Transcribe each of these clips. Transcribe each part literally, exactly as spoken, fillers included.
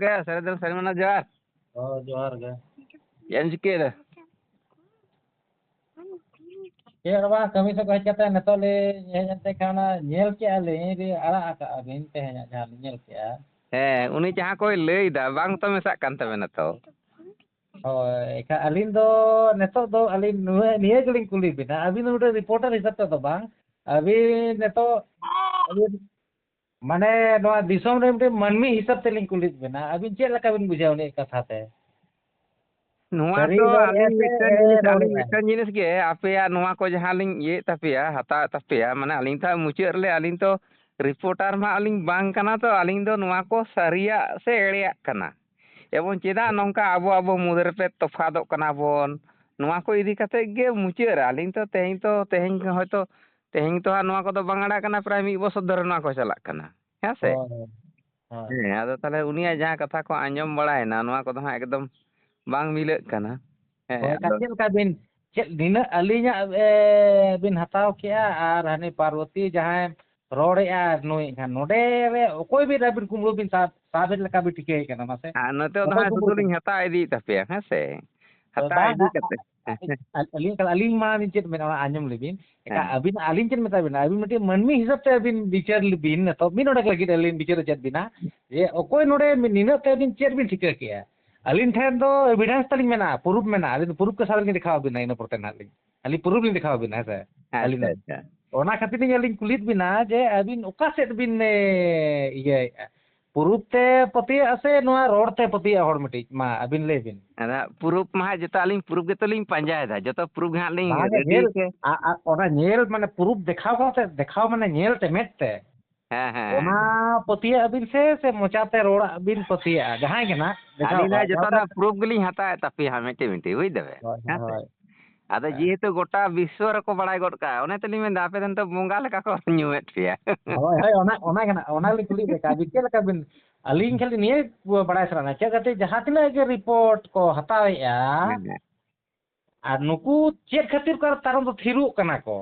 ᱜᱚᱢᱠᱮ, ᱥᱟᱹᱨᱤ ᱫᱚ ᱥᱟᱹᱨᱤ ᱢᱟᱱᱟ ᱡᱚᱦᱟᱨ᱾ ᱦᱳᱭ, ᱡᱚᱦᱟᱨ ᱜᱮ᱾ ᱪᱮᱫ ᱮᱢ ᱪᱤᱠᱟᱹᱭᱮᱫᱟ? ᱪᱮᱫ ᱦᱚᱸ ᱵᱟᱝ, ᱠᱟᱹᱢᱤ ᱥᱮᱫ ᱠᱷᱚᱱ ᱦᱮᱡ ᱠᱟᱛᱮ ᱱᱤᱛᱚᱜ ᱞᱤᱧ ᱦᱮᱡ ᱮᱱ ᱛᱮ ᱠᱷᱟᱱ ᱚᱱᱟ ᱧᱮᱞ ᱠᱮᱜᱼᱟ ᱞᱤᱧ ᱡᱮ ᱟᱲᱟᱜ ᱟᱠᱟᱜᱼᱟ ᱵᱤᱱ ᱛᱮᱦᱮᱧᱟᱜ ᱡᱟᱦᱟᱸ ᱞᱤᱧ ᱧᱮᱞ ᱠᱮᱜᱼᱟ᱾ ᱦᱮᱸ, ᱩᱱᱤ ᱡᱟᱦᱟᱸ ᱠᱚᱭ ᱞᱟᱹᱭᱫᱟ ᱵᱟᱝ ᱛᱚ ᱢᱮᱥᱟᱜ ᱠᱟᱱ ᱛᱟᱵᱮᱱᱟ ᱛᱚ᱾ ᱦᱳᱭ, ᱮᱱᱠᱷᱟᱱ ᱟᱹᱞᱤᱧ ᱫᱚ ᱱᱤᱛᱚᱜ ᱫᱚ ᱟᱹᱞᱤᱧ ᱱᱩᱭ, ᱱᱤᱭᱟᱹ ᱜᱮᱞᱤᱧ ᱠᱩᱞᱤ ᱵᱤᱱᱟ, ᱟᱹᱵᱤᱱ ᱫᱚ ᱢᱤᱫᱴᱮᱱ ᱨᱤᱯᱳᱨᱴᱟᱨ ᱦᱤᱥᱟᱹᱵ ᱛᱮᱫᱚ ᱵᱟᱝ, ᱟᱹᱵᱤᱱ ᱱᱤᱛᱚᱜ ᱟᱹᱵᱤᱱ ᱢᱟᱱᱮ ᱱᱚᱣᱟ ᱫᱤᱥᱚᱢ ᱨᱮ ᱢᱤᱫᱴᱮᱱ ᱢᱟᱹᱱᱢᱤ ᱦᱤᱥᱟᱹᱵ ᱛᱮᱞᱤᱧ ᱠᱩᱞᱤᱭᱮᱫ ᱵᱮᱱᱟ, ᱟᱹᱵᱤᱱ ᱪᱮᱫ ᱞᱮᱠᱟ ᱵᱤᱱ ᱵᱩᱡᱷᱟᱹᱣᱟ ᱩᱱᱤᱭᱟᱜ ᱠᱟᱛᱷᱟ ᱛᱮ? ᱱᱚᱣᱟ ᱥᱟᱹᱨᱤ ᱫᱚ ᱨᱚᱲᱮᱜᱼᱟ ᱟᱹᱞᱤᱧ ᱥᱮ ᱢᱤᱫᱴᱟᱝ ᱮᱲᱮ ᱡᱤᱱᱤᱥ, ᱟᱹᱞᱤᱧ ᱨᱚᱲᱮᱜᱼᱟ? ᱢᱤᱫᱴᱟᱝ ᱡᱤᱱᱤᱥ ᱜᱮ, ᱟᱯᱮᱭᱟᱜ ᱱᱚᱣᱟ ᱠᱚ ᱡᱟᱦᱟᱸ ᱞᱤᱧ ᱤᱭᱟᱹᱭᱮᱫ ᱛᱟᱯᱮᱭᱟ, ᱦᱟᱛᱟᱣᱮᱫ ᱛᱟᱯᱮᱭᱟ, ᱢᱟᱱᱮ ᱟᱹᱞᱤᱧ ᱫᱚ ᱦᱟᱸᱜ ᱢᱩᱪᱟᱹᱫ ᱨᱮ ᱟᱹᱞᱤᱧ ᱛᱚ ᱨᱤᱯᱳᱨᱴᱟᱨ ᱢᱟ ᱟᱹᱞᱤᱧ ᱵᱟᱝ ᱠᱟᱱᱟ ᱛᱚ, ᱟᱹᱞᱤᱧ ᱫᱚ ᱱᱚᱣᱟ ᱠᱚ ᱥᱟᱹᱨᱤᱭᱟᱜ ᱥᱮ ᱮᱲᱮᱭᱟᱜ ᱠᱟᱱᱟ᱾ ᱮᱵᱚᱝ ᱪᱮᱫᱟᱜ ᱱᱚᱝᱠᱟ ᱟᱵᱚ ᱟᱵᱚ ᱢᱩᱫᱽ ᱨᱮᱯᱮ ᱛᱚᱯᱷᱟᱛᱚᱜ ᱠᱟᱱᱟ ᱵᱚᱱ, ᱱᱚᱣᱟ ᱠᱚ ᱤᱫᱤ ᱠᱟᱛᱮ ᱜᱮ ᱢᱩᱪᱟᱹᱫ ᱨᱮ ᱟᱹᱞᱤᱧ ᱛᱚ ᱛᱮᱦᱮᱧ ᱛᱚ, ᱛᱮᱦᱮᱧ ᱦᱚᱭᱛᱳ, ᱛᱮᱦᱮᱧ ᱛᱚ ᱦᱟᱸᱜ ᱱᱚᱣᱟ ᱠᱚᱫᱚ ᱵᱟᱝ ᱟᱲᱟᱜ ᱠᱟᱱᱟ, ᱯᱨᱟᱭ ᱢᱤᱫ ᱵᱚᱪᱷᱚᱨ ᱫᱷᱚᱨᱮ ᱱᱚᱣᱟ ᱠᱚ ᱪᱟᱞᱟᱜ ᱠᱟᱱᱟ, ᱦᱮᱸ ᱥᱮ? ᱦᱳᱭ, ᱦᱳᱭ᱾ ᱦᱮᱸ, ᱟᱫᱚ ᱛᱟᱦᱚᱞᱮ ᱩᱱᱤᱭᱟᱜ ᱡᱟᱦᱟᱸ ᱠᱟᱛᱷᱟ ᱠᱚ ᱟᱸᱡᱚᱢ ᱵᱟᱲᱟᱭᱮᱱᱟ, ᱱᱚᱣᱟ ᱠᱚᱫᱚ ᱦᱟᱸᱜ ᱮᱠᱫᱚᱢ ᱵᱟᱝ ᱢᱤᱞᱟᱹᱜ ᱠᱟᱱᱟ᱾ ᱦᱮᱸ, ᱦᱳᱭ, ᱟᱫᱚ ᱪᱮᱫ ᱞᱮᱠᱟ ᱵᱤᱱ, ᱪᱮᱫ ᱱᱤᱱᱟᱹᱜ ᱟᱹᱞᱤᱧᱟᱜ, ᱮ, ᱵᱤᱱ ᱦᱟᱛᱟᱣ ᱠᱮᱜᱼᱟ ᱟᱨ ᱦᱟᱹᱱᱤ ᱯᱟᱨᱵᱚᱛᱤ ᱡᱟᱦᱟᱸᱭ ᱨᱚᱲᱮᱜᱼᱟ ᱱᱩᱭ ᱮᱱᱠᱷᱟᱱ ᱱᱚᱰᱮ ᱨᱮ ᱚᱠᱚᱭ ᱵᱤᱱ ᱟᱹᱵᱤᱱ ᱠᱩᱢᱵᱽᱲᱩ ᱵᱤᱱ ᱥᱟᱵ, ᱥᱟᱵᱮᱫ ᱞᱮᱠᱟ ᱵᱤᱱ ᱴᱷᱤᱠᱟᱹᱭᱮ ᱠᱟᱱᱟ ᱢᱟᱥᱮ? ᱟᱨ ᱱᱚᱛᱮ ᱫᱚ ᱚᱠᱚᱭ ᱦᱟᱸᱜ ᱠᱩᱢᱵᱽᱲᱩ ᱥᱩᱫᱷᱩ ᱵᱤᱱ? ᱞᱤᱧ ᱦᱟᱛᱟᱣ ᱤᱫᱤᱭᱮᱫ ᱛᱟᱯᱮᱭᱟ, ᱦᱮᱸ ᱥᱮ? ᱦᱳᱭ, ᱦᱟᱛᱟᱣ ᱵᱟᱝ, ᱤᱫᱤ ᱟ-, ᱠᱟᱛᱮ᱾ ᱟ-, ᱟᱹᱞᱤᱧ, ᱟᱹᱞᱤᱧ ᱢᱟ ᱟᱹᱞᱤᱧ ᱪᱮᱫ ᱢᱮᱱᱟ, ᱚᱱᱟ ᱟᱸᱡᱚᱢ ᱞᱮᱵᱤᱱ᱾ ᱮᱴᱟᱜ ᱦᱮᱸ᱾ ᱟᱹᱵᱤᱱ, ᱟᱹᱞᱤᱧ ᱪᱮᱫ ᱢᱮᱛᱟ ᱵᱤᱱᱟ? ᱟᱹᱵᱤᱱ ᱢᱤᱫᱴᱤᱡ ᱢᱟᱹᱱᱢᱤ ᱦᱤᱥᱟᱹᱵ ᱛᱮ ᱟᱹᱵᱤᱱ ᱵᱤᱪᱟᱹᱨ ᱞᱮᱵᱤᱱ᱾ ᱱᱤᱛᱚᱜ ᱢᱤᱫ ᱰᱚᱸᱰᱮᱠ ᱞᱟᱹᱜᱤᱫ ᱟᱹᱞᱤᱧ ᱵᱤᱪᱟᱹᱨ ᱦᱚᱪᱚᱭᱮᱫ ᱵᱤᱱᱟ᱾ ᱡᱮ ᱚᱠᱚᱭ ᱱᱚᱰᱮ ᱢᱤ-, ᱱᱤᱱᱟᱹᱜ ᱛᱮ ᱟᱹᱵᱤᱱ ᱪᱮᱫ ᱵᱤᱱ ᱴᱷᱤᱠᱟᱹ ᱠᱮᱜᱼᱟ? ᱟᱹᱞᱤᱧ ᱴᱷᱮᱱ ᱫᱚ evidence ᱛᱟᱹᱞᱤᱧ ᱢᱮᱱᱟᱜᱼᱟ, proof ᱢᱮᱱᱟᱜᱼᱟ᱾ ᱟᱹᱞᱤᱧ ᱫᱚ proof ᱠᱮ ᱥᱟᱛᱷ ᱞᱤᱧ ᱫᱮᱠᱷᱟᱣ ᱟᱵᱤᱱᱟ ᱤᱱᱟᱹ ᱯᱚᱨᱮ ᱛᱮ ᱱᱟᱦᱟᱜ ᱞᱤᱧ᱾ ᱟᱹᱞᱤᱧ proof ᱞᱤᱧ ᱫᱮᱠᱷᱟᱣ ᱟᱵᱤᱱᱟ, ᱦᱮᱸ ᱥᱮ? ᱟᱹᱞᱤᱧ ᱟᱪᱪᱷᱟ, ᱫᱚ᱾ ᱟᱪᱪᱷᱟ᱾ ᱚᱱᱟ ᱠᱷᱟᱹᱛᱤᱨ ᱛᱮ ᱟᱹᱞᱤᱧ ᱠᱩᱞᱤᱭᱮᱫ ᱵᱤᱱᱟ ᱡᱮ ᱟᱹᱵᱤᱱ ᱚᱠᱟ ᱥᱮᱫ ᱵᱤᱱ, ᱮ, ᱤᱭᱟᱹᱭᱮᱫᱼᱟ? proof ᱛᱮ ᱯᱟᱹᱛᱭᱟᱹᱜᱼᱟ ᱥᱮ ᱱᱚᱣᱟ ᱨᱚᱲ ᱛᱮ ᱯᱟᱹᱛᱭᱟᱹᱜᱼᱟ ᱦᱚᱲ ᱢᱤᱫᱴᱤᱡ? ᱢᱟ ᱟᱹᱵᱤᱱ ᱞᱟᱹᱭ ᱵᱤᱱ᱾ ᱟᱫᱚ proof ᱢᱟ ᱦᱟᱸᱜ ᱡᱚᱛᱚ ᱟᱹᱞᱤᱧ proof ᱜᱮᱛᱚ ᱞᱤᱧ ᱯᱟᱸᱡᱟᱭᱮᱫᱟ, ᱡᱚᱛᱚ proof ᱜᱮ ᱦᱟᱸᱜ ᱞᱤᱧ ᱵᱟᱝᱟ, ready ᱧᱮᱞ, ᱛᱮ᱾ ᱟ-, ᱟ-, ᱚᱱᱟ ᱧᱮᱞ ᱢᱟᱱᱮ proof ᱫᱮᱠᱷᱟᱣ ᱠᱟᱛᱮ, ᱫᱮᱠᱷᱟᱣ ᱢᱟᱱᱮ ᱧᱮᱞ ᱛᱮ ᱢᱮᱫ ᱛᱮ᱾ ᱦᱮᱸ, ᱦᱮᱸ, ᱚᱱᱟ ᱦᱮᱸ᱾ ᱯᱟᱹᱛᱭᱟᱹᱜ ᱟᱹᱵᱤᱱ ᱥᱮ, ᱥᱮ ᱢᱚᱪᱟᱛᱮ ᱨᱚᱲᱟᱜ ᱵᱤᱱ ᱯᱟᱹᱛᱭᱟᱹᱜᱼᱟ? ᱡᱟᱦᱟᱸᱭ ᱜᱮ ᱱᱟᱜ ᱫᱮᱠᱷᱟᱣ ᱟᱹᱞᱤᱧ ᱫᱚ ᱠᱟᱜ, ᱡᱚᱛᱚ ᱡᱟᱦᱟᱸ ᱚᱱᱟ ᱞᱮᱠᱟ proof ᱜᱮᱞᱤᱧ ᱦᱟᱛᱟᱣᱮᱫ ᱛᱟᱯᱮᱭᱟ ᱦᱟᱸᱜ ᱢᱤᱫᱴᱤᱡ ᱢᱤᱫᱴᱤᱡ, ᱵᱩᱡ ᱫᱟᱵᱮᱱ? ᱦᱳᱭ, ᱦᱮᱸ ᱥᱮ? ᱦᱳᱭ᱾ ᱟᱫᱚ ᱦᱮᱸ᱾ ᱡᱮᱦᱮᱛᱩ ᱜᱚᱴᱟ ᱵᱤᱥᱥᱚ ᱨᱮᱠᱚ ᱵᱟᱲᱟᱭ ᱜᱚᱫ ᱠᱟᱜᱼᱟ, ᱚᱱᱮ ᱛᱚᱞᱤᱧ ᱢᱮᱱᱫᱟ, ᱟᱯᱮ ᱫᱚ ᱱᱤᱛᱚᱜ ᱵᱚᱸᱜᱟ ᱞᱮᱠᱟ ᱠᱚ ᱧᱩᱢᱮᱫ ᱯᱮᱭᱟ᱾ ᱦᱳᱭ, ᱦᱳᱭ, ᱚᱱᱟ, ᱚᱱᱟ ᱜᱮ ᱱᱟᱜ, ᱚᱱᱟ ᱞᱤᱧ ᱠᱩᱞᱤᱭᱮᱫ ᱵᱮᱱ, ᱟᱹᱵᱤᱱ ᱪᱮᱫ ᱞᱮᱠᱟ ᱵᱤᱱ, ᱟᱹᱞᱤᱧ ᱠᱷᱟᱹᱞᱤ ᱱᱤᱭᱟᱹ ᱵᱟᱲᱟᱭ ᱥᱟᱱᱟ ᱞᱤᱧᱟ, ᱪᱮᱫ ᱠᱷᱟᱹᱛᱤᱨ ᱡᱟᱦᱟᱸ ᱛᱤᱱᱟᱹᱜ ᱜᱮ report ᱠᱚ ᱦᱟᱛᱟᱣᱮᱫᱼᱟ, ᱦᱮᱸ, ᱦᱮᱸ᱾ ᱟᱨ ᱱᱩᱠᱩ ᱪᱮᱫ ᱠᱷᱟᱹᱛᱤᱨ ᱠᱚ ᱟᱨ ᱛᱟᱭᱱᱚᱢ ᱫᱚ ᱛᱷᱤᱨᱚᱜ ᱠᱟᱱᱟ ᱠᱚ?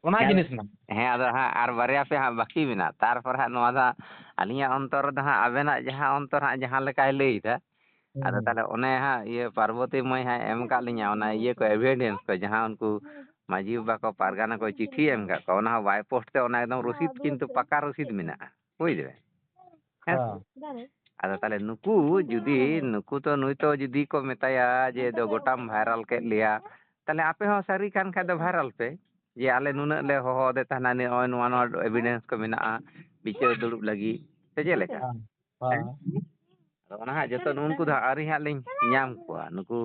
ᱚᱱᱟ ᱦᱮᱸ, ᱡᱤᱱᱤᱥ ᱢᱟ᱾ ᱦᱮᱸ, ᱟᱫᱚ ᱦᱟᱸᱜ ᱟᱨ ᱵᱟᱨᱭᱟ ᱯᱮ ᱦᱟᱸᱜ ᱵᱟᱹᱠᱤ ᱢᱮᱱᱟᱜᱼᱟ᱾ ᱛᱟᱨᱯᱚᱨ ᱦᱟᱸᱜ ᱱᱚᱣᱟ ᱫᱚ ᱦᱟᱸᱜ ᱟᱹᱞᱤᱧᱟᱜ ᱚᱱᱛᱚᱨ ᱨᱮᱫᱚ ᱦᱟᱸᱜ ᱟᱵᱮᱱᱟᱜ ᱡᱟᱦᱟᱸ ᱚᱱᱛᱚᱨ ᱦᱟᱸᱜ ᱡᱟᱦᱟᱸ ᱞᱮᱠᱟᱭ ᱞᱟᱹᱭᱫᱟ, ᱟᱫᱚ ᱛᱟᱦᱚᱞᱮ ᱚᱱᱮ ᱦᱟᱸᱜ ᱤᱭᱟᱹ ᱯᱟᱨᱵᱚᱛᱤ ᱢᱟᱹᱭ ᱦᱟᱸᱜ ᱮᱢ ᱠᱟᱜ ᱞᱤᱧᱟ ᱚᱱᱟ ᱤᱭᱟᱹ ᱠᱚ, ᱮᱵᱷᱤᱰᱮᱱᱥ ᱠᱚ, ᱡᱟᱦᱟᱸ ᱩᱱᱠᱩ ᱢᱟᱹᱡᱷᱤ ᱵᱟᱵᱟ ᱠᱚ ᱯᱟᱨᱜᱟᱱᱟ ᱠᱚ ᱪᱤᱴᱷᱤ ᱮᱢ ᱠᱟᱜ ᱠᱚᱣᱟ, ᱚᱱᱟ ᱦᱚᱸ ᱵᱟᱭ ᱯᱳᱥᱴ ᱛᱮ, ᱚᱱᱟ ᱮᱠᱫᱚᱢ ᱨᱚᱥᱤᱫ, ᱠᱤᱱᱛᱩ ᱯᱟᱠᱟ ᱨᱚᱥᱤᱫ ᱢᱮᱱᱟᱜᱼᱟ, ᱵᱩᱡᱽ ᱫᱟᱵᱮᱱ? ᱦᱮᱸ ᱥᱮ? ᱦᱮᱸ᱾ ᱟᱫᱚ ᱛᱟᱦᱚᱞᱮ ᱱᱩᱠᱩ ᱡᱩᱫᱤ, ᱱᱩᱠᱩ ᱛᱚ, ᱱᱩᱭ ᱛᱚ ᱡᱩᱫᱤ ᱠᱚ ᱢᱮᱛᱟᱭᱟ ᱡᱮ ᱫᱚ ᱜᱚᱴᱟᱢ ᱵᱷᱟᱭᱨᱟᱞ ᱠᱮᱫ ᱞᱮᱭᱟ, ᱛᱟᱦᱚᱞᱮ ᱟᱯᱮ ᱦᱚᱸ ᱥᱟᱹᱨᱤ ᱠᱟᱱ ᱠᱷᱟᱡ ᱫᱚ ᱵᱷᱟᱭᱨᱟᱞ ᱯᱮ, ᱡᱮ ᱟᱞᱮ ᱱᱩᱱᱟᱹᱜ ᱞᱮ ᱦᱚᱦᱚ ᱟᱫᱮ ᱛᱟᱦᱮᱱᱟ, ᱱᱚᱜᱼᱚᱭ ᱱᱚᱣᱟ ᱱᱚᱣᱟ ᱮᱵᱷᱤᱰᱮᱱᱥ ᱠᱚ ᱢᱮᱱᱟᱜᱼᱟ ᱵᱤᱪᱟᱹᱨ ᱫᱩᱲᱩᱵ ᱞᱟᱹᱜᱤᱫ, ᱥᱮ ᱪᱮᱫ ᱞᱮᱠᱟ? ᱦᱮᱸ, ᱦᱮᱸ᱾ ᱦᱮᱸ? ᱟᱫᱚ ᱚᱱᱟ ᱦᱟᱸᱜ ᱡᱚᱛᱚ ᱱᱩᱜᱼᱩ ᱱᱩᱠᱩ ᱫᱚ ᱦᱟᱸᱜ ᱟᱹᱣᱨᱤ ᱦᱟᱸᱜ ᱞᱤᱧ ᱧᱟᱢ ᱠᱚᱣᱟ, ᱱᱩᱠᱩ᱾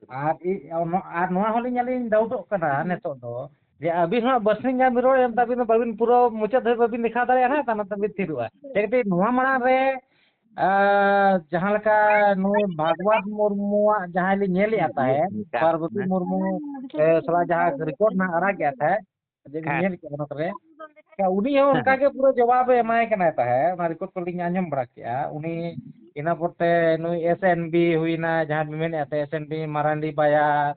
ᱟᱨ ᱤ-, ᱚᱱᱟ-, ᱟᱨ ᱱᱚᱣᱟ ᱦᱚᱸᱞᱤᱧ ᱟᱹᱞᱤᱧ ᱰᱟᱣᱩᱴᱚᱜ ᱠᱟᱱᱟ ᱱᱤᱛᱚᱜ ᱫᱚ, ᱡᱮ ᱟᱹᱵᱤᱱ ᱦᱚᱸ ᱵᱟᱨᱥᱤᱧ ᱜᱟᱱ ᱵᱤᱱ ᱨᱚᱲ ᱮᱱ ᱛᱟᱹᱵᱤᱱᱟ, ᱵᱟᱹᱵᱤᱱ ᱯᱩᱨᱟᱹ ᱢᱩᱪᱟᱹᱫ ᱫᱷᱟᱹᱵᱤᱡ ᱵᱟᱹᱵᱤᱱ ᱫᱮᱠᱷᱟᱣ ᱫᱟᱲᱮᱭᱟᱜᱼᱟ ᱱᱟᱦᱟᱜ, ᱛᱟᱭᱱᱚᱢ ᱛᱮᱵᱤᱱ ᱛᱷᱤᱨᱚᱜᱼᱟ᱾ ᱪᱮᱫ ᱠᱷᱟᱹᱛᱤᱨ ᱱᱚᱣᱟ ᱢᱟᱲᱟᱝ ᱨᱮ, ᱟᱨ ᱡᱟᱦᱟᱸ ᱞᱮᱠᱟ ᱱᱩᱭ ᱵᱷᱟᱜᱽᱣᱟᱛ ᱢᱩᱨᱢᱩᱣᱟᱜ ᱡᱟᱦᱟᱸᱭ ᱞᱤᱧ ᱧᱮᱞᱮᱫᱼᱟ ᱛᱟᱦᱮᱸᱫ, ᱯᱟᱨᱵᱚᱛᱤ ᱢᱩᱨᱢᱩ, ᱮ, ᱥᱟᱞᱟᱜ ᱡᱟᱦᱟᱸ ᱨᱮᱠᱚᱨᱰ ᱱᱟᱦᱟᱜ ᱟᱲᱟᱜᱮᱫᱼᱟ ᱛᱟᱦᱮᱸᱫ, ᱡᱮ ᱦᱮᱸ᱾ ᱧᱮᱞ ᱠᱮᱫᱼᱟ ᱚᱱᱟ ᱠᱚᱨᱮ, ᱩᱱᱤ ᱦᱚᱸ ᱦᱮᱸ, ᱚᱱᱠᱟ ᱦᱮᱸ᱾ ᱜᱮ ᱯᱩᱨᱟᱹ ᱡᱚᱵᱟᱵᱮ ᱮᱢᱟᱭ ᱠᱟᱱᱟᱭ ᱛᱟᱦᱮᱸᱫ, ᱚᱱᱟ ᱨᱮᱠᱚᱨᱰ ᱠᱚᱞᱤᱧ ᱟᱸᱡᱚᱢ ᱵᱟᱲᱟ ᱠᱮᱫᱼᱟ᱾ ᱩᱱᱤ ᱤᱱᱟᱹ ᱯᱚᱨᱛᱮ ᱱᱩᱭ ᱮᱥ ᱮᱱ ᱵᱤ ᱦᱩᱭᱱᱟ, ᱡᱟᱦᱟᱸ ᱵᱤᱱ ᱢᱮᱱᱮᱫᱼᱟ ᱛᱟᱦᱮᱸᱫ, ᱮᱥ ᱮᱱ ᱵᱤ, ᱢᱟᱨᱟᱱᱰᱤ ᱵᱟᱭᱟᱨ,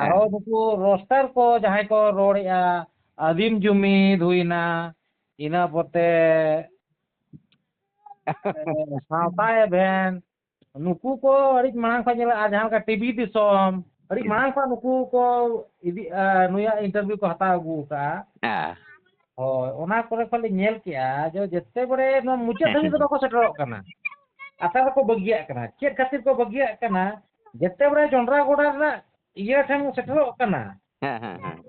ᱦᱮᱸ᱾ ᱟᱨᱦᱚᱸ ᱱᱩᱠᱩ ᱨᱳᱥᱴᱟᱨ ᱠᱚ ᱡᱟᱦᱟᱸᱭ ᱠᱚ ᱨᱚᱲᱮᱫᱼᱟ, ᱟᱹᱫᱤᱢ ᱡᱩᱢᱤᱫ ᱦᱩᱭᱱᱟ, ᱤᱱᱟᱹ ᱯᱚᱨᱛᱮ, ᱮ, ᱥᱟᱶᱛᱟ ᱮᱵᱷᱮᱱ, ᱱᱩᱠᱩ ᱠᱚ ᱟᱹᱰᱤ ᱢᱟᱲᱟᱝ ᱠᱷᱚᱱ ᱧᱮᱞᱚᱜᱼᱟ, ᱟᱨ ᱡᱟᱦᱟᱸ ᱞᱮᱠᱟ ᱴᱤᱵᱷᱤ ᱫᱤᱥᱚᱢ, ᱟᱹᱰᱤ ᱦᱩᱸ᱾ ᱢᱟᱲᱟᱝ ᱠᱷᱚᱱ ᱱᱩᱠᱩ ᱠᱚ ᱤᱫᱤ, ᱟ, ᱱᱩᱭᱟᱜ ᱤᱱᱴᱟᱨᱵᱷᱤᱭᱩ ᱠᱚ ᱦᱟᱛᱟᱣ ᱟᱹᱜᱩ ᱟᱠᱟᱫᱼᱟ᱾ ᱦᱮᱸ᱾ ᱦᱳᱭ, ᱚᱱᱟ ᱠᱚᱨᱮ ᱠᱷᱚᱱ ᱞᱤᱧ ᱧᱮᱞ ᱠᱮᱜᱼᱟ ᱡᱮ ᱡᱮᱛᱮ ᱵᱟᱨᱮ ᱱᱚᱣᱟ ᱢᱩᱪᱟᱹᱫ ᱦᱮᱸ, ᱫᱷᱟᱹᱵᱤᱡ ᱫᱚ ᱦᱮᱸ᱾ ᱵᱟᱠᱚ ᱥᱮᱴᱮᱨᱚᱜ ᱠᱟᱱᱟ᱾ ᱟᱥᱟ ᱫᱚᱠᱚ ᱵᱟᱹᱜᱤᱭᱟᱜ ᱠᱟᱱᱟ᱾ ᱪᱮᱫ ᱠᱷᱟᱹᱛᱤᱨ ᱠᱚ ᱵᱟᱹᱜᱤᱭᱟᱜ ᱠᱟᱱᱟ? ᱡᱮᱛᱮ ᱵᱟᱨᱮ ᱡᱚᱱᱰᱨᱟ ᱜᱚᱰᱟ ᱨᱮᱱᱟᱜ ᱤᱭᱟᱹ ᱴᱷᱮᱱ ᱥᱮᱴᱮᱨᱚᱜ ᱠᱟᱱᱟ᱾ ᱦᱮᱸ, ᱦᱮᱸ, ᱦᱮᱸ᱾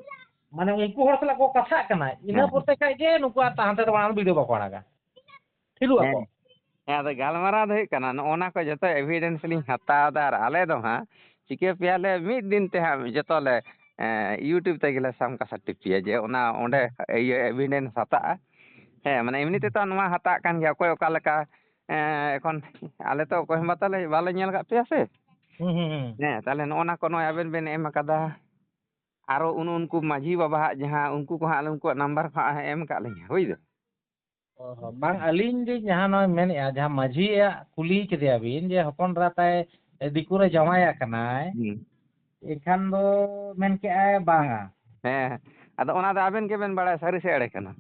ᱢᱟᱱᱮ ᱩᱱᱠᱩ ᱦᱚᱲ ᱥᱟᱞᱟᱜ ᱠᱚ ᱠᱟᱛᱷᱟᱜ ᱠᱟᱱᱟ, ᱤᱱᱟᱹ ᱦᱮᱸ, ᱯᱚᱨ ᱦᱮᱸ᱾ ᱛᱮ ᱠᱷᱟᱡ ᱜᱮ ᱱᱩᱠᱩ ᱟᱨ ᱦᱟᱱᱛᱮ ᱫᱚ ᱵᱟᱝ ᱵᱷᱤᱰᱤᱭᱳ ᱵᱟᱠᱚ ᱟᱲᱟᱜᱟ᱾ ᱛᱷᱤᱨᱚᱜ ᱟᱠᱚ᱾ ᱦᱮᱸ᱾ ᱦᱮᱸ, ᱟᱫᱚ ᱜᱟᱞᱢᱟᱨᱟᱣ ᱫᱚ ᱦᱩᱭᱩᱜ ᱠᱟᱱᱟ, ᱱᱚᱜᱼᱚ ᱱᱟ ᱠᱚ ᱡᱚᱛᱚ ᱮᱵᱷᱤᱰᱮᱱᱥ ᱞᱤᱧ ᱦᱟᱛᱟᱣ ᱮᱫᱟ, ᱟᱨ ᱟᱞᱮ ᱫᱚ ᱦᱟᱸᱜ ᱪᱤᱠᱟᱹ ᱯᱮᱭᱟ ᱞᱮ, ᱢᱤᱫ ᱫᱤᱱ ᱛᱮ ᱦᱟᱸᱜ ᱡᱚᱛᱚ ᱞᱮ, ᱮᱸ, YouTube ᱛᱮᱜᱮ ᱞᱮ ᱥᱟᱢᱠᱟ ᱥᱟᱹᱴᱤ ᱯᱮᱭᱟ, ᱡᱮ ᱚᱱᱟ ᱚᱸᱰᱮ ᱤᱭᱟᱹ ᱮᱵᱷᱤᱰᱮᱱᱥ ᱦᱟᱛᱟᱜᱼᱟ᱾ ᱦᱮᱸ, ᱢᱟᱱᱮ ᱮᱢᱱᱤ ᱛᱮᱫᱚ ᱱᱚᱣᱟ ᱦᱟᱛᱟᱜ ᱠᱟᱱ ᱜᱮᱭᱟ, ᱚᱠᱚᱭ ᱚᱠᱟ ᱞᱮᱠᱟ, ᱮᱸ, ᱮᱠᱷᱚᱱ ᱟᱞᱮ ᱛᱚ ᱚᱠᱚᱭ ᱦᱚᱸ ᱵᱟᱛᱟᱞᱮ, ᱵᱟᱞᱮ ᱧᱮᱞ ᱟᱠᱟᱫ ᱯᱮᱭᱟ ᱥᱮ᱾ ᱦᱩᱸ, ᱦᱩᱸ, ᱦᱩᱸ᱾ ᱦᱮᱸ, ᱛᱟᱦᱞᱮ ᱱᱚᱜᱼᱚ ᱱᱟ ᱠᱚ ᱱᱚᱜᱼᱚᱭ ᱟᱵᱮᱱ ᱵᱮᱱ ᱮᱢ ᱟᱠᱟᱫᱟ, ᱟᱨᱚ ᱩᱱ-, ᱩᱱᱠᱩ ᱢᱟᱹᱡᱷᱤ ᱵᱟᱵᱟᱣᱟᱜ ᱡᱟᱦᱟᱸ, ᱩᱱᱠᱩ ᱠᱚ ᱦᱟᱸᱜ ᱩᱱᱠᱩᱣᱟᱜ ᱱᱟᱢᱵᱟᱨ ᱠᱚ ᱦᱟᱸᱜ ᱮᱢ ᱟᱠᱟᱫ ᱞᱤᱧᱟ, ᱵᱩᱡᱽ ᱫᱟᱢ? ᱚ ᱦᱚᱸ, ᱵᱟᱝ, ᱟᱹᱞᱤᱧ ᱞᱤᱧ ᱡᱟᱦᱟᱸ ᱱᱚᱜᱼᱚᱭ ᱢᱮᱱᱮᱫᱼᱟ, ᱡᱟᱦᱟᱸ ᱢᱟᱹᱡᱷᱤᱭᱟᱜ ᱠᱩᱞᱤ ᱠᱮᱫᱮᱭᱟ ᱵᱤᱱ ᱡᱮ ᱦᱚᱯᱚᱱ ᱮᱨᱟ ᱛᱟᱭ ᱫᱤᱠᱩ ᱨᱮ ᱡᱟᱶᱟᱭ ᱟᱠᱟᱱᱟᱭ, ᱦᱩᱸ᱾ ᱮᱱᱠᱷᱟᱱ ᱫᱚ ᱢᱮᱱ ᱠᱮᱜᱼᱟᱭ ᱵᱟᱝᱟ᱾ ᱦᱮᱸ, ᱟᱫᱚ ᱚᱱᱟ ᱫᱚ ᱟᱵᱮᱱ ᱜᱮᱵᱮᱱ ᱵᱟᱲᱟᱭᱟ ᱥᱟᱹᱨᱤ ᱥᱮ ᱮᱲᱮ ᱠᱟᱱᱟ᱾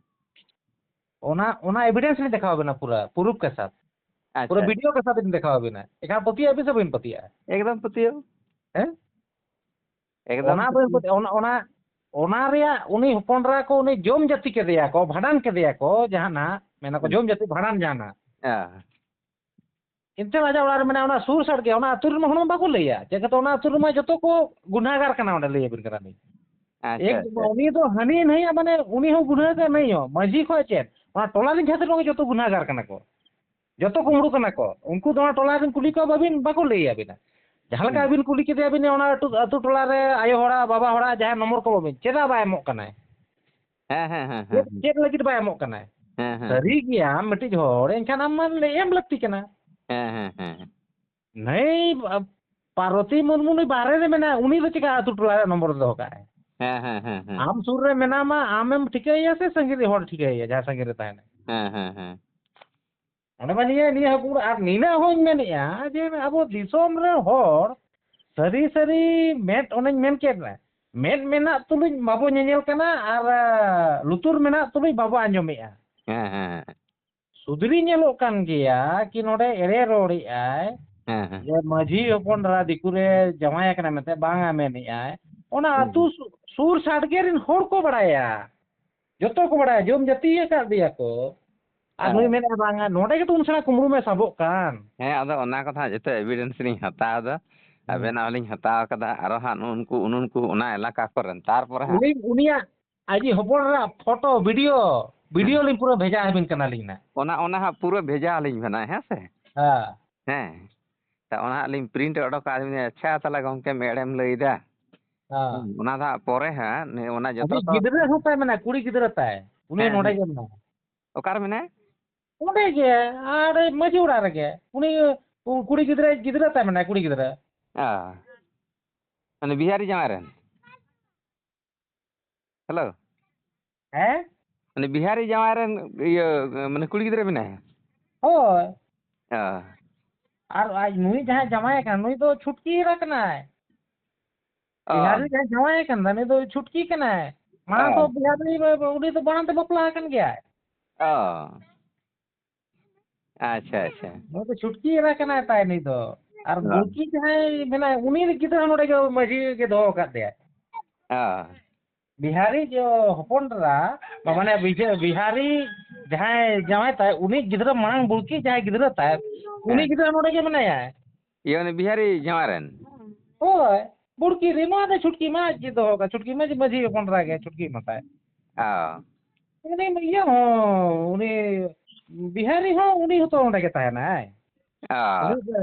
ᱚᱱᱟ ᱚᱱᱟ ᱮᱵᱤᱰᱮᱱᱥ ᱞᱤᱧ ᱫᱮᱠᱷᱟᱣ ᱟᱵᱮᱱᱟ, ᱯᱩᱨᱟᱹ ᱯᱩᱨᱩᱯ ᱠᱮ ᱥᱟᱛᱷ᱾ ᱟᱪᱪᱷᱟ, ᱯᱩᱨᱟᱹ ᱟᱪᱪᱷᱟ᱾ ᱵᱷᱤᱰᱤᱭᱳ ᱠᱮ ᱥᱟᱛᱷ ᱞᱤᱧ ᱫᱮᱠᱷᱟᱣ ᱟᱵᱮᱱᱟ᱾ ᱮᱠᱷᱟᱱ ᱯᱟᱹᱛᱭᱟᱹᱜ ᱟᱵᱮᱱ ᱥᱮ ᱵᱟᱵᱮᱱ ᱯᱟᱹᱛᱭᱟᱹᱜᱼᱟ? ᱮᱠᱫᱚᱢ ᱯᱟᱹᱛᱭᱟᱹᱣ᱾ ᱦᱮᱸ? ᱮᱠᱫᱚᱢ ᱚᱱᱟ ᱯᱟᱹᱛᱭᱟᱹᱣ᱾ ᱵᱟᱹᱧ ᱯᱟᱹᱛᱭᱟᱹᱜᱼᱟ᱾ ᱚᱱᱟ ᱚᱱᱟ ᱚᱱᱟ ᱨᱮᱭᱟᱜ ᱩᱱᱤ ᱦᱚᱯᱚᱱ ᱮᱨᱟ ᱠᱚ ᱩᱱᱤ ᱡᱚᱢ ᱡᱟᱹᱛᱤ ᱠᱮᱫᱮᱭᱟ ᱠᱚ, ᱵᱷᱟᱸᱰᱟᱱ ᱠᱮᱫᱮᱭᱟ ᱠᱚ, ᱡᱟᱦᱟᱱᱟᱜ ᱢᱮᱱᱟ ᱠᱚ ᱦᱩᱸ᱾ ᱡᱚᱢ ᱡᱟᱹᱛᱤ ᱵᱷᱟᱸᱰᱟᱱ ᱡᱟᱦᱟᱱᱟᱜ᱾ ᱦᱮᱸ᱾ ᱮᱱᱛᱮ ᱟᱡᱟᱜ ᱚᱲᱟᱜ ᱨᱮ ᱢᱮᱱᱟᱭᱟ, ᱚᱱᱟ ᱥᱩᱨ ᱥᱟᱰᱜᱮ, ᱚᱱᱟ ᱟᱹᱛᱩ ᱨᱮᱱ ᱦᱚᱲ ᱢᱟ ᱵᱟᱠᱚ ᱞᱟᱹᱭᱟ᱾ ᱪᱮᱫ ᱠᱟᱛᱮ ᱚᱱᱟ ᱟᱹᱛᱩ ᱨᱮᱢᱟ ᱡᱚᱛᱚ ᱠᱚ ᱜᱩᱱᱟᱹᱜᱟᱨ ᱠᱟᱱᱟ, ᱚᱸᱰᱮ ᱞᱟᱹᱭ ᱟᱵᱤᱱ ᱠᱟᱱᱟ ᱞᱤᱧ᱾ ᱟᱪᱪᱷᱟ, ᱮᱠ, ᱟᱪᱪᱷᱟ᱾ ᱩᱱᱤ ᱫᱚ ᱦᱟᱹᱱᱤ ᱱᱟᱹᱭᱟᱜ, ᱢᱟᱱᱮ, ᱩᱱᱤ ᱦᱚᱸ ᱜᱩᱱᱟᱹᱜᱟᱨ ᱱᱟᱹᱭ ᱦᱚᱸ, ᱢᱟᱹᱡᱷᱤ ᱠᱷᱚᱡ ᱪᱮᱫ, ᱚᱱᱟ ᱴᱚᱞᱟ ᱨᱮᱱ ᱡᱟᱦᱟᱸ ᱛᱤᱱᱟᱹᱜ ᱡᱚᱛᱚ ᱜᱩᱱᱟᱹᱜᱟᱨ ᱠᱟᱱᱟ ᱠᱚ, ᱡᱚᱛᱚ ᱠᱩᱢᱵᱽᱲᱩ ᱠᱟᱱᱟ ᱠᱚ᱾ ᱩᱱᱠᱩ ᱫᱚ ᱚᱱᱟ ᱴᱚᱞᱟ ᱨᱮᱱ ᱠᱩᱞᱤ ᱠᱚ ᱵᱟᱵᱤᱱ, ᱵᱟᱠᱚ ᱞᱟᱹᱭ ᱟᱵᱤᱱᱟ᱾ ᱡᱟᱦᱟᱸ ᱞᱮᱠᱟ ᱦᱩᱸ᱾ ᱟᱹᱵᱤᱱ ᱠᱩᱞᱤ ᱠᱮᱫᱮᱭᱟ ᱵᱤᱱ, ᱚᱱᱟ ᱟᱹᱛᱩ, ᱟᱹᱛᱩ ᱴᱚᱞᱟ ᱨᱮ ᱟᱭᱳ ᱦᱚᱲᱟᱜ, ᱵᱟᱵᱟ ᱦᱚᱲᱟᱜ ᱡᱟᱦᱟᱸ ᱱᱚᱢᱵᱚᱨ ᱠᱚ ᱮᱢᱟᱵᱤᱱ, ᱪᱮᱫᱟᱜ ᱵᱟᱭ ᱮᱢᱚᱜ ᱠᱟᱱᱟᱭ? ᱦᱮᱸ, ᱦᱮᱸ, ᱦᱮᱸ, ᱪᱮᱫ, ᱦᱮᱸ, ᱦᱮᱸ᱾ ᱪᱮᱫ ᱞᱟᱹᱜᱤᱫ ᱵᱟᱭ ᱮᱢᱚᱜ ᱠᱟᱱᱟᱭ? ᱦᱮᱸ, ᱦᱮᱸ, ᱥᱟᱹᱨᱤ ᱦᱮᱸ᱾ ᱜᱮᱭᱟᱢ ᱢᱤᱫᱴᱤᱡ ᱦᱚᱲ, ᱮᱱᱠᱷᱟᱱ ᱟᱢ ᱢᱟ ᱞᱟᱹᱭ ᱮᱢ ᱞᱟᱹᱠᱛᱤ ᱠᱟᱱᱟ᱾ ᱦᱮᱸ, ᱦᱮᱸ, ᱦᱮᱸ, ᱦᱮᱸ᱾ ᱱᱟᱹᱭ, ᱟ, ᱯᱟᱨᱵᱚᱛᱤ ᱢᱩᱨᱢᱩ ᱱᱩᱭ ᱵᱟᱦᱨᱮ ᱨᱮ ᱢᱮᱱᱟᱭᱟ, ᱩᱱᱤ ᱫᱚ ᱪᱮᱠᱟ ᱟᱹᱛᱩ ᱴᱚᱞᱟ ᱨᱮ ᱱᱚᱢᱵᱚᱨ ᱫᱚᱦᱚ ᱠᱟᱜᱼᱟᱭ? ᱦᱮᱸ, ᱦᱮᱸ, ᱦᱮᱸ, ᱦᱮᱸ᱾ ᱟᱢ ᱥᱩᱨ ᱨᱮ ᱢᱮᱱᱟᱢᱟ, ᱟᱢᱮᱢ ᱴᱷᱤᱠᱟᱹᱭᱮᱭᱟ ᱥᱮ ᱥᱟᱺᱜᱤᱧ ᱨᱮ ᱦᱚᱲ ᱴᱷᱤᱠᱟᱹᱭᱮᱭᱟ, ᱡᱟᱦᱟᱸ ᱥᱟᱺᱜᱤᱧ ᱨᱮ ᱛᱟᱦᱮᱱᱟᱭ? ᱦᱮᱸ, ᱦᱮᱸ, ᱦᱮᱸ᱾ ᱚᱸᱰᱮ ᱢᱟ ᱱᱤᱭᱟᱹ, ᱱᱤᱭᱟᱹ ᱦᱚᱸ ᱠᱩᱢᱵᱽᱲᱩ᱾ ᱟᱨ ᱱᱤᱱᱟᱹᱜ ᱦᱚᱸᱧ ᱢᱮᱱᱮᱫᱼᱟ ᱡᱮ ᱟᱵᱚ ᱫᱤᱥᱚᱢ ᱨᱮ ᱦᱚᱲ ᱥᱟᱹᱨᱤ ᱥᱟᱹᱨᱤ ᱢᱮᱫ, ᱚᱱᱮᱧ ᱢᱮᱱ ᱠᱮᱫ ᱨᱮ, ᱢᱮᱫ ᱢᱮᱱᱟᱜ ᱛᱩᱞᱩᱡ ᱵᱟᱵᱚ ᱧᱮᱧᱮᱞ ᱠᱟᱱᱟ ᱟᱨ, ᱟ, ᱞᱩᱛᱩᱨ ᱢᱮᱱᱟᱜ ᱛᱩᱞᱩᱡ ᱵᱟᱵᱚ ᱟᱸᱡᱚᱢᱮᱫᱼᱟ᱾ ᱦᱮᱸ, ᱦᱮᱸ, ᱦᱮᱸ᱾ ᱥᱩᱫᱷᱨᱤ ᱧᱮᱞᱚᱜ ᱠᱟᱱ ᱜᱮᱭᱟ ᱠᱤ ᱱᱚᱰᱮ ᱮᱲᱮ ᱨᱚᱲᱮᱫᱼᱟᱭ, ᱦᱮᱸ, ᱦᱮᱸ᱾ ᱡᱮ ᱢᱟᱹᱡᱷᱤ ᱦᱚᱯᱚᱱ ᱮᱨᱟ ᱫᱤᱠᱩ ᱨᱮ ᱡᱟᱶᱟᱭ ᱟᱠᱟᱱᱟ ᱢᱮᱱᱛᱮ ᱵᱟᱝᱟ ᱢᱮᱱᱮᱫᱼᱟᱭ᱾ ᱚᱱᱟ ᱦᱩᱸ, ᱟᱹᱛᱩ ᱦᱩᱸ᱾ ᱥᱩ-, ᱥᱩᱨ ᱥᱟᱰᱜᱮ ᱨᱮᱱ ᱦᱚᱲ ᱠᱚ ᱵᱟᱲᱟᱭᱟ, ᱡᱚᱛᱚ ᱠᱚ ᱵᱟᱲᱟᱭᱟ, ᱡᱚᱢ ᱡᱟᱹᱛᱤ ᱟᱠᱟᱫ ᱫᱮᱭᱟ ᱠᱚ᱾ ᱟᱨ ᱱᱩᱭ ᱦᱮᱸ᱾ ᱢᱮᱱᱮᱫᱼᱟ, "ᱵᱟᱝᱟ, ᱱᱚᱰᱮ ᱜᱮᱛᱚ ᱩᱱ ᱥᱮᱬᱟ ᱠᱩᱢᱵᱽᱲᱩ ᱢᱟᱭ ᱥᱟᱵᱚᱜ ᱠᱟᱱ᱾" ᱦᱮᱸ, ᱟᱫᱚ ᱚᱱᱟ ᱠᱚᱫᱚ ᱦᱟᱸᱜ ᱡᱚᱛᱚ ᱮᱵᱷᱤᱰᱮᱱᱥ ᱞᱤᱧ ᱦᱟᱛᱟᱣ ᱮᱫᱟ᱾ ᱦᱩᱸ᱾ ᱟᱵᱮᱱᱟᱜ ᱦᱚᱸᱞᱤᱧ ᱦᱟᱛᱟᱣ ᱠᱟᱫᱟ, ᱟᱨᱚ ᱦᱟᱸᱜ ᱱᱩᱱᱠᱩ, ᱩᱱᱩᱱᱠᱩ ᱚᱱᱟ ᱮᱞᱟᱠᱟ ᱠᱚᱨᱮᱱ, ᱛᱟᱨᱯᱚᱨᱮ ᱦᱟᱸᱜ ᱩᱱᱤ, ᱩᱱᱤᱭᱟᱜ ᱟᱡᱤᱡ ᱦᱚᱯᱚᱱ ᱮᱨᱟ ᱯᱷᱳᱴᱳ, ᱵᱷᱤᱰᱤᱭᱳ, ᱦᱮᱸ᱾ ᱵᱷᱤᱰᱤᱭᱳ ᱞᱤᱧ ᱯᱩᱨᱟᱹ ᱵᱷᱮᱡᱟ ᱟᱹᱵᱤᱱ ᱠᱟᱱᱟᱞᱤᱧ ᱱᱟᱜ᱾ ᱚᱱᱟ, ᱚᱱᱟ ᱦᱟᱸᱜ ᱯᱩᱨᱟᱹ ᱵᱷᱮᱡᱟ ᱟᱹᱞᱤᱧ ᱵᱮᱱ ᱦᱟᱸᱜ, ᱦᱮᱸ ᱥᱮ? ᱦᱮᱸ᱾ ᱦᱮᱸ᱾ ᱛᱟ ᱚᱱᱟ ᱦᱟᱸᱜ ᱞᱤᱧ ᱯᱨᱤᱱᱴ ᱚᱰᱚᱠ ᱟᱹᱵᱤᱱᱟ᱾ ᱟᱪᱪᱷᱟ, ᱛᱟᱦᱚᱞᱮ ᱜᱚᱢᱠᱮ ᱮᱲᱮᱢ ᱞᱟᱹᱭᱫᱟ᱾ ᱦᱮᱸ᱾ ᱦᱩᱸ, ᱚᱱᱟ ᱫᱚ ᱦᱟᱸᱜ ᱯᱚᱨᱮ ᱦᱟᱸᱜ, ᱱᱤᱭᱟᱹ ᱚᱱᱟ ᱡᱚᱛᱚ ᱟᱡᱤᱡ ᱛᱚ ᱜᱤᱫᱽᱨᱟᱹ ᱦᱚᱸ ᱛᱟᱭ ᱢᱮᱱᱟᱭ, ᱠᱩᱲᱤ ᱜᱤᱫᱽᱨᱟᱹ ᱛᱟᱭ᱾ ᱩᱱᱤ ᱦᱮᱸ, ᱱᱚᱰᱮ ᱦᱮᱸ᱾ ᱜᱮ ᱢᱮᱱᱟᱭᱟ᱾ ᱚᱠᱟᱨᱮ ᱢᱮᱱᱟᱭᱟ? ᱚᱸᱰᱮ ᱜᱮ, ᱟᱨ ᱢᱟᱹᱡᱷᱤ ᱚᱲᱟᱜ ᱨᱮᱜᱮ᱾ ᱩᱱᱤ, ᱩ, ᱠᱩᱲᱤ ᱜᱤᱫᱽᱨᱟᱹ, ᱜᱤᱫᱽᱨᱟᱹ ᱛᱟᱭ ᱢᱮᱱᱟᱭ, ᱠᱩᱲᱤ ᱜᱤᱫᱽᱨᱟᱹ᱾ ᱚ᱾ ᱩᱱᱤ ᱵᱤᱦᱟᱨᱤ ᱡᱟᱶᱟᱭ ᱨᱮᱱ? ᱦᱮᱞᱳ? ᱦᱮᱸ? ᱩᱱᱤ ᱵᱤᱦᱟᱨᱤ ᱡᱟᱶᱟᱭ ᱨᱮᱱ, ᱤᱭᱟᱹ, ᱢᱟᱱᱮ ᱠᱩᱲᱤ ᱜᱤᱫᱽᱨᱟᱹ ᱢᱮᱱᱟᱭᱟ? ᱦᱳᱭ᱾ ᱚ᱾ ᱟᱨ ᱟᱡ ᱱᱩᱭ ᱡᱟᱦᱟᱸᱭ ᱡᱟᱶᱟᱭ ᱠᱟᱱᱟ, ᱱᱩᱭ ᱫᱚ ᱪᱷᱩᱴᱠᱤ ᱮᱨᱟ ᱠᱟᱱᱟᱭ᱾ ᱚ᱾ ᱵᱤᱦᱟᱨᱤ ᱡᱟᱦᱟᱸᱭ ᱡᱟᱶᱟᱭ ᱠᱟᱱ ᱫᱚ, ᱩᱱᱤ ᱫᱚ ᱪᱷᱩᱴᱠᱤ ᱠᱟᱱᱟᱭ᱾ ᱢᱟᱲᱟᱝ ᱚ᱾ ᱫᱚ ᱵᱤᱦᱟᱨᱤ, ᱩᱱᱤ ᱫᱚ ᱢᱟᱲᱟᱝ ᱛᱮ ᱵᱟᱯᱞᱟ ᱟᱠᱟᱱ ᱜᱮᱭᱟᱭ᱾ ᱚ᱾ ᱟᱪᱪᱷᱟ, ᱟᱪᱪᱷᱟ᱾ ᱱᱩᱭ ᱫᱚ ᱪᱷᱩᱴᱠᱤ ᱮᱨᱟ ᱠᱟᱱᱟᱭ ᱛᱟᱭ ᱱᱩᱭ ᱫᱚ᱾ ᱟᱨ ᱦᱚᱸ᱾ ᱵᱩᱲᱠᱤ ᱡᱟᱦᱟᱸᱭ ᱢᱮᱱᱟᱭ, ᱩᱱᱤ ᱜᱤᱫᱽᱨᱟᱹ ᱦᱚᱸ ᱱᱚᱰᱮ ᱜᱮ ᱢᱟᱹᱡᱷᱤ ᱜᱮ ᱫᱚᱦᱚ ᱟᱠᱟᱫ ᱫᱮᱭᱟᱭ᱾ ᱦᱚᱸ᱾ ᱵᱤᱦᱟᱨᱤ ᱡᱚ ᱦᱚᱯᱚᱱ ᱮᱨᱟ, ᱢᱟᱱᱮ ᱵᱤᱡᱮ-, ᱵᱤᱦᱟᱨᱤ ᱡᱟᱦᱟᱸᱭ ᱡᱟᱶᱟᱭ ᱛᱟᱭ, ᱩᱱᱤ ᱜᱤᱫᱽᱨᱟᱹ ᱢᱟᱲᱟᱝ ᱵᱩᱲᱠᱤ ᱡᱟᱦᱟᱸᱭ ᱜᱤᱫᱽᱨᱟᱹ ᱛᱟᱭ, ᱩᱱᱤ ᱦᱮᱸ᱾ ᱜᱤᱫᱽᱨᱟᱹ ᱱᱚᱰᱮ ᱜᱮ ᱢᱮᱱᱟᱭᱟ᱾ ᱤᱭᱟᱹ, ᱩᱱᱤ ᱵᱤᱦᱟᱨᱤ ᱡᱟᱶᱟᱭ ᱨᱮᱱ? ᱦᱳᱭ, ᱵᱩᱲᱠᱤ ᱨᱮ ᱱᱚᱣᱟ ᱫᱚ ᱪᱷᱩᱴᱠᱤ ᱢᱟ ᱟᱡ ᱜᱮ ᱫᱚᱦᱚ ᱠᱟᱜ, ᱪᱷᱩᱴᱠᱤ ᱢᱟᱹᱡᱷᱤ, ᱢᱟᱹᱡᱷᱤ ᱦᱚᱯᱚᱱ ᱮᱨᱟ ᱜᱮ, ᱪᱷᱩᱴᱠᱤ ᱢᱟᱛᱟᱭ᱾ ᱚ᱾ ᱩᱱᱤ ᱤᱭᱟᱹ ᱦᱚᱸ, ᱩᱱᱤ ᱵᱤᱦᱟᱨᱤ ᱦᱚᱸ, ᱩᱱᱤ ᱦᱚᱸᱛᱚ ᱚᱸᱰᱮ ᱜᱮ ᱛᱟᱦᱮᱱᱟᱭ᱾ ᱚ᱾ ᱩᱱᱤ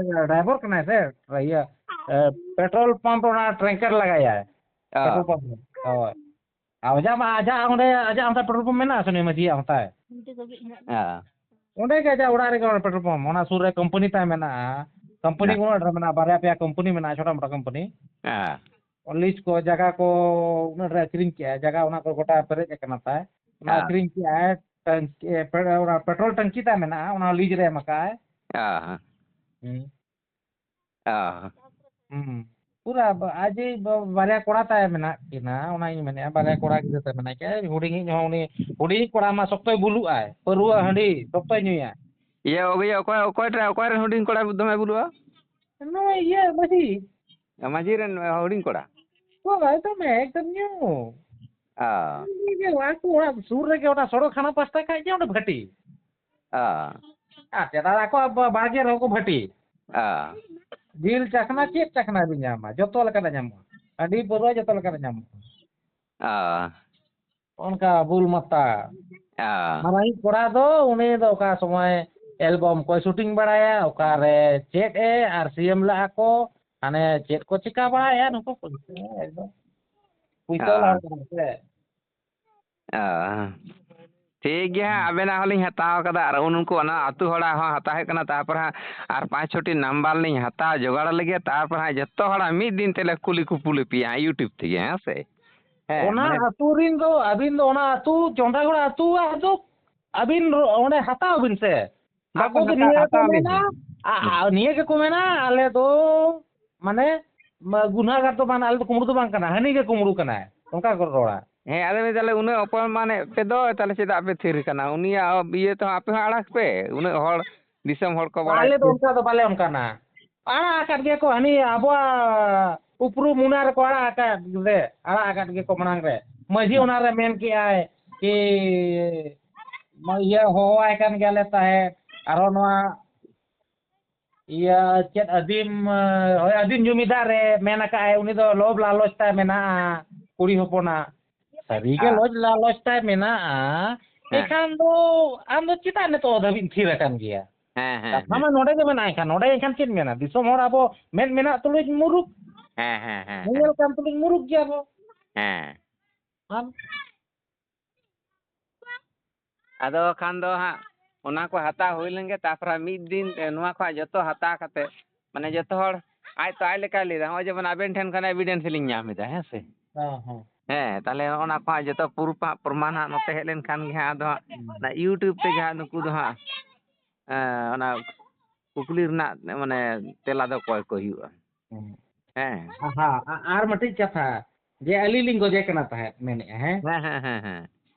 driver ᱠᱟᱱᱟᱭ ᱥᱮ, ᱤᱭᱟᱹ, ᱮ, petrol pump ᱚᱱᱟ tanker ᱞᱟᱜᱟᱭᱟᱭ᱾ ᱚ᱾ Petrol pump ᱨᱮ᱾ ᱦᱳᱭ᱾ ᱟᱨ ᱟᱡᱟᱜ ᱢᱟ, ᱟᱡᱟᱜ ᱚᱸᱰᱮ, ᱟᱡᱟᱜ ᱚᱱᱛᱮ petrol pump ᱢᱮᱱᱟᱜᱼᱟ ᱥᱮ ᱩᱱᱤ ᱢᱟᱹᱡᱷᱤᱭᱟᱜ ᱚᱱᱛᱮ? ᱚ᱾ ᱚᱸᱰᱮ ᱜᱮ ᱟᱡᱟᱜ ᱚᱲᱟᱜ ᱨᱮᱜᱮ ᱚᱱᱟ petrol pump, ᱚᱱᱟ ᱥᱩᱨ ᱨᱮ company ᱛᱟᱭ ᱢᱮᱱᱟᱜᱼᱟ᱾ Company ᱦᱮᱸ᱾ ᱩᱱᱟᱹᱜ ᱰᱷᱮᱨ ᱢᱮᱱᱟᱜᱼᱟ, ᱵᱟᱨᱭᱟ ᱯᱮᱭᱟ company ᱢᱮᱱᱟᱜᱼᱟ, ᱪᱷᱳᱴᱟ ᱢᱳᱴᱟ company᱾ ᱦᱮᱸ᱾ Lease ᱠᱚ, ᱡᱟᱭᱜᱟ ᱠᱚ ᱩᱱᱟᱹᱜ ᱰᱷᱮᱨ ᱟᱹᱠᱷᱨᱤᱧ ᱠᱮᱜᱼᱟ, ᱡᱟᱭᱜᱟ ᱚᱱᱟ ᱠᱚ ᱜᱚᱴᱟ ᱯᱮᱨᱮᱡ ᱟᱠᱟᱱᱟ ᱛᱟᱭ᱾ ᱚᱱᱟ ᱦᱮᱸ᱾ ᱟᱹᱠᱷᱨᱤᱧ ᱠᱮᱜᱼᱟᱭ, ᱴᱟᱝᱠᱤ, ᱮ, ᱯᱮ-, ᱚᱱᱟ petrol ᱴᱟᱝᱠᱤ ᱛᱟᱭ ᱢᱮᱱᱟᱜᱼᱟ, ᱚᱱᱟ lease ᱨᱮ ᱮᱢ ᱟᱠᱟᱜᱼᱟᱭ᱾ ᱚ᱾ ᱦᱩᱸ᱾ ᱚ᱾ ᱦᱩᱸ᱾ ᱯᱩᱨᱟ ᱵᱟ-, ᱟᱡ ᱵᱟ-, ᱵᱟᱨᱭᱟ ᱠᱚᱲᱟ ᱛᱟᱭ ᱢᱮᱱᱟᱜ ᱠᱤᱱᱟ, ᱚᱱᱟᱧ ᱢᱮᱱᱮᱫᱼᱟ, ᱵᱟᱨᱭᱟ ᱠᱚᱲᱟ ᱜᱤᱫᱽᱨᱟᱹ ᱛᱟᱭ ᱢᱮᱱᱟᱜ ᱠᱤᱱᱟ, ᱦᱩᱰᱤᱧᱤᱡ ᱦᱚᱸ ᱩᱱᱤ, ᱦᱩᱰᱤᱧᱤᱡ ᱠᱚᱲᱟ ᱢᱟ ᱥᱚᱠᱛᱚᱭ ᱵᱩᱞᱩᱜᱼᱟᱭ, ᱯᱟᱹᱨᱣᱟᱹ ᱦᱟᱺᱰᱤ ᱥᱚᱠᱛᱚᱭ ᱧᱩᱭᱟ᱾ ᱤᱭᱟᱹ, ᱚᱠᱚᱭ, ᱚᱠᱚᱭ, ᱚᱠᱚᱭᱴᱟᱜ, ᱚᱠᱚᱭ ᱨᱮᱱ ᱦᱩᱰᱤᱧ ᱠᱚᱲᱟ ᱫᱚᱢᱮ ᱵᱩᱞᱩᱜᱼᱟ? ᱱᱩᱭ ᱤᱭᱟᱹ ᱢᱟᱹᱡᱷᱤ᱾ ᱢᱟᱹᱡᱷᱤ ᱨᱮᱱ ᱦᱩᱰᱤᱧ ᱠᱚᱲᱟ? ᱦᱳᱭ, ᱫᱚᱢᱮ ᱮᱠᱫᱚᱢ ᱧᱩ᱾ ᱚ᱾ ᱩᱱᱤ ᱜᱮ ᱟᱠᱚ ᱚᱲᱟᱜ ᱥᱩᱨ ᱨᱮᱜᱮ, ᱚᱱᱟ ᱥᱚᱲᱚᱠ ᱦᱟᱱᱟ ᱯᱟᱥᱴᱟ ᱠᱷᱟᱡ ᱜᱮ ᱚᱸᱰᱮ ᱵᱷᱟᱹᱴᱤ᱾ ᱚ᱾ ᱟᱨ ᱪᱮᱫᱟᱜ ᱟᱠᱚᱣᱟᱜ ᱵᱟ-, ᱵᱟᱲᱜᱮ ᱨᱮᱦᱚᱸ ᱠᱚ ᱵᱷᱟᱹᱴᱤ᱾ ᱚ᱾ ᱡᱤᱞ ᱪᱟᱠᱷᱱᱟ, ᱪᱮᱫ ᱪᱟᱠᱷᱱᱟ ᱵᱤᱱ ᱧᱟᱢᱟ? ᱡᱚᱛᱚ ᱞᱮᱠᱟᱱᱟᱜ ᱧᱟᱢᱚᱜᱼᱟ᱾ ᱦᱟᱺᱰᱤ ᱯᱟᱹᱣᱨᱟᱹ ᱡᱚᱛᱚ ᱞᱮᱠᱟᱱᱟᱜ ᱧᱟᱢᱚᱜᱼᱟ᱾ ᱚ᱾ ᱚᱱᱠᱟ ᱵᱩᱞ ᱢᱟᱛᱟ᱾ ᱚ᱾ ᱢᱟᱨᱟᱝᱤᱡ ᱠᱚᱲᱟ ᱫᱚ, ᱩᱱᱤ ᱫᱚ ᱚᱠᱟ ᱥᱚᱢᱚᱭ album ᱠᱚᱭ shooting ᱵᱟᱲᱟᱭᱟ, ᱚᱠᱟᱨᱮ ᱪᱮᱫ ᱮ ᱟᱨ ᱥᱤ ᱮᱢ ᱞᱟᱜᱼᱟ ᱠᱚ, ᱦᱟᱱᱮ ᱪᱮᱫ ᱠᱚ ᱪᱤᱠᱟ ᱵᱟᱲᱟᱭᱟ ᱱᱩᱠᱩ ᱠᱚ, ᱮᱠᱫᱚᱢ ᱯᱩᱭᱥᱟᱹ ᱚ᱾ ᱞᱟᱦᱟ ᱠᱟᱱᱟ ᱥᱮ᱾ ᱚ᱾ ᱴᱷᱤᱠ ᱜᱮᱭᱟ ᱦᱟᱸᱜ, ᱦᱩᱸ᱾ ᱟᱵᱮᱱᱟᱜ ᱦᱚᱸᱞᱤᱧ ᱦᱟᱛᱟᱣ ᱠᱟᱫᱟ ᱟᱨ ᱩᱱ-, ᱩᱱᱠᱩ ᱚᱱᱟ ᱟᱹᱛᱩ ᱦᱚᱲᱟᱜ ᱦᱚᱸ ᱦᱟᱛᱟᱣ ᱦᱩᱭᱩᱜ ᱠᱟᱱᱟ᱾ ᱛᱟᱨᱯᱚᱨ ᱦᱟᱸᱜ ᱟᱨ ᱯᱟᱸᱪ ᱪᱷᱚᱴᱤ number ᱞᱤᱧ ᱦᱟᱛᱟᱣ ᱡᱚᱜᱟᱲ ᱞᱮᱜᱮ, ᱛᱟᱨᱯᱚᱨ ᱦᱟᱸᱜ ᱡᱚᱛᱚ ᱦᱚᱲᱟᱜ ᱢᱤᱫ ᱫᱤᱱ ᱛᱮᱞᱮ ᱠᱩᱞᱤ ᱠᱩᱯᱩᱞᱤ ᱯᱮᱭᱟ ᱦᱟᱸᱜ YouTube ᱛᱮᱜᱮ, ᱦᱮᱸ ᱥᱮ? ᱦᱮᱸ, ᱚᱱᱟ ᱢᱟᱱᱮ ᱟᱹᱛᱩ ᱨᱤᱱ ᱫᱚ, ᱟᱹᱵᱤᱱ ᱫᱚ ᱚᱱᱟ ᱟᱹᱛᱩ ᱪᱚᱱᱫᱟᱜᱚᱲᱟ ᱟᱹᱛᱩᱣᱟᱜ ᱫᱚ ᱟᱹᱵᱤᱱ ᱨᱚ-, ᱚᱸᱰᱮ ᱦᱟᱛᱟᱣ ᱵᱤᱱ ᱥᱮ᱾ ᱵᱟᱠᱚ ᱵᱟᱠᱚ ᱫᱚ ᱦᱟᱛᱟᱣ, ᱱᱤᱭᱟᱹ ᱜᱮᱠᱚ ᱦᱟᱛᱟᱣ ᱟᱹᱞᱤᱧ ᱢᱮᱱᱟ, ᱜᱮ᱾ ᱟ-, ᱦᱩᱸ᱾ ᱟ-, ᱱᱤᱭᱟᱹ ᱜᱮᱠᱚ ᱢᱮᱱᱟ, ᱟᱞᱮ ᱫᱚ ᱢᱟᱱᱮ, ᱢᱟ-, ᱜᱩᱱᱟᱹᱜᱟᱨ ᱫᱚ ᱵᱟᱝ, ᱟᱞᱮ ᱫᱚ ᱠᱩᱢᱵᱽᱲᱩ ᱫᱚ ᱵᱟᱝ ᱠᱟᱱᱟ, ᱦᱟᱹᱱᱤ ᱜᱮ ᱠᱩᱢᱵᱽᱲᱩ ᱠᱟᱱᱟᱭ, ᱚᱱᱠᱟ ᱠᱚ ᱨᱚᱲᱟ᱾ ᱦᱮᱸ, ᱟᱫᱚ ᱢᱮᱱᱫᱟ, ᱛᱟᱦᱞᱮ ᱩᱱᱟᱹᱜ ᱚᱯᱚᱢᱟᱱᱮᱫ ᱯᱮ ᱫᱚ, ᱛᱟᱦᱞᱮ ᱪᱮᱫᱟᱜ ᱯᱮ ᱛᱷᱤᱨ ᱠᱟᱱᱟ? ᱩᱱᱤᱭᱟᱜ ᱤᱭᱟᱹ ᱛᱮᱦᱚᱸ ᱟᱯᱮ ᱦᱚᱸ ᱟᱲᱟᱜᱽ ᱯᱮ, ᱩᱱᱟᱹᱜ ᱦᱚᱲ, ᱫᱤᱥᱚᱢ ᱦᱚᱲ ᱠᱚ ᱵᱟᱲᱟᱭ ᱟᱞᱮ ᱫᱚ ᱯᱮ᱾ ᱚᱱᱠᱟ ᱫᱚ ᱵᱟᱞᱮ ᱚᱱᱠᱟᱱᱟ᱾ ᱟᱲᱟᱜ ᱟᱠᱟᱫ ᱜᱮᱭᱟ ᱠᱚ, ᱦᱟᱹᱱᱤ ᱟᱵᱚᱣᱟᱜ ᱩᱯᱨᱩᱢ ᱚᱱᱟ ᱨᱮᱠᱚ ᱟᱲᱟᱜ ᱟᱠᱟᱫ ᱨᱮ, ᱟᱲᱟᱜ ᱟᱠᱟᱫ ᱜᱮᱭᱟ ᱠᱚ ᱢᱟᱲᱟᱝ ᱨᱮ᱾ ᱢᱟᱹᱡᱷᱤ ᱦᱩᱸ᱾ ᱚᱱᱟ ᱨᱮ ᱢᱮᱱ ᱠᱮᱜᱼᱟᱭ ᱠᱤ, ᱤᱭᱟᱹ, ᱦᱚᱦᱚᱣᱟᱭ ᱠᱟᱱ ᱜᱮᱭᱟᱞᱮ ᱛᱟᱦᱮᱸᱫ, ᱟᱨᱦᱚᱸ ᱱᱚᱣᱟ ᱤᱭᱟᱹ, ᱪᱮᱫ ᱟᱹᱫᱤᱢ, ᱦᱳᱭ, ᱟᱹᱫᱤᱢ ᱡᱩᱢᱤᱫᱟᱨ ᱨᱮ ᱢᱮᱱ ᱟᱠᱟᱫᱼᱟᱭ, ᱩᱱᱤ ᱫᱚ ᱞᱳᱵᱷ ᱞᱟᱞᱚᱪ ᱛᱟᱭ ᱢᱮᱱᱟᱜᱼᱟ, ᱠᱩᱲᱤ ᱦᱚᱯᱚᱱᱟᱜ᱾ ᱥᱟᱹᱨᱤᱜᱮ ᱦᱮᱸ᱾ ᱞᱳᱵᱷ ᱞᱟᱞᱚᱪ ᱛᱟᱭ ᱢᱮᱱᱟᱜᱼᱟ, ᱦᱮᱸ᱾ ᱮᱱᱠᱷᱟᱱ ᱫᱚ ᱟᱢ ᱫᱚ ᱪᱮᱫᱟᱜ ᱱᱤᱛᱚᱜ ᱫᱷᱟᱹᱵᱤᱡ ᱮᱢ ᱛᱷᱤᱨ ᱟᱠᱟᱱ ᱜᱮᱭᱟ? ᱦᱮᱸ, ᱦᱮᱸ, ᱠᱟᱛᱷᱟ ᱦᱮᱸ᱾ ᱢᱟ ᱱᱚᱰᱮ ᱜᱮ ᱢᱮᱱᱟᱜᱼᱟ, ᱮᱱᱠᱷᱟᱱ ᱱᱚᱰᱮ ᱮᱱᱠᱷᱟᱱ ᱪᱮᱫ ᱢᱮᱱᱟ? ᱫᱤᱥᱚᱢ ᱦᱚᱲ ᱟᱵᱚ ᱢᱮᱫ ᱢᱮᱱᱟᱜ ᱛᱩᱞᱩᱡ ᱢᱩᱨᱩᱠ, ᱦᱮᱸ, ᱦᱮᱸ, ᱦᱮᱸ, ᱦᱮᱸ᱾ ᱧᱮᱧᱮᱞ ᱠᱟᱱ ᱛᱩᱞᱩᱡ ᱢᱩᱨᱩᱠ ᱜᱮᱭᱟ ᱵᱚ᱾ ᱦᱮᱸ᱾ ᱟᱨ ᱟᱫᱚ ᱠᱷᱟᱱ ᱫᱚ ᱦᱟᱸᱜ ᱚᱱᱟ ᱠᱚ ᱦᱟᱛᱟᱣ ᱦᱩᱭ ᱞᱮᱱ ᱜᱮ, ᱛᱟᱨᱯᱚᱨᱮ ᱢᱤᱫ ᱫᱤᱱ, ᱮ, ᱱᱚᱣᱟ ᱠᱚ ᱦᱟᱸᱜ ᱡᱚᱛᱚ ᱦᱟᱛᱟᱣ ᱠᱟᱛᱮ, ᱢᱟᱱᱮ, ᱡᱚᱛᱚ ᱦᱚᱲ ᱟᱡ ᱛᱚ ᱟᱡ ᱞᱮᱠᱟᱭ ᱞᱟᱹᱭᱫᱟ, ᱱᱚᱜᱼᱚᱭ ᱡᱮᱢᱚᱱ ᱟᱵᱮᱱ ᱴᱷᱮᱱ ᱠᱷᱚᱱ evidence ᱞᱤᱧ ᱧᱟᱢ ᱮᱫᱟ, ᱦᱮᱸ ᱥᱮ? ᱦᱮᱸ, ᱦᱮᱸ᱾ ᱦᱮᱸ, ᱛᱟᱦᱞᱮ ᱚᱱᱟ ᱠᱚ ᱦᱟᱸᱜ ᱡᱚᱛᱚ proof ᱦᱟᱸᱜ, ᱯᱨᱚᱢᱟᱱ ᱦᱟᱸᱜ ᱱᱚᱛᱮ ᱦᱮᱡ ᱞᱮᱱᱠᱷᱟᱱ ᱜᱮ ᱦᱟᱸᱜ ᱟᱫᱚ ᱦᱟᱸᱜ ᱦᱩᱸ᱾ ᱚᱱᱟ YouTube ᱛᱮᱜᱮ ᱦᱟᱸᱜ ᱱᱩᱠᱩ ᱫᱚ ᱦᱟᱸᱜ, ᱮᱸ, ᱚᱱᱟ ᱠᱩᱠᱞᱤ ᱨᱮᱱᱟᱜ, ᱢᱟᱱᱮ, ᱛᱮᱞᱟ ᱫᱚ ᱠᱚᱭ ᱠᱚ ᱦᱩᱭᱩᱜᱼᱟ᱾ ᱦᱩᱸ᱾ ᱦᱮᱸ᱾ ᱟᱦᱟ, ᱟ-, ᱟᱨ ᱢᱤᱫᱴᱤᱡ ᱠᱟᱛᱷᱟ, ᱡᱮ ᱟᱹᱞᱤᱧ ᱞᱤᱧ ᱜᱚᱡᱮ ᱠᱟᱱᱟ ᱛᱟᱦᱮᱸᱫ, ᱢᱮᱱᱮᱫᱼᱟ, ᱦᱮᱸ? ᱦᱮᱸ, ᱦᱮᱸ, ᱦᱮᱸ, ᱦᱮᱸ᱾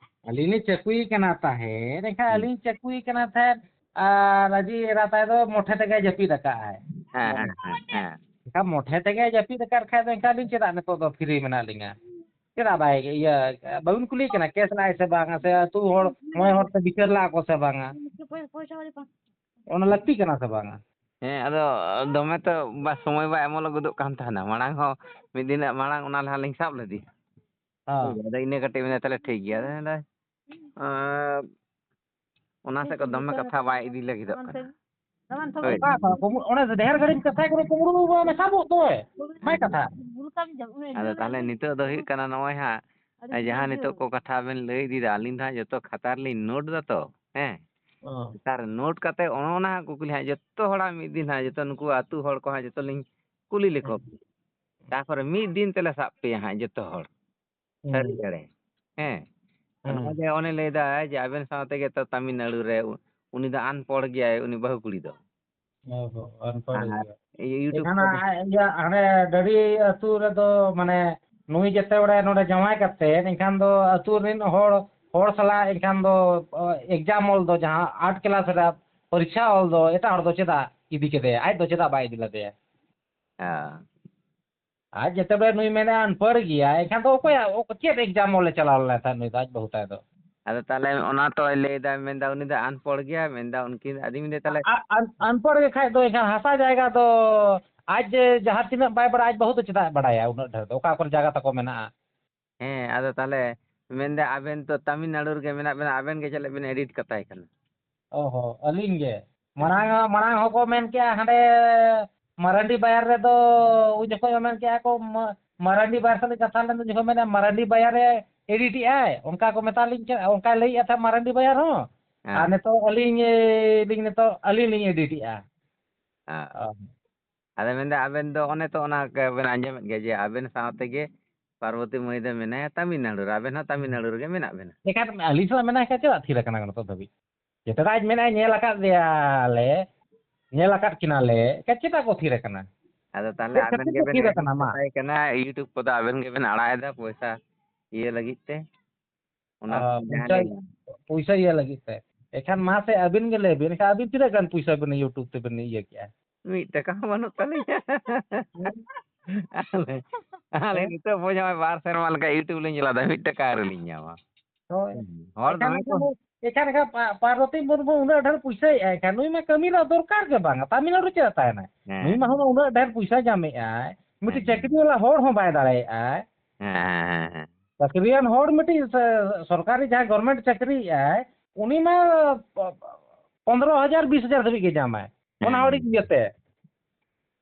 ᱟᱹᱞᱤᱧ ᱞᱤᱧ ᱪᱟᱹᱠᱩᱭᱮ ᱠᱟᱱᱟ ᱛᱟᱦᱮᱸᱫ, ᱮᱱᱠᱷᱟᱱ ᱦᱩᱸ᱾ ᱟᱹᱞᱤᱧ ᱪᱟᱹᱠᱩᱭᱮ ᱠᱟᱱᱟ ᱛᱟᱦᱮᱸᱫ, ᱟᱨ ᱟᱡᱤᱡ ᱮᱨᱟ ᱛᱟᱭ ᱫᱚ ᱢᱚᱴᱷᱮ ᱛᱮᱜᱮ ᱡᱟᱹᱯᱤᱫ ᱟᱠᱟᱫᱼᱟᱭ᱾ ᱦᱮᱸ, ᱦᱮᱸ, ᱦᱮᱸ, ᱦᱮᱸ᱾ ᱮᱱᱠᱷᱟᱱ ᱢᱚᱴᱷᱮ ᱛᱮᱜᱮ ᱡᱟᱹᱯᱤᱫ ᱟᱠᱟᱫ ᱠᱷᱟᱡ ᱫᱚ, ᱮᱱᱠᱷᱟᱱ ᱟᱹᱞᱤᱧ ᱪᱮᱫᱟᱜ ᱱᱤᱛᱚᱜ ᱫᱚ free ᱢᱮᱱᱟᱜ ᱞᱤᱧᱟ? ᱪᱮᱫᱟᱜ ᱵᱟᱭ, ᱤᱭᱟᱹ, ᱵᱟᱹᱵᱤᱱ ᱠᱩᱞᱤᱭᱮ ᱠᱟᱱᱟ, case ᱞᱟᱜᱼᱟᱭ ᱥᱮ ᱵᱟᱝᱟ, ᱥᱮ ᱟᱹᱛᱩ ᱦᱚᱲ, ᱢᱚᱬᱮ ᱦᱚᱲ ᱛᱮ ᱵᱤᱪᱟᱹᱨ ᱞᱟᱜᱼᱟ ᱠᱚ ᱥᱮ ᱵᱟᱝᱟ? ᱚᱱᱟ ᱞᱟᱹᱠᱛᱤ ᱠᱟᱱᱟ ᱥᱮ ᱵᱟᱝᱟ? ᱦᱮᱸ, ᱟᱫᱚ ᱫᱚᱢᱮ ᱛᱚ ᱵᱟ-, ᱥᱚᱢᱚᱭ ᱵᱟᱭ ᱮᱢᱚᱜ ᱞᱟᱹᱜᱤᱫᱚᱜ ᱠᱟᱱ ᱛᱟᱦᱮᱱᱟ᱾ ᱢᱟᱲᱟᱝ ᱦᱚᱸ ᱢᱤᱫ ᱫᱤᱱ ᱢᱟᱲᱟᱝ ᱚᱱᱟ ᱞᱟᱦᱟ ᱞᱤᱧ ᱥᱟᱵ ᱞᱮᱫᱮᱭᱟ᱾ ᱦᱮᱸ᱾ ᱦᱳᱭ, ᱟᱫᱚ ᱤᱱᱟᱹ ᱠᱟᱹᱴᱤᱡ ᱢᱮᱱᱫᱟ, "ᱛᱟᱦᱞᱮ ᱴᱷᱤᱠ ᱜᱮᱭᱟ᱾" ᱟᱫᱚ ᱢᱮᱱᱫᱟᱭ, ᱟᱨ ᱚᱱᱟ ᱥᱮᱫ ᱠᱚ ᱫᱚᱢᱮ ᱠᱟᱛᱷᱟ ᱵᱟᱭ ᱤᱫᱤ ᱞᱟᱹᱜᱤᱫᱚᱜ ᱠᱟᱱᱟ᱾ ᱦᱳᱭ᱾ ᱚᱠᱟ ᱠᱷᱚᱱ? ᱠᱩᱢᱵᱽᱲᱩ-, ᱚᱱᱟ ᱡᱟᱦᱮᱨ ᱜᱟᱹᱰᱤ ᱠᱟᱛᱷᱟ ᱠᱚᱨᱮ ᱠᱩᱢᱵᱽᱲᱩ ᱵᱟᱵᱟ ᱢᱮᱥᱟ ᱵᱚᱜ ᱫᱚᱭ᱾ ᱵᱟᱭ ᱠᱟᱛᱷᱟ᱾ ᱟᱫᱚ ᱛᱟᱦᱞᱮ ᱱᱤᱛᱚᱜ ᱫᱚ ᱦᱩᱭᱩᱜ ᱠᱟᱱᱟ, ᱱᱚᱜᱼᱚᱭ ᱦᱟᱸᱜ ᱡᱟᱦᱟᱸ ᱱᱤᱛᱚᱜ ᱠᱚ ᱠᱟᱛᱷᱟ ᱵᱮᱱ ᱞᱟᱹᱭ ᱤᱫᱤᱭᱮᱫᱟ, ᱟᱹᱞᱤᱧ ᱫᱚ ᱦᱟᱸᱜ ᱡᱚᱛᱚ ᱠᱷᱟᱛᱟ ᱨᱮᱞᱤᱧ note ᱫᱟ ᱛᱚ, ᱦᱮᱸ? ᱚ᱾ ᱠᱷᱟᱛᱟ ᱨᱮ note ᱠᱟᱛᱮ ᱚᱱᱟ ᱦᱟᱸᱜ ᱠᱩᱠᱞᱤ ᱦᱟᱸᱜ ᱡᱚᱛᱚ ᱦᱚᱲᱟᱜ ᱢᱤᱫ ᱫᱤᱱ ᱦᱟᱸᱜ ᱡᱚᱛᱚ ᱱᱩᱠᱩ ᱟᱹᱛᱩ ᱦᱚᱲ ᱠᱚ ᱦᱟᱸᱜ ᱡᱚᱛᱚ ᱞᱤᱧ ᱠᱩᱞᱤ ᱞᱮᱠᱚ᱾ ᱦᱩᱸ᱾ ᱛᱟᱨᱯᱚᱨᱮ ᱢᱤᱫ ᱫᱤᱱ ᱛᱮᱞᱮ ᱥᱟᱵ ᱯᱮᱭᱟ ᱦᱟᱸᱜ ᱡᱚᱛᱚ ᱦᱚᱲ᱾ ᱦᱩᱸ᱾ ᱥᱟᱹᱨᱤ ᱮᱲᱮ᱾ ᱦᱮᱸ᱾ ᱦᱩᱸ᱾ ᱱᱚᱜᱼᱚᱭ ᱡᱮ ᱚᱱᱮ ᱞᱟᱹᱭᱫᱟᱭ ᱡᱮ ᱟᱵᱮᱱ ᱥᱟᱶ ᱛᱮᱜᱮ ᱛᱚ ᱛᱟᱢᱤᱞᱱᱟᱲᱩ ᱨᱮ ᱩ-, ᱩᱱᱤ ᱫᱚ unpᱚᱲ ᱜᱮᱭᱟᱭ, ᱩᱱᱤ ᱵᱟᱹᱦᱩ ᱠᱩᱲᱤ ᱫᱚ᱾ ᱚ ᱦᱚᱸ, unᱯᱚᱲ ᱟᱨ ᱜᱮᱭᱟ᱾ ᱤᱭᱟᱹ YouTube ᱮᱱᱠᱷᱟᱱ ᱠᱚᱨᱮ ᱟ-, ᱤᱭᱟᱹ ᱦᱟᱸᱰᱮ ᱰᱟᱹᱰᱤ ᱟᱹᱛᱩ ᱨᱮᱫᱚ ᱢᱟᱱᱮ ᱱᱩᱭ ᱡᱮᱛᱮ ᱵᱮᱲᱟ ᱱᱚᱰᱮ ᱡᱟᱶᱟᱭ ᱠᱟᱛᱮ, ᱮᱱᱠᱷᱟᱱ ᱫᱚ ᱟᱹᱛᱩ ᱨᱮᱱ ᱦᱚᱲ, ᱦᱚᱲ ᱥᱟᱞᱟᱜ ᱮᱱᱠᱷᱟᱱ ᱫᱚ, ᱚ, exam ᱚᱞ ᱫᱚ, ᱡᱟᱦᱟᱸ ᱟᱴ class ᱨᱮ ᱯᱚᱨᱤᱠᱷᱟ ᱚᱞ ᱫᱚ, ᱮᱴᱟᱜ ᱦᱚᱲ ᱫᱚ ᱪᱮᱫᱟᱜ ᱤᱫᱤ ᱠᱮᱫᱮᱭᱟ? ᱟᱡ ᱫᱚ ᱪᱮᱫᱟᱜ ᱵᱟᱭ ᱤᱫᱤ ᱞᱮᱫᱮᱭᱟ? ᱦᱮᱸ᱾ ᱟᱡ ᱡᱮᱛᱮ ᱵᱮᱲᱟ ᱱᱩᱭ ᱢᱮᱱᱟ ᱟᱱᱯᱟᱲ ᱜᱮᱭᱟ, ᱮᱱᱠᱷᱟᱱ ᱫᱚ ᱚᱠᱚᱭᱟᱜ, ᱚᱠ-, ᱪᱮᱫ exam ᱚᱞᱮ ᱪᱟᱞᱟᱣ ᱞᱮᱱᱟ ᱛᱟᱦᱮᱸᱫ ᱱᱩᱭ ᱫᱚ, ᱟᱡ ᱵᱟᱹᱦᱩ ᱛᱟᱭ ᱫᱚ? ᱟᱫᱚ ᱛᱟᱦᱚᱞᱮ ᱚᱱᱟ ᱛᱚᱭ ᱞᱟᱹᱭᱫᱟ, ᱢᱮᱱᱫᱟ ᱩᱱᱤ ᱫᱚ ᱟᱱᱯᱚᱲ ᱜᱮᱭᱟ, ᱢᱮᱱᱫᱟ ᱩᱱᱠᱤᱱ, ᱟᱫᱚᱧ ᱢᱮᱱᱫᱟ ᱛᱟᱦᱚᱞᱮ ᱟ-, ᱟ-, ᱟᱱ-, ᱟᱱᱯᱚᱲ ᱜᱮ ᱠᱷᱟᱡ ᱫᱚ ᱮᱱᱠᱷᱟᱱ ᱦᱟᱥᱟ ᱡᱟᱭᱜᱟ ᱫᱚ ᱟᱡ ᱡᱮ ᱡᱟᱦᱟᱸ ᱛᱤᱱᱟᱹᱜ ᱵᱟᱭ ᱵᱟᱲᱟᱭᱟ, ᱟᱡ ᱵᱟᱹᱦᱩ ᱫᱚ ᱪᱮᱫᱟᱜ ᱮ ᱵᱟᱲᱟᱭᱟ ᱩᱱᱟᱹᱜ ᱰᱷᱮᱨ ᱫᱚ, ᱚᱠᱟ ᱠᱚᱨᱮ ᱡᱟᱭᱜᱟ ᱛᱟᱠᱚ ᱢᱮᱱᱟᱜᱼᱟ? ᱦᱮᱸ, ᱟᱫᱚ ᱛᱟᱦᱚᱞᱮ ᱢᱮᱱᱫᱟ ᱟᱵᱮᱱ ᱛᱚ ᱛᱟᱢᱤᱞᱱᱟᱲᱩ ᱨᱮᱜᱮ ᱢᱮᱱᱟᱜ ᱵᱮᱱᱟ, ᱟᱵᱮᱱ ᱜᱮ ᱪᱮᱫ ᱞᱟᱹᱜᱤᱫ ᱵᱮᱱ edit ᱠᱟᱛᱟᱭ ᱠᱟᱱᱟ? ᱚᱦᱚ, ᱟᱹᱞᱤᱧ ᱜᱮ᱾ ᱢᱟᱲᱟᱝ, ᱢᱟᱲᱟᱝ ᱦᱚᱸᱠᱚ ᱢᱮᱱ ᱠᱮᱜᱼᱟ ᱦᱟᱸᱰᱮ ᱢᱟᱨᱟᱱᱰᱤ ᱵᱟᱭᱟᱨ ᱨᱮᱫᱚ, ᱩᱱ ᱡᱚᱠᱷᱚᱡ ᱦᱚᱸ ᱢᱮᱱ ᱠᱮᱜᱼᱟ ᱠᱚ, ᱢᱟ-, ᱢᱟᱨᱟᱱᱰᱤ ᱵᱟᱭᱟᱨ ᱥᱟᱞᱟᱜ ᱠᱟᱛᱷᱟ ᱞᱮᱱ ᱡᱚᱠᱷᱚᱡ ᱢᱮᱱᱟ ᱢᱟᱨᱟᱱᱰᱤ ᱵᱟᱭᱟᱨ ᱮ edit ᱮᱜᱼᱟᱭ, ᱚᱱᱠᱟ ᱠᱚ ᱢᱮᱛᱟ ᱞᱤᱧ ᱠᱟᱱᱟ, ᱚᱱᱠᱟᱭ ᱞᱟᱹᱭᱮᱜᱼᱟ ᱛᱟᱦᱮᱸᱫ ᱢᱟᱨᱟᱱᱰᱤ ᱵᱟᱭᱟᱨ ᱦᱚᱸ᱾ ᱟᱨ ᱦᱮᱸ᱾ ᱱᱤᱛᱚᱜ ᱟᱹᱞᱤᱧ, ᱮ, ᱞᱤᱧ ᱱᱤᱛᱚᱜ ᱟᱹᱞᱤᱧ ᱞᱤᱧ edit ᱮᱜᱼᱟ᱾ ᱦᱮᱸ᱾ ᱚ᱾ ᱟᱫᱚ ᱢᱮᱱᱫᱟ ᱟᱵᱮᱱ ᱫᱚ ᱚᱱᱮ ᱛᱚ ᱚᱱᱟ ᱵᱮᱱ ᱟᱸᱡᱚᱢᱮᱫ ᱜᱮᱭᱟ ᱡᱮ ᱟᱵᱮᱱ ᱥᱟᱶ ᱛᱮᱜᱮ ᱯᱟᱨᱵᱚᱛᱤ ᱢᱟᱹᱭ ᱫᱚ ᱢᱮᱱᱟᱭᱟ ᱛᱟᱢᱤᱞᱱᱟᱲᱩ ᱨᱮ, ᱟᱵᱮᱱ ᱦᱚᱸ ᱛᱟᱢᱤᱞᱱᱟᱲᱩ ᱨᱮᱜᱮ ᱢᱮᱱᱟᱜ ᱵᱮᱱᱟ᱾ ᱮᱱᱠᱷᱟᱱ ᱟᱹᱞᱤᱧ ᱥᱟᱞᱟᱜ ᱢᱮᱱᱟᱭ ᱠᱷᱟᱡ ᱪᱮᱫᱟᱜ ᱛᱷᱤᱨ ᱟᱠᱟᱱᱟ ᱱᱤᱛᱚᱜ ᱫᱷᱟᱹᱵᱤᱡ? ᱡᱮᱛᱮ ᱫᱚ ᱟᱡ ᱢᱮᱱᱟᱭ, "ᱧᱮᱞ ᱟᱠᱟᱫ ᱫᱮᱭᱟᱞᱮ, ᱧᱮᱞ ᱟᱠᱟᱫ ᱠᱤᱱᱟᱞᱮ", ᱮᱱᱠᱷᱟᱱ ᱪᱮᱫᱟᱜ ᱠᱚ ᱛᱷᱤᱨ ᱟᱠᱟᱱᱟ? ᱟᱫᱚ ᱛᱟᱦᱚᱞᱮ ᱪᱮᱫ ᱟᱵᱮᱱ ᱠᱷᱟᱹᱛᱤᱨ ᱠᱚ ᱜᱮᱵᱮᱱ ᱛᱷᱤᱨ edit ᱟᱠᱟᱱᱟ ᱢᱟ? ᱠᱟᱛᱟᱭ ᱠᱟᱱᱟ, YouTube ᱠᱚᱫᱚ ᱟᱵᱮᱱ ᱜᱮᱵᱮᱱ ᱟᱲᱟᱜ ᱮᱫᱟ ᱯᱚᱭᱥᱟ ᱤᱭᱟᱹ ᱞᱟᱹᱜᱤᱫ ᱛᱮ, ᱚᱱᱟ ᱚ, ᱠᱚ ᱡᱟᱦᱟᱸ ᱯᱚᱭᱥᱟ, ᱞᱟᱹᱭ ᱢᱮ᱾ ᱯᱚᱭᱥᱟ ᱤᱭᱟᱹ ᱞᱟᱹᱜᱤᱫ ᱛᱮ᱾ ᱮᱱᱠᱷᱟᱱ ᱢᱟᱥᱮ ᱟᱹᱵᱤᱱ ᱜᱮ ᱞᱟᱹᱭ ᱵᱤᱱ, ᱮᱱᱠᱷᱟᱱ ᱟᱹᱵᱤᱱ ᱛᱤᱱᱟᱹᱜ ᱜᱟᱱ ᱯᱚᱭᱥᱟ ᱵᱤᱱ YouTube ᱛᱮᱵᱤᱱ ᱤᱭᱟᱹ ᱠᱮᱜᱼᱟ? ᱢᱤᱫ ᱴᱟᱠᱟ ᱦᱚᱸ ᱵᱟᱹᱱᱩᱜ ᱛᱟᱹᱞᱤᱧᱟ᱾ ᱟᱞᱮ, ᱟᱞᱮ ᱦᱮᱸ? ᱱᱤᱛᱚᱜ ᱵᱚᱭᱦᱟ ᱱᱚᱜᱼᱚᱭ ᱵᱟᱨ ᱥᱮᱨᱢᱟ ᱞᱮᱠᱟ YouTube ᱞᱤᱧ ᱪᱟᱞᱟᱣ ᱮᱫᱟ, ᱢᱤᱫ ᱴᱟᱠᱟ ᱟᱹᱣᱨᱤ ᱞᱤᱧ ᱧᱟᱢᱟ᱾ ᱦᱳᱭ᱾ ᱦᱚᱲ ᱮᱱᱠᱷᱟᱱ, ᱫᱚᱢᱮ ᱠᱚ ᱮᱱᱠᱷᱟᱱ, ᱮᱱᱠᱷᱟᱱ ᱯᱟ-, ᱯᱟᱨᱵᱚᱛᱤ ᱢᱩᱨᱢᱩ ᱩᱱᱟᱹᱜ ᱰᱷᱮᱨ ᱯᱚᱭᱥᱟᱭᱮᱫᱼᱟ, ᱮᱱᱠᱷᱟᱱ ᱱᱩᱭ ᱢᱟ ᱠᱟᱹᱢᱤ ᱨᱮᱱᱟᱜ ᱫᱚᱨᱠᱟᱨ ᱜᱮ ᱵᱟᱝᱟ, ᱛᱟᱢᱤᱞᱱᱟᱲᱩ ᱪᱮᱫᱟᱜ ᱛᱟᱦᱮᱱᱟᱭ? ᱱᱩᱭ ᱢᱟ ᱦᱮᱸ, ᱦᱩᱱᱟᱹᱝ ᱩᱱᱟᱹᱜ ᱰᱷᱮᱨ ᱯᱚᱭᱥᱟ ᱧᱟᱢᱮᱫᱼᱟᱭ, ᱢᱤᱫᱴᱤᱡ ᱦᱮᱸ, ᱪᱟᱹᱠᱨᱤ ᱵᱟᱞᱟ ᱦᱚᱲ ᱦᱚᱸ ᱵᱟᱭ ᱫᱟᱲᱮᱭᱟᱜᱼᱟᱭ᱾ ᱦᱮᱸ, ᱦᱮᱸ, ᱦᱮᱸ, ᱦᱮᱸ᱾ ᱪᱟᱹᱠᱨᱤᱭᱟᱱ ᱦᱚᱲ ᱢᱤᱫᱴᱤᱡ ᱥᱚ-, ᱥᱚᱨᱠᱟᱨᱤ ᱡᱟᱦᱟᱸᱭ government ᱪᱟᱹᱠᱨᱤᱭᱮᱫᱼᱟᱭ, ᱩᱱᱤ ᱢᱟ ᱯᱚ-, ᱯᱚ-, ᱯᱚᱱᱫᱽᱨᱚ ᱦᱟᱡᱟᱨ, ᱵᱤᱥ ᱦᱟᱡᱟᱨ ᱫᱷᱟᱹᱵᱤᱡ ᱜᱮ ᱧᱟᱢᱟᱭ᱾ ᱚᱱᱟ ᱦᱮᱸ, ᱦᱚᱲᱤᱡ ᱤᱭᱟᱹᱛᱮ᱾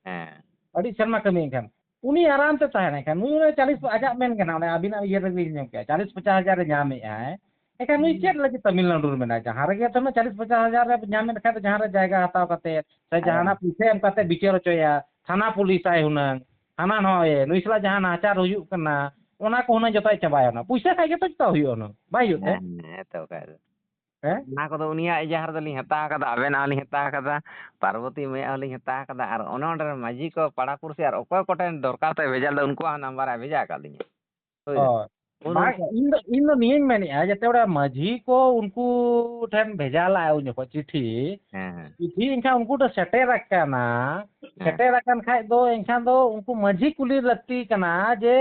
ᱦᱮᱸ᱾ ᱟᱹᱰᱤ ᱥᱮᱨᱢᱟ ᱠᱟᱹᱢᱤ ᱮᱱᱠᱷᱟᱱ᱾ ᱩᱱᱤ ᱟᱨᱟᱢ ᱛᱮ ᱛᱟᱦᱮᱱᱟᱭ ᱠᱷᱟᱱ, ᱱᱩᱭ ᱚᱱᱟ ᱪᱟᱞᱤᱥ, ᱟᱡᱟᱜ ᱢᱮᱱ ᱠᱟᱱᱟ, ᱚᱱᱮ ᱟᱹᱵᱤᱱᱟᱜ ᱤᱭᱟᱹ ᱨᱮᱜᱮ ᱞᱤᱧ ᱧᱟᱢ ᱠᱮᱜᱼᱟ, ᱪᱟᱞᱤᱥ ᱯᱚᱪᱟᱥ ᱦᱟᱡᱟᱨ ᱮ ᱧᱟᱢᱮᱜᱼᱟᱭ᱾ ᱮᱱᱠᱷᱟᱱ ᱱᱩᱭ ᱪᱮᱫ ᱞᱟᱹᱜᱤᱫ ᱛᱟᱢᱤᱞᱱᱟᱲᱩ ᱨᱮ ᱢᱮᱱᱟᱭᱟ? ᱡᱟᱦᱟᱸ ᱨᱮᱜᱮ ᱛᱟᱦᱮᱱᱟ, ᱪᱟᱞᱤᱥ ᱯᱚᱪᱟᱥ ᱦᱟᱡᱟᱨ ᱮ ᱧᱟᱢᱮᱫ ᱠᱷᱟᱱ ᱫᱚ, ᱡᱟᱦᱟᱸ ᱨᱮ ᱡᱟᱭᱜᱟ ᱦᱟᱛᱟᱣ ᱠᱟᱛᱮ ᱥᱮ ᱟᱫᱚ ᱡᱟᱦᱟᱱᱟᱜ ᱯᱩᱭᱥᱟᱹ ᱮᱢ ᱠᱟᱛᱮ ᱵᱤᱪᱟᱹᱨ ᱦᱚᱪᱚᱭᱟ, ᱛᱷᱟᱱᱟ ᱯᱩᱞᱤᱥᱟᱭ ᱦᱩᱱᱟᱹᱝ, ᱦᱟᱱᱟ ᱱᱚᱜᱼᱚᱭ ᱱᱩᱭ ᱥᱟᱞᱟᱜ ᱡᱟᱦᱟᱸ ᱱᱟᱦᱟᱪᱟᱨ ᱦᱩᱭᱩᱜ ᱠᱟᱱᱟ, ᱚᱱᱟ ᱠᱚ ᱦᱩᱱᱟᱹᱝ ᱡᱚᱛᱚᱭ ᱪᱟᱵᱟᱭᱟ᱾ ᱚᱱᱟ ᱯᱩᱭᱥᱟᱹ ᱠᱷᱟᱡ ᱜᱮᱛᱚ ᱡᱚᱛᱚ ᱦᱩᱭᱩᱜᱼᱟ ᱦᱩᱱᱟᱹᱝ, ᱵᱟᱭ ᱦᱩᱭᱩᱜ ᱛᱮ? ᱦᱮᱸ, ᱦᱮᱸ, ᱛᱚ ᱠᱷᱟᱡ ᱫᱚ᱾ ᱦᱮᱸ? ᱚᱱᱟ ᱠᱚᱫᱚ ᱩᱱᱤᱭᱟᱜ ᱤᱡᱟᱦᱟᱨ ᱫᱚᱞᱤᱧ ᱦᱟᱛᱟᱣ ᱠᱟᱫᱟ, ᱟᱵᱮᱱᱟᱜ ᱦᱚᱸᱞᱤᱧ ᱦᱟᱛᱟᱣ ᱠᱟᱫᱟ, ᱯᱟᱨᱵᱚᱛᱤ ᱢᱟᱹᱭᱟᱜ ᱦᱚᱸᱞᱤᱧ ᱦᱟᱛᱟᱣ ᱠᱟᱫᱟ, ᱟᱨ ᱚᱱᱮ ᱚᱸᱰᱮ ᱨᱮᱱ ᱢᱟᱹᱡᱷᱤ ᱠᱚ, ᱯᱟᱲᱟ ᱯᱩᱲᱥᱤ ᱟᱨ ᱚᱠᱚᱭ ᱠᱚᱴᱷᱮᱱ ᱫᱚᱨᱠᱟᱨ ᱛᱟᱭ ᱵᱷᱮᱡᱟ ᱞᱮᱫᱟ, ᱩᱱᱠᱩᱣᱟᱜ ᱦᱚᱸ ᱱᱟᱢᱵᱟᱨ ᱮ ᱵᱷᱮᱡᱟ ᱟᱠᱟᱫ ᱞᱤᱧᱟ᱾ ᱦᱳᱭ᱾ ᱦᱳᱭ᱾ ᱩᱱ ᱵᱟᱝ, ᱩᱱᱠᱩ ᱤᱧ ᱫᱚ, ᱤᱧ ᱫᱚ ᱱᱤᱭᱟᱹᱧ ᱢᱮᱱᱮᱫᱼᱟ, ᱡᱟᱛᱮ ᱚᱸᱰᱮ ᱢᱟᱹᱡᱷᱤ ᱠᱚ ᱩᱱᱠᱩ ᱴᱷᱮᱱ ᱵᱷᱮᱡᱟ ᱞᱟᱜᱼᱟ ᱩᱱ ᱡᱚᱠᱷᱚᱱ ᱪᱤᱴᱷᱤ, ᱦᱮᱸ, ᱦᱮᱸ᱾ ᱪᱤᱴᱷᱤ ᱮᱱᱠᱷᱟᱱ ᱩᱱᱠᱩ ᱴᱷᱮᱱ ᱥᱮᱴᱮᱨ ᱟᱠᱟᱱᱟ, ᱦᱮᱸ᱾ ᱥᱮᱴᱮᱨ ᱟᱠᱟᱱ ᱠᱷᱟᱡ ᱫᱚ ᱮᱱᱠᱷᱟᱱ ᱫᱚ ᱩᱱᱠᱩ ᱢᱟᱹᱡᱷᱤ ᱠᱩᱞᱤ ᱞᱟᱹᱠᱛᱤ ᱠᱟᱱᱟ ᱡᱮ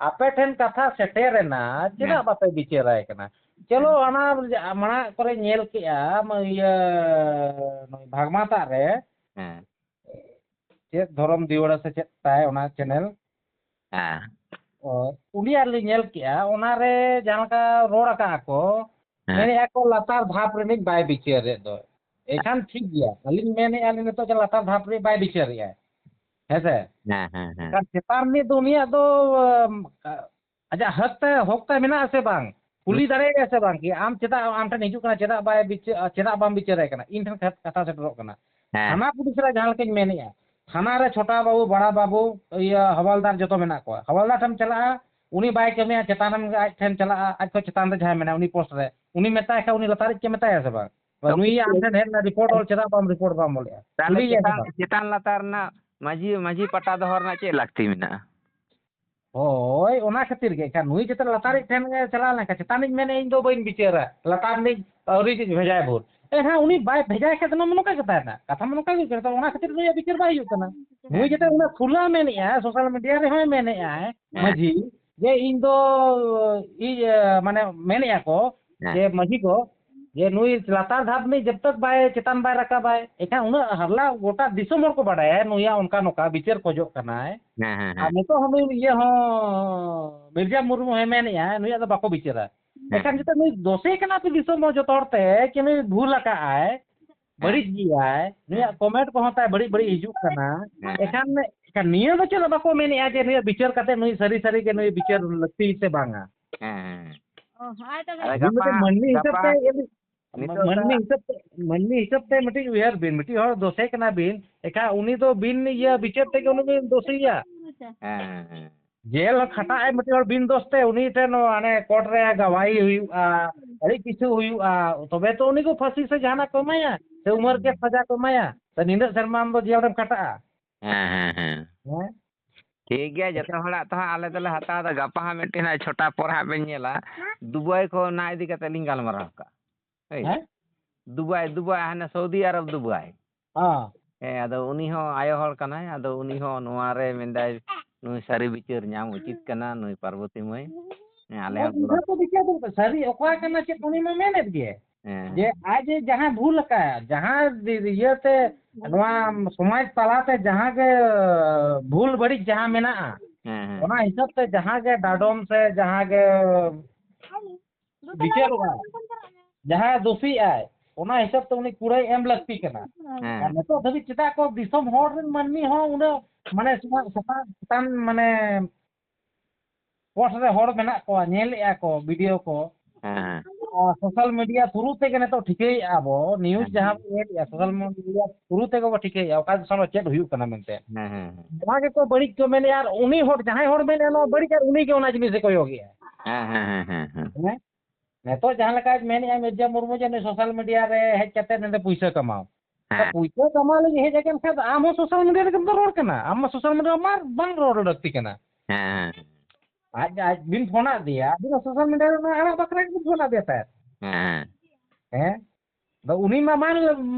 ᱟᱯᱮ ᱴᱷᱮᱱ ᱠᱟᱛᱷᱟ ᱥᱮᱴᱮᱨ ᱮᱱᱟ, ᱪᱮᱫᱟᱜ ᱦᱮᱸ᱾ ᱵᱟᱯᱮ ᱵᱤᱪᱟᱹᱨᱟᱭ ᱠᱟᱱᱟ? ᱪᱚᱞᱚ ᱦᱮᱸ᱾ ᱚᱱᱟ ᱢᱟᱲᱟᱝ ᱠᱚᱨᱮ ᱧᱮᱞ ᱠᱮᱜᱼᱟ, ᱢᱟ-, ᱤᱭᱟᱹ, ᱱᱩᱭ ᱵᱷᱟᱜᱽᱢᱟᱛᱟᱜ ᱨᱮ, ᱦᱮᱸ᱾ ᱪᱮᱫ ᱫᱷᱚᱨᱚᱢ ᱫᱤᱣᱟᱹᱲᱟ ᱥᱮ ᱪᱮᱫ ᱛᱟᱭ ᱚᱱᱟ ᱪᱮᱱᱮᱞ? ᱦᱮᱸ᱾ ᱚ, ᱩᱱᱤᱭᱟᱜ ᱞᱤᱧ ᱧᱮᱞ ᱠᱮᱜᱼᱟ, ᱚᱱᱟᱨᱮ ᱡᱟᱦᱟᱸ ᱞᱮᱠᱟ ᱨᱚᱲ ᱟᱠᱟᱜᱼᱟ ᱠᱚ, ᱦᱮᱸ᱾ ᱢᱮᱱᱮᱜᱼᱟ ᱠᱚ ᱞᱟᱛᱟᱨ ᱫᱷᱟᱯ ᱨᱤᱱᱤᱡ ᱵᱟᱭ ᱵᱤᱪᱟᱹᱨᱮᱫ ᱫᱚ᱾ ᱮᱱᱠᱷᱟᱱ ᱴᱷᱤᱠ ᱜᱮᱭᱟ, ᱟᱹᱞᱤᱧ ᱢᱮᱱᱮᱜᱼᱟ ᱞᱤᱧ ᱱᱤᱛᱚᱜ ᱡᱮ ᱞᱟᱛᱟᱨ ᱫᱷᱟᱯ ᱨᱤᱱᱤᱡ ᱵᱟᱭ ᱵᱤᱪᱟᱹᱨᱮᱜᱼᱟ, ᱦᱮᱸ ᱥᱮ? ᱦᱮᱸ, ᱦᱮᱸ, ᱦᱮᱸ᱾ ᱮᱱᱠᱷᱟᱱ ᱪᱮᱛᱟᱱ ᱨᱤᱱᱤᱡ ᱫᱚ ᱩᱱᱤᱭᱟᱜ ᱫᱚ, ᱟᱢ, ᱟᱡᱟᱜ ᱦᱚᱠ ᱛᱟᱭ, ᱦᱚᱠ ᱛᱟᱭ ᱢᱮᱱᱟᱜᱼᱟ ᱥᱮ ᱵᱟᱝ? ᱠᱩᱞᱤ ᱦᱩᱸ᱾ ᱫᱟᱲᱮᱭᱟᱜᱼᱟ ᱥᱮ ᱵᱟᱝ? ᱠᱤ ᱟᱢ ᱪᱮᱫᱟᱜ ᱟᱢ ᱴᱷᱮᱱ ᱦᱤᱡᱩᱜ ᱠᱟᱱᱟ, ᱪᱮᱫᱟᱜ ᱵᱟᱭ ᱵᱤᱪᱟᱹ-, ᱪᱮᱫᱟᱜ ᱵᱟᱢ ᱵᱤᱪᱟᱹᱨᱟᱭ ᱠᱟᱱᱟ? ᱤᱧ ᱴᱷᱮᱱ ᱠᱟᱛ-, ᱠᱟᱛᱷᱟ ᱥᱮᱴᱮᱨᱚᱜ ᱠᱟᱱᱟ᱾ ᱦᱮᱸ᱾ ᱛᱷᱟᱱᱟ ᱯᱩᱞᱤᱥ ᱨᱮ ᱡᱟᱦᱟᱸ ᱞᱮᱠᱟᱧ ᱢᱮᱱᱮᱜᱼᱟ, ᱛᱷᱟᱱᱟ ᱨᱮ ᱪᱷᱳᱴᱟ ᱵᱟᱹᱵᱩ, ᱵᱟᱲᱟ ᱵᱟᱹᱵᱩ, ᱤᱭᱟᱹ, ᱦᱟᱣᱟᱞᱫᱟᱨ ᱡᱚᱛᱚ ᱢᱮᱱᱟᱜ ᱠᱚᱣᱟ᱾ ᱦᱟᱣᱟᱞᱫᱟᱨ ᱴᱷᱮᱱ ᱪᱟᱞᱟᱜᱼᱟ, ᱩᱱᱤ ᱵᱟᱭ ᱠᱟᱹᱢᱤᱭᱟ, ᱪᱮᱛᱟᱱ ᱨᱮᱱ ᱟᱡ ᱴᱷᱮᱱ ᱪᱟᱞᱟᱜᱼᱟ, ᱟᱡ ᱠᱷᱚᱱ ᱪᱮᱛᱟᱱ ᱨᱮ ᱡᱟᱦᱟᱸᱭ ᱢᱮᱱᱟᱭᱟ, ᱩᱱᱤ ᱯᱳᱥᱴ ᱨᱮ, ᱩᱱᱤ ᱢᱮᱛᱟᱭ ᱠᱷᱟᱱ, ᱩᱱᱤ ᱞᱟᱛᱟᱨᱤᱡ ᱪᱮ ᱢᱮᱛᱟᱭᱟ ᱥᱮ ᱵᱟᱝ? ᱵᱟ, ᱱᱩᱭ ᱟᱢ ᱴᱷᱮᱱ ᱦᱮᱡ ᱮᱱᱟ, ᱨᱤᱯᱳᱨᱴ ᱚᱞ, ᱪᱮᱫᱟᱜ ᱵᱟᱢ ᱨᱤᱯᱳᱨᱴ ᱵᱟᱢ ᱚᱞᱮᱜᱼᱟ? ᱛᱟᱦᱞᱮ ᱠᱩᱞᱤᱭᱮᱭᱟ ᱥᱮ ᱪᱮᱛᱟᱱ, ᱵᱟᱝ? ᱪᱮᱛᱟᱱ ᱞᱟᱛᱟᱨ ᱨᱮᱱᱟᱜ ᱢᱟᱹᱡᱷᱤ, ᱢᱟᱹᱡᱷᱤ ᱯᱟᱴᱟ ᱫᱚᱦᱚ ᱨᱮᱱᱟᱜ ᱪᱮᱫ ᱞᱟᱹᱠᱛᱤ ᱢᱮᱱᱟᱜᱼᱟ? ᱦᱳᱭ, ᱚᱱᱟ ᱠᱷᱟᱹᱛᱤᱨ ᱜᱮ᱾ ᱮᱱᱠᱷᱟᱱ ᱱᱩᱭ ᱡᱟᱛᱮ ᱞᱟᱛᱟᱨᱤᱡ ᱴᱷᱮᱱ ᱜᱮ ᱪᱟᱞᱟᱣ ᱞᱮᱱᱠᱷᱟᱱ, ᱪᱮᱛᱟᱱᱤᱡ ᱢᱮᱱᱮᱫ, "ᱤᱧ ᱫᱚ ᱵᱟᱹᱧ ᱵᱤᱪᱟᱹᱨᱟ, ᱞᱟᱛᱟᱨ ᱨᱤᱱᱤᱡ ᱟᱹᱣᱨᱤ ᱵᱷᱮᱡᱟᱭ ᱵᱷᱳᱨ᱾" ᱮᱱᱠᱷᱟᱱ ᱩᱱᱤ ᱵᱟᱭ ᱵᱷᱮᱡᱟᱭ ᱠᱷᱟᱱ ᱫᱚ ᱱᱚᱝᱠᱟ ᱠᱟᱛᱷᱟ ᱨᱮᱱᱟᱜ ᱠᱟᱛᱷᱟ ᱢᱟ ᱱᱚᱝᱠᱟ ᱜᱮ ᱦᱩᱭᱩᱜ ᱠᱟᱱᱟ᱾ ᱛᱚ ᱚᱱᱟ ᱠᱷᱟᱹᱛᱤᱨ ᱱᱩᱭᱟᱜ ᱵᱤᱪᱟᱹᱨ ᱵᱟᱭ ᱦᱩᱭᱩᱜ ᱠᱟᱱᱟ᱾ ᱱᱩᱭ ᱦᱮᱸ᱾ ᱡᱟᱛᱮ ᱩᱱᱟᱹᱜ ᱠᱷᱩᱞᱟᱹ ᱢᱮᱱᱮᱫᱼᱟᱭ, ᱥᱳᱥᱟᱞ ᱢᱤᱰᱤᱭᱟ ᱨᱮᱦᱚᱸᱭ ᱢᱮᱱᱮᱫᱼᱟᱭ, ᱦᱮᱸ᱾ ᱢᱟᱹᱡᱷᱤ, ᱡᱮ ᱤᱧ ᱫᱚ, ᱤᱭᱟᱹ, ᱢᱟᱱᱮ ᱢᱮᱱᱮᱫᱼᱟ ᱠᱚ, ᱦᱮᱸ᱾ ᱡᱮ ᱢᱟᱹᱡᱷᱤ ᱠᱚ, ᱡᱮ ᱱᱩᱭ ᱞᱟᱛᱟᱨ ᱫᱷᱟᱯ ᱨᱤᱱᱤᱡ ᱡᱟᱵ ᱛᱟᱠ ᱵᱟᱭ ᱪᱮᱛᱟᱱ ᱵᱟᱭ ᱨᱟᱠᱟᱵᱟᱭ, ᱮᱱᱠᱷᱟᱱ ᱩᱱᱟᱹᱜ ᱦᱟᱨᱞᱟ ᱜᱚᱴᱟ ᱫᱤᱥᱚᱢ ᱦᱚᱲ ᱠᱚ ᱵᱟᱰᱟᱭᱟ ᱱᱩᱭᱟᱜ ᱚᱱᱠᱟ ᱱᱚᱝᱠᱟ ᱵᱤᱪᱟᱹᱨ ᱠᱷᱚᱡᱚᱜ ᱠᱟᱱᱟᱭ᱾ ᱦᱮᱸ, ᱦᱮᱸ, ᱟᱨ ᱦᱮᱸ᱾ ᱱᱤᱛᱚᱜ ᱦᱚᱸ ᱱᱩᱭ ᱤᱭᱟᱹ ᱦᱚᱸ ᱢᱤᱨᱡᱟ ᱢᱩᱨᱢᱩ ᱦᱚᱸᱭ ᱢᱮᱱᱮᱫᱼᱟ ᱱᱩᱭᱟᱜ ᱫᱚ ᱵᱟᱠᱚ ᱵᱤᱪᱟᱹᱨᱟ᱾ ᱦᱮᱸ, ᱮᱱᱠᱷᱟᱱ ᱦᱮᱸ᱾ ᱡᱩᱫᱤ ᱱᱩᱭ ᱫᱳᱥᱮ ᱠᱟᱱᱟ ᱯᱮ ᱫᱤᱥᱚᱢ ᱦᱚᱲ ᱡᱚᱛᱚ ᱦᱚᱲ ᱛᱮ ᱠᱤ ᱱᱩᱭ ᱵᱷᱩᱞ ᱟᱠᱟᱜᱼᱟᱭ, ᱦᱮᱸ᱾ ᱵᱟᱹᱲᱤᱡ ᱜᱮᱭᱟᱭ, ᱱᱩᱭᱟᱜ ᱦᱮᱸ᱾ ᱠᱚᱢᱮᱱᱴ ᱠᱚᱦᱚᱸ ᱛᱟᱭ ᱵᱟᱹᱲᱤᱡ ᱵᱟᱹᱲᱤᱡ ᱦᱤᱡᱩᱜ ᱠᱟᱱᱟ᱾ ᱦᱮᱸ᱾ ᱮᱱᱠᱷᱟᱱ, ᱮᱱᱠᱷᱟᱱ ᱱᱤᱭᱟᱹ ᱫᱚ ᱪᱮᱫ ᱵᱟᱠᱚ ᱢᱮᱱᱮᱫᱼᱟ ᱡᱮ ᱱᱩᱭᱟᱜ ᱵᱤᱪᱟᱹᱨ ᱠᱟᱛᱮ ᱱᱩᱭ ᱥᱟᱹᱨᱤ ᱥᱟᱹᱨᱤ ᱜᱮ ᱱᱩᱭ ᱵᱤᱪᱟᱹᱨ ᱞᱟᱹᱠᱛᱤ ᱥᱮ ᱵᱟᱝᱟ? ᱦᱮᱸ, ᱦᱮᱸ, ᱦᱮᱸ᱾ ᱚ, ᱦᱚᱸᱜᱼᱚᱭ ᱛᱚᱵᱮ᱾ ᱟᱫᱚ ᱟᱹᱵᱤᱱ ᱜᱟᱯᱟ, ᱢᱤᱫᱴᱮᱱ ᱢᱟᱹᱱᱢᱤ ᱦᱤᱥᱟᱹᱵ ᱜᱟᱯᱟ ᱛᱮ, ᱱᱤᱛᱚᱜ ᱢᱟᱹᱱᱢᱤ ᱫᱚ ᱦᱤᱥᱟᱹᱵ ᱛᱮ, ᱢᱟᱹᱱᱢᱤ ᱦᱤᱥᱟᱹᱵ ᱛᱮ ᱢᱤᱫᱴᱤᱡ ᱩᱭᱦᱟᱹᱨ ᱵᱤᱱ, ᱢᱤᱫᱴᱤᱡ ᱦᱚᱲ ᱫᱳᱥᱮ ᱠᱟᱱᱟ ᱵᱤᱱ, ᱮᱱᱠᱷᱟᱱ ᱩᱱᱤ ᱫᱚ ᱵᱤᱱ ᱤᱭᱟᱹ ᱵᱤᱪᱟᱹᱨ ᱛᱮᱜᱮ ᱩᱱᱤ ᱵᱤᱱ ᱫᱳᱥᱮᱭᱟ᱾ ᱦᱮᱸ, ᱦᱮᱸ, ᱦᱮᱸ᱾ ᱡᱮᱞ ᱠᱷᱟᱴᱟᱜ ᱟᱭ ᱢᱤᱫᱴᱤᱡ ᱦᱚᱲ ᱵᱤᱱ ᱫᱳᱥ ᱛᱮ, ᱩᱱᱤ ᱴᱷᱮᱱ ᱦᱟᱱᱮ ᱠᱳᱨᱴ ᱨᱮ ᱜᱟᱣᱟᱦᱤ ᱦᱩᱭᱩᱜᱼᱟ, ᱟᱹᱰᱤ ᱠᱤᱪᱷᱩ ᱦᱩᱭᱩᱜᱼᱟ, ᱛᱚᱵᱮ ᱛᱚ ᱩᱱᱤ ᱠᱚ ᱯᱷᱟᱹᱥᱤ ᱥᱮ ᱡᱟᱦᱟᱱᱟᱜ ᱠᱚ ᱮᱢᱟᱭᱟ, ᱥᱮ ᱩᱢᱟᱹᱨ ᱠᱮᱥ ᱥᱟᱡᱟ ᱠᱚ ᱮᱢᱟᱭᱟ, ᱥᱮ ᱱᱤᱱᱟᱹᱜ ᱥᱮᱨᱢᱟ ᱟᱢ ᱫᱚ ᱡᱮᱞ ᱨᱮᱢ ᱠᱟᱴᱟᱜᱼᱟ᱾ ᱦᱮᱸ ᱦᱮᱸ ᱦᱮᱸ᱾ ᱦᱮᱸ? ᱴᱷᱤᱠ ᱜᱮᱭᱟ, ᱡᱚᱛᱚ ᱦᱚᱲᱟᱜ ᱛᱚ ᱦᱟᱸᱜ ᱟᱞᱮ ᱫᱚᱞᱮ ᱦᱟᱛᱟᱣ ᱮᱫᱟ᱾ ᱜᱟᱯᱟ ᱦᱟᱸᱜ ᱢᱤᱫᱴᱮᱱ ᱦᱟᱸᱜ ᱪᱷᱚᱴᱟ ᱯᱚᱨ ᱦᱟᱸᱜ ᱵᱮᱱ ᱧᱮᱞᱟ, ᱫᱩᱵᱟᱭ ᱠᱚ ᱚᱱᱟ ᱤᱫᱤ ᱠᱟᱛᱮ ᱞᱤᱧ ᱜᱟᱞᱢᱟᱨᱟᱣ ᱠᱟᱜᱼᱟ᱾ ᱦᱳᱭ᱾ ᱦᱮᱸ? ᱫᱩᱵᱟᱭ, ᱫᱩᱵᱟᱭ, ᱦᱟᱱᱮ ᱥᱟᱣᱫᱤ ᱟᱨᱚᱵ ᱫᱩᱵᱟᱭ᱾ ᱦᱮᱸ᱾ ᱦᱮᱸ, ᱟᱫᱚ ᱩᱱᱤ ᱦᱚᱸ ᱟᱭᱳ ᱦᱚᱲ ᱠᱟᱱᱟᱭ, ᱟᱫᱚ ᱩᱱᱤ ᱦᱚᱸ ᱱᱚᱣᱟ ᱨᱮ ᱢᱮᱱᱫᱟᱭ ᱱᱩᱭ ᱥᱟᱹᱨᱤ ᱵᱤᱪᱟᱹᱨ ᱧᱟᱢ ᱩᱪᱤᱛ ᱠᱟᱱᱟ, ᱱᱩᱭ ᱯᱟᱨᱵᱚᱛᱤ ᱢᱟᱹᱭ᱾ ᱦᱮᱸ, ᱟᱞᱮ ᱦᱮᱸ, ᱦᱚᱸ ᱜᱚᱲᱚ᱾ ᱵᱩᱡᱷᱟᱹᱣ ᱠᱚ ᱵᱩᱡᱷᱟᱹᱣ ᱫᱚᱨᱠᱟᱨ᱾ ᱥᱟᱹᱨᱤ ᱚᱠᱟ ᱠᱟᱱᱟ ᱪᱮᱫ ᱩᱱᱤ ᱢᱟ ᱢᱮᱱᱮᱫ ᱜᱮ, ᱦᱮᱸ, ᱡᱮ ᱟᱡ ᱮ ᱡᱟᱦᱟᱸ ᱵᱷᱩᱞ ᱟᱠᱟᱫ, ᱡᱟᱦᱟᱸ ᱤᱭᱟᱹᱛᱮ ᱱᱚᱣᱟ ᱥᱚᱢᱟᱡᱽ ᱛᱟᱞᱟᱛᱮ ᱡᱟᱦᱟᱸ ᱜᱮ ᱵᱷᱩᱞ ᱵᱟᱹᱲᱤᱡ ᱡᱟᱦᱟᱸ ᱢᱮᱱᱟᱜᱼᱟ, ᱦᱮᱸ, ᱦᱮᱸ᱾ ᱚᱱᱟ ᱦᱤᱥᱟᱹᱵ ᱛᱮ ᱡᱟᱦᱟᱸ ᱜᱮ ᱰᱟᱰᱚᱢ ᱥᱮ ᱡᱟᱦᱟᱸ ᱜᱮ ᱵᱤᱪᱟᱹᱨᱚᱜᱼᱟ, ᱡᱟᱦᱟᱸᱭ ᱫᱳᱥᱤᱜ ᱟᱭ, ᱚᱱᱟ ᱦᱤᱥᱟᱹᱵ ᱛᱮ ᱩᱱᱤ ᱠᱩᱲᱟᱹᱭ ᱮᱢ ᱞᱟᱹᱠᱛᱤ ᱠᱟᱱᱟ᱾ ᱦᱮᱸ, ᱟᱨ ᱱᱤᱛᱚᱜ ᱫᱷᱟᱹᱵᱤᱡ ᱪᱮᱫᱟᱜ ᱠᱚ ᱫᱤᱥᱚᱢ ᱦᱚᱲ ᱨᱮᱱ ᱢᱟᱹᱱᱢᱤ ᱦᱚᱸ ᱩᱱᱟᱹᱜ ᱢᱟᱱᱮ ᱥᱮᱛᱟᱜ ᱥᱮᱛᱟᱜ ᱪᱮᱛᱟᱱ ᱢᱟᱱᱮ ᱯᱳᱥᱴ ᱨᱮ ᱦᱚᱲ ᱢᱮᱱᱟᱜ ᱠᱚᱣᱟ, ᱧᱮᱞᱮᱜᱼᱟ ᱠᱚ ᱵᱷᱤᱰᱤᱭᱳ ᱠᱚ, ᱦᱮᱸ, ᱦᱮᱸ᱾ ᱥᱳᱥᱟᱞ ᱢᱤᱰᱤᱭᱟ ᱛᱷᱨᱩ ᱛᱮᱜᱮ ᱱᱤᱛᱚᱜ ᱴᱷᱤᱠᱟᱹᱭᱮᱫᱼᱟ ᱵᱚ, ᱱᱤᱭᱩᱡᱽ ᱦᱮᱸ, ᱡᱟᱦᱟᱸ ᱵᱚ ᱧᱮᱞᱮᱫᱼᱟ ᱥᱳᱥᱟᱞ ᱢᱤᱰᱤᱭᱟ ᱛᱷᱨᱩ ᱛᱮᱜᱮ ᱵᱚ ᱴᱷᱤᱠᱟᱹᱭᱮᱫᱼᱟ ᱚᱠᱟ ᱫᱤᱥᱚᱢ ᱨᱮ ᱪᱮᱫ ᱦᱩᱭᱩᱜ ᱠᱟᱱᱟ ᱢᱮᱱᱛᱮ᱾ ᱦᱮᱸ, ᱦᱮᱸ, ᱦᱮᱸ᱾ ᱱᱚᱣᱟ ᱜᱮᱠᱚ ᱵᱟᱹᱲᱤᱡ ᱠᱚ ᱢᱮᱱᱮᱫᱼᱟ, ᱟᱨ ᱩᱱᱤ ᱦᱚᱲ ᱡᱟᱦᱟᱸᱭ ᱦᱚᱲ ᱢᱮᱱᱮᱫᱼᱟ ᱱᱚᱣᱟ ᱵᱟᱹᱲᱤᱡ, ᱟᱨ ᱩᱱᱤ ᱜᱮ ᱚᱱᱟ ᱡᱤᱱᱤᱥᱮ ᱠᱚᱭᱚᱜᱮᱜᱼᱟ᱾ ᱦᱮᱸ, ᱦᱮᱸ, ᱦᱮᱸ, ᱦᱮᱸ, ᱦᱮᱸ᱾ ᱦᱮᱸ? ᱱᱤᱛᱚᱜ ᱡᱟᱦᱟᱸ ᱞᱮᱠᱟᱭ ᱢᱮᱱᱮᱫᱼᱟ ᱢᱤᱨᱡᱟ ᱢᱩᱨᱢᱩ ᱡᱮ ᱱᱩᱭ ᱥᱳᱥᱟᱞ ᱢᱤᱰᱤᱭᱟ ᱨᱮ ᱦᱮᱡ ᱠᱟᱛᱮ ᱱᱚᱰᱮ ᱯᱩᱭᱥᱟᱹ ᱠᱟᱢᱟᱣ, ᱛᱚ ᱦᱮᱸ᱾ ᱯᱩᱭᱥᱟᱹ ᱠᱟᱢᱟᱣ ᱞᱟᱹᱜᱤᱫ ᱦᱮᱡ ᱟᱠᱟᱱ ᱠᱷᱟᱱ ᱫᱚ ᱟᱢ ᱦᱚᱸ ᱥᱳᱥᱟᱞ ᱢᱤᱰᱤᱭᱟ ᱨᱮᱜᱮᱢ ᱫᱚ ᱨᱚᱲ ᱠᱟᱱᱟ, ᱟᱢ ᱢᱟ ᱥᱳᱥᱟᱞ ᱢᱤᱰᱤᱭᱟ ᱨᱮ ᱢᱟ ᱵᱟᱝ ᱨᱚᱲ ᱞᱟᱹᱠᱛᱤ ᱠᱟᱱᱟ᱾ ᱦᱮᱸ, ᱦᱮᱸ᱾ ᱟᱡ ᱟᱡ ᱵᱤᱱ ᱯᱷᱳᱱᱟᱫ ᱫᱮᱭᱟ, ᱟᱹᱵᱤᱱ ᱦᱚᱸ ᱥᱳᱥᱟᱞ ᱢᱤᱰᱤᱭᱟ ᱨᱮ ᱚᱱᱟ ᱟᱲᱟᱜ ᱵᱟᱠᱷᱨᱟ ᱜᱮᱵᱤᱱ ᱯᱷᱳᱱᱟᱫ ᱫᱮᱭᱟ ᱛᱟᱦᱮᱸᱫ᱾ ᱦᱮᱸ, ᱦᱮᱸ᱾ ᱦᱮᱸ? ᱟᱫᱚ ᱩᱱᱤ ᱢᱟ ᱵᱟᱝ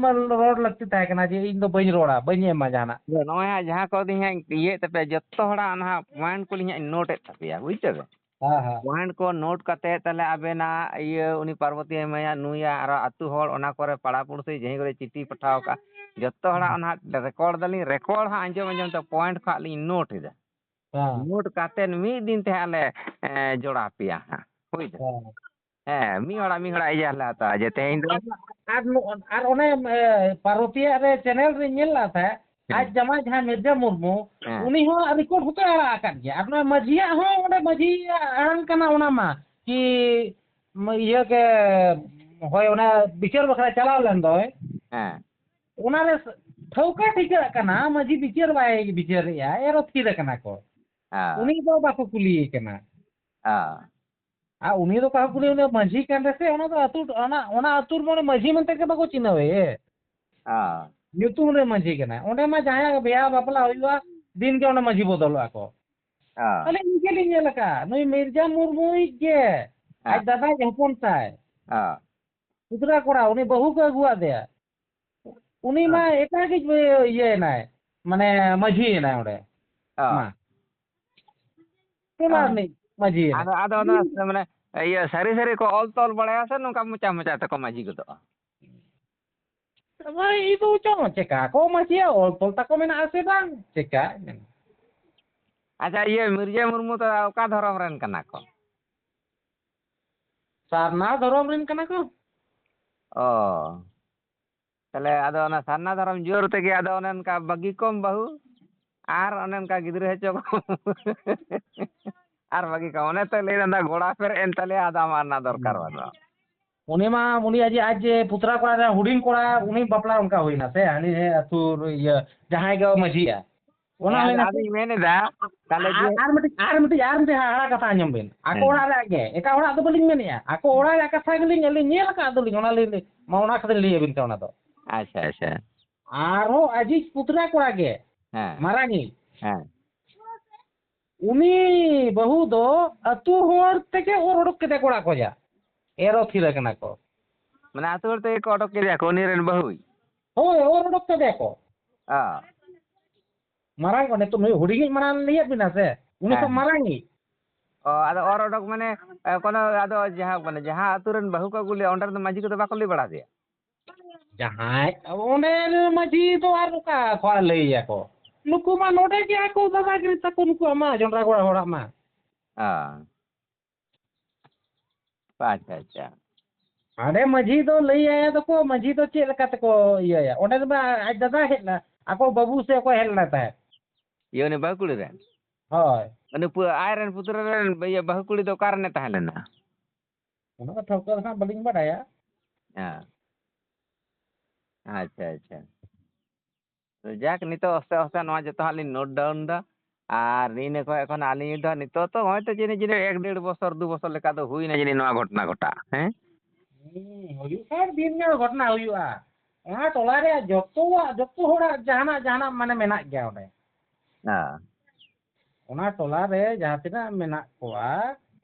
ᱨᱚᱲ ᱞᱟᱹᱠᱛᱤ ᱛᱟᱦᱮᱸ ᱠᱟᱱᱟ ᱡᱮ ᱤᱧ ᱫᱚ ᱵᱟᱹᱧ ᱨᱚᱲᱟ, ᱵᱟᱹᱧ ᱮᱢᱟ ᱡᱟᱦᱟᱱᱟᱜ᱾ ᱟᱫᱚ ᱱᱚᱜᱼᱚᱭ ᱦᱟᱸᱜ ᱡᱟᱦᱟᱸ ᱠᱚ ᱫᱤᱱ ᱦᱟᱸᱜ ᱤᱭᱟᱹᱭᱮᱫ ᱛᱟᱯᱮᱭᱟ, ᱡᱚᱛᱚ ᱦᱚᱲᱟᱜ ᱚᱱᱟ ᱦᱟᱸᱜ ᱯᱚᱭᱮᱱᱴ ᱠᱚᱞᱤᱧ ᱦᱟᱸᱜ ᱱᱳᱴ ᱮᱫ ᱛᱟᱯᱮᱭᱟ, ᱵᱩᱡᱽ ᱛᱟᱵᱮᱱ? ᱦᱮᱸ, ᱦᱮᱸ᱾ ᱯᱚᱭᱮᱱᱴ ᱠᱚ ᱱᱳᱴ ᱠᱟᱛᱮ ᱛᱟᱦᱞᱮ ᱟᱵᱮᱱᱟᱜ ᱤᱭᱟᱹ ᱩᱱᱤ ᱯᱟᱨᱵᱚᱛᱤ ᱢᱟᱹᱭᱟᱜ ᱱᱩᱭᱟᱜ ᱟᱨᱚ ᱟᱹᱛᱩ ᱦᱚᱲ ᱚᱱᱟ ᱠᱚᱨᱮ ᱯᱟᱲᱟ ᱯᱩᱲᱥᱤ ᱡᱟᱦᱟᱸᱭ ᱠᱚᱨᱮ ᱪᱤᱴᱷᱤ ᱯᱟᱴᱷᱟᱣ ᱠᱟᱜᱼᱟ, ᱡᱚᱛᱚ ᱦᱚᱲᱟᱜ ᱚᱱᱟ ᱦᱟᱸᱜ ᱨᱮᱠᱚᱨᱰ ᱫᱟᱞᱤᱧ, ᱨᱮᱠᱚᱨᱰ ᱦᱟᱸᱜ ᱟᱸᱡᱚᱢ ᱟᱸᱡᱚᱢ ᱛᱮ ᱯᱚᱭᱮᱱᱴ ᱠᱚ ᱦᱟᱸᱜ ᱞᱤᱧ ᱱᱳᱴ ᱮᱫᱟ᱾ ᱦᱮᱸ᱾ ᱱᱳᱴ ᱠᱟᱛᱮ ᱢᱤᱫ ᱫᱤᱱ ᱛᱮ ᱦᱟᱸᱜ ᱞᱮ, ᱮ, ᱡᱚᱲᱟᱣ ᱯᱮᱭᱟ ᱦᱟᱸᱜ, ᱵᱩᱡᱽ ᱫᱟᱵᱮᱱ? ᱦᱮᱸ᱾ ᱦᱮᱸ, ᱢᱤᱫ ᱦᱚᱲᱟᱜ ᱢᱤᱫ ᱦᱚᱲᱟᱜ ᱤᱭᱟᱹ ᱞᱮ ᱦᱟᱛᱟᱣᱟ ᱡᱮ ᱛᱮᱦᱮᱧ ᱫᱚ ᱟᱨ, ᱟᱨ, ᱱᱚ-, ᱟᱨ ᱚᱱᱮ, ᱮ, ᱯᱟᱨᱵᱚᱛᱤᱭᱟᱜ ᱨᱮ ᱪᱮᱱᱮᱞ ᱨᱮ ᱧᱮᱞ ᱞᱮᱫ ᱛᱟᱦᱮᱸᱫ, ᱦᱮᱸ᱾ ᱟᱡ ᱡᱟᱢᱟᱭ ᱡᱟᱦᱟᱸᱭ ᱢᱤᱨᱡᱟ ᱢᱩᱨᱢᱩ, ᱦᱮᱸ᱾ ᱩᱱᱤ ᱦᱚᱸ ᱨᱮᱠᱚᱨᱰ ᱦᱚᱸᱛᱚ ᱟᱲᱟᱜ ᱟᱠᱟᱫ ᱜᱮᱭᱟ᱾ ᱟᱨ ᱱᱚᱣᱟ ᱢᱟᱹᱡᱷᱤᱭᱟᱜ ᱦᱚᱸ ᱚᱸᱰᱮ ᱢᱟᱹᱡᱷᱤᱭᱟᱜ ᱟᱲᱟᱝ ᱠᱟᱱᱟ ᱚᱱᱟ ᱢᱟ, ᱠᱤ ᱢ-, ᱤᱭᱟᱹ ᱜᱮ, ᱦᱳᱭ, ᱚᱱᱟ ᱵᱤᱪᱟᱹᱨ ᱵᱟᱠᱷᱨᱟ ᱪᱟᱞᱟᱣ ᱞᱮᱱ ᱫᱚᱭ, ᱦᱮᱸ᱾ ᱚᱱᱟ ᱨᱮ ᱴᱷᱟᱹᱣᱠᱟᱹ ᱴᱷᱤᱠᱟᱹᱜ ᱠᱟᱱᱟ ᱢᱟᱹᱡᱷᱤ ᱵᱤᱪᱟᱹᱨ ᱵᱟᱭ ᱵᱤᱪᱟᱹᱨᱮᱜᱼᱟ, ᱮᱨᱚ ᱛᱷᱤᱨ ᱟᱠᱟᱱᱟ ᱠᱚ᱾ ᱦᱮᱸ᱾ ᱩᱱᱤ ᱫᱚ ᱵᱟᱠᱚ ᱠᱩᱞᱤᱭᱮ ᱠᱟᱱᱟ᱾ ᱦᱮᱸ᱾ ᱟᱨ ᱩᱱᱤ ᱫᱚ ᱚᱠᱟ ᱠᱚ ᱞᱟᱹᱭᱟ, ᱩᱱᱤ ᱢᱟᱹᱡᱷᱤ ᱠᱟᱱ ᱨᱮᱥᱮ, ᱚᱱᱟ ᱫᱚ ᱟᱹᱛᱩ, ᱚᱱᱟ, ᱚᱱᱟ ᱟᱹᱛᱩ ᱨᱮ ᱢᱟᱱᱮ ᱢᱟᱹᱡᱷᱤ ᱢᱮᱱᱛᱮ ᱜᱮ ᱵᱟᱠᱚ ᱪᱤᱱᱦᱟᱹᱣᱮ᱾ ᱦᱮᱸ᱾ ᱧᱩᱛᱩᱢ ᱨᱮ ᱢᱟᱹᱡᱷᱤ ᱠᱟᱱᱟᱭ᱾ ᱚᱸᱰᱮ ᱢᱟ ᱡᱟᱦᱟᱸᱭᱟᱜ ᱵᱤᱦᱟ ᱵᱟᱯᱞᱟ ᱦᱩᱭᱩᱜᱼᱟ, ᱫᱤᱱ ᱜᱮ ᱚᱸᱰᱮ ᱢᱟᱹᱡᱷᱤ ᱵᱚᱫᱚᱞᱚᱜᱼᱟ ᱠᱚ᱾ ᱦᱮᱸ᱾ ᱟᱹᱞᱤᱧ ᱱᱤᱡᱮ ᱞᱤᱧ ᱧᱮᱞ ᱟᱠᱟᱫ, ᱱᱩᱭ ᱢᱤᱨᱡᱟ ᱢᱩᱨᱢᱩᱭᱤᱡ ᱜᱮ, ᱟᱡ ᱦᱮᱸ᱾ ᱫᱟᱫᱟᱭ ᱦᱚᱯᱚᱱ ᱛᱟᱭ᱾ ᱦᱮᱸ᱾ ᱯᱩᱛᱲᱟ ᱠᱚᱲᱟ, ᱩᱱᱤ ᱵᱟᱹᱦᱩ ᱠᱚ ᱟᱹᱜᱩᱣᱟᱫᱮᱭᱟ᱾ ᱩᱱᱤ ᱢᱟ ᱦᱮᱸ᱾ ᱮᱴᱟᱜᱤᱡ ᱤᱭᱟᱹᱭᱮᱱᱟᱭ, ᱢᱟᱱᱮ ᱢᱟᱹᱡᱷᱤᱭᱮᱱᱟᱭ ᱚᱸᱰᱮ᱾ ᱦᱮᱸ᱾ ᱢᱟ᱾ ᱴᱚᱞᱟ ᱦᱮᱸ᱾ ᱨᱤᱱᱤᱡ ᱢᱟᱹᱡᱷᱤᱭᱮᱱᱟᱭ᱾ ᱟᱫᱚ, ᱟᱫᱚ ᱚᱱᱟ ᱢᱟᱱᱮ ᱤᱭᱟᱹ ᱥᱟᱹᱨᱤ ᱥᱟᱹᱨᱤ ᱠᱚ ᱚᱞ ᱛᱚᱞ ᱵᱟᱲᱟᱭᱟ ᱥᱮ ᱱᱚᱝᱠᱟ ᱢᱚᱪᱟ ᱢᱚᱪᱟ ᱛᱮᱠᱚ ᱢᱟᱹᱡᱷᱤ ᱜᱚᱫᱚᱜᱼᱟ? ᱟᱫᱚ ᱤᱧ ᱫᱚ ᱪᱚᱝ ᱪᱮᱠᱟ ᱠᱚ ᱢᱟᱹᱡᱷᱤᱭᱟ, ᱚᱞ ᱛᱚᱞ ᱛᱟᱠᱚ ᱢᱮᱱᱟᱜᱼᱟ ᱥᱮ ᱵᱟᱝ, ᱪᱮᱠᱟ? ᱟᱪᱪᱷᱟ, ᱤᱭᱟᱹ ᱢᱤᱨᱡᱟᱹ ᱢᱩᱨᱢᱩ ᱫᱚ ᱚᱠᱟ ᱫᱷᱚᱨᱚᱢ ᱨᱮᱱ ᱠᱟᱱᱟ ᱠᱚ? ᱥᱟᱨᱱᱟ ᱫᱷᱚᱨᱚᱢ ᱨᱮᱱ ᱠᱟᱱᱟ ᱠᱚ᱾ ᱚ᱾ ᱛᱟᱦᱞᱮ ᱟᱫᱚ ᱚᱱᱟ ᱥᱟᱨᱱᱟ ᱫᱷᱚᱨᱚᱢ ᱡᱳᱨ ᱛᱮᱜᱮ ᱟᱫᱚ ᱚᱱᱮ ᱚᱱᱠᱟ ᱵᱟᱹᱜᱤ ᱠᱚᱢ ᱵᱟᱹᱦᱩ, ᱟᱨ ᱚᱱᱮ ᱚᱱᱠᱟ ᱜᱤᱫᱽᱨᱟᱹ ᱦᱚᱪᱚ ᱠᱚᱢ᱾ ᱟᱨ ᱵᱟᱹᱜᱤ ᱠᱚᱢ᱾ ᱚᱱᱮ ᱛᱚ ᱞᱟᱹᱭ ᱫᱟ, ᱜᱚᱲᱟ ᱯᱮᱨᱮᱡ ᱮᱱ ᱛᱟᱞᱮᱭᱟ, ᱟᱫᱚ ᱟᱢᱟᱜ ᱨᱮᱱᱟᱜ ᱫᱚᱨᱠᱟᱨ ᱦᱩᱸ᱾ ᱵᱟᱹᱱᱩᱜᱼᱟ᱾ ᱩᱱᱤ ᱢᱟ, ᱩᱱᱤ ᱟᱡ, ᱟᱡ ᱡᱮ ᱯᱩᱛᱨᱟ ᱠᱚᱲᱟ ᱨᱮ ᱦᱩᱰᱤᱧ ᱠᱚᱲᱟ, ᱩᱱᱤ ᱵᱟᱯᱞᱟ ᱚᱱᱠᱟ ᱦᱩᱭᱱᱟ ᱥᱮ, ᱦᱟᱹᱱᱤ ᱟᱹᱛᱩ ᱤᱭᱟᱹ ᱡᱟᱦᱟᱸᱭ ᱜᱮ ᱢᱟᱹᱡᱷᱤᱭᱟ᱾ ᱚᱱᱟ ᱦᱮᱸ, ᱦᱩᱭᱱᱟ ᱟᱫᱚ ᱥᱮ? ᱟᱫᱚᱧ ᱢᱮᱱ ᱮᱫᱟ, ᱛᱟᱦᱞᱮ ᱟᱨ, ᱡᱮ ᱟᱨ ᱢᱤᱫᱴᱤᱡ, ᱟᱨ ᱢᱤᱫᱴᱤᱡ, ᱟᱨ ᱢᱤᱫᱴᱤᱡ ᱦᱟᱦᱟᱲᱟ ᱠᱟᱛᱷᱟ ᱟᱸᱡᱚᱢ ᱵᱤᱱ᱾ ᱟᱠᱚ ᱦᱮᱸ᱾ ᱚᱲᱟᱜ ᱨᱮᱭᱟᱜ ᱜᱮ, ᱮᱴᱟᱜ ᱚᱲᱟᱜ ᱫᱚ ᱵᱟᱹᱞᱤᱧ ᱢᱮᱱᱮᱫᱼᱟ᱾ ᱟᱠᱚ ᱚᱲᱟᱜ ᱨᱮᱭᱟᱜ ᱠᱟᱛᱷᱟ ᱜᱮᱞᱤᱧ ᱟᱹᱞᱤᱧ ᱧᱮᱞ ᱟᱠᱟᱫ ᱫᱚᱞᱤᱧ, ᱚᱱᱟ ᱞᱤᱧ, ᱢᱟ, ᱚᱱᱟ ᱠᱟᱛᱷᱟ ᱞᱤᱧ ᱞᱟᱹᱭ ᱟᱹᱵᱤᱱ ᱠᱟᱱᱟ ᱚᱱᱟ ᱫᱚ᱾ ᱟᱪᱪᱷᱟ, ᱟᱪᱪᱷᱟ᱾ ᱟᱨᱦᱚᱸ ᱟᱡᱤᱡ ᱯᱩᱛᱨᱟ ᱠᱚᱲᱟ ᱜᱮ, ᱦᱮᱸ᱾ ᱢᱟᱨᱟᱝᱤᱡ᱾ ᱦᱮᱸ᱾ ᱩᱱᱤ ᱵᱟᱹᱦᱩ ᱫᱚ ᱟᱹᱛᱩ ᱦᱚᱲ ᱛᱮᱜᱮ ᱚᱨ ᱚᱰᱚᱠ ᱠᱮᱫᱮᱭᱟ ᱠᱚᱲᱟ ᱠᱚ ᱡᱟ᱾ ᱮᱨᱚᱜ ᱛᱷᱤᱨ ᱟᱠᱟᱱᱟ ᱠᱚ᱾ ᱢᱟᱱᱮ ᱟᱹᱛᱩ ᱦᱚᱲ ᱛᱮᱜᱮ ᱠᱚ ᱚᱰᱚᱠ ᱠᱮᱫᱮᱭᱟ ᱠᱚ, ᱩᱱᱤ ᱨᱮᱱ ᱵᱟᱹᱦᱩᱭ? ᱦᱳᱭ, ᱚᱨ ᱚᱰᱚᱠ ᱠᱮᱫᱮᱭᱟ ᱠᱚ᱾ ᱚ᱾ ᱢᱟᱨᱟᱝ ᱠᱚ, ᱱᱤᱛᱚᱜ ᱱᱩᱭ ᱦᱩᱰᱤᱧᱤᱡ ᱢᱟᱨᱟᱝ ᱞᱟᱹᱭᱟᱫ ᱵᱤᱱᱟ ᱥᱮ, ᱩᱱᱤ ᱦᱮᱸ, ᱠᱷᱚᱱ ᱦᱮᱸ᱾ ᱢᱟᱨᱟᱝᱤᱡ᱾ ᱚ, ᱟᱫᱚ ᱚᱨ ᱚᱰᱚᱠ ᱢᱟᱱᱮ, ᱮ, ᱠᱳᱱᱳ ᱟᱫᱚ ᱡᱟᱦᱟᱸ, ᱢᱟᱱᱮ ᱡᱟᱦᱟᱸ ᱟᱹᱛᱩ ᱨᱮᱱ ᱵᱟᱹᱦᱩ ᱠᱚ ᱟᱹᱜᱩ ᱞᱮᱭᱟ, ᱚᱸᱰᱮ ᱨᱮᱱ ᱫᱚ ᱢᱟᱹᱡᱷᱤ ᱠᱚᱫᱚ ᱵᱟᱠᱚ ᱞᱟᱹᱭ ᱵᱟᱲᱟ ᱟᱫᱮᱭᱟ? ᱡᱟᱦᱟᱸᱭ ᱚᱸᱰᱮ ᱨᱮᱱ ᱢᱟᱹᱡᱷᱤ ᱫᱚ ᱟᱨ ᱚᱠᱟ ᱠᱷᱚᱱ ᱞᱟᱹᱭ ᱟᱠᱚ? ᱱᱩᱠᱩ ᱢᱟ ᱱᱚᱰᱮ ᱜᱮ ᱟᱠᱚ ᱫᱟᱫᱟᱜᱤᱨᱤ ᱛᱟᱠᱚ, ᱱᱩᱠᱩᱣᱟᱜ ᱢᱟ ᱡᱚᱱᱰᱨᱟ ᱜᱚᱲᱟ ᱦᱚᱲᱟᱜ ᱢᱟ᱾ ᱚ᱾ ᱟᱪᱪᱷᱟ, ᱟᱪᱪᱷᱟ᱾ ᱦᱟᱸᱰᱮ ᱢᱟᱹᱡᱷᱤ ᱫᱚ ᱞᱟᱹᱭ ᱟᱭᱟ ᱫᱚᱠᱚ, ᱢᱟᱹᱡᱷᱤ ᱫᱚ ᱪᱮᱫ ᱞᱮᱠᱟ ᱛᱮᱠᱚ ᱤᱭᱟᱹᱭᱟ? ᱚᱸᱰᱮ ᱫᱚ ᱢᱟ ᱟᱡ ᱫᱟᱫᱟ ᱦᱮᱡ ᱞᱮᱱᱟ, ᱟᱠᱚ ᱵᱟᱹᱵᱩ ᱥᱮ ᱚᱠᱚᱭ ᱦᱮᱡ ᱞᱮᱱᱟ ᱛᱟᱦᱮᱸᱫ? ᱤᱭᱟᱹ, ᱩᱱᱤ ᱵᱟᱹᱦᱩ ᱠᱩᱲᱤ ᱨᱮᱱ? ᱦᱳᱭ᱾ ᱩᱱᱤ ᱯᱩ-, ᱟᱡ ᱨᱮᱱ ᱯᱩᱛᱨᱟᱹ ᱨᱮᱱ ᱤᱭᱟᱹ ᱵᱟᱹᱦᱩ ᱠᱩᱲᱤ ᱫᱚ ᱚᱠᱟ ᱨᱮᱱᱮ ᱛᱟᱦᱮᱸ ᱞᱮᱱᱟ? ᱚᱱᱟ ᱫᱚ ᱴᱷᱟᱹᱣᱠᱟᱹ ᱫᱚ ᱦᱟᱸᱜ ᱵᱟᱹᱞᱤᱧ ᱵᱟᱰᱟᱭᱟ᱾ ᱦᱮᱸ᱾ ᱟᱪᱪᱷᱟ, ᱟᱪᱪᱷᱟ᱾ ᱛᱚ ᱡᱟᱠ, ᱱᱤᱛᱚᱜ ᱟᱥᱛᱮ ᱟᱥᱛᱮ ᱱᱚᱣᱟ ᱡᱚᱛᱚ ᱦᱟᱸᱜ ᱞᱤᱧ note down ᱫᱟ᱾ ᱟᱨ ᱤᱱᱟᱹ ᱠᱷᱚᱱ ᱮᱠᱷᱚᱱ ᱟᱹᱞᱤᱧ ᱫᱚ ᱱᱤᱛᱚᱜ ᱛᱚ ᱦᱚᱭᱛᱳ ᱡᱟᱹᱱᱤᱡ ᱡᱟᱹᱱᱤᱡ ᱮᱠ ᱰᱮᱲ ᱵᱚᱪᱷᱚᱨ ᱫᱩ ᱵᱚᱪᱷᱚᱨ ᱞᱮᱠᱟ ᱫᱚ ᱦᱩᱭᱱᱟ ᱡᱟᱹᱱᱤᱡ ᱱᱚᱣᱟ ᱜᱷᱚᱴᱚᱱᱟ ᱜᱷᱚᱴᱟᱜ, ᱦᱮᱸ? ᱦᱩᱸ, ᱦᱩᱭᱩᱜ ᱠᱷᱟᱱ ᱫᱤᱱ ᱜᱮ ᱜᱷᱚᱴᱚᱱᱟ ᱦᱩᱭᱩᱜᱼᱟ᱾ ᱚᱱᱟ ᱴᱚᱞᱟ ᱨᱮᱭᱟᱜ ᱡᱚᱛᱚᱣᱟᱜ, ᱡᱚᱛᱚ ᱦᱚᱲᱟᱜ ᱡᱟᱦᱟᱱᱟᱜ ᱡᱟᱦᱟᱱᱟᱜ ᱢᱟᱱᱮ ᱢᱮᱱᱟᱜ ᱜᱮᱭᱟ ᱚᱸᱰᱮ᱾ ᱦᱮᱸ᱾ ᱚᱱᱟ ᱴᱚᱞᱟ ᱨᱮ ᱡᱟᱦᱟᱸ ᱛᱤᱱᱟᱹᱜ ᱢᱮᱱᱟᱜ ᱠᱚᱣᱟ,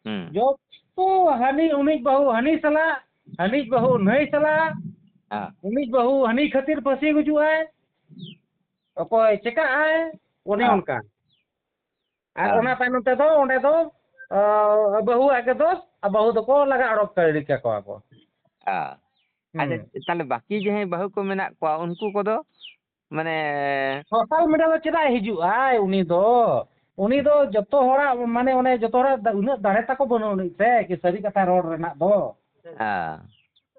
ᱦᱩᱸ᱾ ᱡᱚᱛᱚ ᱦᱟᱹᱱᱤ ᱩᱱᱤ ᱵᱟᱹᱦᱩ ᱦᱟᱹᱱᱤ ᱥᱟᱞᱟᱜ, ᱦᱟᱹᱱᱤ ᱵᱟᱹᱦᱩ ᱱᱟᱹᱭ ᱥᱟᱞᱟᱜ, ᱦᱮᱸ᱾ ᱩᱱᱤ ᱵᱟᱹᱦᱩ ᱦᱟᱹᱱᱤ ᱠᱷᱟᱹᱛᱤᱨ ᱯᱷᱟᱹᱥᱤ ᱜᱩᱡᱩᱜ ᱟᱭ, ᱚᱠᱚᱭ ᱪᱮᱠᱟᱜ ᱟᱭ, ᱚᱱᱮ ᱦᱮᱸ᱾ ᱚᱱᱠᱟ᱾ ᱟᱨ ᱦᱮᱸ᱾ ᱚᱱᱟ ᱛᱟᱭᱱᱚᱢ ᱛᱮᱫᱚ ᱚᱸᱰᱮ ᱫᱚ, ᱟ, ᱵᱟᱹᱦᱩᱣᱟᱜ ᱜᱮ ᱫᱳᱥ, ᱟᱨ ᱵᱟᱹᱦᱩ ᱫᱚᱠᱚ ᱞᱟᱜᱟ ᱚᱰᱚᱠ ᱫᱟᱲᱮ ᱠᱟᱠᱚᱣᱟ ᱠᱚ᱾ ᱦᱮᱸ᱾ ᱟᱪᱪᱷᱟ, ᱦᱩᱸ᱾ ᱛᱟᱦᱞᱮ ᱵᱟᱹᱠᱤ ᱡᱟᱦᱟᱸᱭ ᱵᱟᱹᱦᱩ ᱠᱚ ᱢᱮᱱᱟᱜ ᱠᱚᱣᱟ, ᱩᱱᱠᱩ ᱠᱚᱫᱚ ᱢᱟᱱᱮ ᱥᱳᱥᱟᱞ ᱢᱤᱰᱤᱭᱟ ᱫᱚ ᱪᱮᱫᱟᱜ ᱦᱤᱡᱩᱜ ᱟᱭ ᱩᱱᱤ ᱫᱚ? ᱩᱱᱤ ᱫᱚ ᱡᱚᱛᱚ ᱦᱚᱲᱟᱜ, ᱢᱟᱱᱮ, ᱚᱱᱮ ᱡᱚᱛᱚ ᱦᱚᱲᱟᱜ ᱫᱟ-, ᱩᱱᱟᱹᱜ ᱫᱟᱲᱮ ᱛᱟᱠᱚ ᱵᱟᱹᱱᱩᱜ ᱟᱹᱱᱤᱡ ᱥᱮ, ᱠᱤ ᱥᱟᱹᱨᱤ ᱠᱟᱛᱷᱟ ᱨᱚᱲ ᱨᱮᱱᱟᱜ ᱫᱚ᱾ ᱦᱮᱸ᱾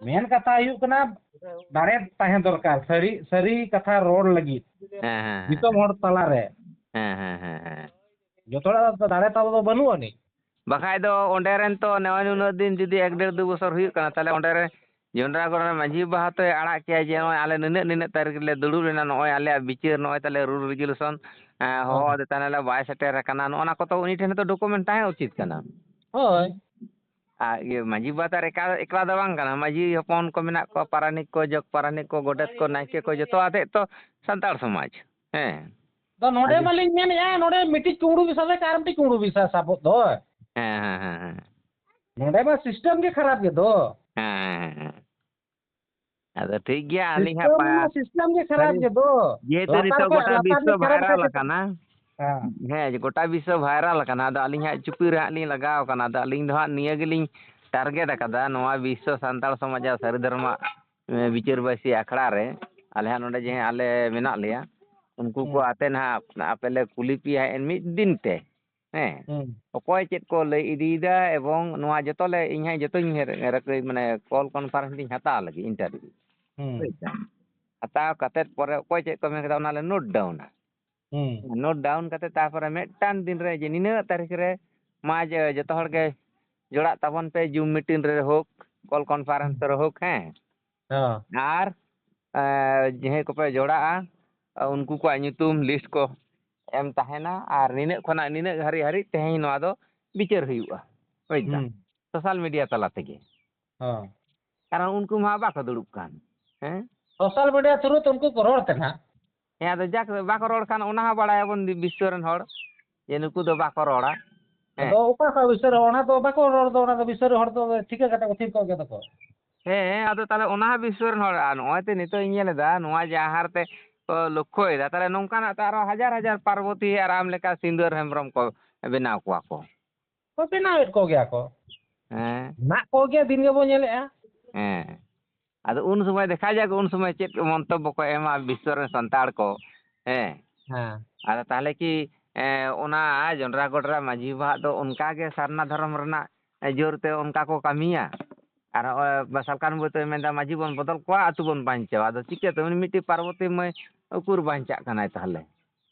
ᱢᱮᱱ ᱠᱟᱛᱷᱟ ᱦᱩᱭᱩᱜ ᱠᱟᱱᱟ, ᱫᱟᱲᱮ ᱛᱟᱦᱮᱸ ᱫᱚᱨᱠᱟᱨ, ᱥᱟᱹᱨᱤ, ᱥᱟᱹᱨᱤ ᱠᱟᱛᱷᱟ ᱨᱚᱲ ᱞᱟᱹᱜᱤᱫ ᱦᱮᱸ, ᱦᱮᱸ, ᱦᱮᱸ, ᱫᱤᱥᱚᱢ ᱦᱮᱸ᱾ ᱦᱚᱲ ᱛᱟᱞᱟᱨᱮ᱾ ᱦᱮᱸ, ᱦᱮᱸ, ᱦᱮᱸ, ᱦᱮᱸ᱾ ᱡᱚᱛᱚ ᱦᱚᱲᱟᱜ ᱫᱚ ᱫᱟᱲᱮ ᱛᱟᱵᱚ ᱫᱚ ᱵᱟᱹᱱᱩᱜ ᱟᱹᱱᱤᱡ᱾ ᱵᱟᱠᱷᱟᱡ ᱫᱚ ᱚᱸᱰᱮ ᱨᱮᱱ ᱛᱚ ᱱᱚᱜᱼᱚᱭ ᱱᱩᱱᱟᱹᱜ ᱫᱤᱱ ᱡᱩᱫᱤ ᱮᱠ ᱰᱮᱲ ᱫᱩ ᱵᱚᱪᱷᱚᱨ ᱦᱩᱭᱩᱜ ᱠᱟᱱᱟ, ᱛᱟᱦᱞᱮ ᱚᱸᱰᱮ ᱨᱮ ᱡᱚᱱᱰᱨᱟ ᱜᱚᱲ ᱨᱮ ᱢᱟᱹᱡᱷᱤ ᱵᱟᱵᱟ ᱦᱚᱸᱛᱚᱭ ᱟᱲᱟᱜ ᱠᱮᱭᱟ ᱡᱮ, "ᱱᱚᱜᱼᱚᱭ ᱟᱞᱮ ᱱᱤᱱᱟᱹᱜ, ᱱᱤᱱᱟᱹᱜ ᱛᱟᱹᱨᱤᱠᱷ ᱨᱮᱞᱮ ᱫᱩᱲᱩᱵ ᱞᱮᱱᱟ, ᱱᱚᱜᱼᱚᱭ ᱟᱞᱮᱭᱟᱜ ᱵᱤᱪᱟᱹᱨ, ᱱᱚᱜᱼᱚᱭ ᱛᱟᱞᱮ rule resolution, ᱮᱸ, ᱦᱚᱦᱚ ᱦᱳᱭ᱾ ᱟᱫᱮ ᱛᱟᱦᱮᱱᱟᱞᱮ, ᱵᱟᱭ ᱥᱮᱴᱮᱨ ᱟᱠᱟᱱᱟ", ᱱᱚᱜᱼᱚ ᱱᱟ ᱠᱚᱫᱚ ᱩᱱᱤ ᱴᱷᱮᱱ ᱦᱚᱸᱛᱚ document ᱛᱟᱦᱮᱸ ᱩᱪᱤᱛ ᱠᱟᱱᱟ᱾ ᱦᱳᱭ᱾ ᱟᱨ ᱤᱭᱟᱹ, ᱢᱟᱹᱡᱷᱤ ᱵᱟᱵᱟ ᱛᱚ ᱟᱨ ᱮᱠᱞᱟ, ᱮᱠᱞᱟ ᱫᱚ ᱵᱟᱝ ᱠᱟᱱᱟ, ᱢᱟᱹᱡᱷᱤ ᱦᱚᱯᱚᱱ ᱠᱚ ᱢᱮᱱᱟᱜ ᱠᱚᱣᱟ, ᱯᱟᱨᱟᱱᱤᱠ ᱠᱚ, ᱡᱚᱜᱽ ᱯᱟᱨᱟᱱᱤᱠ ᱠᱚ, ᱜᱚᱰᱮᱛ ᱠᱚ, ᱱᱟᱭᱠᱮ ᱠᱚ, ᱡᱚᱛᱚ ᱟᱛᱮᱫ ᱛᱚ ᱥᱟᱱᱛᱟᱲ ᱥᱚᱢᱟᱡᱽ᱾ ᱦᱮᱸ᱾ ᱟᱫᱚ ᱱᱚᱰᱮ ᱟᱫᱚ ᱢᱟᱞᱤᱧ ᱢᱮᱱᱮᱫᱼᱟ, ᱱᱚᱰᱮ ᱢᱤᱫᱴᱤᱡ ᱠᱩᱢᱲᱩ ᱵᱤᱥᱟᱥ ᱟᱨ ᱢᱤᱫᱴᱤᱡ ᱠᱩᱢᱲᱩ ᱵᱤᱥᱟᱥ ᱥᱟᱵᱚᱜ ᱫᱚ᱾ ᱦᱮᱸ, ᱦᱮᱸ, ᱦᱮᱸ, ᱦᱮᱸ᱾ ᱱᱚᱰᱮ ᱢᱟ system ᱜᱮ ᱠᱷᱟᱨᱟᱯ ᱜᱮ ᱫᱚ᱾ ᱦᱮᱸ, ᱦᱮᱸ, ᱦᱮᱸ, ᱦᱮᱸ᱾ ᱟᱫᱚ ᱴᱷᱤᱠ ᱜᱮᱭᱟ, ᱟᱹᱞᱤᱧ ᱦᱟᱸᱜ system ᱯᱟ-, ᱢᱟ system ᱜᱮ ᱠᱷᱟᱨᱟᱯ ᱥᱟᱹᱨᱤ, ᱜᱮ ᱫᱚ᱾ ᱡᱮᱦᱮᱛᱩ ᱞᱟᱛᱟᱨ ᱱᱤᱛᱚᱜ ᱠᱷᱚᱡ ᱜᱚᱴᱟ ᱞᱟᱛᱟᱨ ᱵᱤᱥᱥᱚ ᱜᱮ ᱠᱷᱟᱨᱟᱯ viral ᱠᱷᱚᱡ ᱠᱷᱟᱨᱟᱯ᱾ ᱟᱠᱟᱱᱟ᱾ ᱦᱮᱸ᱾ ᱦᱮᱸ, ᱜᱚᱴᱟ ᱵᱤᱥᱥᱚ viral ᱟᱠᱟᱱᱟ, ᱟᱫᱚ ᱟᱹᱞᱤᱧ ᱦᱟᱸᱜ ᱪᱩᱯᱤ ᱨᱮ ᱦᱟᱸᱜ ᱞᱤᱧ ᱞᱟᱜᱟᱣ ᱟᱠᱟᱱᱟ᱾ ᱟᱫᱚ ᱟᱹᱞᱤᱧ ᱫᱚ ᱦᱟᱸᱜ ᱱᱤᱭᱟᱹ ᱜᱮᱞᱤᱧ target ᱟᱠᱟᱫᱟ, ᱱᱚᱣᱟ ᱵᱤᱥᱥᱚ ᱥᱟᱱᱛᱟᱲ ᱥᱚᱢᱟᱡᱽ ᱟᱨ ᱥᱟᱹᱨᱤ ᱫᱷᱚᱨᱚᱢᱟᱜ, ᱮ, ᱵᱤᱪᱟᱹᱨ ᱵᱟᱹᱭᱥᱤ ᱟᱠᱷᱲᱟ ᱨᱮ, ᱟᱞᱮ ᱦᱟᱸᱜ ᱱᱚᱰᱮ ᱡᱮ ᱟᱞᱮ ᱢᱮᱱᱟᱜ ᱞᱮᱭᱟ, ᱩᱱᱠᱩ ᱠᱚ ᱦᱩᱸ᱾ ᱟᱛᱮ ᱱᱟᱦᱟᱜ ᱟᱯᱮ ᱞᱮ ᱠᱩᱞᱤ ᱯᱮᱭᱟ ᱦᱟᱸᱜ ᱢᱤᱫ ᱫᱤᱱ ᱛᱮ᱾ ᱦᱮᱸ, ᱦᱩᱸ᱾ ᱚᱠᱚᱭ ᱪᱮᱫ ᱠᱚ ᱞᱟᱹᱭ ᱤᱫᱤᱭᱮᱫᱟ, ᱮᱵᱚᱝ ᱱᱚᱣᱟ ᱡᱚᱛᱚ ᱞᱮ, ᱤᱧ ᱦᱟᱸᱜ ᱡᱚᱛᱚᱧ ᱨᱮ-, ᱨᱮ-, ᱢᱟᱱᱮ call conference ᱞᱤᱧ ᱦᱟᱛᱟᱣ ᱞᱟᱹᱜᱤᱫ, interview᱾ ᱦᱩᱸ᱾ ᱵᱩᱡᱽ ᱫᱟᱢ? ᱦᱟᱛᱟᱣ ᱠᱟᱛᱮᱫ ᱯᱚᱨᱮ ᱚᱠᱚᱭ ᱪᱮᱫ ᱠᱚ ᱢᱮᱱ ᱠᱮᱫᱟ, ᱚᱱᱟ ᱞᱮ note downᱟ᱾ ᱦᱩᱸ᱾ Note down ᱠᱟᱛᱮᱫ ᱛᱟᱨᱯᱚᱨᱮ ᱢᱤᱫᱴᱟᱝ ᱫᱤᱱ ᱨᱮ ᱡᱮ ᱱᱤᱱᱟᱹᱜ ᱛᱟᱹᱨᱤᱠᱷ ᱨᱮ ᱢᱟ ᱡᱮ ᱡᱚᱛᱚ ᱦᱚᱲ ᱜᱮ ᱡᱚᱲᱟᱜ ᱛᱟᱵᱚᱱ ᱯᱮ, Zoom meeting ᱨᱮ ᱦᱳᱠ, call conference ᱦᱩᱸ᱾ ᱨᱮ ᱦᱳᱠ, ᱦᱮᱸ᱾ ᱦᱮᱸ᱾ ᱟᱨ, ᱮ, ᱡᱟᱦᱟᱸᱭ ᱠᱚᱯᱮ ᱡᱚᱲᱟᱜᱼᱟ, ᱩᱱᱠᱩ ᱠᱚᱣᱟᱜ ᱧᱩᱛᱩᱢ list ᱠᱚ ᱮᱢ ᱛᱟᱦᱮᱱᱟ ᱟᱨ ᱱᱤᱱᱟᱹᱜ ᱠᱷᱚᱱᱟᱜ ᱱᱤᱱᱟᱹᱜ ᱦᱟᱹᱨᱤᱡ ᱦᱟᱹᱨᱤᱡ ᱛᱮᱦᱮᱧ ᱱᱚᱣᱟ ᱫᱚ ᱵᱤᱪᱟᱹᱨ ᱦᱩᱭᱩᱜᱼᱟ, ᱵᱩᱡᱽ ᱫᱟᱢ? ᱦᱩᱸ᱾ ᱥᱳᱥᱟᱞ ᱢᱤᱰᱤᱭᱟ ᱛᱟᱞᱟ ᱛᱮᱜᱮ᱾ ᱦᱚᱸ᱾ ᱠᱟᱨᱚᱱ ᱩᱱᱠᱩ ᱢᱟ ᱵᱟᱠᱚ ᱫᱩᱲᱩᱵ ᱠᱟᱱ᱾ ᱦᱮᱸ? ᱥᱳᱥᱟᱞ ᱢᱤᱰᱤᱭᱟ ᱛᱷᱨᱩ ᱛᱮ ᱩᱱᱠᱩ ᱠᱚ ᱨᱚᱲ ᱛᱮ ᱱᱟᱦᱟᱜ᱾ ᱦᱮᱸ, ᱟᱫᱚ ᱡᱟᱠ ᱵᱟᱠᱚ ᱨᱚᱲ ᱠᱷᱟᱱ ᱚᱱᱟ ᱦᱚᱸ ᱵᱟᱲᱟᱭᱟᱵᱚᱱ ᱫᱤ-, ᱵᱤᱥᱥᱚ ᱨᱮᱱ ᱦᱚᱲ ᱡᱮ ᱱᱩᱠᱩ ᱫᱚ ᱵᱟᱠᱚ ᱨᱚᱲᱟ᱾ ᱦᱮᱸ᱾ ᱟᱫᱚ ᱚᱠᱟ ᱠᱷᱚᱱ ᱵᱤᱥᱥᱚ ᱨᱮ ᱚᱱᱟ ᱫᱚ ᱵᱟᱠᱚ ᱨᱚᱲ ᱫᱚ, ᱚᱱᱟ ᱫᱚ ᱵᱤᱥᱥᱚ ᱨᱮ ᱦᱚᱲ ᱫᱚ ᱴᱷᱤᱠᱟᱹ ᱠᱟᱛᱮ ᱠᱚ ᱛᱷᱤᱨ ᱠᱚᱜ ᱜᱮᱭᱟ ᱛᱚᱠᱚ᱾ ᱦᱮᱸ, ᱟᱫᱚ ᱛᱟᱦᱚᱞᱮ ᱚᱱᱟ ᱦᱚᱸ ᱵᱤᱥᱥᱚ ᱨᱮᱱ ᱦᱚᱲ, ᱟᱨ ᱱᱚᱜᱼᱚᱭ ᱛᱚ ᱱᱤᱛᱚᱜ ᱤᱧ ᱧᱮᱞ ᱮᱫᱟ, ᱱᱚᱣᱟ ᱡᱟᱦᱟᱸ ᱦᱟᱨ ᱛᱮ ᱠᱚ ᱞᱚᱠᱠᱷᱚᱭᱮᱫᱟ, ᱛᱟᱦᱚᱞᱮ ᱱᱚᱝᱠᱟᱱᱟᱜ ᱛᱚ ᱟᱨᱚ ᱦᱟᱡᱟᱨ ᱦᱟᱡᱟᱨ ᱯᱟᱨᱵᱚᱛᱤ ᱟᱨ ᱟᱢ ᱞᱮᱠᱟ ᱥᱤᱸᱫᱩᱨ ᱦᱮᱢᱵᱨᱚᱢ ᱠᱚ ᱵᱮᱱᱟᱣ ᱠᱚᱣᱟ ᱠᱚ᱾ ᱠᱚ ᱵᱮᱱᱟᱣᱮᱫ ᱠᱚᱜᱮᱭᱟ ᱠᱚ᱾ ᱦᱮᱸ᱾ ᱢᱮᱱᱟᱜ ᱠᱚᱜᱮᱭᱟ, ᱫᱤᱱ ᱜᱮᱵᱚ ᱧᱮᱞᱮᱫᱼᱟ᱾ ᱦᱮᱸ᱾ ᱟᱫᱚ ᱩᱱ ᱥᱚᱢᱚᱭ ᱫᱮᱠᱷᱟ ᱡᱟᱠ, ᱩᱱ ᱥᱚᱢᱚᱭ ᱪᱮᱫ ᱠᱚ ᱢᱚᱱᱛᱚᱵᱵᱚ ᱠᱚ ᱮᱢᱟ ᱵᱤᱥᱥᱚ ᱨᱮᱱ ᱥᱟᱱᱛᱟᱲ ᱠᱚ᱾ ᱦᱮᱸ᱾ ᱦᱮᱸ᱾ ᱟᱫᱚ ᱛᱟᱦᱚᱞᱮ ᱠᱤ, ᱮ, ᱚᱱᱟ ᱡᱚᱱᱰᱨᱟ ᱜᱚᱰ ᱨᱮ ᱢᱟᱹᱡᱷᱤ ᱵᱟᱵᱟᱣᱟᱜ ᱫᱚ ᱚᱱᱠᱟ ᱜᱮ ᱥᱟᱨᱱᱟ ᱫᱷᱚᱨᱚᱢ ᱨᱮᱱᱟᱜ, ᱮ, ᱡᱳᱨ ᱛᱮ ᱚᱱᱠᱟ ᱠᱚ ᱠᱟᱹᱢᱤᱭᱟ? ᱟᱨ ᱱᱚᱜᱼᱚᱭ ᱥᱟᱞᱠᱷᱟᱱ ᱵᱟᱹᱵᱩ ᱛᱚᱭ ᱢᱮᱱᱫᱟ, "ᱢᱟᱹᱡᱷᱤ ᱵᱚᱱ ᱵᱚᱫᱚᱞ ᱠᱚᱣᱟ, ᱟᱹᱛᱩ ᱵᱚᱱ ᱵᱟᱧᱪᱟᱣᱟ᱾" ᱟᱫᱚ ᱪᱤᱠᱟᱹᱛᱮ ᱩᱱᱤ ᱢᱤᱫᱴᱤᱡ ᱯᱟᱨᱵᱚᱛᱤ ᱢᱟᱹᱭ ᱩᱠᱩᱨ ᱵᱟᱧᱪᱟᱜ ᱠᱟᱱᱟᱭ ᱛᱟᱦᱚᱞᱮ?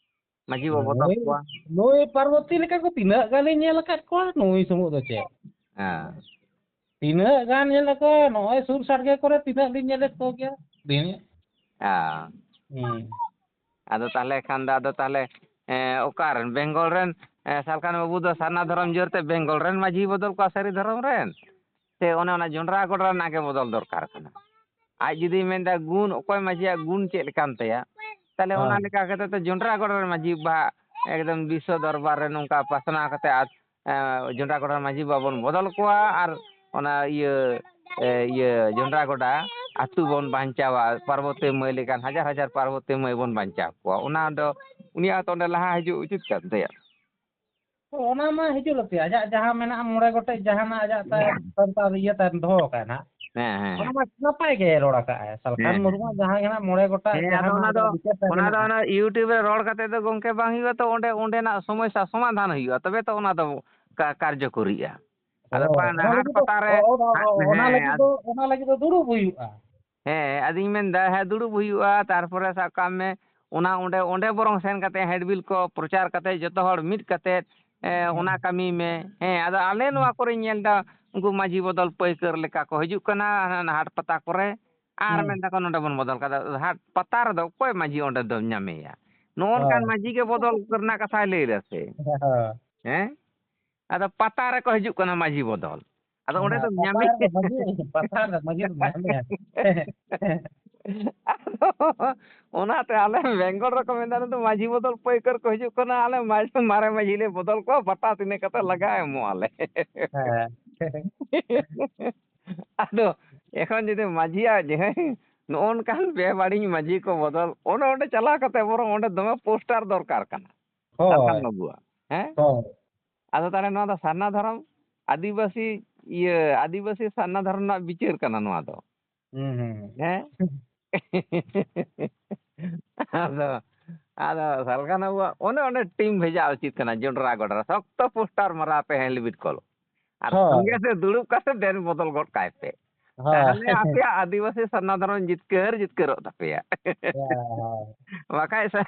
ᱢᱟᱹᱡᱷᱤ ᱵᱚ ᱵᱚᱫᱚᱞ ᱱᱩᱭ, ᱠᱚᱣᱟ᱾ ᱱᱩᱭ ᱯᱟᱨᱵᱚᱛᱤ ᱞᱮᱠᱟ ᱠᱚ ᱛᱤᱱᱟᱹᱜ ᱜᱟᱱᱤᱧ ᱧᱮᱞ ᱟᱠᱟᱫ ᱠᱚᱣᱟ, ᱱᱩᱭ ᱥᱩᱢᱩᱝ ᱫᱚ ᱪᱮᱫ? ᱦᱮᱸ᱾ ᱛᱤᱱᱟᱹᱜ ᱜᱟᱱ ᱧᱮᱞ ᱟᱠᱚ, ᱱᱚᱜᱼᱚᱭ ᱥᱩᱨ ᱥᱟᱰᱜᱮ ᱠᱚᱨᱮ ᱛᱤᱱᱟᱹᱜ ᱞᱤᱧ ᱧᱮᱞᱮᱫ ᱠᱚ ᱜᱮᱭᱟ, ᱫᱤᱱ᱾ ᱦᱮᱸ᱾ ᱦᱩᱸ᱾ ᱟᱫᱚ ᱛᱟᱦᱚᱞᱮ ᱠᱷᱟᱱ ᱫᱚ, ᱟᱫᱚ ᱛᱟᱦᱚᱞᱮ, ᱮᱸ, ᱚᱠᱟ ᱨᱮᱱ? ᱵᱮᱝᱜᱚᱞ ᱨᱮᱱ, ᱮᱸ, ᱥᱟᱞᱠᱷᱟᱱ ᱵᱟᱹᱵᱩ ᱫᱚ ᱥᱟᱨᱱᱟ ᱫᱷᱚᱨᱚᱢ ᱡᱳᱨ ᱛᱮ ᱵᱮᱝᱜᱚᱞ ᱨᱮᱱ ᱢᱟᱹᱡᱷᱤ ᱵᱚᱫᱚᱞ ᱠᱚᱣᱟ ᱥᱟᱹᱨᱤ ᱫᱷᱚᱨᱚᱢ ᱨᱮᱱ? ᱥᱮ ᱚᱱᱮ ᱚᱱᱟ ᱡᱚᱱᱰᱨᱟ ᱜᱚᱰᱟ ᱨᱮᱱᱟᱜ ᱜᱮ ᱵᱚᱫᱚᱞ ᱫᱚᱨᱠᱟᱨ ᱠᱟᱱᱟ? ᱟᱡ ᱡᱩᱫᱤᱭ ᱢᱮᱱᱫᱟ ᱜᱩᱱ, ᱚᱠᱚᱭ ᱢᱟᱹᱡᱷᱤᱭᱟᱜ ᱜᱩᱱ ᱪᱮᱫ ᱞᱮᱠᱟᱱ ᱛᱟᱭᱟ, ᱛᱟᱦᱚᱞᱮ ᱚᱱᱟ ᱦᱮᱸ᱾ ᱞᱮᱠᱟ ᱠᱟᱛᱮ ᱛᱚ ᱡᱚᱱᱰᱨᱟ ᱜᱚᱰᱟ ᱨᱮᱱ ᱢᱟᱹᱡᱷᱤ ᱵᱟᱵᱟ ᱮᱠᱫᱚᱢ ᱵᱤᱥᱥᱚ ᱫᱚᱨᱵᱟᱨ ᱨᱮ ᱱᱚᱝᱠᱟ ᱯᱟᱥᱱᱟᱣ ᱠᱟᱛᱮ ᱟᱨ, ᱮᱸ, ᱡᱚᱱᱰᱨᱟ ᱜᱚᱰᱟ ᱨᱮᱱ ᱢᱟᱹᱡᱷᱤ ᱵᱟᱵᱟ ᱵᱚᱱ ᱵᱚᱫᱚᱞ ᱠᱚᱣᱟ ᱟᱨ ᱚᱱᱟ ᱤᱭᱟᱹ, ᱮ, ᱤᱭᱟᱹ ᱡᱚᱱᱰᱨᱟ ᱜᱚᱰᱟ ᱟᱹᱛᱩ ᱵᱚᱱ ᱵᱟᱧᱪᱟᱣᱟ, ᱯᱟᱨᱵᱚᱛᱤ ᱢᱟᱹᱭ ᱞᱮᱠᱟᱱ ᱦᱟᱡᱟᱨ ᱦᱟᱡᱟᱨ ᱯᱟᱨᱵᱚᱛᱤ ᱢᱟᱹᱭ ᱵᱚᱱ ᱵᱟᱧᱪᱟᱣ ᱠᱚᱣᱟ᱾ ᱚᱱᱟ ᱫᱚ ᱩᱱᱤᱭᱟᱜ ᱦᱚᱸᱛᱚ ᱚᱸᱰᱮ ᱞᱟᱦᱟ ᱦᱤᱡᱩᱜ ᱩᱪᱤᱛ ᱠᱟᱱ ᱛᱟᱭᱟ᱾ ᱛᱚ ᱚᱱᱟ ᱢᱟ ᱦᱤᱡᱩᱜ ᱞᱟᱹᱠᱛᱤ, ᱟᱡᱟᱜ ᱡᱟᱦᱟᱸ ᱢᱮᱱᱟᱜᱼᱟ, ᱢᱚᱬᱮ ᱜᱚᱴᱮᱡ ᱡᱟᱦᱟᱱᱟᱜ ᱟᱡᱟᱜ ᱛᱟᱭ ᱦᱮᱸ᱾ ᱥᱟᱱᱛᱟᱲ ᱤᱭᱟᱹ ᱛᱟᱭ ᱫᱚᱦᱚ ᱟᱠᱟᱫᱼᱟ ᱱᱟᱦᱟᱜ, ᱦᱮᱸ, ᱦᱮᱸ, ᱚᱱᱟ ᱦᱮᱸ᱾ ᱢᱟ ᱱᱟᱯᱟᱭ ᱜᱮ ᱨᱚᱲ ᱟᱠᱟᱫᱼᱟᱭ᱾ ᱥᱟᱞᱠᱷᱟᱱ ᱦᱮᱸ, ᱦᱮᱸ᱾ ᱢᱩᱨᱢᱩᱣᱟᱜ ᱡᱟᱦᱟᱸ ᱜᱮ ᱱᱟᱦᱟᱜ ᱢᱚᱬᱮ ᱜᱚᱴᱟᱝ ᱦᱮᱸ, ᱟᱫᱚ ᱡᱟᱦᱟᱱᱟᱜ ᱚᱱᱟ ᱫᱚ, ᱟᱡᱟᱜ ᱵᱤᱪᱟᱹᱨ ᱛᱟᱭ ᱚᱱᱟ ᱫᱚ ᱢᱮᱱᱟᱜᱼᱟ᱾ ᱚᱱᱟ YouTube ᱨᱮ ᱨᱚᱲ ᱠᱟᱛᱮ ᱫᱚ ᱜᱚᱝᱠᱮ ᱵᱟᱝ ᱦᱩᱭᱩᱜᱼᱟ, ᱛᱚ ᱚᱸᱰᱮ, ᱚᱸᱰᱮᱱᱟᱜ ᱥᱚᱢᱚᱥᱥᱟ ᱥᱚᱢᱟᱫᱷᱟᱱ ᱦᱩᱭᱩᱜᱼᱟ, ᱛᱚᱵᱮ ᱛᱚ ᱚᱱᱟ ᱫᱚ ᱠᱟ-, ᱠᱟᱨᱡᱚᱠᱚᱨᱤᱜᱼᱟ᱾ ᱟᱫᱚ ᱦᱳᱭ, ᱵᱟᱝ, ᱚᱱᱟ ᱦᱟᱴ ᱞᱟᱹᱜᱤᱫ ᱫᱚ, ᱯᱟᱛᱟ ᱨᱮ, ᱚ-, ᱚ-, ᱦᱟᱴ, ᱚ-, ᱚᱱᱟ ᱦᱮᱸ, ᱞᱟᱹᱜᱤᱫ ᱟᱫ- ᱫᱚ, ᱚᱱᱟ ᱞᱟᱹᱜᱤᱫ ᱫᱚ ᱫᱩᱲᱩᱵ ᱦᱩᱭᱩᱜᱼᱟ᱾ ᱦᱮᱸ, ᱟᱫᱚᱧ ᱢᱮᱱᱫᱟ, ᱦᱮᱸ, ᱫᱩᱲᱩᱵ ᱦᱩᱭᱩᱜᱼᱟ, ᱛᱟᱨᱯᱚᱨᱮ ᱥᱟᱵ ᱠᱟᱜ ᱢᱮ, ᱚᱱᱟ ᱚᱸᱰᱮ, ᱚᱸᱰᱮ ᱵᱚᱨᱚᱝ ᱥᱮᱱ ᱠᱟᱛᱮ ᱦᱮᱸᱰᱵᱤᱞ ᱠᱚ ᱯᱨᱚᱪᱟᱨ ᱠᱟᱛᱮ ᱡᱚᱛᱚ ᱦᱚᱲ ᱢᱤᱫ ᱠᱟᱛᱮ, ᱮ, ᱦᱮᱸ᱾ ᱚᱱᱟ ᱠᱟᱹᱢᱤ ᱢᱮ᱾ ᱦᱮᱸ, ᱟᱫᱚ ᱟᱞᱮ ᱱᱚᱣᱟ ᱦᱮᱸ᱾ ᱠᱚᱨᱮᱧ ᱧᱮᱞ ᱮᱫᱟ, ᱩᱱᱠᱩ ᱢᱟᱹᱡᱷᱤ ᱵᱚᱫᱚᱞ ᱯᱟᱹᱭᱠᱟᱹᱨ ᱞᱮᱠᱟ ᱠᱚ ᱦᱤᱡᱩᱜ ᱠᱟᱱᱟ, ᱦᱟᱱᱟ, ᱦᱟᱱᱟ ᱦᱟᱴ ᱯᱟᱛᱟ ᱠᱚᱨᱮ, ᱟᱨ ᱦᱮᱸ᱾ ᱢᱮᱱ ᱫᱟᱠᱚ, "ᱱᱚᱰᱮ ᱵᱚᱱ ᱵᱚᱫᱚᱞ ᱠᱟᱫᱟ᱾" ᱦᱟᱴ ᱯᱟᱛᱟ ᱨᱮᱫᱚ ᱚᱠᱚᱭ ᱢᱟᱹᱡᱷᱤ ᱚᱸᱰᱮ ᱫᱚᱢ ᱧᱟᱢᱮᱭᱟ? ᱱᱚᱜᱼᱚ ᱱᱚᱝᱠᱟᱱ ᱦᱳᱭ᱾ ᱢᱟᱹᱡᱷᱤ ᱜᱮ ᱵᱚᱫᱚᱞ ᱨᱮᱱᱟᱜ ᱠᱟᱛᱷᱟᱭ ᱞᱟᱹᱭ ᱫᱟ ᱥᱮ᱾ ᱦᱳᱭ᱾ ᱦᱮᱸ? ᱟᱫᱚ ᱯᱟᱛᱟ ᱨᱮᱠᱚ ᱦᱤᱡᱩᱜ ᱠᱟᱱᱟ ᱢᱟᱹᱡᱷᱤ ᱵᱚᱫᱚᱞ᱾ ᱟᱫᱚ ᱚᱸᱰᱮ ᱦᱮᱸ, ᱫᱚ ᱯᱟᱛᱟ ᱧᱟᱢᱤᱡ ᱨᱮᱫᱚ ᱢᱟᱹᱡᱷᱤ, ᱯᱟᱛᱟ ᱨᱮ ᱢᱟᱹᱡᱷᱤ ᱫᱚ ᱧᱟᱢᱮᱭᱟ᱾ ᱟᱫᱚ ᱚᱱᱟᱛᱮ ᱟᱞᱮ ᱵᱮᱝᱜᱚᱞ ᱨᱮᱠᱚ ᱢᱮᱱᱫᱟ, "ᱱᱩᱠᱩ ᱢᱟᱹᱡᱷᱤ ᱵᱚᱫᱚᱞ ᱯᱟᱹᱭᱠᱟᱹᱨ ᱠᱚ ᱦᱤᱡᱩᱜ ᱠᱟᱱᱟ, ᱟᱞᱮ ᱢᱟᱹᱡᱷᱤ, ᱢᱟᱨᱮ ᱢᱟᱹᱡᱷᱤ ᱞᱮ ᱵᱚᱫᱚᱞ ᱠᱚᱣᱟ, ᱯᱟᱛᱟ ᱛᱤᱱᱟᱹᱜ ᱠᱟᱛᱮ ᱞᱟᱜᱟᱜᱼᱟ, ᱮᱢᱚᱜ ᱟᱞᱮ᱾" ᱦᱮᱸ᱾ ᱟᱫᱚ ᱮᱠᱷᱚᱱ ᱡᱩᱫᱤ ᱢᱟᱹᱡᱷᱤᱭᱟᱜ ᱡᱟᱦᱟᱸᱭ ᱱᱚᱜᱼᱚ ᱱᱚᱝᱠᱟᱱ ᱵᱮᱵᱟᱹᱲᱤᱡ ᱢᱟᱹᱡᱷᱤ ᱠᱚ ᱵᱚᱫᱚᱞ, ᱚᱱᱮ ᱚᱸᱰᱮ ᱪᱟᱞᱟᱣ ᱠᱟᱛᱮ ᱵᱚᱨᱚᱝ ᱚᱸᱰᱮ ᱫᱚᱢᱮ ᱯᱳᱥᱴᱟᱨ ᱫᱚᱨᱠᱟᱨ ᱠᱟᱱᱟ᱾ ᱦᱳᱭ᱾ ᱥᱟᱞᱠᱷᱟᱱ ᱵᱟᱹᱵᱩᱣᱟᱜ, ᱦᱮᱸ? ᱦᱳᱭ᱾ ᱟᱫᱚ ᱛᱟᱦᱚᱞᱮ ᱱᱚᱣᱟ ᱫᱚ ᱥᱟᱨᱱᱟ ᱫᱷᱚᱨᱚᱢ, ᱟᱹᱫᱤᱵᱟᱹᱥᱤ, ᱤᱭᱟᱹ, ᱟᱹᱫᱤᱵᱟᱹᱥᱤ ᱥᱟᱨᱱᱟ ᱫᱷᱚᱨᱚᱢ ᱨᱮᱱᱟᱜ ᱵᱤᱪᱟᱹᱨ ᱠᱟᱱᱟ ᱱᱚᱣᱟ ᱫᱚ᱾ ᱦᱩᱸ, ᱦᱩᱸ᱾ ᱦᱮᱸ? ᱟᱫᱚ, ᱟᱫᱚ ᱥᱟᱞᱠᱷᱟᱱ ᱵᱟᱹᱵᱩᱣᱟᱜ ᱚᱱᱮ ᱚᱸᱰᱮ ᱴᱤᱢ ᱵᱷᱮᱡᱟ ᱩᱪᱤᱛ ᱠᱟᱱᱟ, ᱡᱚᱸᱰᱨᱟ ᱜᱚᱰᱟ ᱨᱮ᱾ ᱥᱚᱠᱛᱚ ᱯᱳᱥᱴᱟᱨ ᱢᱟᱨᱟᱣ ᱯᱮ, ᱦᱮᱸᱰ ᱵᱤᱴ ᱠᱚᱞ᱾ ᱟᱨ ᱦᱳᱭ᱾ ᱥᱚᱸᱜᱮ ᱛᱮ ᱫᱩᱲᱩᱵ ᱠᱟᱛᱮ ᱫᱮᱱ ᱵᱚᱫᱚᱞ ᱜᱚᱫ ᱠᱟᱭ ᱯᱮ᱾ ᱦᱳᱭ᱾ ᱛᱟᱦᱚᱞᱮ ᱟᱯᱮᱭᱟᱜ ᱟᱹᱫᱤᱵᱟᱹᱥᱤ ᱥᱟᱨᱱᱟ ᱫᱷᱚᱨᱚᱢ ᱡᱤᱛᱠᱟᱹᱨ ᱡᱤᱛᱠᱟᱹᱨᱚᱜ ᱛᱟᱯᱮᱭᱟ᱾ ᱦᱳᱭ, ᱦᱳᱭ᱾ ᱵᱟᱠᱷᱟᱡ ᱥᱮ,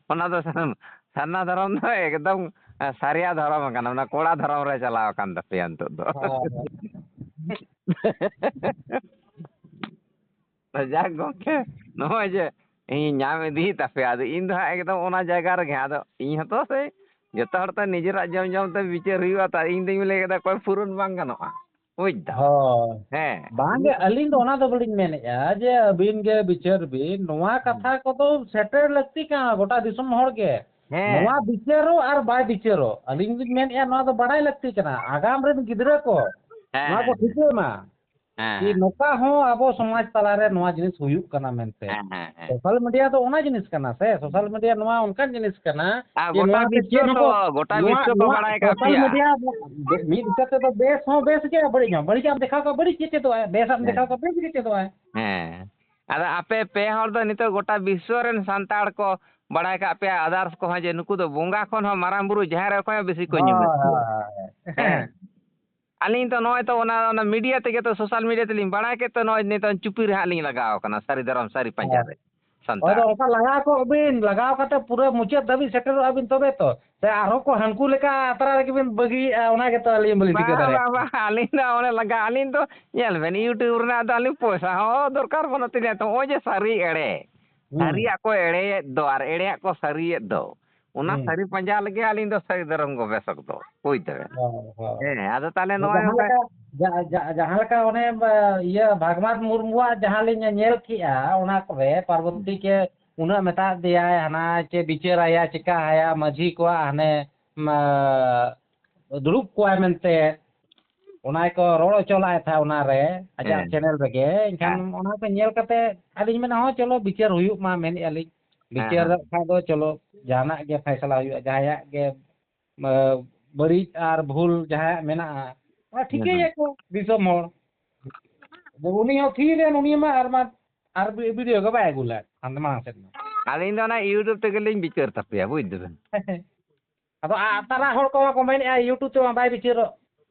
ᱚᱱᱟ ᱫᱚ ᱥᱟᱨᱱᱟ ᱫᱷᱚᱨᱚᱢ ᱫᱚ ᱮᱠᱫᱚᱢ ᱥᱟᱹᱨᱤᱭᱟ ᱫᱷᱚᱨᱚᱢ ᱠᱟᱱᱟ, ᱚᱱᱟ ᱠᱚᱲᱟ ᱫᱷᱚᱨᱚᱢ ᱨᱮ ᱪᱟᱞᱟᱣ ᱟᱠᱟᱱ ᱛᱟᱯᱮᱭᱟ ᱱᱤᱛᱚᱜ ᱫᱚ᱾ ᱦᱳᱭ, ᱦᱳᱭ᱾ ᱡᱟᱠ ᱜᱚᱢᱠᱮ, ᱱᱚᱜᱼᱚᱭ ᱡᱮ ᱤᱧ ᱧᱟᱢ ᱤᱫᱤᱭᱮᱫ ᱛᱟᱯᱮᱭᱟ, ᱟᱫᱚ ᱤᱧ ᱫᱚ ᱦᱟᱸᱜ ᱮᱠᱫᱚᱢ ᱚᱱᱟ ᱡᱟᱭᱜᱟ ᱨᱮᱜᱮ, ᱟᱫᱚ ᱤᱧ ᱦᱚᱸᱛᱚ ᱥᱮ ᱡᱚᱛᱚ ᱦᱚᱲ ᱛᱚ ᱱᱤᱡᱮᱨᱟᱜ ᱡᱚᱢ ᱡᱚᱢ ᱛᱮ ᱵᱤᱪᱟᱹᱨ ᱦᱩᱭᱩᱜᱼᱟ, ᱛᱚ ᱤᱧ ᱫᱩᱧ ᱞᱟᱹᱭ ᱠᱮᱫᱟ ᱚᱠᱚᱭ ᱯᱩᱨᱚᱱ ᱵᱟᱝ ᱜᱟᱱᱚᱜᱼᱟ, ᱵᱩᱡᱽ ᱫᱟᱢ? ᱦᱳᱭ᱾ ᱦᱮᱸ᱾ ᱵᱟᱝᱜᱮ, ᱟᱹᱞᱤᱧ ᱫᱚ ᱚᱱᱟ ᱫᱚ ᱵᱟᱹᱞᱤᱧ ᱢᱮᱱᱮᱫᱼᱟ ᱡᱮ ᱟᱹᱵᱤᱱ ᱜᱮ ᱵᱤᱪᱟᱹᱨ ᱵᱤᱱ, ᱱᱚᱣᱟ ᱦᱩᱸ᱾ ᱠᱟᱛᱷᱟ ᱠᱚᱫᱚ ᱥᱮᱴᱮᱨ ᱞᱟᱹᱠᱛᱤ ᱠᱟᱱᱟ ᱜᱚᱴᱟ ᱫᱤᱥᱚᱢ ᱦᱚᱲ ᱜᱮ᱾ ᱦᱮᱸ᱾ ᱱᱚᱣᱟ ᱵᱤᱪᱟᱹᱨᱚᱜ ᱟᱨ ᱵᱟᱭ ᱵᱤᱪᱟᱹᱨᱚᱜ, ᱟᱹᱞᱤᱧ ᱫᱚᱞᱤᱧ ᱢᱮᱱᱮᱫᱼᱟ ᱱᱚᱣᱟ ᱫᱚ ᱵᱟᱲᱟᱭ ᱞᱟᱹᱠᱛᱤ ᱠᱟᱱᱟ, ᱟᱜᱟᱢ ᱨᱮᱱ ᱜᱤᱫᱽᱨᱟᱹ ᱠᱚ ᱦᱮᱸ, ᱱᱚᱣᱟ ᱠᱚ ᱦᱮᱸ, ᱴᱷᱤᱠᱟᱹ ᱢᱟ᱾ ᱦᱮᱸ, ᱠᱤ ᱦᱮᱸ᱾ ᱱᱚᱝᱠᱟ ᱦᱚᱸ ᱟᱵᱚ ᱥᱚᱢᱟᱡᱽ ᱛᱟᱞᱟᱨᱮ ᱱᱚᱣᱟ ᱡᱤᱱᱤᱥ ᱦᱩᱭᱩᱜ ᱠᱟᱱᱟ ᱢᱮᱱᱛᱮ᱾ ᱦᱮᱸ, ᱦᱮᱸ, ᱦᱮᱸ᱾ ᱥᱳᱥᱟᱞ ᱢᱤᱰᱤᱭᱟ ᱫᱚ ᱚᱱᱟ ᱡᱤᱱᱤᱥ ᱠᱟᱱᱟ ᱥᱮ, ᱥᱳᱥᱟᱞ ᱢᱤᱰᱤᱭᱟ ᱱᱚᱣᱟ ᱚᱱᱠᱟᱱ ᱡᱤᱱᱤᱥ ᱠᱟᱱᱟ ᱟᱨ ᱡᱮ ᱜᱚᱴᱟ ᱱᱚᱣᱟ ᱛᱮ ᱵᱤᱥᱥᱚ ᱪᱮᱫ ᱦᱚᱸ ᱛᱚ, ᱵᱚ-, ᱜᱚᱴᱟ ᱱᱚᱣᱟ, ᱵᱤᱥᱥᱚ ᱠᱚ ᱱᱚᱣᱟ ᱵᱟᱲᱟᱭ ᱠᱟᱜ ᱥᱳᱥᱟᱞ ᱯᱮᱭᱟ᱾ ᱢᱤᱰᱤᱭᱟ ᱢᱤᱫ ᱦᱤᱥᱟᱹᱵ ᱛᱮᱫᱚ ᱵᱮᱥ ᱦᱚᱸ ᱵᱮᱥ ᱜᱮᱭᱟ, ᱵᱟᱹᱲᱤᱡ ᱦᱚᱸ ᱵᱟᱹᱲᱤᱡ᱾ ᱟᱢ ᱫᱮᱠᱷᱟᱣ ᱠᱟᱜ ᱵᱟᱹᱲᱤᱡ ᱜᱮ ᱪᱮᱫᱚᱜᱼᱟᱭ, ᱵᱮᱥ ᱟᱢ ᱦᱮᱸ᱾ ᱫᱮᱠᱷᱟᱣ ᱠᱟᱜ ᱵᱮᱥ ᱜᱮ ᱪᱮᱫᱚᱜᱼᱟᱭ᱾ ᱦᱮᱸ᱾ ᱟᱫᱚ ᱟᱯᱮ ᱯᱮ ᱦᱚᱲ ᱫᱚ ᱱᱤᱛᱚᱜ ᱜᱚᱴᱟ ᱵᱤᱥᱥᱚ ᱨᱮᱱ ᱥᱟᱱᱛᱟᱲ ᱠᱚ ᱵᱟᱲᱟᱭ ᱠᱟᱜ ᱯᱮᱭᱟ, others ᱠᱚᱦᱚᱸ, ᱡᱮ ᱱᱩᱠᱩ ᱫᱚ ᱵᱚᱸᱜᱟ ᱠᱷᱚᱱ ᱦᱚᱸ ᱢᱟᱨᱟᱝ ᱵᱩᱨᱩ ᱡᱟᱦᱮᱨ ᱟᱭᱳ ᱠᱷᱚᱱ ᱦᱚᱸ ᱵᱮᱥᱤ ᱠᱚ ᱧᱩᱢᱮᱫ ᱦᱳᱭ, ᱠᱚᱣᱟ᱾ ᱦᱳᱭ, ᱦᱳᱭ᱾ ᱦᱮᱸ᱾ ᱟᱹᱞᱤᱧ ᱛᱚ ᱱᱚᱜᱼᱚᱭ ᱛᱚ ᱚᱱᱟ, ᱚᱱᱟ ᱢᱤᱰᱤᱭᱟ ᱛᱮᱜᱮ ᱛᱚ, ᱥᱳᱥᱟᱞ ᱢᱤᱰᱤᱭᱟ ᱛᱮᱞᱤᱧ ᱵᱟᱲᱟᱭ ᱠᱮᱫ ᱛᱮ ᱱᱚᱜᱼᱚᱭ ᱱᱤᱛᱚᱝ ᱪᱩᱯᱤ ᱨᱮ ᱦᱟᱸᱜ ᱞᱤᱧ ᱞᱟᱜᱟᱣ ᱠᱟᱱᱟ, ᱥᱟᱹᱨᱤ ᱫᱷᱚᱨᱚᱢ ᱥᱟᱹᱨᱤ ᱯᱟᱸᱡᱟ ᱦᱳᱭ᱾ ᱨᱮ ᱦᱳᱭ ᱫᱚ ᱥᱟᱱᱛᱟᱲ᱾ ᱚᱱᱠᱟ ᱞᱟᱜᱟᱣ ᱠᱚᱜ ᱵᱤᱱ, ᱞᱟᱜᱟᱣ ᱠᱟᱛᱮ ᱯᱩᱨᱟᱹ ᱢᱩᱪᱟᱹᱫ ᱫᱷᱟᱹᱵᱤᱡ ᱥᱮᱴᱮᱨᱚᱜᱼᱟ ᱵᱤᱱ ᱛᱚᱵᱮ ᱛᱚ᱾ ᱥᱮ ᱟᱨᱦᱚᱸ ᱠᱚ ᱦᱟᱹᱱᱠᱩ ᱞᱮᱠᱟ ᱟᱛᱨᱟ ᱨᱮᱜᱮ ᱵᱤᱱ ᱵᱟᱹᱜᱤᱭᱮᱫᱼᱟ, ᱚᱱᱟ ᱜᱮᱛᱚ ᱟᱹᱞᱤᱧ ᱵᱟᱹᱞᱤᱧ ᱴᱷᱤᱠᱟᱹ ᱵᱟᱝ, ᱫᱟᱲᱮᱭᱟᱜ ᱵᱟᱝ, ᱠᱟᱱᱟ᱾ ᱵᱟᱝ, ᱟᱹᱞᱤᱧ ᱫᱚ ᱚᱱᱮ ᱞᱟᱜᱟ, ᱟᱹᱞᱤᱧ ᱫᱚ ᱧᱮᱞ ᱵᱮᱱ, YouTube ᱨᱮᱱᱟᱜ ᱫᱚ ᱟᱹᱞᱤᱧ ᱯᱚᱭᱥᱟ ᱦᱚᱸ ᱫᱚᱨᱠᱟᱨ ᱵᱟᱹᱱᱩᱜ ᱛᱤᱧᱟᱹ᱾ ᱛᱚ ᱱᱚᱜᱼᱚᱭ ᱡᱮ ᱥᱟᱹᱨᱤ ᱮᱲᱮ, ᱦᱩᱸ᱾ ᱥᱟᱹᱨᱤᱭᱟᱜ ᱠᱚ ᱮᱲᱮᱭᱮᱫ ᱫᱚ ᱟᱨ ᱮᱲᱮᱭᱟᱜ ᱠᱚ ᱥᱟᱹᱨᱤᱭᱮᱫ ᱫᱚ, ᱚᱱᱟ ᱦᱩᱸ᱾ ᱥᱟᱹᱨᱤ ᱯᱟᱸᱡᱟ ᱞᱟᱹᱜᱤᱫ ᱟᱹᱞᱤᱧ ᱫᱚ ᱥᱟᱹᱨᱤ ᱫᱷᱚᱨᱚᱢ ᱜᱚᱵᱮᱥᱚᱠ ᱫᱚ, ᱵᱩᱡᱽ ᱫᱟᱵᱮᱱ᱾ ᱦᱳᱭ, ᱦᱳᱭ᱾ ᱦᱮᱸ, ᱟᱫᱚ ᱛᱟᱦᱚᱞᱮ ᱟᱫᱚ ᱱᱚᱜᱼᱚᱭ ᱡᱟᱦᱟᱸ ᱱᱚᱝᱠᱟ ᱞᱮᱠᱟ, ᱡᱟ-, ᱡᱟ-, ᱡᱟᱦᱟᱸ ᱞᱮᱠᱟ ᱚᱱᱮ, ᱵᱟ, ᱤᱭᱟᱹ, ᱵᱷᱟᱜᱽᱢᱟᱛ ᱢᱩᱨᱢᱩᱣᱟᱜ ᱡᱟᱦᱟᱸ ᱞᱤᱧ ᱧᱮᱞ ᱠᱮᱜᱼᱟ, ᱚᱱᱟ ᱠᱚᱨᱮ ᱯᱟᱨᱵᱚᱛᱤ ᱦᱩᱸ᱾ ᱜᱮ ᱩᱱᱟᱹᱜ ᱢᱮᱛᱟᱫ ᱫᱮᱭᱟᱭ, ᱦᱟᱱᱟ ᱪᱮ ᱵᱤᱪᱟᱹᱨᱟᱭᱟ, ᱪᱮᱠᱟᱭᱟ, ᱢᱟᱹᱡᱷᱤ ᱠᱚᱣᱟᱜ ᱦᱟᱱᱮ, ᱢᱟ, ᱫᱩᱲᱩᱵ ᱠᱚᱣᱟᱭ ᱢᱮᱱᱛᱮ, ᱚᱱᱟ ᱜᱮᱠᱚ ᱨᱚᱲ ᱦᱚᱪᱚ ᱞᱟᱜᱼᱟᱭ ᱛᱟᱦᱮᱸᱫ ᱚᱱᱟᱨᱮ, ᱟᱡᱟᱜ ᱦᱮᱸ᱾ ᱪᱮᱱᱮᱞ ᱨᱮᱜᱮ᱾ ᱮᱱᱠᱷᱟᱱ ᱦᱮᱸ᱾ ᱚᱱᱟ ᱠᱚ ᱧᱮᱞ ᱠᱟᱛᱮ ᱟᱹᱞᱤᱧ ᱢᱮᱱᱟ, ᱦᱚᱸ, ᱪᱚᱞᱚ, ᱵᱤᱪᱟᱹᱨ ᱦᱩᱭᱩᱜ ᱢᱟ, ᱢᱮᱱᱮᱫᱼᱟ ᱞᱤᱧ᱾ ᱦᱮᱸ, ᱵᱤᱪᱟᱹᱨ ᱦᱮᱸ᱾ ᱠᱷᱟᱱ ᱫᱚ, ᱪᱚᱞᱚ, ᱡᱟᱦᱟᱱᱟᱜ ᱜᱮ ᱯᱷᱟᱭᱥᱟᱞᱟ ᱦᱩᱭᱩᱜᱼᱟ, ᱡᱟᱦᱟᱸᱭᱟᱜ ᱜᱮ, ᱟᱸ, ᱵᱟᱹᱲᱤᱡ ᱟᱨ ᱵᱷᱩᱞ ᱡᱟᱦᱟᱸᱭᱟᱜ ᱢᱮᱱᱟᱜᱼᱟ, ᱚᱱᱟ ᱦᱮᱸ, ᱦᱮᱸ᱾ ᱴᱷᱤᱠᱟᱹᱭᱟᱠᱚ ᱫᱤᱥᱚᱢ ᱦᱚᱲ᱾ ᱟᱫᱚ ᱩᱱᱤ ᱦᱚᱸ ᱛᱷᱤᱨ ᱮᱱ, ᱩᱱᱤ ᱢᱟ ᱟᱨ ᱢᱟ, ᱟᱨ ᱵᱤ-, ᱵᱤᱰᱤᱭᱳ ᱜᱮ ᱵᱟᱭ ᱟᱹᱜᱩ ᱞᱮᱫ ᱦᱟᱱᱛᱮ ᱢᱟᱲᱟᱝ ᱥᱮᱫ ᱢᱟ᱾ ᱟᱹᱞᱤᱧ ᱫᱚ ᱚᱱᱟ YouTube ᱛᱮᱜᱮ ᱞᱤᱧ ᱵᱤᱪᱟᱹᱨ ᱛᱟᱯᱮᱭᱟ, ᱵᱩᱡᱽ ᱫᱟᱵᱮᱱ᱾ ᱟᱫᱚ ᱟ-, ᱛᱟᱨᱟ ᱦᱚᱲ ᱠᱚ ᱢᱟ ᱠᱚ ᱢᱮᱱᱮᱫᱼᱟ, YouTube ᱛᱮᱢᱟ ᱵᱟᱭ ᱵᱤᱪᱟᱹᱨᱚᱜ᱾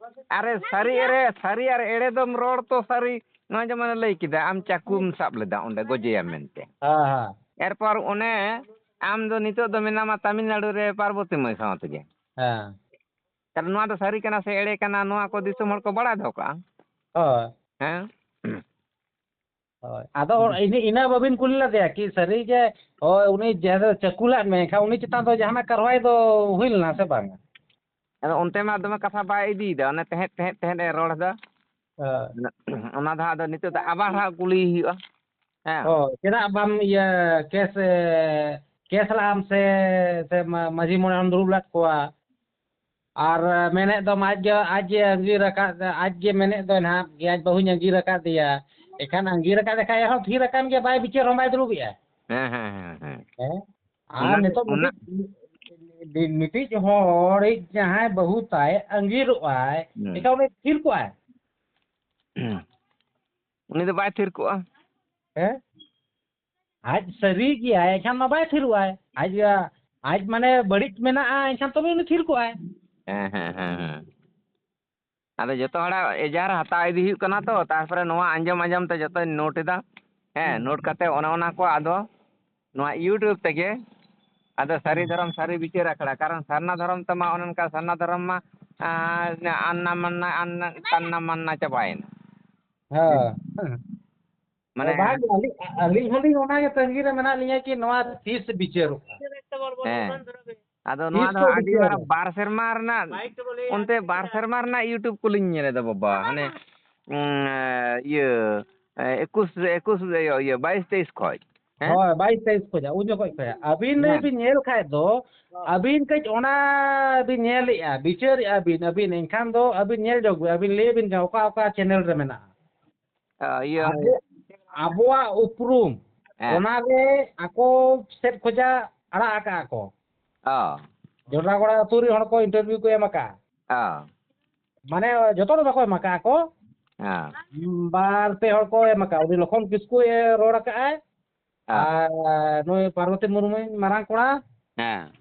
ᱟᱨᱮ, ᱥᱟᱹᱨᱤ ᱮᱲᱮ, ᱥᱟᱹᱨᱤ ᱟᱨ ᱮᱲᱮ ᱫᱚᱢ ᱨᱚᱲ ᱛᱚ ᱥᱟᱹᱨᱤ᱾ ᱱᱚᱜᱼᱚᱭ ᱡᱮᱢᱚᱱ ᱞᱟᱹᱭ ᱠᱮᱫᱟ, ᱟᱢ ᱪᱟᱠᱩᱢ ᱥᱟᱵ ᱞᱮᱫᱟ, ᱚᱸᱰᱮ ᱜᱚᱡᱮᱭᱟᱢ ᱢᱮᱱᱛᱮ᱾ ᱦᱮᱸ, ᱦᱮᱸ᱾ ᱮᱨᱯᱚᱨ ᱚᱱᱮ ᱟᱢ ᱫᱚ ᱱᱤᱛᱚᱜ ᱫᱚ ᱢᱮᱱᱟᱢᱟ ᱛᱟᱢᱤᱞᱱᱟᱲᱩ ᱨᱮ ᱯᱟᱨᱵᱚᱛᱤ ᱢᱟᱹᱭ ᱥᱟᱶ ᱛᱮᱜᱮ᱾ ᱦᱮᱸ᱾ ᱛᱟᱦᱞᱮ ᱱᱚᱣᱟ ᱫᱚ ᱥᱟᱹᱨᱤ ᱠᱟᱱᱟ ᱥᱮ ᱮᱲᱮ ᱠᱟᱱᱟ, ᱱᱚᱣᱟ ᱠᱚ ᱫᱤᱥᱚᱢ ᱦᱚᱲ ᱠᱚ ᱵᱟᱲᱟᱭ ᱫᱚᱦᱚ ᱠᱟᱜᱼᱟ᱾ ᱦᱳᱭ᱾ ᱦᱮᱸ? ᱦᱳᱭ᱾ ᱟᱫᱚ ᱤᱱᱟᱹ, ᱤᱱᱟᱹ ᱵᱟᱹᱵᱤᱱ ᱠᱩᱞᱤ ᱞᱮᱫᱮᱭᱟ ᱠᱤ ᱥᱟᱹᱨᱤ ᱜᱮ, ᱦᱳᱭ, ᱩᱱᱤ ᱡᱟᱦᱟᱸ ᱫᱚ ᱪᱟᱹᱠᱩ ᱞᱟᱫ ᱢᱮ, ᱮᱱᱠᱷᱟᱱ ᱩᱱᱤ ᱪᱮᱛᱟᱱ ᱫᱚ ᱡᱟᱦᱟᱱᱟᱜ ᱠᱟᱨᱣᱟᱭ ᱫᱚ ᱦᱩᱭ ᱞᱮᱱᱟ ᱥᱮ ᱵᱟᱝᱟ? ᱟᱫᱚ ᱚᱱᱛᱮ ᱢᱟ ᱫᱚᱢᱮ ᱠᱟᱛᱷᱟ ᱵᱟᱭ ᱤᱫᱤᱭᱮᱫᱟ, ᱚᱱᱮ ᱛᱮᱦᱮᱫ, ᱛᱮᱦᱮᱫ, ᱛᱮᱦᱮᱫ ᱮ ᱨᱚᱲ ᱮᱫᱟ᱾ ᱦᱳᱭ᱾ ᱚᱱᱟ ᱫᱚ ᱟᱫᱚ ᱱᱤᱛᱚᱜ ᱫᱚ ᱟᱵᱟᱨ ᱦᱟᱸᱜ ᱠᱩᱞᱤᱭᱮ ᱦᱩᱭᱩᱜᱼᱟ᱾ ᱦᱮᱸ᱾ ᱦᱳᱭ, ᱪᱮᱫᱟᱜ ᱵᱟᱢ ᱤᱭᱟᱹ ᱠᱮᱥ, ᱮ, ᱠᱮᱥ ᱞᱟᱜᱼᱟᱢ ᱥᱮ, ᱥᱮ ᱢᱟ-, ᱢᱟᱹᱡᱷᱤ ᱢᱚᱬᱮ ᱦᱚᱲᱮᱢ ᱫᱩᱲᱩᱵ ᱞᱮᱫ ᱠᱚᱣᱟ? ᱟᱨ ᱢᱮᱱᱮᱫ ᱫᱚᱢ ᱟᱡ ᱜᱮ, ᱟᱡ ᱜᱮ ᱟᱸᱜᱤᱨ ᱟᱠᱟᱫ, ᱟᱡ ᱜᱮ ᱢᱮᱱᱮᱫ ᱫᱚᱭ ᱱᱟᱦᱟᱜ ᱜᱮ, ᱟᱡ ᱵᱟᱹᱦᱩᱧ ᱟᱸᱜᱤᱨ ᱟᱠᱟᱫᱮᱭᱟ᱾ ᱮᱱᱠᱷᱟᱱ ᱟᱸᱜᱤᱨ ᱟᱠᱟᱫᱮ ᱠᱷᱟᱡ ᱦᱚᱸ ᱛᱷᱤᱨ ᱟᱠᱟᱱ ᱜᱮ, ᱵᱟᱭ ᱵᱤᱪᱟᱹᱨ ᱦᱚᱸ ᱵᱟᱭ ᱫᱩᱲᱩᱵᱮᱜᱼᱟ᱾ ᱦᱮᱸ, ᱦᱮᱸ, ᱦᱮᱸ, ᱦᱮᱸ᱾ ᱦᱮᱸ? ᱟᱨ ᱚᱱᱟ ᱫᱚ, ᱱᱤᱛᱚᱜ ᱚᱱᱟ ᱢᱤᱫᱴᱤᱡ, ᱢᱤᱫᱴᱤᱡ ᱦᱚᱲᱤᱡ ᱡᱟᱦᱟᱸᱭ ᱵᱟᱹᱦᱩ ᱛᱟᱭ ᱟᱸᱜᱤᱨᱚᱜ ᱟᱭ, ᱦᱩᱸ᱾ ᱮᱱᱠᱷᱟᱱ ᱩᱱᱤ ᱛᱷᱤᱨ ᱠᱚᱜᱼᱟᱭ? ᱦᱩᱸ᱾ ᱩᱱᱤ ᱫᱚ ᱵᱟᱭ ᱛᱷᱤᱨ ᱠᱚᱜᱼᱟ᱾ ᱦᱮᱸ? ᱟᱡ ᱥᱟᱹᱨᱤ ᱜᱮᱭᱟᱭ, ᱮᱱᱠᱷᱟᱱ ᱢᱟ ᱵᱟᱭ ᱛᱷᱤᱨᱚᱜᱼᱟᱭ᱾ ᱟᱡ, ᱟᱡ ᱢᱟᱱᱮ ᱵᱟᱹᱲᱤᱡ ᱢᱮᱱᱟᱜᱼᱟ, ᱮᱱᱠᱷᱟᱱ ᱛᱚᱵᱮ ᱩᱱᱤ ᱛᱷᱤᱨ ᱠᱚᱜᱼᱟᱭ᱾ ᱦᱮᱸ, ᱦᱮᱸ, ᱦᱮᱸ, ᱦᱮᱸ᱾ ᱟᱫᱚ ᱡᱚᱛᱚ ᱦᱚᱲᱟᱜ ᱮᱡᱟᱨ ᱦᱟᱛᱟᱣ ᱤᱫᱤ ᱦᱩᱭᱩᱜ ᱠᱟᱱᱟ ᱛᱚ, ᱛᱟᱨᱯᱚᱨᱮ ᱱᱚᱣᱟ ᱟᱸᱡᱚᱢ ᱟᱸᱡᱚᱢ ᱛᱮ ᱡᱚᱛᱚᱧ ᱱᱳᱴ ᱮᱫᱟ᱾ ᱦᱮᱸ, ᱦᱩᱸ᱾ ᱱᱳᱴ ᱠᱟᱛᱮ ᱚᱱᱮ ᱚᱱᱟ ᱠᱚ ᱟᱫᱚ ᱱᱚᱣᱟ YouTube ᱛᱮᱜᱮ ᱟᱫᱚ ᱥᱟᱹᱨᱤ ᱦᱩᱸ᱾ ᱫᱷᱚᱨᱚᱢ ᱥᱟᱹᱨᱤ ᱵᱤᱪᱟᱹᱨ ᱟᱠᱷᱲᱟ, ᱠᱟᱨᱚᱱ ᱥᱟᱨᱱᱟ ᱫᱷᱚᱨᱚᱢ ᱛᱮᱢᱟ ᱚᱱᱮ ᱚᱱᱠᱟ ᱥᱟᱨᱱᱟ ᱫᱷᱚᱨᱚᱢ ᱢᱟ, ᱟᱸ, ᱟᱱᱱᱟ ᱢᱟᱱᱱᱟ, ᱟᱱᱱᱟ, ᱛᱟᱱᱱᱟ ᱢᱟᱱᱱᱟ ᱪᱟᱵᱟᱭᱮᱱᱟ᱾ ᱦᱮᱸ᱾ ᱦᱮᱸ᱾ ᱢᱟᱱᱮ ᱵᱟᱝ, ᱟᱹᱞᱤᱧ, ᱟᱹᱞᱤᱧ ᱦᱚᱸᱞᱤᱧ ᱚᱱᱟᱜᱮ ᱛᱟᱺᱜᱤ ᱨᱮ ᱢᱮᱱᱟᱜ ᱞᱤᱧᱟ ᱠᱤ ᱱᱚᱣᱟ ᱛᱤᱥ ᱵᱤᱪᱟᱹᱨᱚᱜᱼᱟ᱾ ᱦᱮᱸ᱾ ᱟᱫᱚ ᱱᱚᱣᱟ ᱛᱤᱥ ᱫᱚ ᱠᱚ ᱟᱹᱰᱤ ᱵᱤᱪᱟᱹᱨᱟ? ᱢᱟᱨᱟᱝ ᱵᱟᱨ ᱥᱮᱨᱢᱟ ᱨᱮᱱᱟᱜ, ᱚᱱᱛᱮ ᱵᱟᱨ ᱥᱮᱨᱢᱟ ᱨᱮᱱᱟᱜ YouTube ᱠᱚᱞᱤᱧ ᱧᱮᱞᱮᱫᱟ ᱵᱟᱵᱟ, ᱦᱟᱱᱮ, ᱩᱸ, ᱤᱭᱟᱹ, ᱮᱠᱩᱥ, ᱮᱠᱩᱥ, ᱤᱭᱟᱹ, ᱵᱟᱭᱤᱥ ᱛᱮᱭᱤᱥ ᱠᱷᱚᱡ᱾ ᱦᱮᱸ? ᱦᱳᱭ, ᱵᱟᱭᱤᱥ ᱛᱮᱭᱤᱥ ᱠᱷᱚᱡᱟᱜ, ᱩᱱ ᱡᱚᱠᱷᱚᱡ ᱠᱷᱚᱡᱟᱜ᱾ ᱟᱹᱵᱤᱱ ᱦᱮᱸ᱾ ᱵᱤᱱ ᱧᱮᱞ ᱠᱷᱟᱡ ᱫᱚ, ᱟᱹᱵᱤᱱ ᱠᱟᱹᱡ ᱚᱱᱟ ᱵᱤᱱ ᱧᱮᱞᱮᱜᱼᱟ, ᱵᱤᱪᱟᱹᱨᱮᱜᱼᱟ ᱵᱤᱱ, ᱟᱹᱵᱤᱱ ᱮᱱᱠᱷᱟᱱ ᱫᱚ ᱟᱹᱵᱤᱱ ᱧᱮᱞ ᱡᱚᱝ ᱵᱤᱱ, ᱟᱹᱵᱤᱱ ᱞᱟᱹᱭ ᱵᱤᱱ ᱚᱠᱟ, ᱚᱠᱟ channel ᱨᱮ ᱢᱮᱱᱟᱜᱼᱟ᱾ ᱟ, ᱤᱭᱟᱹ᱾ ᱟᱵᱚ, ᱟᱵᱚᱣᱟᱜ ᱩᱯᱨᱩᱢ, ᱦᱮᱸ᱾ ᱚᱱᱟᱨᱮ ᱟᱠᱚ ᱥᱮᱫ ᱠᱷᱚᱡᱟᱜ ᱟᱲᱟᱜ ᱟᱠᱟᱜᱼᱟ ᱠᱚ᱾ ᱚ᱾ ᱡᱚᱱᱰᱨᱟᱜᱚᱲᱟ ᱟᱹᱛᱩ ᱨᱮ ᱦᱚᱲ ᱠᱚ interview ᱠᱚ ᱮᱢ ᱟᱠᱟᱜᱼᱟ᱾ ᱚ᱾ ᱢᱟᱱᱮ, ᱡᱚᱛᱚ ᱫᱚ ᱵᱟᱠᱚ ᱮᱢ ᱟᱠᱟᱜᱼᱟ ᱠᱚ᱾ ᱦᱮᱸ᱾ ᱵᱟᱨ ᱯᱮ ᱦᱚᱲ ᱠᱚ ᱮᱢ ᱟᱠᱟᱜᱼᱟ᱾ ᱩᱱᱤ ᱞᱚᱠᱷᱚᱱ ᱠᱤᱥᱠᱩᱭ ᱨᱚᱲ ᱟᱠᱟᱜᱼᱟᱭ᱾ ᱦᱮᱸ᱾ ᱟᱨ ᱱᱩᱭ ᱯᱟᱨᱵᱚᱛᱤ ᱢᱩᱨᱢᱩ ᱢᱟᱨᱟᱝ ᱠᱚᱲᱟ᱾ ᱦᱮᱸ᱾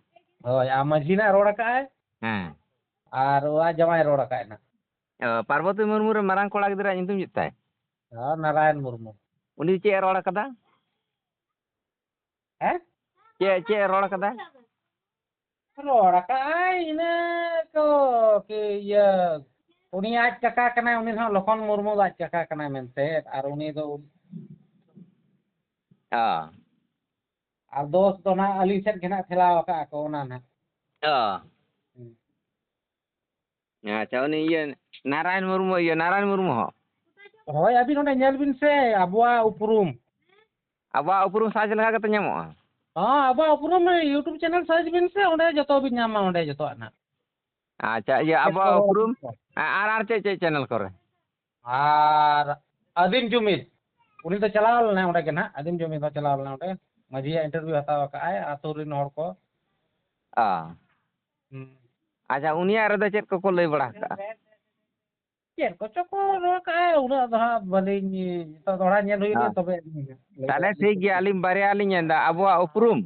ᱦᱳᱭ, ᱟᱨ ᱢᱟᱹᱡᱷᱤ ᱱᱟᱜ ᱨᱚᱲ ᱟᱠᱟᱜᱼᱟᱭ᱾ ᱦᱮᱸ᱾ ᱟᱨ ᱟᱡ ᱡᱟᱶᱟᱭ ᱨᱚᱲ ᱟᱠᱟᱜᱼᱟᱭ ᱱᱟᱜ᱾ ᱚ, ᱯᱟᱨᱵᱚᱛᱤ ᱢᱩᱨᱢᱩ ᱨᱮ ᱢᱟᱨᱟᱝ ᱠᱚᱲᱟ ᱜᱤᱫᱽᱨᱟᱹ ᱧᱩᱛᱩᱢ ᱪᱮᱫ ᱛᱟᱭ? ᱦᱮᱸ, ᱱᱟᱨᱟᱭᱚᱱ ᱢᱩᱨᱢᱩ᱾ ᱩᱱᱤ ᱪᱮᱫ ᱮ ᱨᱚᱲ ᱟᱠᱟᱫᱟ? ᱦᱮᱸ? ᱪᱮᱫ, ᱪᱮᱫ ᱮ ᱨᱚᱲ ᱟᱠᱟᱫᱟ? ᱨᱚᱲ ᱟᱠᱟᱜᱼᱟᱭ ᱤᱱᱟᱹ ᱠᱚ, ᱠᱤ ᱤᱭᱟᱹ, ᱩᱱᱤ ᱟᱡ ᱠᱟᱠᱟ ᱠᱟᱱᱟᱭ, ᱩᱱᱤ ᱫᱚ ᱦᱟᱸᱜ ᱞᱚᱠᱷᱚᱱ ᱢᱩᱨᱢᱩ ᱫᱚ ᱟᱡ ᱠᱟᱠᱟ ᱠᱟᱱᱟᱭ ᱢᱮᱱᱛᱮ, ᱟᱨ ᱩᱱᱤ ᱫᱚ ᱚ᱾ ᱟᱨ ᱫᱳᱥ ᱫᱚ ᱱᱟᱦᱟᱜ ᱟᱹᱞᱤᱧ ᱥᱮᱫ ᱜᱮ ᱱᱟᱦᱟᱜ ᱴᱷᱮᱞᱟᱣ ᱟᱠᱟᱜᱼᱟ ᱠᱚ ᱚᱱᱟ ᱱᱟᱦᱟᱜ᱾ ᱚ᱾ ᱦᱩᱸ᱾ ᱟᱪᱪᱷᱟ, ᱩᱱᱤ ᱤᱭᱟᱹ ᱱᱟᱨᱟᱭᱚᱱ ᱢᱩᱨᱢᱩ, ᱤᱭᱟᱹ ᱱᱟᱨᱟᱭᱚᱱ ᱢᱩᱨᱢᱩ ᱦᱚᱸ? ᱦᱳᱭ, ᱟᱹᱵᱤᱱ ᱚᱸᱰᱮ ᱧᱮᱞ ᱵᱤᱱ ᱥᱮ, ᱟᱵᱚᱣᱟᱜ ᱩᱯᱨᱩᱢ᱾ ᱟᱵᱚᱣᱟᱜ ᱩᱯᱨᱩᱢ search ᱞᱮᱠᱷᱟᱱ ᱜᱮᱛᱚ ᱧᱟᱢᱚᱜᱼᱟ? ᱦᱚᱸ, ᱟᱵᱚᱣᱟᱜ ᱩᱯᱨᱩᱢ YouTube channel search ᱵᱤᱱ ᱥᱮ, ᱚᱸᱰᱮ ᱡᱚᱛᱚ ᱵᱤᱱ ᱧᱟᱢᱟ, ᱚᱸᱰᱮ ᱡᱚᱛᱚᱣᱟᱜ ᱱᱟᱜ᱾ ᱟᱪᱪᱷᱟ, ᱤᱭᱟᱹ, ᱪᱮᱫ ᱠᱚ ᱟᱵᱚᱣᱟᱜ ᱨᱚᱲ ᱩᱯᱨᱩᱢ, ᱠᱚ? ᱟ-, ᱟᱨ, ᱟᱨ ᱪᱮᱫ ᱪᱮᱫ channel ᱠᱚᱨᱮ? ᱟᱨ ᱟᱹᱫᱤᱢ ᱡᱩᱢᱤᱫ, ᱩᱱᱤ ᱫᱚ ᱪᱟᱞᱟᱣ ᱞᱮᱱᱟᱭ ᱚᱸᱰᱮ ᱜᱮ ᱱᱟᱜ, ᱟᱹᱫᱤᱢ ᱡᱩᱢᱤᱫ ᱦᱚᱸ ᱪᱟᱞᱟᱣ ᱞᱮᱱᱟᱭ ᱚᱸᱰᱮ, ᱢᱟᱹᱡᱷᱤᱭᱟᱜ interview ᱦᱟᱛᱟᱣ ᱟᱠᱟᱫᱼᱟᱭ, ᱟᱹᱛᱩ ᱨᱮᱱ ᱦᱚᱲ ᱠᱚ᱾ ᱚ᱾ ᱦᱩᱸ᱾ ᱟᱪᱪᱷᱟ, ᱩᱱᱤᱭᱟᱜ ᱨᱮᱫᱚ ᱪᱮᱫ ᱠᱚᱠᱚ ᱞᱟᱹᱭ ᱵᱟᱲᱟ ᱟᱠᱟᱫᱼᱟ? ᱪᱮᱫ ᱠᱚᱪᱚ ᱠᱚ ᱨᱚᱲ ᱠᱟᱜᱼᱟ, ᱩᱱᱟᱹᱜ ᱫᱚ ᱦᱟᱸᱜ ᱵᱟᱹᱞᱤᱧ, ᱱᱤᱛᱚᱜ ᱫᱚᱦᱲᱟ ᱧᱮᱞ ᱦᱩᱭᱩᱜᱼᱟ, ᱦᱮᱸ᱾ ᱛᱚᱵᱮ ᱞᱟᱹᱭ ᱛᱟᱦᱞᱮ ᱫᱟᱲᱮᱭᱟᱜᱼᱟ᱾ ᱴᱷᱤᱠ ᱜᱮᱭᱟ, ᱟᱹᱞᱤᱧ ᱵᱟᱨᱭᱟ ᱞᱤᱧ ᱧᱮᱞ ᱮᱫᱟ, ᱟᱵᱚᱣᱟᱜ ᱩᱯᱨᱩᱢ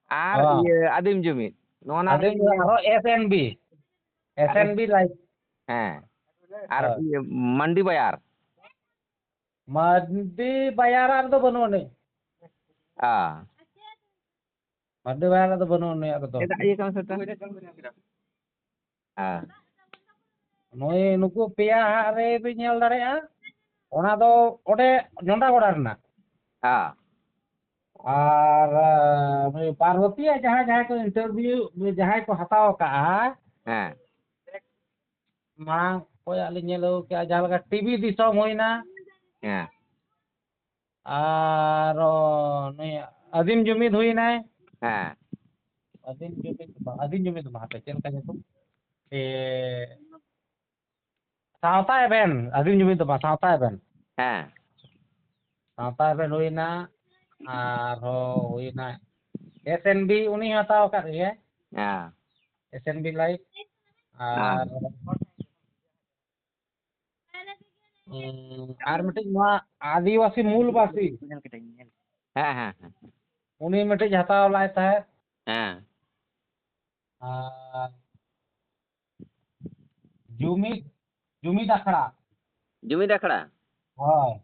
ᱟᱨ ᱦᱮᱸ᱾ ᱤᱭᱟᱹ ᱟᱹᱫᱤᱢ ᱡᱩᱢᱤᱫ᱾ ᱱᱚᱣᱟ ᱱᱟᱜ ᱟᱹᱫᱤᱢ ᱞᱤᱧ ᱡᱩᱢᱤᱫ ᱧᱮᱞ ᱟᱨᱦᱚᱸ ᱮᱫᱟ᱾ S N B, ᱟᱨ S N B live᱾ ᱦᱮᱸ᱾ ᱟᱨ ᱦᱳᱭ᱾ ᱤᱭᱟᱹ ᱢᱟᱱᱰᱤ ᱵᱟᱭᱟᱨ᱾ ᱢᱟᱱᱰᱤ ᱵᱟᱭᱟᱨ ᱨᱮᱫᱚ ᱵᱟᱹᱱᱩᱜ ᱟᱹᱱᱤᱡ᱾ ᱚ᱾ ᱢᱟᱱᱰᱤ ᱵᱟᱭᱟᱨ ᱨᱮᱫᱚ ᱵᱟᱹᱱᱩᱜ ᱩᱱᱤᱭᱟᱜ ᱨᱮᱫᱚ᱾ ᱪᱮᱫᱟᱜ ᱤᱭᱟᱹ ᱠᱟᱱᱟ ᱥᱮ ᱛᱚ? ᱦᱮᱸ᱾ ᱱᱩᱭ, ᱱᱩᱠᱩ ᱯᱮᱭᱟ ᱦᱟᱸᱜ ᱨᱮ ᱵᱤᱱ ᱧᱮᱞ ᱫᱟᱲᱮᱭᱟᱜᱼᱟ᱾ ᱚᱱᱟ ᱫᱚ ᱚᱸᱰᱮ ᱡᱚᱱᱰᱟᱜᱚᱲᱟ ᱨᱮᱱᱟᱜ᱾ ᱦᱮᱸ᱾ ᱟᱨ ᱱᱩᱭ ᱯᱟᱨᱵᱚᱛᱤᱭᱟᱜ ᱡᱟᱦᱟᱸᱭ ᱡᱟᱦᱟᱸᱭ ᱠᱚ ᱤᱱᱴᱟᱨᱵᱷᱤᱭᱩ, ᱡᱟᱦᱟᱸᱭ ᱠᱚ ᱦᱟᱛᱟᱣ ᱟᱠᱟᱫᱼᱟ, ᱦᱮᱸ᱾ ᱢᱟᱲᱟᱝ ᱚᱠᱚᱭᱟᱜ ᱞᱤᱧ ᱧᱮᱞ ᱟᱹᱜᱩ ᱠᱮᱜᱼᱟ, ᱡᱟᱦᱟᱸ ᱞᱮᱠᱟ ᱴᱤᱵᱷᱤ ᱫᱤᱥᱚᱢ ᱦᱩᱭᱱᱟ, ᱦᱮᱸ᱾ ᱟᱨ ᱱᱩᱭ ᱟᱹᱫᱤᱢ ᱡᱩᱢᱤᱫ ᱦᱩᱭᱱᱟᱭ᱾ ᱦᱮᱸ᱾ ᱟᱹᱫᱤᱢ ᱡᱩᱢᱤᱫ ᱫᱚ ᱵᱟᱝ, ᱟᱹᱫᱤᱢ ᱡᱩᱢᱤᱫ ᱫᱚ ᱵᱟᱝ, ᱦᱟᱯᱮ, ᱪᱮᱫ ᱞᱮᱠᱟ ᱧᱩᱛᱩᱢ? ᱮ, ᱥᱟᱶᱛᱟ ᱮᱵᱷᱮᱱ, ᱟᱹᱫᱤᱢ ᱡᱩᱢᱤᱫ ᱫᱚ ᱵᱟᱝ, ᱥᱟᱶᱛᱟ ᱮᱵᱷᱮᱱ᱾ ᱦᱮᱸ᱾ ᱥᱟᱶᱛᱟ ᱮᱵᱷᱮᱱ ᱦᱩᱭᱱᱟ, ᱟᱨᱦᱚᱸ ᱦᱩᱭᱱᱟ ᱮᱥ ᱮᱱ ᱵᱤ, ᱩᱱᱤ ᱦᱚᱸ ᱦᱟᱛᱟᱣ ᱟᱠᱟᱫ ᱜᱮᱭᱟ᱾ ᱦᱮᱸ᱾ S N B live. ᱟᱨ, ᱦᱮᱸ᱾ ᱩᱸ, ᱟᱨ ᱢᱤᱫᱴᱤᱡ ᱱᱚᱣᱟ ᱟᱹᱫᱤᱵᱟᱹᱥᱤ ᱢᱩᱞᱵᱟᱹᱥᱤ, ᱦᱮᱸ, ᱦᱮᱸ, ᱦᱮᱸ᱾ ᱩᱱᱤ ᱢᱤᱫᱴᱤᱡ ᱦᱟᱛᱟᱣ ᱞᱟᱭ ᱛᱟᱦᱮᱸᱫ᱾ ᱦᱮᱸ᱾ ᱟᱨ ᱡᱩᱢᱤᱫ, ᱡᱩᱢᱤᱫ ᱟᱠᱷᱲᱟ᱾ ᱡᱩᱢᱤᱫ ᱟᱠᱷᱲᱟ? ᱦᱳᱭ᱾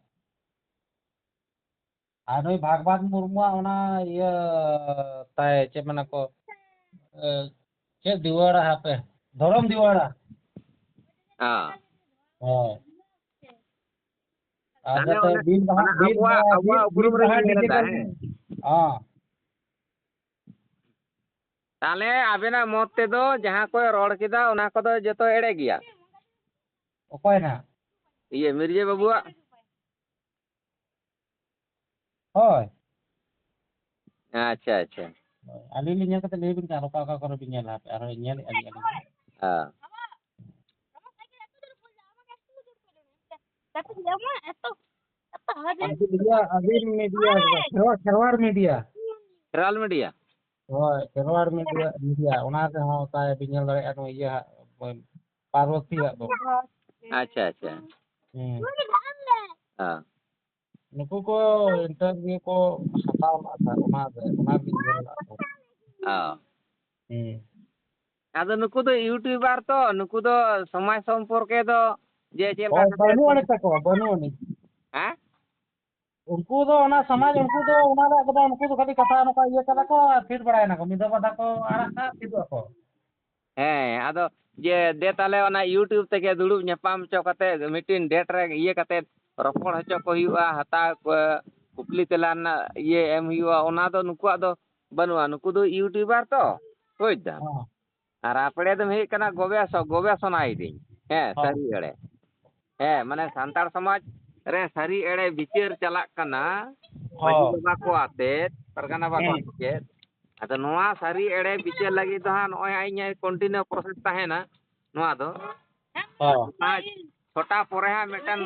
ᱟᱨ ᱱᱩᱭ ᱵᱷᱟᱜᱽᱵᱟᱫ ᱢᱩᱨᱢᱩᱣᱟᱜ ᱚᱱᱟ ᱤᱭᱟᱹ ᱛᱟᱭ, ᱪᱮᱫ ᱢᱮᱱᱟ ᱠᱚ, ᱮ, ᱪᱮᱫ ᱫᱤᱣᱟᱲᱟ ᱦᱟᱯᱮ, ᱫᱷᱚᱨᱚᱢ ᱫᱤᱣᱟᱲᱟ᱾ ᱦᱮᱸ᱾ ᱦᱳᱭ᱾ ᱟᱨ ᱛᱟᱦᱞᱮ ᱡᱟᱛᱮ ᱚᱱᱟ, ᱵᱤᱨ ᱵᱟᱦᱟ, ᱚᱱᱟ ᱵᱤᱨ ᱟᱵᱚᱣᱟᱜ, ᱵᱟᱦᱟ, ᱟᱵᱚᱣᱟᱜ ᱵᱤᱨ ᱩᱯᱨᱩᱢ ᱵᱟᱦᱟ ᱨᱮᱜᱮ ᱧᱮᱞ ᱮᱫᱟ, ᱰᱤᱡᱤᱴᱟᱞ, ᱦᱮᱸ᱾ ᱦᱮᱸ᱾ ᱛᱟᱦᱞᱮ ᱟᱵᱮᱱᱟᱜ ᱢᱚᱛ ᱛᱮᱫᱚ ᱡᱟᱦᱟᱸ ᱠᱚᱭ ᱨᱚᱲ ᱠᱮᱫᱟ, ᱚᱱᱟ ᱠᱚᱫᱚ ᱡᱚᱛᱚ ᱮᱲᱮ ᱜᱮᱭᱟ? ᱚᱠᱚᱭ ᱱᱟᱜ? ᱤᱭᱟᱹ, ᱢᱤᱨᱡᱟᱹ ᱵᱟᱹᱵᱩᱣᱟᱜ᱾ ᱦᱳᱭ᱾ ᱟᱪᱪᱷᱟ, ᱟᱪᱪᱷᱟ᱾ ᱦᱳᱭ, ᱟᱹᱞᱤᱧ ᱞᱤᱧ ᱧᱮᱞ ᱠᱟᱛᱮ ᱞᱟᱹᱭ ᱟᱵᱤᱱ ᱠᱟᱱᱟ, ᱚᱠᱟ, ᱚᱠᱟ ᱠᱚᱨᱮ ᱵᱤᱱ ᱧᱮᱞᱟ, ᱦᱟᱯᱮ, ᱟᱨᱦᱚᱸ ᱧᱮᱞᱮᱫᱼᱟ ᱞᱤᱧ ᱟᱹᱞᱤᱧ᱾ ᱦᱮᱸ᱾ ᱟᱹᱵᱤᱱ ᱢᱤᱰᱤᱭᱟ, ᱠᱷᱮᱨᱣᱟᱲ, ᱠᱷᱮᱨᱣᱟᱲ ᱢᱤᱰᱤᱭᱟ᱾ ᱠᱷᱮᱨᱣᱟᱞ ᱢᱤᱰᱤᱭᱟ᱾ ᱦᱳᱭ, ᱠᱷᱮᱨᱣᱟᱲ ᱢᱤᱰᱤᱭᱟ, ᱢᱤᱰᱤᱭᱟ, ᱚᱱᱟ ᱨᱮᱦᱚᱸ ᱛᱟᱭ ᱵᱤᱱ ᱧᱮᱞ ᱫᱟᱲᱮᱭᱟᱜᱼᱟ, ᱱᱩᱭ ᱤᱭᱟᱹ ᱦᱟᱸᱜ, ᱯᱟᱨᱵᱚᱛᱤᱭᱟᱜ ᱫᱚ᱾ ᱟᱪᱪᱷᱟ, ᱟᱪᱪᱷᱟ᱾ ᱦᱩᱸ᱾ ᱦᱮᱸ᱾ ᱱᱩᱠᱩ ᱠᱚ ᱤᱱᱴᱟᱨᱵᱷᱤᱭᱩ ᱠᱚ ᱦᱟᱛᱟᱣ ᱞᱟᱜᱼᱟ ᱥᱟᱨ, ᱚᱱᱟ ᱨᱮ, ᱚᱱᱟ ᱨᱮᱞᱤᱧ ᱧᱮᱞ ᱞᱟᱜᱼᱟ ᱠᱚ᱾ ᱚ᱾ ᱦᱩᱸ᱾ ᱟᱫᱚ ᱱᱩᱠᱩ ᱫᱚ ᱤᱭᱩᱴᱩᱵᱟᱨ ᱛᱚ, ᱱᱩᱠᱩ ᱫᱚ ᱥᱚᱢᱟᱡᱽ ᱥᱚᱢᱯᱚᱨᱠᱮ ᱫᱚ ᱡᱮ ᱪᱮᱫ ᱞᱮᱠᱟ ᱦᱳᱭ, ᱠᱟᱛᱮ ᱵᱟᱹᱱᱩᱜ ᱠᱚ, ᱟᱹᱱᱤᱡ ᱛᱟᱠᱚᱣᱟ, ᱵᱟᱹᱱᱩᱜ ᱟᱹᱱᱤᱡ᱾ ᱦᱮᱸ? ᱩᱱᱠᱩ ᱫᱚ ᱚᱱᱟ ᱥᱚᱢᱟᱡᱽ, ᱩᱱᱠᱩ ᱫᱚ ᱚᱱᱟ ᱨᱮᱭᱟᱜ ᱠᱚᱫᱚ, ᱩᱱᱠᱩ ᱫᱚ ᱠᱷᱟᱹᱞᱤ ᱠᱟᱛᱷᱟ ᱱᱚᱝᱠᱟ ᱤᱭᱟᱹ ᱠᱟᱫᱟ ᱠᱚ ᱟᱨ ᱛᱷᱤᱨ ᱵᱟᱲᱟᱭᱮᱱᱟ ᱠᱚ, ᱢᱤᱫ ᱫᱷᱟᱣ ᱵᱟᱨ ᱫᱷᱟᱣ ᱠᱚ ᱟᱲᱟᱜ ᱠᱟᱜᱼᱟ, ᱛᱷᱤᱨᱚᱜ ᱟᱠᱚ᱾ ᱦᱮᱸ, ᱟᱫᱚ ᱡᱮ ᱫᱮ ᱛᱟᱦᱞᱮ ᱚᱱᱟ YouTube ᱛᱮᱜᱮ ᱫᱩᱲᱩᱵ ᱧᱟᱯᱟᱢ ᱦᱚᱪᱚ ᱠᱟᱛᱮ, ᱢᱤᱫᱴᱤᱱ date ᱨᱮ ᱤᱭᱟᱹ ᱠᱟᱛᱮ ᱨᱚᱯᱚᱲ ᱦᱚᱪᱚ ᱠᱚ ᱦᱩᱭᱩᱜᱼᱟ, ᱦᱟᱛᱟᱣ ᱠᱚ, ᱠᱩᱠᱞᱤ ᱛᱮᱞᱟ ᱨᱮᱱᱟᱜ ᱤᱭᱟᱹ ᱮᱢ ᱦᱩᱭᱩᱜᱼᱟ, ᱚᱱᱟ ᱫᱚ ᱱᱩᱠᱩᱣᱟᱜ ᱫᱚ ᱵᱟᱹᱱᱩᱜᱼᱟ᱾ ᱱᱩᱠᱩ ᱫᱚ YouTuber ᱛᱚ, ᱵᱩᱡᱽ ᱫᱟᱢ᱾ ᱦᱚᱸ᱾ ᱟᱨ ᱟᱯᱲᱮ ᱫᱚᱢ ᱦᱩᱭᱩᱜ ᱠᱟᱱᱟ ᱜᱚᱵᱮᱥᱚ-, ᱜᱚᱵᱮᱥᱚᱱᱟᱭᱤᱫᱟᱹᱧ᱾ ᱦᱮᱸ, ᱦᱚᱸ᱾ ᱥᱟᱹᱨᱤ ᱮᱲᱮ᱾ ᱦᱮᱸ, ᱢᱟᱱᱮ ᱥᱟᱱᱛᱟᱲ ᱥᱚᱢᱟᱡᱽ ᱨᱮ ᱥᱟᱹᱨᱤ ᱮᱲᱮ ᱵᱤᱪᱟᱹᱨ ᱪᱟᱞᱟᱜ ᱠᱟᱱᱟ᱾ ᱢᱟᱹᱡᱷᱤ ᱦᱚᱸ᱾ ᱵᱟᱵᱟ ᱠᱚ ᱟᱛᱮᱫ, ᱯᱟᱨᱜᱟᱱᱟ ᱵᱟᱵᱟ ᱦᱮᱸ᱾ ᱠᱚ ᱟᱛᱮᱫ᱾ ᱟᱫᱚ ᱱᱚᱣᱟ ᱥᱟᱹᱨᱤ ᱮᱲᱮ ᱵᱤᱪᱟᱹᱨ ᱞᱟᱹᱜᱤᱫ ᱫᱚ ᱦᱟᱸᱜ ᱱᱚᱜᱼᱚᱭ ᱦᱟᱸᱜ ᱤᱧᱟᱹᱜ continue process ᱛᱟᱦᱮᱱᱟ ᱱᱚᱣᱟ ᱫᱚ᱾ ᱦᱚᱸ᱾ ᱟᱨ ᱪᱷᱚᱴᱟ ᱯᱚᱨᱮ ᱦᱟᱸᱜ ᱢᱤᱫᱴᱟᱝ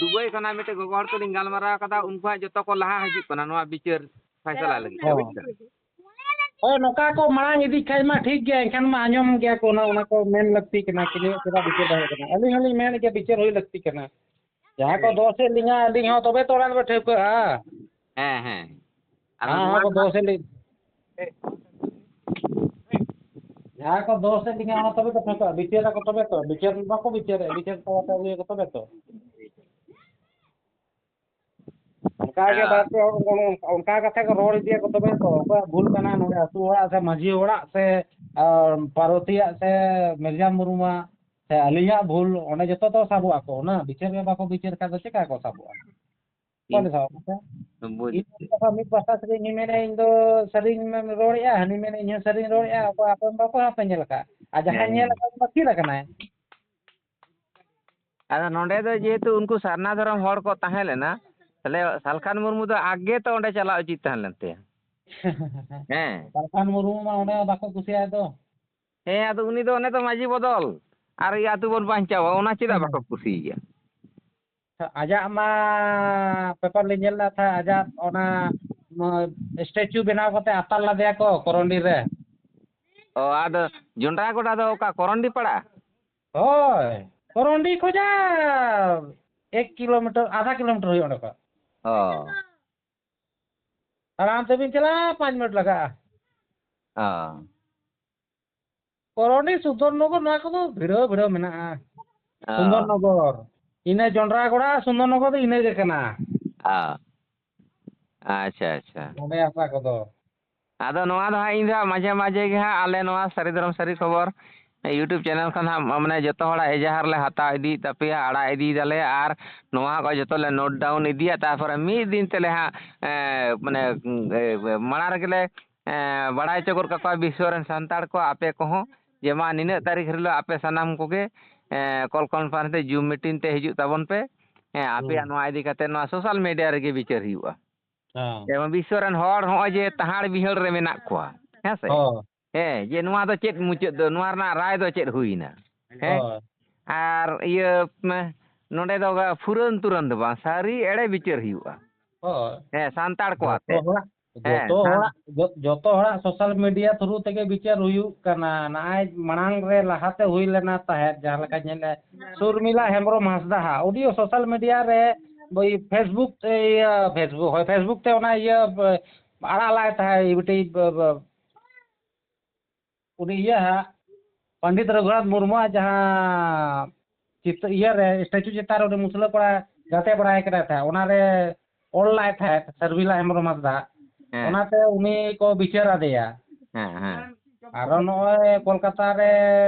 ᱫᱩᱵᱟᱭ ᱠᱷᱚᱱᱟᱜ ᱢᱤᱫᱴᱮᱱ ᱜᱚᱜᱚ ᱦᱚᱲ ᱛᱮᱞᱤᱧ ᱜᱟᱞᱢᱟᱨᱟᱣ ᱠᱟᱫᱟ, ᱩᱱᱠᱩ ᱦᱟᱸᱜ ᱡᱚᱛᱚ ᱠᱚ ᱞᱟᱦᱟ ᱦᱤᱡᱩᱜ ᱠᱟᱱᱟ ᱱᱚᱣᱟ ᱵᱤᱪᱟᱹᱨ ᱯᱷᱟᱭᱥᱟᱞᱟ ᱞᱟᱹᱜᱤᱫ ᱛᱮ, ᱦᱚᱸ᱾ ᱵᱩᱡᱽ ᱫᱟᱢ? ᱦᱳᱭ, ᱱᱚᱝᱠᱟ ᱠᱚ ᱢᱟᱲᱟᱝ ᱤᱫᱤᱜ ᱠᱷᱟᱡ ᱢᱟ ᱴᱷᱤᱠ ᱜᱮᱭᱟ, ᱮᱱᱠᱷᱟᱱ ᱢᱟ ᱟᱸᱡᱚᱢ ᱜᱮᱭᱟ ᱠᱚ, ᱚᱱᱟ, ᱚᱱᱟ ᱠᱚ ᱢᱮᱱ ᱞᱟᱹᱠᱛᱤ ᱠᱟᱱᱟ, ᱠᱤ ᱱᱤᱭᱟᱹ ᱪᱮᱫᱟᱜ ᱵᱤᱪᱟᱹᱨ ᱵᱟᱭ ᱦᱩᱭᱩᱜ ᱠᱟᱱᱟ? ᱟᱹᱞᱤᱧ ᱦᱚᱸᱞᱤᱧ ᱢᱮᱱ ᱜᱮᱭᱟ, ᱵᱤᱪᱟᱹᱨ ᱦᱩᱭ ᱞᱟᱹᱠᱛᱤ ᱠᱟᱱᱟ᱾ ᱡᱟᱦᱟᱸ ᱠᱚ ᱫᱚᱥᱮᱫ ᱞᱤᱧᱟ, ᱟᱹᱞᱤᱧ ᱦᱚᱸ ᱛᱚᱵᱮ ᱛᱚ ᱚᱱᱟ ᱫᱚ ᱴᱷᱟᱹᱣᱠᱟᱹᱜᱼᱟ᱾ ᱦᱮᱸ, ᱦᱮᱸ᱾ ᱟᱫᱚ ᱦᱮᱸ, ᱱᱚᱣᱟ ᱦᱮᱸ, ᱠᱚ ᱫᱚ ᱦᱟᱸᱜ ᱫᱚᱥᱮᱫ ᱞᱤᱧ, ᱡᱟᱦᱟᱸ ᱠᱚ ᱫᱚᱥᱮᱫ ᱞᱤᱧᱟ, ᱚᱱᱟ ᱛᱚᱵᱮ ᱛᱚ ᱴᱷᱟᱹᱣᱠᱟᱹᱜᱼᱟ᱾ ᱵᱤᱪᱟᱹᱨ ᱟᱠᱚ ᱛᱚᱵᱮ ᱛᱚ, ᱵᱤᱪᱟᱹᱨ ᱵᱟᱠᱚ ᱵᱤᱪᱟᱹᱨᱮᱫ, ᱵᱤᱪᱟᱹᱨ ᱠᱚ ᱵᱟᱠᱚ ᱟᱹᱜᱩᱭᱟᱠᱚ ᱛᱚᱵᱮ ᱛᱚ᱾ ᱚᱱᱠᱟ ᱜᱮ ᱦᱮᱸ᱾ ᱵᱟᱨ ᱯᱮ ᱦᱚᱲ ᱚᱱ-, ᱚᱱᱠᱟ ᱠᱟᱛᱷᱟ ᱠᱚ ᱨᱚᱲ ᱤᱫᱤᱭᱟᱠᱚ, ᱛᱚᱵᱮ ᱛᱚ ᱚᱠᱚᱭᱟᱜ ᱵᱷᱩᱞ ᱠᱟᱱᱟ, ᱱᱚᱰᱮ ᱟᱹᱛᱩ ᱦᱚᱲᱟᱜ ᱥᱮ ᱢᱟᱹᱡᱷᱤ ᱦᱚᱲᱟᱜ ᱥᱮ, ᱟᱨ, ᱯᱟᱨᱚᱛᱤᱭᱟᱜ ᱥᱮ ᱢᱤᱨᱡᱟ ᱢᱩᱨᱢᱩᱣᱟᱜ ᱥᱮ ᱟᱹᱞᱤᱧᱟᱜ ᱵᱷᱩᱞ, ᱚᱸᱰᱮ ᱡᱚᱛᱚ ᱛᱚ ᱥᱟᱵᱚᱜ ᱟᱠᱚ᱾ ᱚᱱᱟ ᱵᱤᱪᱟᱹᱨ ᱜᱮ ᱵᱟᱠᱚ ᱵᱤᱪᱟᱹᱨ ᱠᱷᱟᱱ ᱫᱚ ᱪᱮᱠᱟ ᱠᱚ ᱥᱟᱵᱚᱜᱼᱟ? ᱚᱠᱚᱭ ᱤᱧ ᱞᱮ ᱥᱟᱵᱚᱜ ᱠᱟᱱᱟ? ᱵᱩᱡᱽ ᱤᱧ ᱠᱮᱫ᱾ ᱢᱤᱫ ᱯᱟᱦᱴᱟ ᱥᱮᱫ ᱤᱧ ᱢᱮᱱᱟ, ᱤᱧ ᱫᱚ ᱥᱟᱹᱨᱤᱧ ᱢᱮᱱ, ᱨᱚᱲᱮᱫᱼᱟ, ᱦᱟᱹᱱᱤ ᱢᱮᱱᱟ, ᱤᱧ ᱦᱚᱸ ᱥᱟᱹᱨᱤᱧ ᱨᱚᱲᱮᱫᱼᱟ᱾ ᱚᱠᱚᱭ ᱟᱯᱮ ᱵᱟᱠᱚ ᱦᱟᱯᱮ ᱧᱮᱞ ᱟᱠᱟᱫ? ᱟᱨ ᱡᱟᱦᱟᱸᱭ ᱦᱮᱸ, ᱧᱮᱞ ᱦᱮᱸ᱾ ᱟᱠᱟᱫ, ᱩᱱᱤ ᱫᱚ ᱛᱷᱤᱨ ᱟᱠᱟᱱᱟᱭ᱾ ᱟᱫᱚ ᱱᱚᱰᱮ ᱫᱚ ᱡᱮᱦᱮᱛᱩ ᱩᱱᱠᱩ ᱥᱟᱨᱱᱟ ᱫᱷᱚᱨᱚᱢ ᱦᱚᱲ ᱠᱚ ᱛᱟᱦᱮᱸ ᱞᱮᱱᱟ, ᱛᱟᱦᱞᱮ ᱥᱟᱞᱠᱷᱟᱱ ᱢᱩᱨᱢᱩ ᱫᱚ ᱟᱜᱮ ᱛᱚ ᱚᱸᱰᱮ ᱪᱟᱞᱟᱣ ᱩᱪᱤᱛ ᱛᱟᱦᱮᱸ ᱞᱮᱱ ᱛᱟᱭᱟ᱾ ᱦᱮᱸ᱾ ᱥᱟᱞᱠᱷᱟᱱ ᱢᱩᱨᱢᱩ ᱢᱟ ᱚᱸᱰᱮ ᱦᱚᱸ ᱵᱟᱠᱚ ᱠᱩᱥᱤᱭᱟᱭ ᱫᱚ᱾ ᱦᱮᱸ, ᱟᱫᱚ ᱩᱱᱤ ᱫᱚ ᱚᱱᱮ ᱛᱚ ᱢᱟᱹᱡᱷᱤ ᱵᱚᱫᱚᱞ, ᱟᱨ ᱤᱭᱟᱹ ᱟᱹᱛᱩ ᱵᱚᱱ ᱵᱟᱧᱪᱟᱣᱟ, ᱚᱱᱟ ᱪᱮᱫᱟᱜ ᱦᱮᱸ᱾ ᱵᱟᱠᱚ ᱠᱩᱥᱤᱭᱟᱭᱟ? ᱟᱡᱟᱜ ᱢᱟ ᱯᱮᱯᱟᱨ ᱞᱤᱧ ᱧᱮᱞ ᱞᱮᱫ ᱛᱟᱦᱮᱸᱫ, ᱟᱡᱟᱜ ᱚᱱᱟ, ᱚᱱᱟ ᱥᱴᱮᱪᱩ ᱵᱮᱱᱟᱣ ᱠᱟᱛᱮ ᱟᱛᱟᱨ ᱞᱮᱫᱮᱭᱟ ᱠᱚ ᱠᱚᱨᱚᱱᱰᱤ ᱨᱮ᱾ ᱚ, ᱟᱫᱚ ᱡᱚᱱᱰᱨᱟ ᱜᱚᱰᱟ ᱫᱚ ᱚᱠᱟ ᱠᱚᱨᱚᱱᱰᱤ ᱯᱟᱲᱟ? ᱦᱳᱭ, ᱠᱚᱨᱚᱱᱰᱤ ᱠᱷᱚᱡᱟᱜ ᱮᱠ ᱠᱤᱞᱳᱢᱤᱴᱟᱨ, ᱟᱫᱷᱟ ᱠᱤᱞᱳᱢᱤᱴᱟᱨ ᱦᱩᱭᱩᱜᱼᱟ ᱚᱸᱰᱮ ᱠᱷᱚᱡ᱾ ᱚ᱾ ᱛᱟᱲᱟᱢ ᱛᱮᱵᱤᱱ ᱪᱟᱞᱟᱜᱼᱟ, ᱯᱟᱸᱪ ᱢᱤᱱᱤᱴ ᱞᱟᱜᱟᱜᱼᱟ᱾ ᱚ᱾ ᱠᱚᱨᱚᱱᱰᱤ, ᱥᱩᱱᱫᱚᱨᱱᱚᱜᱚᱨ, ᱱᱚᱣᱟ ᱠᱚᱫᱚ ᱵᱷᱤᱲᱟᱹᱣ ᱵᱷᱤᱲᱟᱹᱣ ᱢᱮᱱᱟᱜᱼᱟ᱾ ᱚ᱾ ᱥᱩᱱᱫᱚᱨᱱᱚᱜᱚᱨ᱾ ᱤᱱᱟᱹ ᱡᱚᱱᱰᱨᱟ ᱜᱚᱲᱟ, ᱥᱩᱱᱫᱚᱨᱱᱚᱜᱚᱨ ᱫᱚ ᱤᱱᱟᱹ ᱜᱮ ᱠᱟᱱᱟ᱾ ᱚ᱾ ᱟᱪᱪᱷᱟ, ᱟᱪᱪᱷᱟ᱾ ᱱᱚᱰᱮ ᱦᱟᱥᱟ ᱠᱚᱫᱚ᱾ ᱟᱫᱚ ᱱᱚᱣᱟ ᱫᱚ ᱦᱟᱸᱜ ᱤᱧ ᱫᱚ ᱦᱟᱸᱜ ᱢᱟᱡᱷᱮ ᱢᱟᱡᱷᱮ ᱜᱮ ᱦᱟᱸᱜ ᱟᱞᱮ ᱱᱚᱣᱟ ᱥᱟᱹᱨᱤ ᱫᱷᱚᱨᱚᱢ ᱥᱟᱹᱨᱤ ᱠᱷᱚᱵᱚᱨ YouTube channel ᱠᱷᱚᱱ ᱦᱟᱸᱜ ᱢᱟᱱᱮ ᱡᱚᱛᱚ ᱦᱚᱲᱟᱜ ᱮᱡᱟᱦᱟᱨ ᱞᱮ ᱦᱟᱛᱟᱣ ᱤᱫᱤᱭᱮᱫ ᱛᱟᱯᱮᱭᱟ, ᱟᱲᱟᱜ ᱤᱫᱤᱭ ᱫᱟᱞᱮ, ᱟᱨ ᱱᱚᱣᱟ ᱠᱚ ᱡᱚᱛᱚ ᱞᱮ note down ᱤᱫᱤᱭᱟ᱾ ᱛᱟᱨᱯᱚᱨᱮ ᱢᱤᱫ ᱫᱤᱱ ᱛᱮᱞᱮ ᱦᱟᱸᱜ ᱮ, ᱢᱟᱱᱮ ᱮ, ᱢᱟᱲᱟᱝ ᱨᱮᱜᱮ ᱞᱮ ᱮ, ᱵᱟᱲᱟᱭ ᱦᱚᱪᱚ ᱜᱚᱫ ᱠᱟᱠᱚᱣᱟ ᱵᱤᱥᱥᱚ ᱨᱮᱱ ᱥᱟᱱᱛᱟᱲ ᱠᱚ, ᱟᱯᱮ ᱠᱚᱦᱚᱸ ᱡᱮ ᱢᱟ ᱱᱤᱱᱟᱹᱜ ᱛᱟᱹᱨᱤᱠᱷ ᱦᱤᱞᱳᱜ ᱟᱯᱮ ᱥᱟᱱᱟᱢ ᱠᱚᱜᱮ ᱮ, call conference ᱛᱮ Zoom meeting ᱛᱮ ᱦᱤᱡᱩᱜ ᱛᱟᱵᱚᱱ ᱯᱮ᱾ ᱦᱮᱸ, ᱟᱯᱮᱭᱟᱜ ᱦᱩᱸ᱾ ᱱᱚᱣᱟ ᱤᱫᱤ ᱠᱟᱛᱮ ᱱᱚᱣᱟ social media ᱨᱮᱜᱮ ᱵᱤᱪᱟᱹᱨ ᱦᱩᱭᱩᱜᱼᱟ᱾ ᱦᱮᱸ᱾ ᱡᱮᱢᱚᱱ ᱵᱤᱥᱥᱚ ᱨᱮᱱ ᱦᱚᱲ ᱦᱚᱸᱜᱼᱚᱭ ᱡᱮ ᱛᱟᱦᱟᱲ ᱵᱤᱦᱟᱹᱲ ᱨᱮ ᱢᱮᱱᱟᱜ ᱠᱚᱣᱟ, ᱦᱮᱸ ᱥᱮ? ᱦᱳᱭ᱾ ᱦᱮᱸ, ᱡᱮ ᱱᱚᱣᱟ ᱫᱚ ᱪᱮᱫ ᱢᱩᱪᱟᱹᱫ ᱫᱚ, ᱱᱚᱣᱟ ᱨᱮᱱᱟᱜ ᱨᱟᱭ ᱫᱚ ᱪᱮᱫ ᱦᱩᱭᱱᱟ? ᱦᱮᱸ? ᱦᱳᱭ᱾ ᱟᱨ ᱤᱭᱟᱹ, ᱢᱮ, ᱱᱚᱰᱮ ᱫᱚ ᱯᱷᱩᱨᱟᱹᱱ ᱛᱩᱨᱟᱹᱱ ᱫᱚ ᱵᱟᱝ, ᱥᱟᱹᱨᱤ ᱮᱲᱮ ᱵᱤᱪᱟᱹᱨ ᱦᱩᱭᱩᱜᱼᱟ᱾ ᱦᱳᱭ᱾ ᱦᱮᱸ, ᱥᱟᱱᱛᱟᱲ ᱠᱚ ᱡᱚᱛᱚ ᱟᱛᱮ᱾ ᱦᱚᱲᱟᱜ, ᱦᱮᱸ, ᱡᱚᱛᱚ ᱥᱟᱱ- ᱦᱚᱲᱟᱜ, ᱡᱚ-, ᱡᱚᱛᱚ ᱦᱚᱲᱟᱜ social media through ᱛᱮᱜᱮ ᱵᱤᱪᱟᱹᱨ ᱦᱩᱭᱩᱜ ᱠᱟᱱᱟ᱾ ᱱᱚᱜᱼᱚᱭ ᱢᱟᱲᱟᱝ ᱨᱮ ᱞᱟᱦᱟᱛᱮ ᱦᱩᱭ ᱞᱮᱱᱟ ᱛᱟᱦᱮᱸᱫ, ᱡᱟᱦᱟᱸ ᱞᱮᱠᱟ ᱧᱮᱞ ᱞᱮ, ᱥᱩᱨᱢᱤᱞᱟ ᱦᱮᱢᱵᱨᱚᱢ ᱦᱟᱸᱥᱫᱟ ᱦᱟᱜ audio social media ᱨᱮ, ᱳᱭ Facebook ᱛᱮ, ᱤᱭᱟᱹ, Facebook, ᱦᱳᱭ, Facebook ᱛᱮ ᱚᱱᱟ ᱤᱭᱟᱹ, ᱟᱲᱟᱜ ᱞᱟᱭ ᱛᱟᱦᱮᱸᱫ ᱢᱤᱫᱴᱤᱡ, ᱩᱱᱤ ᱤᱭᱟᱹ ᱦᱟᱸᱜ, ᱯᱚᱱᱰᱤᱛ ᱨᱚᱜᱷᱩᱱᱟᱛᱷ ᱢᱩᱨᱢᱩᱣᱟᱜ ᱡᱟᱦᱟᱸ ᱪᱤᱛᱟᱹ-, ᱤᱭᱟᱹ ᱨᱮ, statue ᱪᱮᱛᱟᱱ ᱨᱮ ᱩᱱᱤ ᱢᱩᱥᱞᱟᱹ ᱠᱚᱲᱟ ᱜᱟᱛᱮ ᱵᱟᱲᱟᱭ ᱠᱟᱱᱟᱭ ᱛᱟᱦᱮᱸᱫ, ᱚᱱᱟ ᱨᱮ ᱚᱞ ᱞᱟᱭ ᱛᱟᱦᱮᱸᱫ ᱥᱟᱨᱵᱤᱞᱟ ᱦᱮᱢᱵᱨᱚᱢ ᱦᱟᱸᱥᱫᱟ᱾ ᱦᱮᱸ᱾ ᱚᱱᱟᱛᱮ ᱩᱱᱤ ᱠᱚ ᱵᱤᱪᱟᱹᱨ ᱟᱫᱮᱭᱟ᱾ ᱦᱮᱸ, ᱦᱮᱸ᱾ ᱟᱨᱚ ᱱᱚᱜᱼᱚᱭ ᱠᱳᱞᱠᱟᱛᱟ ᱨᱮ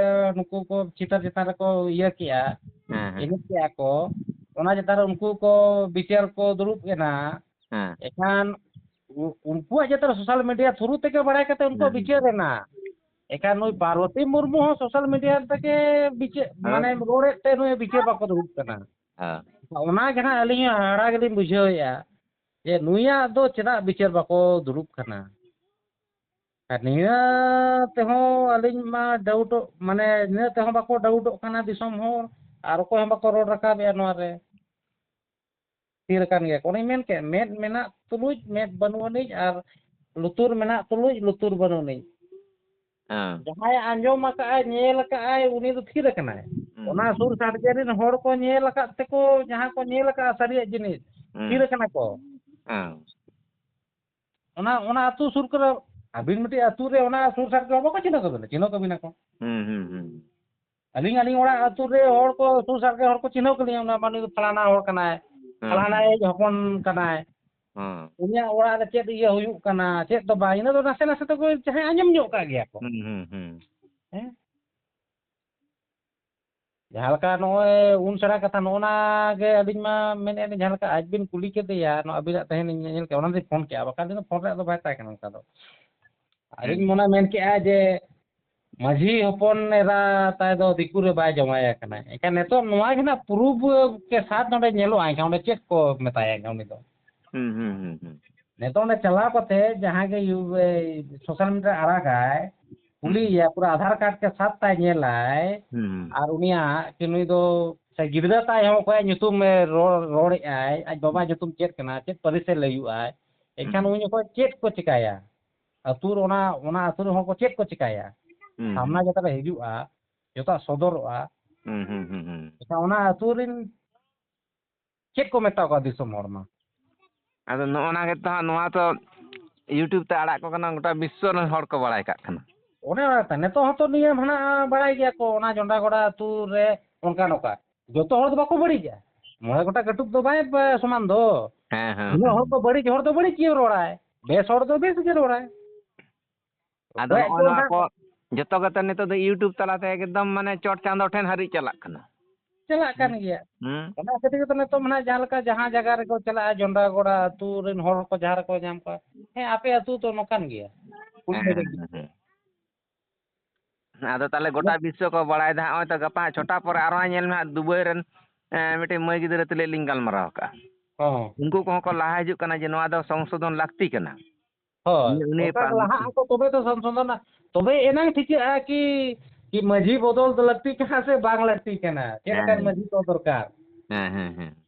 ᱱᱩᱠᱩ ᱠᱚ ᱪᱤᱛᱟᱹᱨ ᱪᱮᱛᱟᱱ ᱨᱮᱠᱚ ᱤᱭᱟᱹ ᱠᱮᱜᱼᱟ, ᱦᱮᱸ, ᱦᱮᱸ᱾ ᱮᱱᱮᱡ ᱠᱮᱜᱼᱟ ᱠᱚ, ᱚᱱᱟ ᱪᱮᱛᱟᱱ ᱨᱮ ᱩᱱᱠᱩ ᱠᱚ ᱵᱤᱪᱟᱹᱨ ᱠᱚ ᱫᱩᱲᱩᱵ ᱮᱱᱟ᱾ ᱦᱮᱸ᱾ ᱮᱱᱠᱷᱟᱱ ᱩ-, ᱩᱱᱠᱩᱣᱟᱜ ᱡᱟᱛᱮ social media through ᱛᱮᱜᱮ ᱵᱟᱲᱟᱭ ᱠᱟᱛᱮ ᱩᱱᱠᱩᱣᱟᱜ ᱦᱮᱸ, ᱦᱮᱸ᱾ ᱵᱤᱪᱟᱹᱨ ᱮᱱᱟ᱾ ᱮᱱᱠᱷᱟᱱ ᱱᱩᱭ ᱯᱟᱨᱵᱚᱛᱤ ᱢᱩᱨᱢᱩ ᱦᱚᱸ social media ᱛᱮᱜᱮ ᱵᱤᱪᱟᱹᱨ, ᱦᱮᱸ᱾ ᱢᱟᱱᱮ ᱨᱚᱲᱮᱫ ᱛᱮ ᱱᱩᱭ ᱵᱤᱪᱟᱹᱨ ᱵᱟᱠᱚ ᱫᱩᱲᱩᱵ ᱠᱟᱱᱟ᱾ ᱦᱮᱸ᱾ ᱚᱱᱟ ᱜᱮ ᱱᱟᱜ ᱟᱹᱞᱤᱧ ᱦᱚᱸ ᱦᱟᱦᱟᱲᱟ ᱜᱮᱞᱤᱧ ᱵᱩᱡᱷᱟᱹᱣᱮᱫᱼᱟ ᱡᱮ ᱱᱩᱭᱟᱜ ᱫᱚ ᱪᱮᱫᱟᱜ ᱵᱤᱪᱟᱹᱨ ᱵᱟᱠᱚ ᱫᱩᱲᱩᱵ ᱠᱟᱱᱟ᱾ ᱟᱨ ᱱᱤᱭᱟᱹ ᱛᱮᱦᱚᱸ ᱟᱹᱞᱤᱧ ᱢᱟ ᱰᱟᱣᱩᱴᱚᱜ, ᱢᱟᱱᱮ ᱱᱤᱭᱟᱹ ᱛᱮᱦᱚᱸ ᱵᱟᱠᱚ ᱰᱟᱣᱩᱴᱚᱜ ᱠᱟᱱᱟ ᱫᱤᱥᱚᱢ ᱦᱚᱲ, ᱟᱨ ᱚᱠᱚᱭ ᱦᱚᱸ ᱵᱟᱠᱚ ᱨᱚᱲ ᱨᱟᱠᱟᱵᱮᱜᱼᱟ ᱱᱚᱣᱟ ᱨᱮ᱾ ᱛᱷᱤᱨ ᱟᱠᱟᱱ ᱜᱮᱭᱟ ᱠᱚ᱾ ᱚᱱᱮᱧ ᱢᱮᱱ ᱠᱮᱫ, ᱢᱮᱫ ᱢᱮᱱᱟᱜ ᱛᱩᱞᱩᱡ ᱢᱮᱫ ᱵᱟᱹᱱᱩᱜ ᱟᱹᱱᱤᱡ, ᱟᱨ ᱞᱩᱛᱩᱨ ᱢᱮᱱᱟᱜ ᱛᱩᱞᱩᱡ ᱞᱩᱛᱩᱨ ᱵᱟᱹᱱᱩᱜ ᱟᱹᱱᱤᱡ᱾ ᱦᱮᱸ᱾ ᱡᱟᱦᱟᱸᱭ ᱟᱸᱡᱚᱢ ᱟᱠᱟᱫᱼᱟᱭ, ᱧᱮᱞ ᱟᱠᱟᱫᱼᱟᱭ, ᱩᱱᱤ ᱫᱚ ᱛᱷᱤᱨ ᱟᱠᱟᱱᱟᱭ᱾ ᱦᱩᱸ᱾ ᱚᱱᱟ ᱥᱩᱨ ᱥᱟᱰᱜᱮ ᱨᱮᱱ ᱦᱚᱲ ᱠᱚ ᱧᱮᱞ ᱟᱠᱟᱫ ᱛᱮᱠᱚ, ᱡᱟᱦᱟᱸ ᱠᱚ ᱧᱮᱞ ᱟᱠᱟᱫᱼᱟ ᱥᱟᱹᱨᱤᱭᱟᱜ ᱡᱤᱱᱤᱥ, ᱦᱩᱸ᱾ ᱛᱷᱤᱨ ᱟᱠᱟᱱᱟ ᱠᱚ᱾ ᱦᱮᱸ᱾ ᱚᱱᱟ, ᱚᱱᱟ ᱟᱹᱛᱩ ᱥᱩᱨ ᱠᱚᱨᱮ, ᱟᱹᱵᱤᱱ ᱢᱤᱫᱴᱤᱡ ᱟᱹᱛᱩ ᱨᱮ ᱚᱱᱟ ᱥᱩᱨ ᱥᱟᱰᱜᱮ ᱦᱚᱲ ᱵᱟᱠᱚ ᱪᱤᱱᱦᱟᱹᱣ ᱠᱟᱵᱤᱱᱟ, ᱪᱤᱱᱦᱟᱹᱣ ᱠᱟᱵᱤᱱᱟ ᱠᱚ᱾ ᱦᱩᱸ, ᱦᱩᱸ, ᱦᱩᱸ᱾ ᱟᱹᱞᱤᱧ, ᱟᱹᱞᱤᱧ ᱚᱲᱟᱜ ᱟᱹᱛᱩ ᱨᱮ ᱦᱚᱲ ᱠᱚ, ᱥᱩᱨ ᱥᱟᱰᱜᱮ ᱦᱚᱲ ᱠᱚ ᱪᱤᱱᱦᱟᱹᱣ ᱠᱟᱞᱤᱧᱟ, ᱚᱱᱟ ᱢᱟᱹᱱᱩ ᱫᱚ ᱯᱷᱟᱞᱟᱱᱟ ᱦᱚᱲ ᱠᱟᱱᱟᱭ, ᱦᱮᱸ, ᱯᱷᱟᱞᱟᱱᱟ ᱦᱮᱸ᱾ ᱟᱡ ᱦᱚᱯᱚᱱ ᱠᱟᱱᱟᱭ᱾ ᱦᱮᱸ᱾ ᱩᱱᱤᱭᱟᱜ ᱚᱲᱟᱜ ᱨᱮ ᱪᱮᱫ ᱤᱭᱟᱹ ᱦᱩᱭᱩᱜ ᱠᱟᱱᱟ, ᱪᱮᱫ ᱫᱚ ᱵᱟᱝ, ᱤᱱᱟᱹ ᱫᱚ ᱱᱟᱥᱮ ᱱᱟᱥᱮ ᱛᱮᱠᱚ ᱡᱟᱦᱟᱸᱭ ᱟᱸᱡᱚᱢ ᱧᱚᱜ ᱠᱟᱜ ᱜᱮᱭᱟ ᱠᱚ᱾ ᱦᱩᱸ, ᱦᱩᱸ, ᱦᱩᱸ᱾ ᱦᱮᱸ? ᱡᱟᱦᱟᱸ ᱞᱮᱠᱟ ᱱᱚᱜᱼᱚᱭ ᱩᱱ ᱥᱮᱬᱟ ᱠᱟᱛᱷᱟ, ᱱᱚᱜᱼᱚ ᱱᱟ ᱜᱮ ᱟᱹᱞᱤᱧ ᱢᱟ ᱢᱮᱱᱮᱫ ᱞᱤᱧ, ᱡᱟᱦᱟᱸ ᱞᱮᱠᱟ ᱟᱡ ᱵᱤᱱ ᱠᱩᱞᱤ ᱠᱮᱫᱮᱭᱟ, ᱱᱚᱣᱟ ᱟᱹᱵᱤᱱᱟᱜ ᱛᱟᱦᱮᱱ ᱤᱧ ᱧᱮᱞ ᱠᱮᱫᱟ, ᱚᱱᱟ ᱛᱮ ᱯᱷᱳᱱ ᱠᱮᱫᱼᱟ, ᱵᱟᱠᱷᱟᱱ ᱫᱚ ᱯᱷᱳᱱ ᱨᱮᱭᱟᱜ ᱫᱚ ᱵᱟᱭ ᱛᱟᱦᱮᱸ ᱠᱟᱱᱟ ᱚᱱᱠᱟ ᱫᱚ᱾ ᱟᱹᱞᱤᱧ ᱦᱩᱸ᱾ ᱢᱚᱱᱮ ᱢᱮᱱ ᱠᱮᱫᱼᱟ ᱡᱮ ᱢᱟᱹᱡᱷᱤ ᱦᱚᱯᱚᱱ ᱮᱨᱟ ᱛᱟᱭ ᱫᱚ ᱫᱤᱠᱩ ᱨᱮ ᱵᱟᱭ ᱡᱟᱶᱟᱭ ᱟᱠᱟᱱᱟ᱾ ᱮᱱᱠᱷᱟᱱ ᱱᱤᱛᱚᱜ ᱱᱚᱣᱟ ᱜᱮ ᱱᱟᱜ ᱯᱨᱩᱯᱷ ᱠᱮ ᱥᱟᱛ ᱱᱚᱰᱮ ᱧᱮᱞᱚᱜᱼᱟ, ᱮᱱᱠᱷᱟᱱ ᱚᱸᱰᱮ ᱪᱮᱫ ᱠᱚ ᱢᱮᱛᱟᱭᱟ ᱮᱱᱠᱷᱟᱱ ᱩᱱᱤ ᱫᱚ? ᱦᱩᱸ, ᱦᱩᱸ, ᱦᱩᱸ, ᱦᱩᱸ᱾ ᱱᱤᱛᱚᱜ ᱚᱸᱰᱮ ᱪᱟᱞᱟᱣ ᱠᱟᱛᱮ ᱡᱟᱦᱟᱸ ᱜᱮ ᱤᱭᱩ-, ᱮ, ᱥᱳᱥᱟᱞ ᱢᱤᱰᱤᱭᱟ ᱨᱮ ᱟᱲᱟᱜᱟᱭ, ᱦᱩᱸ᱾ ᱠᱩᱞᱤᱭᱮᱭᱟ, ᱯᱩᱨᱟᱹ ᱟᱫᱷᱟᱨ ᱠᱟᱨᱰ ᱠᱮ ᱥᱟᱛ ᱛᱟᱭ ᱧᱮᱞᱟᱭ, ᱦᱩᱸ, ᱦᱩᱸ᱾ ᱟᱨ ᱩᱱᱤᱭᱟᱜ ᱠᱤ ᱱᱩᱭ ᱫᱚ ᱥᱮ ᱜᱤᱫᱽᱨᱟᱹ ᱛᱟᱭ ᱦᱚᱸ ᱚᱠᱚᱭᱟᱜ ᱧᱩᱛᱩᱢ ᱮ ᱨᱚᱲ, ᱨᱚᱲᱮᱫᱼᱟᱭ, ᱟᱡ ᱵᱟᱵᱟ ᱧᱩᱛᱩᱢ ᱪᱮᱫ ᱠᱟᱱᱟ, ᱪᱮᱫ ᱯᱟᱹᱨᱤᱥ ᱮ ᱞᱟᱹᱭᱩᱜᱼᱟᱭ, ᱮᱱᱠᱷᱟᱱ ᱦᱩᱸ᱾ ᱩᱱ ᱡᱚᱠᱷᱚᱱ ᱪᱮᱫ ᱠᱚ ᱪᱤᱠᱟᱭᱟ? ᱟᱹᱛᱩ ᱨᱮ ᱚᱱᱟ, ᱚᱱᱟ ᱟᱹᱛᱩ ᱨᱮᱱ ᱦᱚᱲ ᱠᱚ ᱪᱮᱫ ᱠᱚ ᱪᱤᱠᱟᱭᱟ? ᱦᱩᱸ, ᱥᱟᱢᱱᱟ ᱦᱩᱸ᱾ ᱡᱚᱛᱚ ᱨᱮ ᱦᱤᱡᱩᱜᱼᱟ, ᱡᱚᱛᱚᱣᱟᱜ ᱥᱚᱫᱚᱨᱚᱜᱼᱟ᱾ ᱦᱩᱸ, ᱦᱩᱸ, ᱦᱩᱸ, ᱦᱩᱸ᱾ ᱮᱱᱠᱷᱟᱱ ᱚᱱᱟ ᱟᱹᱛᱩ ᱨᱮᱱ ᱪᱮᱫ ᱠᱚ ᱢᱮᱛᱟ ᱠᱚᱣᱟ ᱫᱤᱥᱚᱢ ᱦᱚᱲ ᱢᱟ? ᱟᱫᱚ ᱱᱚᱜᱼᱚ ᱱᱟ ᱜᱮᱛᱚ ᱦᱟᱸᱜ, ᱱᱚᱣᱟ ᱛᱚ YouTube ᱛᱮ ᱟᱲᱟᱜ ᱠᱚ ᱠᱟᱱᱟ, ᱜᱚᱴᱟ ᱵᱤᱥᱥᱚ ᱨᱮᱱ ᱦᱚᱲ ᱠᱚ ᱵᱟᱲᱟᱭ ᱠᱟᱜ ᱠᱟᱱᱟ᱾ ᱚᱱᱮ ᱚᱱᱟ ᱛᱚ, ᱱᱤᱛᱚᱜ ᱦᱚᱸᱛᱚ ᱱᱤᱭᱟᱹ ᱦᱟᱱᱟ ᱵᱟᱲᱟᱭ ᱜᱮᱭᱟ ᱠᱚ, ᱚᱱᱟ ᱡᱚᱱᱰᱟᱜᱚᱲᱟ ᱟᱹᱛᱩ ᱨᱮ ᱚᱱᱠᱟ ᱱᱚᱝᱠᱟ᱾ ᱡᱚᱛᱚ ᱦᱚᱲ ᱫᱚ ᱵᱟᱠᱚ ᱵᱟᱹᱲᱤᱡᱟ, ᱢᱚᱬᱮ ᱜᱚᱴᱟ ᱠᱟᱹᱴᱩᱵ ᱫᱚ ᱵᱟᱭ ᱵᱟᱭ ᱥᱚᱢᱟᱱ ᱫᱚ᱾ ᱦᱮᱸ, ᱦᱮᱸ, ᱩᱱᱟᱹᱜ ᱦᱮᱸ᱾ ᱦᱚᱲ ᱫᱚ ᱵᱟᱹᱲᱤᱡ ᱦᱚᱲ ᱫᱚ ᱵᱟᱹᱲᱤᱡ ᱜᱮ ᱨᱚᱲᱟᱭ, ᱵᱮᱥ ᱦᱚᱲ ᱫᱚ ᱵᱮᱥ ᱜᱮ ᱨᱚᱲᱟᱭ᱾ ᱟᱫᱚ ᱚᱠᱚᱭᱟᱜ ᱱᱚᱜᱼᱚᱭ ᱪᱚ ᱱᱚᱣᱟ ᱚᱱᱟ ᱠᱚ ᱡᱚᱛᱚ ᱜᱮᱛᱚ ᱱᱤᱛᱚᱜ ᱫᱚ YouTube ᱛᱟᱞᱟᱛᱮ ᱮᱠᱫᱚᱢ ᱢᱟᱱᱮ ᱪᱚᱴ ᱪᱟᱸᱫᱚ ᱴᱷᱮᱱ ᱦᱟᱹᱨᱤᱡ ᱪᱟᱞᱟᱜ ᱠᱟᱱᱟ᱾ ᱪᱟᱞᱟᱜ ᱠᱟᱱ ᱜᱮᱭᱟ᱾ ᱦᱩᱸ᱾ ᱚᱱᱟ ᱠᱷᱟᱹᱛᱤᱨ ᱜᱮᱛᱚ ᱱᱤᱛᱚᱜ ᱢᱟ ᱱᱟᱜ ᱡᱟᱦᱟᱸ ᱞᱮᱠᱟ ᱡᱟᱦᱟᱸ ᱡᱟᱭᱜᱟ ᱨᱮᱠᱚ ᱪᱟᱞᱟᱜᱼᱟ, ᱡᱚᱱᱰᱨᱟ ᱜᱚᱲᱟ ᱟᱹᱛᱩ ᱨᱮᱱ ᱦᱚᱲ ᱠᱚ ᱡᱟᱦᱟᱸ ᱨᱮᱠᱚ ᱧᱟᱢ ᱠᱚᱣᱟ, "ᱦᱮᱸ, ᱟᱯᱮ ᱟᱹᱛᱩ ᱫᱚ ᱱᱚᱝᱠᱟᱱ ᱜᱮᱭᱟ, ᱠᱩᱞ ᱦᱮᱸ, ᱯᱮ ᱦᱮᱸ, ᱫᱮᱠᱷᱤ ᱦᱮᱸ, ᱯᱮ᱾" ᱦᱮᱸ᱾ ᱟᱫᱚ ᱛᱟᱦᱚᱞᱮ ᱜᱚᱴᱟ ᱵᱤᱥᱥᱚ ᱠᱚ ᱵᱟᱲᱟᱭ ᱫᱟ, ᱦᱚᱸᱜᱼᱚᱭ ᱛᱚ ᱜᱟᱯᱟ ᱪᱷᱚᱴᱟ ᱯᱚᱨᱮ ᱟᱨᱦᱚᱸ ᱧᱮᱞ ᱢᱮ ᱦᱟᱸᱜ, ᱫᱩᱵᱟᱭ ᱨᱮᱱ, ᱮᱸ, ᱢᱤᱫᱴᱮᱱ ᱢᱟᱹᱭ ᱜᱤᱫᱽᱨᱟᱹ ᱛᱩᱞᱩᱡ ᱞᱤᱧ ᱜᱟᱞᱢᱟᱨᱟᱣ ᱠᱟᱜᱼᱟ᱾ ᱦᱚᱸ᱾ ᱩᱱᱠᱩ ᱠᱚᱦᱚᱸ ᱠᱚ ᱞᱟᱦᱟ ᱦᱤᱡᱩᱜ ᱠᱟᱱᱟ ᱡᱮ ᱱᱚᱣᱟ ᱫᱚ ᱥᱚᱝᱥᱳᱫᱷᱚᱱ ᱞᱟᱹᱠᱛᱤ ᱠᱟᱱᱟ᱾ ᱦᱳᱭ, ᱩᱱᱤ, ᱩᱱᱤ ᱚᱱᱠᱟ ᱜᱮ ᱯᱟᱞ-, ᱞᱟᱦᱟᱜ ᱟᱠᱚ, ᱛᱚᱵᱮ ᱛᱚ ᱥᱚᱝᱥᱳᱫᱷᱚᱱᱟ, ᱛᱚᱵᱮ ᱮᱱᱟᱝ ᱴᱷᱤᱠᱟᱹᱜᱼᱟ ᱠᱤ, ᱠᱤ ᱢᱟᱹᱡᱷᱤ ᱵᱚᱫᱚᱞ ᱫᱚ ᱞᱟᱹᱠᱛᱤ ᱠᱟᱱᱟ ᱥᱮ ᱵᱟᱝ ᱞᱟᱹᱠᱛᱤ ᱠᱟᱱᱟ, ᱪᱮᱫ ᱞᱮᱠᱟᱱ ᱦᱮᱸ᱾ ᱢᱟᱹᱡᱷᱤ ᱠᱚ ᱫᱚᱨᱠᱟᱨ᱾ ᱦᱮᱸ, ᱦᱮᱸ, ᱦᱮᱸ᱾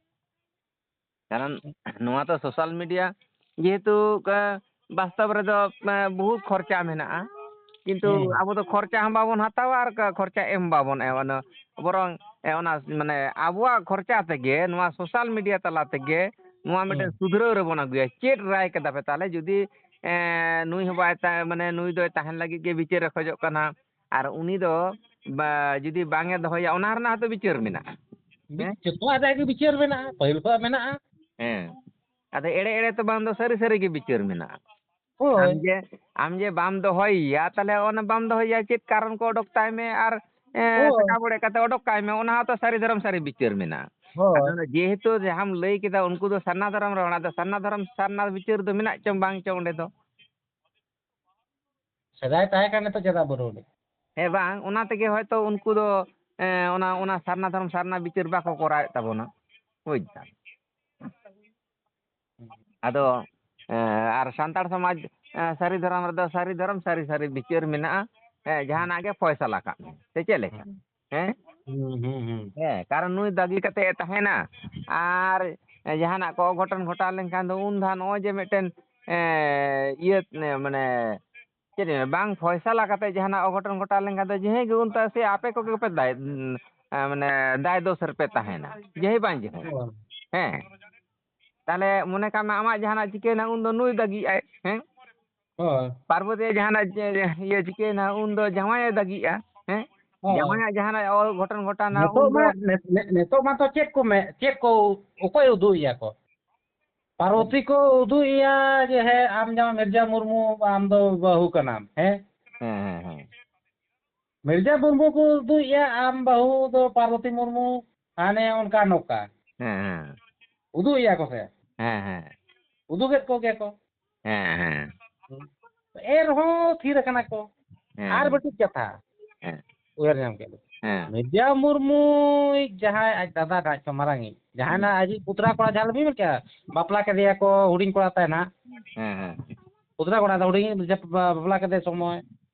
ᱠᱟᱨᱚᱱ ᱱᱚᱣᱟ ᱛᱚ social media ᱡᱮᱦᱮᱛᱩ, ᱮ, ᱵᱟᱥᱛᱚᱵ ᱨᱮᱫᱚ, ᱮ, ᱵᱚᱦᱩᱛ ᱠᱷᱚᱨᱪᱟ ᱢᱮᱱᱟᱜᱼᱟ, ᱠᱤᱱᱛᱩ ᱦᱩᱸ᱾ ᱟᱵᱚ ᱫᱚ ᱠᱷᱚᱨᱪᱟ ᱦᱚᱸ ᱵᱟᱵᱚᱱ ᱦᱟᱛᱟᱣᱟ ᱟᱨ ᱠ-, ᱠᱷᱚᱨᱪᱟ ᱮᱢ ᱵᱟᱵᱚᱱ ᱮᱢᱟ, ᱚᱱᱟ ᱵᱚᱨᱚᱝ, ᱮ, ᱚᱱᱟ ᱢᱟᱱᱮ ᱟᱵᱚᱣᱟᱜ ᱠᱷᱚᱨᱪᱟ ᱛᱮᱜᱮ ᱱᱚᱣᱟ social media ᱛᱟᱞᱟ ᱛᱮᱜᱮ ᱱᱚᱣᱟ ᱢᱤᱫᱴᱮᱱ ᱦᱩᱸ᱾ ᱥᱩᱫᱷᱨᱟᱹᱣ ᱨᱮᱵᱚᱱ ᱟᱹᱜᱩᱭᱟ᱾ ᱪᱮᱫ ᱨᱟᱭ ᱠᱟᱫᱟ ᱯᱮ ᱛᱟᱦᱚᱞᱮ? ᱡᱩᱫᱤ, ᱮ, ᱱᱩᱭ ᱦᱚᱸ ᱵᱟᱭ ᱛᱟ-, ᱢᱟᱱᱮ ᱱᱩᱭ ᱫᱚᱭ ᱛᱟᱦᱮᱱ ᱞᱟᱹᱜᱤᱫ ᱜᱮ ᱵᱤᱪᱟᱹᱨᱮ ᱠᱷᱚᱡᱚᱜ ᱠᱟᱱᱟ, ᱟᱨ ᱩᱱᱤ ᱫᱚ ᱵᱟ-, ᱡᱩᱫᱤ ᱵᱟᱝ ᱮ ᱫᱚᱦᱚᱭᱟ, ᱚᱱᱟ ᱨᱮᱱᱟᱜ ᱦᱚᱸᱛᱚ ᱵᱤᱪᱟᱹᱨ ᱢᱮᱱᱟᱜᱼᱟ᱾ ᱵᱤ-, ᱦᱮᱸ? ᱡᱚᱛᱚᱣᱟᱜ ᱨᱮᱭᱟᱜ ᱜᱮ ᱵᱤᱪᱟᱹᱨ ᱢᱮᱱᱟᱜᱼᱟ, ᱯᱟᱹᱦᱤᱞ ᱠᱷᱚᱱᱟᱜ ᱢᱮᱱᱟᱜᱼᱟ᱾ ᱦᱮᱸ᱾ ᱟᱫᱚ ᱮᱲᱮ ᱮᱲᱮ ᱛᱚ ᱵᱟᱝ ᱫᱚ ᱥᱟᱹᱨᱤ ᱥᱟᱹᱨᱤ ᱜᱮ ᱵᱤᱪᱟᱹᱨ ᱢᱮᱱᱟᱜᱼᱟ᱾ ᱦᱳᱭ᱾ ᱟᱢ ᱡᱮ, ᱟᱢ ᱡᱮ ᱵᱟᱢ ᱫᱚᱦᱚᱭᱮᱭᱟ, ᱛᱟᱦᱞᱮ ᱚᱱᱟ ᱵᱟᱢ ᱫᱚᱦᱚᱭᱮᱭᱟ, ᱪᱮᱫ ᱠᱟᱨᱚᱱ ᱠᱚ ᱚᱰᱚᱠ ᱛᱟᱭ ᱢᱮ, ᱟᱨ ᱮ, ᱦᱳᱭ᱾ ᱥᱟᱠᱟᱢ ᱚᱲᱮᱡ ᱠᱟᱛᱮ ᱚᱰᱚᱠ ᱠᱟᱜ ᱢᱮ, ᱚᱱᱟ ᱦᱚᱸᱛᱚ ᱥᱟᱹᱨᱤ ᱫᱷᱚᱨᱚᱢ ᱥᱟᱹᱨᱤ ᱵᱤᱪᱟᱹᱨ ᱢᱮᱱᱟᱜᱼᱟ᱾ ᱦᱳᱭ᱾ ᱟᱫᱚ ᱚᱱᱟ ᱡᱮᱦᱮᱛᱩ ᱡᱟᱦᱟᱸᱢ ᱞᱟᱹᱭ ᱠᱮᱫᱟ, ᱩᱱᱠᱩ ᱫᱚ ᱥᱟᱨᱱᱟ ᱫᱷᱚᱨᱚᱢ ᱨᱮ ᱚᱲᱟᱜ ᱫᱚ, ᱥᱟᱨᱱᱟ ᱫᱷᱚᱨᱚᱢ ᱥᱟᱨᱱᱟ ᱵᱤᱪᱟᱹᱨ ᱫᱚ ᱢᱮᱱᱟᱜ ᱪᱚᱝ ᱵᱟᱝ ᱪᱚᱝ ᱚᱸᱰᱮ ᱫᱚ? ᱥᱮᱫᱟᱭ ᱛᱟᱦᱮᱸ ᱠᱟᱱ, ᱱᱤᱛᱚᱜ ᱪᱮᱫᱟᱜ ᱵᱟᱹᱱᱩᱜ ᱟᱹᱱᱤᱡ? ᱦᱮᱸ, ᱵᱟᱝ, ᱚᱱᱟ ᱛᱮᱜᱮ ᱦᱚᱭᱛᱳ ᱩᱱᱠᱩ ᱫᱚ, ᱮ, ᱚᱱᱟ, ᱚᱱᱟ ᱥᱟᱨᱱᱟ ᱫᱷᱚᱨᱚᱢ ᱥᱟᱨᱱᱟ ᱵᱤᱪᱟᱹᱨ ᱵᱟᱠᱚ ᱠᱚᱨᱟᱣᱮᱫ ᱛᱟᱵᱚᱱᱟ, ᱵᱩᱡᱽ ᱫᱟᱢ᱾ ᱟᱫᱚ, ᱮ, ᱟᱨ ᱥᱟᱱᱛᱟᱲ ᱥᱚᱢᱟᱡᱽ, ᱮ, ᱥᱟᱹᱨᱤ ᱫᱷᱚᱨᱚᱢ ᱨᱮᱫᱚ ᱥᱟᱹᱨᱤ ᱫᱷᱚᱨᱚᱢ, ᱥᱟᱹᱨᱤ ᱥᱟᱹᱨᱤ ᱵᱤᱪᱟᱹᱨ ᱢᱮᱱᱟᱜᱼᱟ᱾ ᱦᱮᱸ, ᱡᱟᱦᱟᱱᱟᱜ ᱜᱮ ᱯᱷᱚᱭᱥᱟᱞᱟ ᱠᱟᱜ ᱢᱮ, ᱥᱮ ᱪᱮᱫ ᱞᱮᱠᱟ? ᱦᱮᱸ? ᱦᱩᱸ, ᱦᱩᱸ, ᱦᱩᱸ᱾ ᱦᱮᱸ, ᱠᱟᱨᱚᱱ ᱱᱩᱭ ᱫᱟᱹᱜᱤ ᱠᱟᱛᱮ ᱮ ᱛᱟᱦᱮᱱᱟ, ᱟᱨ ᱡᱟᱦᱟᱱᱟᱜ ᱠᱚ ᱚᱜᱷᱚᱴᱚᱱ ᱜᱷᱚᱴᱟᱣ ᱞᱮᱱᱠᱷᱟᱱ ᱫᱚ ᱩᱱ ᱫᱷᱟᱣ ᱱᱚᱜᱼᱚᱭ ᱡᱮ ᱢᱤᱫᱴᱮᱱ, ᱮ, ᱤᱭᱟᱹ, ᱢᱟᱱᱮ, ᱪᱮᱫ ᱤᱧ ᱢᱮᱱᱟ, ᱵᱟᱝ ᱯᱷᱚᱭᱥᱟᱞᱟ ᱠᱟᱛᱮ ᱡᱟᱦᱟᱱᱟᱜ ᱚᱜᱷᱚᱴᱚᱱ ᱜᱷᱚᱴᱟᱣ ᱞᱮᱱᱠᱷᱟᱱ ᱫᱚ ᱡᱮᱦᱮ ᱜᱮ ᱩᱱ ᱛᱟᱭᱚᱢ ᱥᱮ ᱟᱯᱮ ᱠᱚᱜᱮ ᱯᱮ ᱫᱟᱭ-, ᱮ, ᱢᱟᱱᱮ, ᱫᱟᱭ ᱫᱳᱥ ᱨᱮᱯᱮ ᱛᱟᱦᱮᱱᱟ, ᱡᱮᱦᱮ ᱵᱟᱝ ᱡᱮᱦᱮ᱾ ᱦᱳᱭ᱾ ᱦᱮᱸ᱾ ᱛᱟᱦᱞᱮ ᱢᱚᱱᱮ ᱠᱟᱜ ᱢᱮ, ᱟᱢᱟᱜ ᱡᱟᱦᱟᱱᱟᱜ ᱪᱤᱠᱟᱹᱭᱮᱱᱟ, ᱩᱱ ᱫᱚ ᱱᱩᱭ ᱫᱟᱹᱜᱤᱜᱼᱟᱭ, ᱦᱮᱸ? ᱦᱳᱭ᱾ ᱯᱟᱨᱵᱚᱛᱤᱭᱟᱜ ᱡᱟᱦᱟᱱᱟᱜ ᱡᱮ, ᱡᱮ, ᱤᱭᱟᱹ ᱪᱤᱠᱟᱹᱭᱮᱱᱟ, ᱩᱱ ᱫᱚ ᱡᱟᱶᱟᱭᱮ ᱫᱟᱹᱜᱤᱜᱼᱟ, ᱦᱮᱸ? ᱦᱳᱭ᱾ ᱡᱟᱶᱟᱭᱟᱜ ᱡᱟᱦᱟᱱᱟᱜ ᱚᱜᱷᱚᱴᱚᱱ ᱜᱷᱚᱴᱟᱣᱱᱟ, ᱱᱤᱛᱚᱜ ᱩᱱ ᱢᱟ, ᱫᱚ ᱱᱤ-, ᱱᱤ-, ᱱᱤᱛᱚᱜ ᱢᱟᱛᱚ ᱪᱮᱫ ᱠᱚ ᱢᱮ-, ᱪᱮᱫ ᱠᱚ ᱚᱠᱚᱭ ᱩᱫᱩᱜ ᱮᱭᱟ ᱠᱚ? ᱯᱟᱨᱵᱚᱛᱤ ᱠᱚ ᱩᱫᱩᱜ ᱮᱭᱟ ᱡᱮ, ᱦᱮᱸ, ᱟᱢ ᱡᱟᱶᱟᱭ ᱢᱤᱨᱡᱟ ᱢᱩᱨᱢᱩ, ᱟᱢ ᱫᱚ ᱵᱟᱹᱦᱩ ᱠᱟᱱᱟᱢ, ᱦᱮᱸ? ᱦᱮᱸ, ᱦᱮᱸ, ᱦᱮᱸ᱾ ᱢᱤᱨᱡᱟ ᱢᱩᱨᱢᱩ ᱠᱚ ᱩᱫᱩᱜ ᱮᱭᱟ, ᱟᱢ ᱵᱟᱹᱦᱩ ᱫᱚ ᱯᱟᱨᱵᱚᱛᱤ ᱢᱩᱨᱢᱩ, ᱦᱟᱱᱮ ᱚᱱᱠᱟ ᱱᱚᱝᱠᱟ᱾ ᱦᱮᱸ, ᱦᱮᱸ᱾ ᱩᱫᱩᱜ ᱮᱭᱟ ᱠᱚ ᱥᱮ? ᱦᱮᱸ, ᱦᱮᱸ᱾ ᱩᱫᱩᱜᱮᱫ ᱠᱚᱜᱮ ᱠᱚ᱾ ᱦᱮᱸ, ᱦᱮᱸ᱾ ᱮᱱ ᱨᱮᱦᱚᱸ ᱛᱷᱤᱨ ᱟᱠᱟᱱᱟ ᱠᱚ᱾ ᱦᱮᱸ, ᱟᱨ ᱦᱮᱸ᱾ ᱢᱤᱫᱴᱤᱡ ᱠᱟᱛᱷᱟ ᱦᱮᱸ᱾ ᱩᱭᱦᱟᱹᱨ ᱧᱟᱢ ᱠᱮᱫ ᱫᱚ᱾ ᱦᱮᱸ᱾ ᱢᱤᱨᱡᱟ ᱢᱩᱨᱢᱩᱭᱤᱡ ᱡᱟᱦᱟᱸᱭ ᱟᱡ ᱫᱟᱫᱟ ᱱᱟᱜ ᱪᱚ ᱢᱟᱨᱟᱝᱤᱡ, ᱡᱟᱦᱟᱸᱭ ᱦᱩᱸ᱾ ᱱᱟᱜ ᱟᱡᱤᱡ ᱯᱩᱛᱨᱟ ᱠᱚᱲᱟ ᱡᱟᱦᱟᱸ ᱞᱮ ᱢᱮᱱ ᱠᱮᱜᱼᱟ, ᱵᱟᱯᱞᱟ ᱠᱮᱫᱮᱭᱟ ᱠᱚ ᱦᱩᱰᱤᱧ ᱠᱚᱲᱟ ᱛᱟᱭ ᱱᱟᱜ᱾ ᱦᱮᱸ, ᱦᱮᱸ᱾ ᱯᱩᱛᱨᱟ ᱠᱚᱲᱟ ᱫᱚ ᱦᱩᱰᱤᱧ ᱡᱟᱯ-, ᱵᱟᱯᱞᱟ ᱠᱮᱫᱮ ᱥᱚᱢᱚᱭ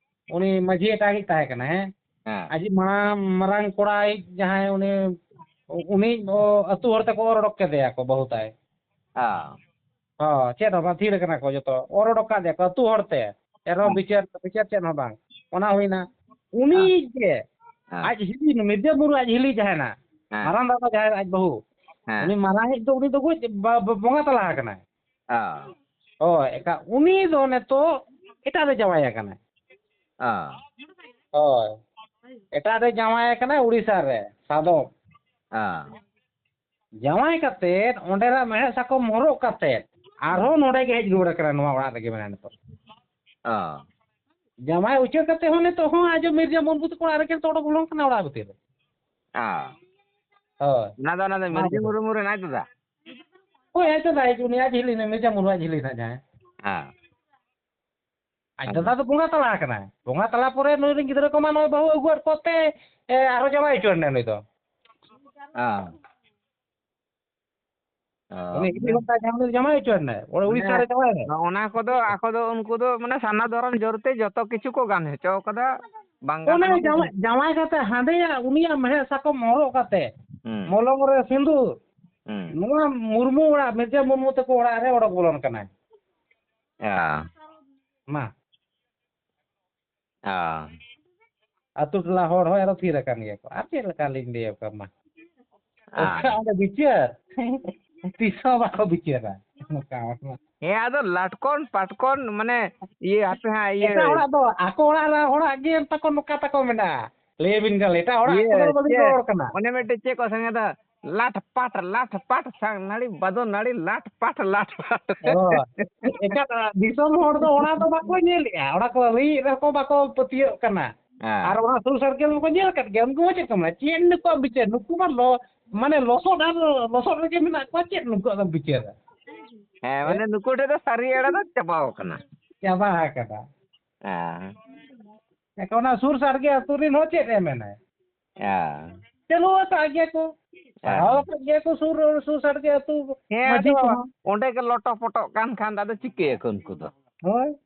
ᱩᱱᱤ ᱢᱟᱹᱡᱷᱤ ᱮᱴᱟᱜᱤᱡ ᱛᱟᱦᱮᱸ ᱠᱟᱱᱟ, ᱦᱮᱸ? ᱦᱮᱸ᱾ ᱟᱡᱤᱡ ᱢᱟᱨᱟᱝ, ᱢᱟᱨᱟᱝ ᱠᱚᱲᱟᱭᱤᱡ ᱡᱟᱦᱟᱸᱭ ᱩᱱᱤ, ᱩᱱᱤ ᱟᱹᱛᱩ ᱦᱚᱲ ᱛᱮᱠᱚ ᱚᱨ ᱚᱰᱚᱠ ᱠᱮᱫᱮᱭᱟ ᱠᱚ ᱵᱟᱹᱦᱩ ᱛᱟᱭ᱾ ᱦᱮᱸ᱾ ᱦᱚᱸ, ᱪᱮᱫ ᱦᱚᱸ ᱵᱟᱝ, ᱛᱷᱤᱨ ᱟᱠᱟᱱᱟ ᱠᱚ ᱡᱚᱛᱚ, ᱚᱨ ᱚᱰᱚᱠ ᱠᱟᱫᱮᱭᱟ ᱠᱚ ᱟᱹᱛᱩ ᱦᱚᱲ ᱛᱮ᱾ ᱮᱱᱨᱮᱦᱚᱸ ᱦᱮᱸ᱾ ᱵᱤᱪᱟᱹᱨ, ᱵᱤᱪᱟᱹᱨ ᱪᱮᱫ ᱦᱚᱸ ᱵᱟᱝ, ᱚᱱᱟ ᱦᱩᱭᱱᱟ᱾ ᱩᱱᱤ ᱦᱮᱸ᱾ ᱡᱮ ᱦᱮᱸ᱾ ᱟᱡ ᱦᱤᱞᱤ, ᱢᱤᱨᱡᱟ ᱵᱩᱨᱩ ᱟᱡ ᱦᱤᱞᱤ ᱡᱟᱦᱟᱸᱭ ᱱᱟ, ᱦᱮᱸ᱾ ᱢᱟᱨᱟᱝ ᱫᱟᱫᱟ ᱡᱟᱦᱟᱸᱭ ᱟᱡ ᱵᱟᱹᱦᱩ, ᱦᱮᱸ᱾ ᱩᱱᱤ ᱢᱟᱨᱟᱝᱤᱡ ᱫᱚ, ᱩᱱᱤ ᱫᱚ ᱜᱚᱡ ᱵᱟ-, ᱵᱟ-, ᱵᱚᱸᱜᱟ ᱛᱟᱞᱟ ᱟᱠᱟᱱᱟᱭ᱾ ᱦᱮᱸ᱾ ᱦᱳᱭ, ᱮᱠᱟ-, ᱩᱱᱤ ᱫᱚ ᱱᱤᱛᱚᱜ ᱮᱴᱟᱜ ᱨᱮ ᱡᱟᱶᱟᱭ ᱟᱠᱟᱱᱟᱭ᱾ ᱦᱮᱸ᱾ ᱦᱳᱭ, ᱮᱴᱟᱜ ᱨᱮ ᱡᱟᱶᱟᱭ ᱟᱠᱟᱱᱟᱭ ᱩᱲᱤᱥᱥᱟ ᱨᱮ, ᱥᱟᱫᱚᱢ᱾ ᱦᱮᱸ᱾ ᱡᱟᱶᱟᱭ ᱠᱟᱛᱮᱫ, ᱚᱸᱰᱮᱱᱟᱜ ᱢᱮᱲᱦᱮᱫ ᱥᱟᱠᱚᱢ ᱦᱚᱨᱚᱜ ᱠᱟᱛᱮᱫ, ᱟᱨᱦᱚᱸ ᱱᱚᱰᱮ ᱜᱮ ᱦᱮᱡ ᱨᱩᱣᱟᱹᱲ ᱟᱠᱟᱱᱟ, ᱱᱚᱣᱟ ᱚᱲᱟᱜ ᱨᱮᱜᱮ ᱢᱮᱱᱟᱭᱟ ᱱᱤᱛᱚᱜ᱾ ᱚ᱾ ᱡᱟᱶᱟᱭ ᱩᱪᱟᱹᱲ ᱠᱟᱛᱮ ᱦᱚᱸ ᱱᱤᱛᱚᱜ ᱦᱚᱸ ᱟᱡ ᱢᱤᱨᱡᱟ ᱢᱩᱨᱢᱩ ᱛᱟᱠᱚ ᱚᱲᱟᱜ ᱨᱮᱜᱮ ᱱᱤᱛᱚᱜ ᱚᱰᱚᱠ ᱵᱚᱞᱚᱱ ᱠᱟᱱᱟ ᱚᱲᱟᱜ ᱵᱷᱤᱛᱤᱨ ᱨᱮ᱾ ᱦᱮᱸ᱾ ᱦᱳᱭ᱾ ᱚᱱᱟ ᱫᱚ ᱚᱱᱟ ᱫᱚ ᱢᱤᱨᱡᱟ ᱢᱩᱨᱢᱩ ᱨᱮᱱ ᱟᱡ ᱫᱟᱫᱟ? ᱦᱳᱭ, ᱟᱡ ᱫᱟᱫᱟ, ᱟᱡ ᱩᱱᱤ ᱟᱡ ᱦᱤᱞᱤ ᱱᱟᱭ, ᱢᱤᱨᱡᱟ ᱢᱩᱨᱢᱩ ᱟᱡ ᱦᱤᱞᱤ ᱱᱟᱭ ᱡᱟᱦᱟᱸᱭ᱾ ᱦᱮᱸ᱾ ᱟᱡ ᱫᱟᱫᱟ ᱫᱚ ᱵᱚᱸᱜᱟ ᱛᱟᱞᱟ ᱟᱠᱟᱱᱟᱭ᱾ ᱵᱚᱸᱜᱟ ᱛᱟᱞᱟ ᱯᱚᱨᱮ ᱱᱩᱭ ᱨᱮᱱ ᱜᱤᱫᱽᱨᱟᱹ ᱠᱚᱢᱟ ᱱᱚᱜᱼᱚᱭ ᱵᱟᱹᱦᱩ ᱟᱹᱜᱩᱣᱟᱫ ᱠᱚᱛᱮ, ᱮ, ᱟᱨᱦᱚᱸ ᱡᱟᱶᱟᱭ ᱦᱚᱪᱚ ᱮᱱᱟᱭ ᱱᱩᱭ ᱫᱚ᱾ ᱦᱮᱸ᱾ ᱚ, ᱩᱱᱤ ᱤᱫᱤ ᱢᱟᱱᱮ, ᱦᱚᱴᱟ ᱡᱟᱶᱟᱭ ᱡᱟᱶᱟᱭ ᱦᱚᱪᱚ ᱮᱱᱟᱭ᱾ ᱚᱸᱰᱮ ᱩᱲᱤᱥᱥᱟ ᱢᱟᱱᱮ, ᱨᱮ ᱡᱟᱶᱟᱭ ᱮᱱᱟᱭ᱾ ᱚᱱᱟ ᱠᱚᱫᱚ ᱟᱠᱚ ᱫᱚ, ᱩᱱᱠᱩ ᱫᱚ ᱢᱟᱱᱮ ᱥᱟᱨᱱᱟ ᱫᱷᱚᱨᱚᱢ ᱡᱳᱨ ᱛᱮ ᱡᱚᱛᱚ ᱠᱤᱪᱷᱩ ᱠᱚ ᱜᱟᱱ ᱦᱚᱪᱚ ᱠᱟᱫᱟ, ᱵᱟᱝ ᱜᱟᱱ ᱚᱱᱮ ᱦᱚᱸ ᱵᱟᱝ ᱡᱟᱶᱟᱭ, ᱠᱟᱱᱟ᱾ ᱡᱟᱶᱟᱭ ᱠᱟᱛᱮ ᱦᱟᱸᱰᱮᱭᱟ ᱩᱱᱤᱭᱟᱜ ᱢᱮᱲᱦᱮᱫ ᱥᱟᱠᱚᱢ ᱦᱚᱨᱚᱜ ᱠᱟᱛᱮ, ᱦᱩᱸ᱾ ᱢᱚᱞᱚᱝ ᱨᱮ ᱥᱤᱸᱫᱩᱨ, ᱦᱩᱸ᱾ ᱱᱚᱣᱟ ᱢᱩᱨᱢᱩ ᱚᱲᱟᱜ, ᱢᱤᱨᱡᱟ ᱢᱩᱨᱢᱩ ᱛᱟᱠᱚ ᱚᱲᱟᱜ ᱨᱮ ᱚᱰᱚᱠ ᱵᱚᱞᱚᱱ ᱠᱟᱱᱟᱭ᱾ ᱦᱮᱸ᱾ ᱢᱟ᱾ ᱦᱮᱸ᱾ ᱟᱹᱛᱩ ᱴᱚᱞᱟ ᱦᱚᱲ ᱦᱚᱸ ᱟᱨᱚ ᱛᱷᱤᱨ ᱟᱠᱟᱱ ᱜᱮᱭᱟ ᱠᱚ᱾ ᱟᱨ ᱪᱮᱫ ᱞᱮᱠᱟ ᱞᱤᱧ ᱞᱟᱹᱭ ᱟᱠᱚᱣᱟ ᱢᱟ? ᱟᱨ ᱚᱠᱟ ᱚᱸᱰᱮ ᱵᱤᱪᱟᱹᱨ? ᱛᱤᱥ ᱦᱚᱸ ᱵᱟᱠᱚ ᱵᱤᱪᱟᱹᱨᱟ᱾ ᱱᱚᱝᱠᱟ ᱢᱟ᱾ ᱦᱮᱸ, ᱟᱫᱚ ᱞᱟᱴᱠᱚᱱ ᱯᱟᱴᱠᱚᱱ, ᱢᱟᱱᱮ, ᱤᱭᱟᱹ, ᱦᱟᱯᱮ ᱦᱟᱸᱜ, ᱤᱭᱟᱹ᱾ ᱮᱴᱟᱜ ᱚᱲᱟᱜ ᱫᱚ, ᱟᱠᱚ ᱚᱲᱟᱜ ᱨᱮ ᱦᱚᱲᱟᱜ ᱜᱮ ᱛᱟᱠᱚ ᱱᱚᱝᱠᱟ ᱛᱟᱠᱚ ᱢᱮᱱᱟᱜᱼᱟ᱾ ᱞᱟᱹᱭ ᱟᱹᱵᱤᱱ ᱠᱟᱱᱟ, ᱮᱴᱟᱜ ᱚᱲᱟᱜ ᱤᱭᱟᱹ, ᱠᱚᱫᱚ ᱵᱟᱹᱵᱤᱱ ᱪᱮᱫ? ᱨᱚᱲ ᱠᱟᱱᱟ᱾ ᱚᱱᱮ ᱢᱤᱫᱴᱮᱡ ᱪᱮᱫ ᱠᱚ ᱥᱮᱨᱮᱧ ᱮᱫᱟ? ᱞᱟᱴ ᱯᱟᱴ, ᱞᱟᱴ ᱯᱟᱴ, ᱥᱟᱝ ᱱᱟᱹᱲᱤ ᱵᱟᱫᱚ ᱱᱟᱹᱲᱤ, ᱞᱟᱴ ᱯᱟᱴ, ᱞᱟᱴ ᱯᱟᱴ᱾ ᱚ, ᱮᱴᱟᱜ ᱫᱤᱥᱚᱢ ᱦᱚᱲ ᱫᱚ ᱚᱱᱟ ᱫᱚ ᱵᱟᱠᱚ ᱧᱮᱞᱮᱜᱼᱟ, ᱚᱱᱟ ᱠᱚ ᱞᱟᱹᱭᱮᱫ ᱨᱮᱦᱚᱸ ᱠᱚ ᱵᱟᱠᱚ ᱯᱟᱹᱛᱭᱟᱹᱜ ᱠᱟᱱᱟ᱾ ᱦᱮᱸ᱾ ᱟᱨ ᱚᱱᱟ ᱥᱩᱨ ᱥᱟᱲᱜᱮ ᱠᱚ ᱧᱮᱞ ᱠᱟᱫ ᱜᱮᱭᱟ, ᱩᱱᱠᱩ ᱦᱚᱸ ᱪᱮᱫ ᱠᱚ ᱢᱮᱱᱟ, ᱪᱮᱫ ᱱᱩᱠᱩᱣᱟᱜ ᱵᱤᱪᱟᱹᱨ? ᱱᱩᱠᱩ ᱢᱟ ᱞᱚ-, ᱢᱟᱱᱮ ᱞᱚᱥᱚᱫ ᱟᱨ ᱞᱚᱥᱚᱫ ᱨᱮᱜᱮ ᱢᱮᱱᱟᱜ ᱠᱚᱣᱟ, ᱪᱮᱫ ᱱᱩᱠᱩᱣᱟᱜ ᱫᱚ ᱵᱤᱪᱟᱹᱨᱟ? ᱦᱮᱸ, ᱢᱟᱱᱮ ᱱᱩᱠᱩ ᱴᱷᱮᱱ ᱫᱚ ᱥᱟᱹᱨᱤ ᱮᱲᱮ ᱫᱚ ᱪᱟᱵᱟᱣ ᱠᱟᱱᱟ᱾ ᱪᱟᱵᱟ ᱟᱠᱟᱱᱟ᱾ ᱦᱮᱸ᱾ ᱮᱱᱠᱷᱟᱱ ᱚᱱᱟ ᱥᱩᱨ ᱥᱟᱲᱜᱮ ᱟᱹᱛᱩ ᱨᱮᱱ ᱦᱚᱸ ᱪᱮᱫ ᱮ ᱢᱮᱱᱟᱭ? ᱦᱮᱸ᱾ ᱪᱟᱹᱞᱩ ᱟᱠᱟᱫ ᱜᱮᱭᱟ ᱠᱚ, ᱦᱮᱸ᱾ ᱯᱟᱲᱦᱟᱣ ᱟᱠᱟᱫ ᱜᱮᱭᱟ ᱠᱚ ᱥᱩᱨ, ᱥᱩᱨ ᱥᱟᱲᱜᱮ ᱟᱹᱛᱩ ᱦᱮᱸ, ᱢᱟᱹᱡᱷᱤ ᱟᱫᱚ ᱠᱚᱦᱚᱸ᱾ ᱚᱸᱰᱮ ᱜᱮ ᱞᱚᱴᱚ ᱯᱚᱴᱚᱜ ᱠᱟᱱ ᱠᱷᱟᱱ ᱫᱚ ᱟᱫᱚ ᱪᱤᱠᱟᱹᱭᱟᱠᱚ ᱩᱱᱠᱩ ᱫᱚ? ᱦᱳᱭ᱾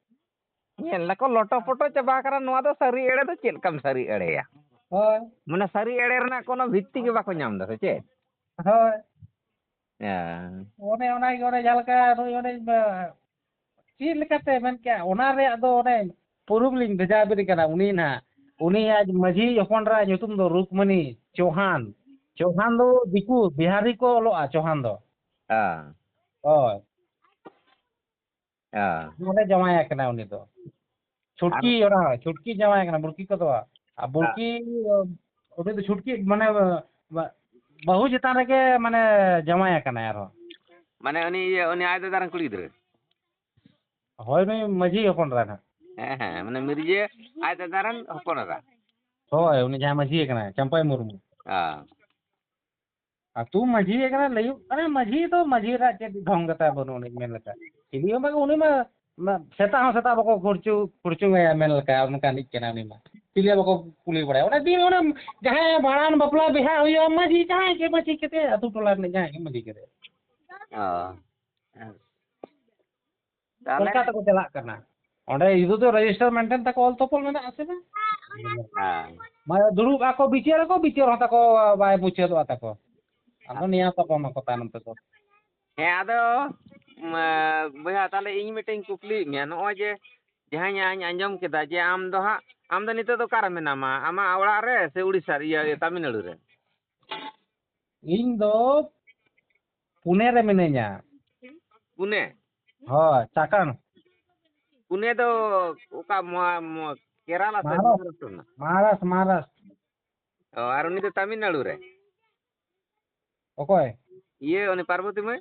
ᱧᱮᱞ ᱫᱟᱠᱚ ᱞᱚᱴᱚ ᱯᱚᱴᱚ ᱪᱟᱵᱟ ᱟᱠᱟᱱᱟ, ᱱᱚᱣᱟ ᱫᱚ ᱥᱟᱹᱨᱤ ᱮᱲᱮ ᱫᱚ ᱪᱮᱫ ᱞᱮᱠᱟᱢ ᱥᱟᱹᱨᱤ ᱮᱲᱮᱭᱟ? ᱦᱳᱭ᱾ ᱢᱟᱱᱮ ᱥᱟᱹᱨᱤ ᱮᱲᱮ ᱨᱮᱱᱟᱜ ᱠᱳᱱᱳ ᱵᱷᱤᱛᱛᱤ ᱜᱮ ᱵᱟᱠᱚ ᱧᱟᱢ ᱮᱫᱟ, ᱥᱮ ᱪᱮᱫ? ᱦᱳᱭ᱾ ᱦᱮᱸ᱾ ᱚᱱᱮ ᱚᱱᱟ ᱜᱮ, ᱚᱱᱮ ᱡᱟᱦᱟᱸ ᱞᱮᱠᱟ ᱱᱩᱭ ᱚᱱᱮ, ᱵᱟ-, ᱪᱮᱫ ᱞᱮᱠᱟᱛᱮ ᱢᱮᱱ ᱠᱮᱜᱼᱟ, ᱚᱱᱟ ᱨᱮᱭᱟᱜ ᱫᱚ ᱚᱱᱮ ᱯᱩᱨᱩᱵ ᱞᱤᱧ ᱵᱷᱮᱡᱟ ᱟᱵᱤᱱ ᱠᱟᱱᱟ, ᱩᱱᱤ ᱱᱟᱦᱟᱜ, ᱩᱱᱤ ᱟᱡ ᱢᱟᱹᱡᱷᱤ ᱦᱚᱯᱚᱱ ᱮᱨᱟ ᱧᱩᱛᱩᱢ ᱫᱚ ᱨᱩᱠᱢᱚᱱᱤ ᱪᱳᱦᱟᱱ᱾ ᱪᱳᱦᱟᱱ ᱫᱚ ᱫᱤᱠᱩ, ᱵᱤᱦᱟᱨᱤ ᱠᱚ ᱚᱞᱚᱜᱼᱟ ᱪᱳᱦᱟᱱ ᱫᱚ᱾ ᱦᱮᱸ᱾ ᱦᱳᱭ᱾ ᱦᱮᱸ᱾ ᱱᱚᱰᱮ ᱡᱟᱶᱟᱭ ᱟᱠᱟᱱᱟ ᱩᱱᱤ ᱫᱚ᱾ ᱪᱷᱩᱴᱠᱤ, ᱚᱱᱟ ᱪᱷᱩᱴᱠᱤ ᱡᱟᱶᱟᱭ ᱟᱠᱟᱱᱟ, ᱵᱩᱲᱠᱤ ᱠᱚᱫᱚ ᱵᱟᱝ᱾ ᱟᱨ ᱵᱩᱲᱠᱤ, ᱩᱱᱤ ᱫᱚ ᱪᱷᱩᱴᱠᱤ, ᱢᱟᱱᱮ, ᱵᱟ-, ᱵᱟᱹᱦᱩ ᱪᱮᱛᱟᱱ ᱨᱮᱜᱮ, ᱢᱟᱱᱮ, ᱡᱟᱶᱟᱭ ᱟᱠᱟᱱᱟᱭ ᱟᱨᱦᱚᱸ᱾ ᱢᱟᱱᱮ ᱩᱱᱤ ᱤᱭᱟᱹ, ᱩᱱᱤ ᱟᱡ ᱫᱟᱫᱟ ᱨᱮᱱ ᱠᱩᱲᱤ ᱜᱤᱫᱽᱨᱟᱹ? ᱦᱳᱭ, ᱱᱩᱭ ᱢᱟᱹᱡᱷᱤ ᱦᱚᱯᱚᱱ ᱮᱨᱟ ᱱᱟᱦᱟᱜ᱾ ᱦᱮᱸ, ᱦᱮᱸ, ᱢᱟᱱᱮ ᱢᱤᱨᱡᱟᱹ ᱟᱡ ᱫᱟᱫᱟ ᱨᱮᱱ ᱦᱚᱯᱚᱱ ᱮᱨᱟ᱾ ᱦᱳᱭ, ᱩᱱᱤ ᱡᱟᱦᱟᱸᱭ ᱢᱟᱹᱡᱷᱤ ᱠᱟᱱᱟᱭ, ᱪᱟᱢᱯᱟᱭ ᱢᱩᱨᱢᱩ᱾ ᱦᱮᱸ᱾ ᱟᱹᱛᱩ ᱢᱟᱹᱡᱷᱤ ᱠᱟᱱᱟ ᱞᱟᱹᱭᱩᱜ ᱠᱟᱱᱟ, ᱢᱟᱹᱡᱷᱤ ᱫᱚ ᱢᱟᱹᱡᱷᱤ ᱨᱮᱱᱟᱜ ᱪᱮᱫ ᱰᱷᱚᱝ ᱠᱟᱛᱷᱟ ᱵᱟᱹᱱᱩᱜ ᱟᱹᱱᱤᱡ ᱢᱮᱱ ᱞᱮᱠᱟ᱾ ᱪᱤᱞᱤ ᱦᱚᱸ ᱵᱟᱝ, ᱩᱱᱤ ᱢᱟ, ᱢᱟ ᱥᱮᱛᱟᱜ ᱦᱚᱸ ᱥᱮᱛᱟᱜ ᱵᱟᱠᱚ ᱠᱷᱩᱨᱪᱩ, ᱠᱷᱩᱨᱪᱩᱝ ᱟᱭᱟ ᱢᱮᱱ ᱞᱮᱠᱟ, ᱚᱱᱠᱟᱱᱤᱡ ᱠᱟᱱᱟ ᱩᱱᱤ ᱢᱟ᱾ ᱪᱤᱞᱤ ᱦᱚᱸ ᱵᱟᱠᱚ ᱠᱩᱞᱤ ᱵᱟᱲᱟᱭᱟ᱾ ᱚᱱᱟ ᱫᱤᱱ ᱚᱱᱟ ᱡᱟᱦᱟᱸᱭ ᱵᱷᱟᱸᱰᱟᱱ ᱵᱟᱯᱞᱟ ᱵᱤᱦᱟ ᱦᱩᱭᱩᱜᱼᱟ, ᱢᱟᱹᱡᱷᱤ ᱡᱟᱦᱟᱸᱭ ᱜᱮ ᱢᱟᱹᱡᱷᱤ ᱠᱟᱛᱮ, ᱟᱹᱛᱩ ᱴᱚᱞᱟ ᱨᱤᱱᱤᱡ ᱡᱟᱦᱟᱸᱭ ᱜᱮ ᱢᱟᱹᱡᱷᱤ ᱠᱟᱛᱮ᱾ ᱚ᱾ ᱛᱟᱦᱞᱮ? ᱚᱱᱠᱟ ᱛᱮᱠᱚ ᱪᱟᱞᱟᱜ ᱠᱟᱱᱟ᱾ ᱚᱸᱰᱮ ᱤᱫᱩ ᱫᱚ ᱨᱮᱡᱤᱥᱴᱟᱨ ᱢᱮᱱᱴᱮᱱ ᱛᱟᱠᱚ ᱚᱞ ᱛᱚᱯᱚᱞ ᱢᱮᱱᱟᱜᱼᱟ ᱥᱮ ᱵᱟᱝ? ᱦᱮᱸ᱾ ᱢᱟᱱᱮ ᱫᱩᱲᱩᱵ ᱟᱠᱚ, ᱵᱤᱪᱟᱹᱨ ᱟᱠᱚ, ᱵᱤᱪᱟᱹᱨ ᱦᱚᱸ ᱛᱟᱠᱚ ᱵᱟᱭ ᱢᱩᱪᱟᱹᱫᱚᱜᱼᱟ ᱛᱟᱠᱚ᱾ ᱟᱫᱚ ᱱᱮᱭᱟᱣ ᱛᱟᱯᱟᱢ ᱟᱠᱚ ᱛᱟᱭᱱᱚᱢ ᱛᱮᱫᱚ᱾ ᱦᱮᱸ, ᱟᱫᱚ, ᱢᱟ, ᱵᱚᱭᱦᱟ, ᱛᱟᱦᱞᱮ ᱤᱧ ᱢᱤᱫᱴᱮᱱ ᱠᱩᱠᱞᱤᱭᱮᱫ ᱢᱮᱭᱟ, ᱱᱚᱜᱼᱚᱭ ᱡᱮ ᱡᱟᱦᱟᱸᱧ ᱟᱸᱡᱚᱢ ᱠᱮᱫᱟ ᱡᱮ ᱟᱢ ᱫᱚ ᱦᱟᱸᱜ, ᱟᱢ ᱫᱚ ᱱᱤᱛᱚᱜ ᱫᱚ ᱚᱠᱟᱨᱮ ᱢᱮᱱᱟᱢᱟ? ᱟᱢᱟᱜ ᱚᱲᱟᱜ ᱨᱮ ᱥᱮ ᱩᱲᱤᱥᱥᱟ ᱨᱮ, ᱤᱭᱟᱹ, ᱤᱭᱟᱹ, ᱛᱟᱢᱤᱞᱱᱟᱲᱩ ᱨᱮ? ᱤᱧ ᱫᱚ ᱯᱩᱱᱮ ᱨᱮ ᱢᱤᱱᱟᱹᱧᱟ᱾ ᱯᱩᱱᱮ? ᱦᱳᱭ, ᱪᱟᱠᱟᱱ᱾ ᱯᱩᱱᱮ ᱫᱚ ᱚᱠᱟ ᱢᱚᱦᱟ-, ᱢᱚ-, ᱠᱮᱨᱟᱞᱟ ᱥᱮ ᱢᱟᱦᱟᱨᱟᱥᱴᱨᱚ᱾ ᱢᱚᱦᱟᱨᱟᱥᱴᱨᱚ ᱨᱮᱱᱟᱜ? ᱢᱟᱦᱟᱨᱟᱥ, ᱢᱟᱦᱟᱨᱟᱥ᱾ ᱚ, ᱟᱨ ᱩᱱᱤ ᱫᱚ ᱛᱟᱢᱤᱞᱱᱟᱲᱩ ᱨᱮ? ᱚᱠᱚᱭ? ᱤᱭᱟᱹ, ᱩᱱᱤ ᱯᱟᱨᱵᱚᱛᱤ ᱢᱟᱹᱭ?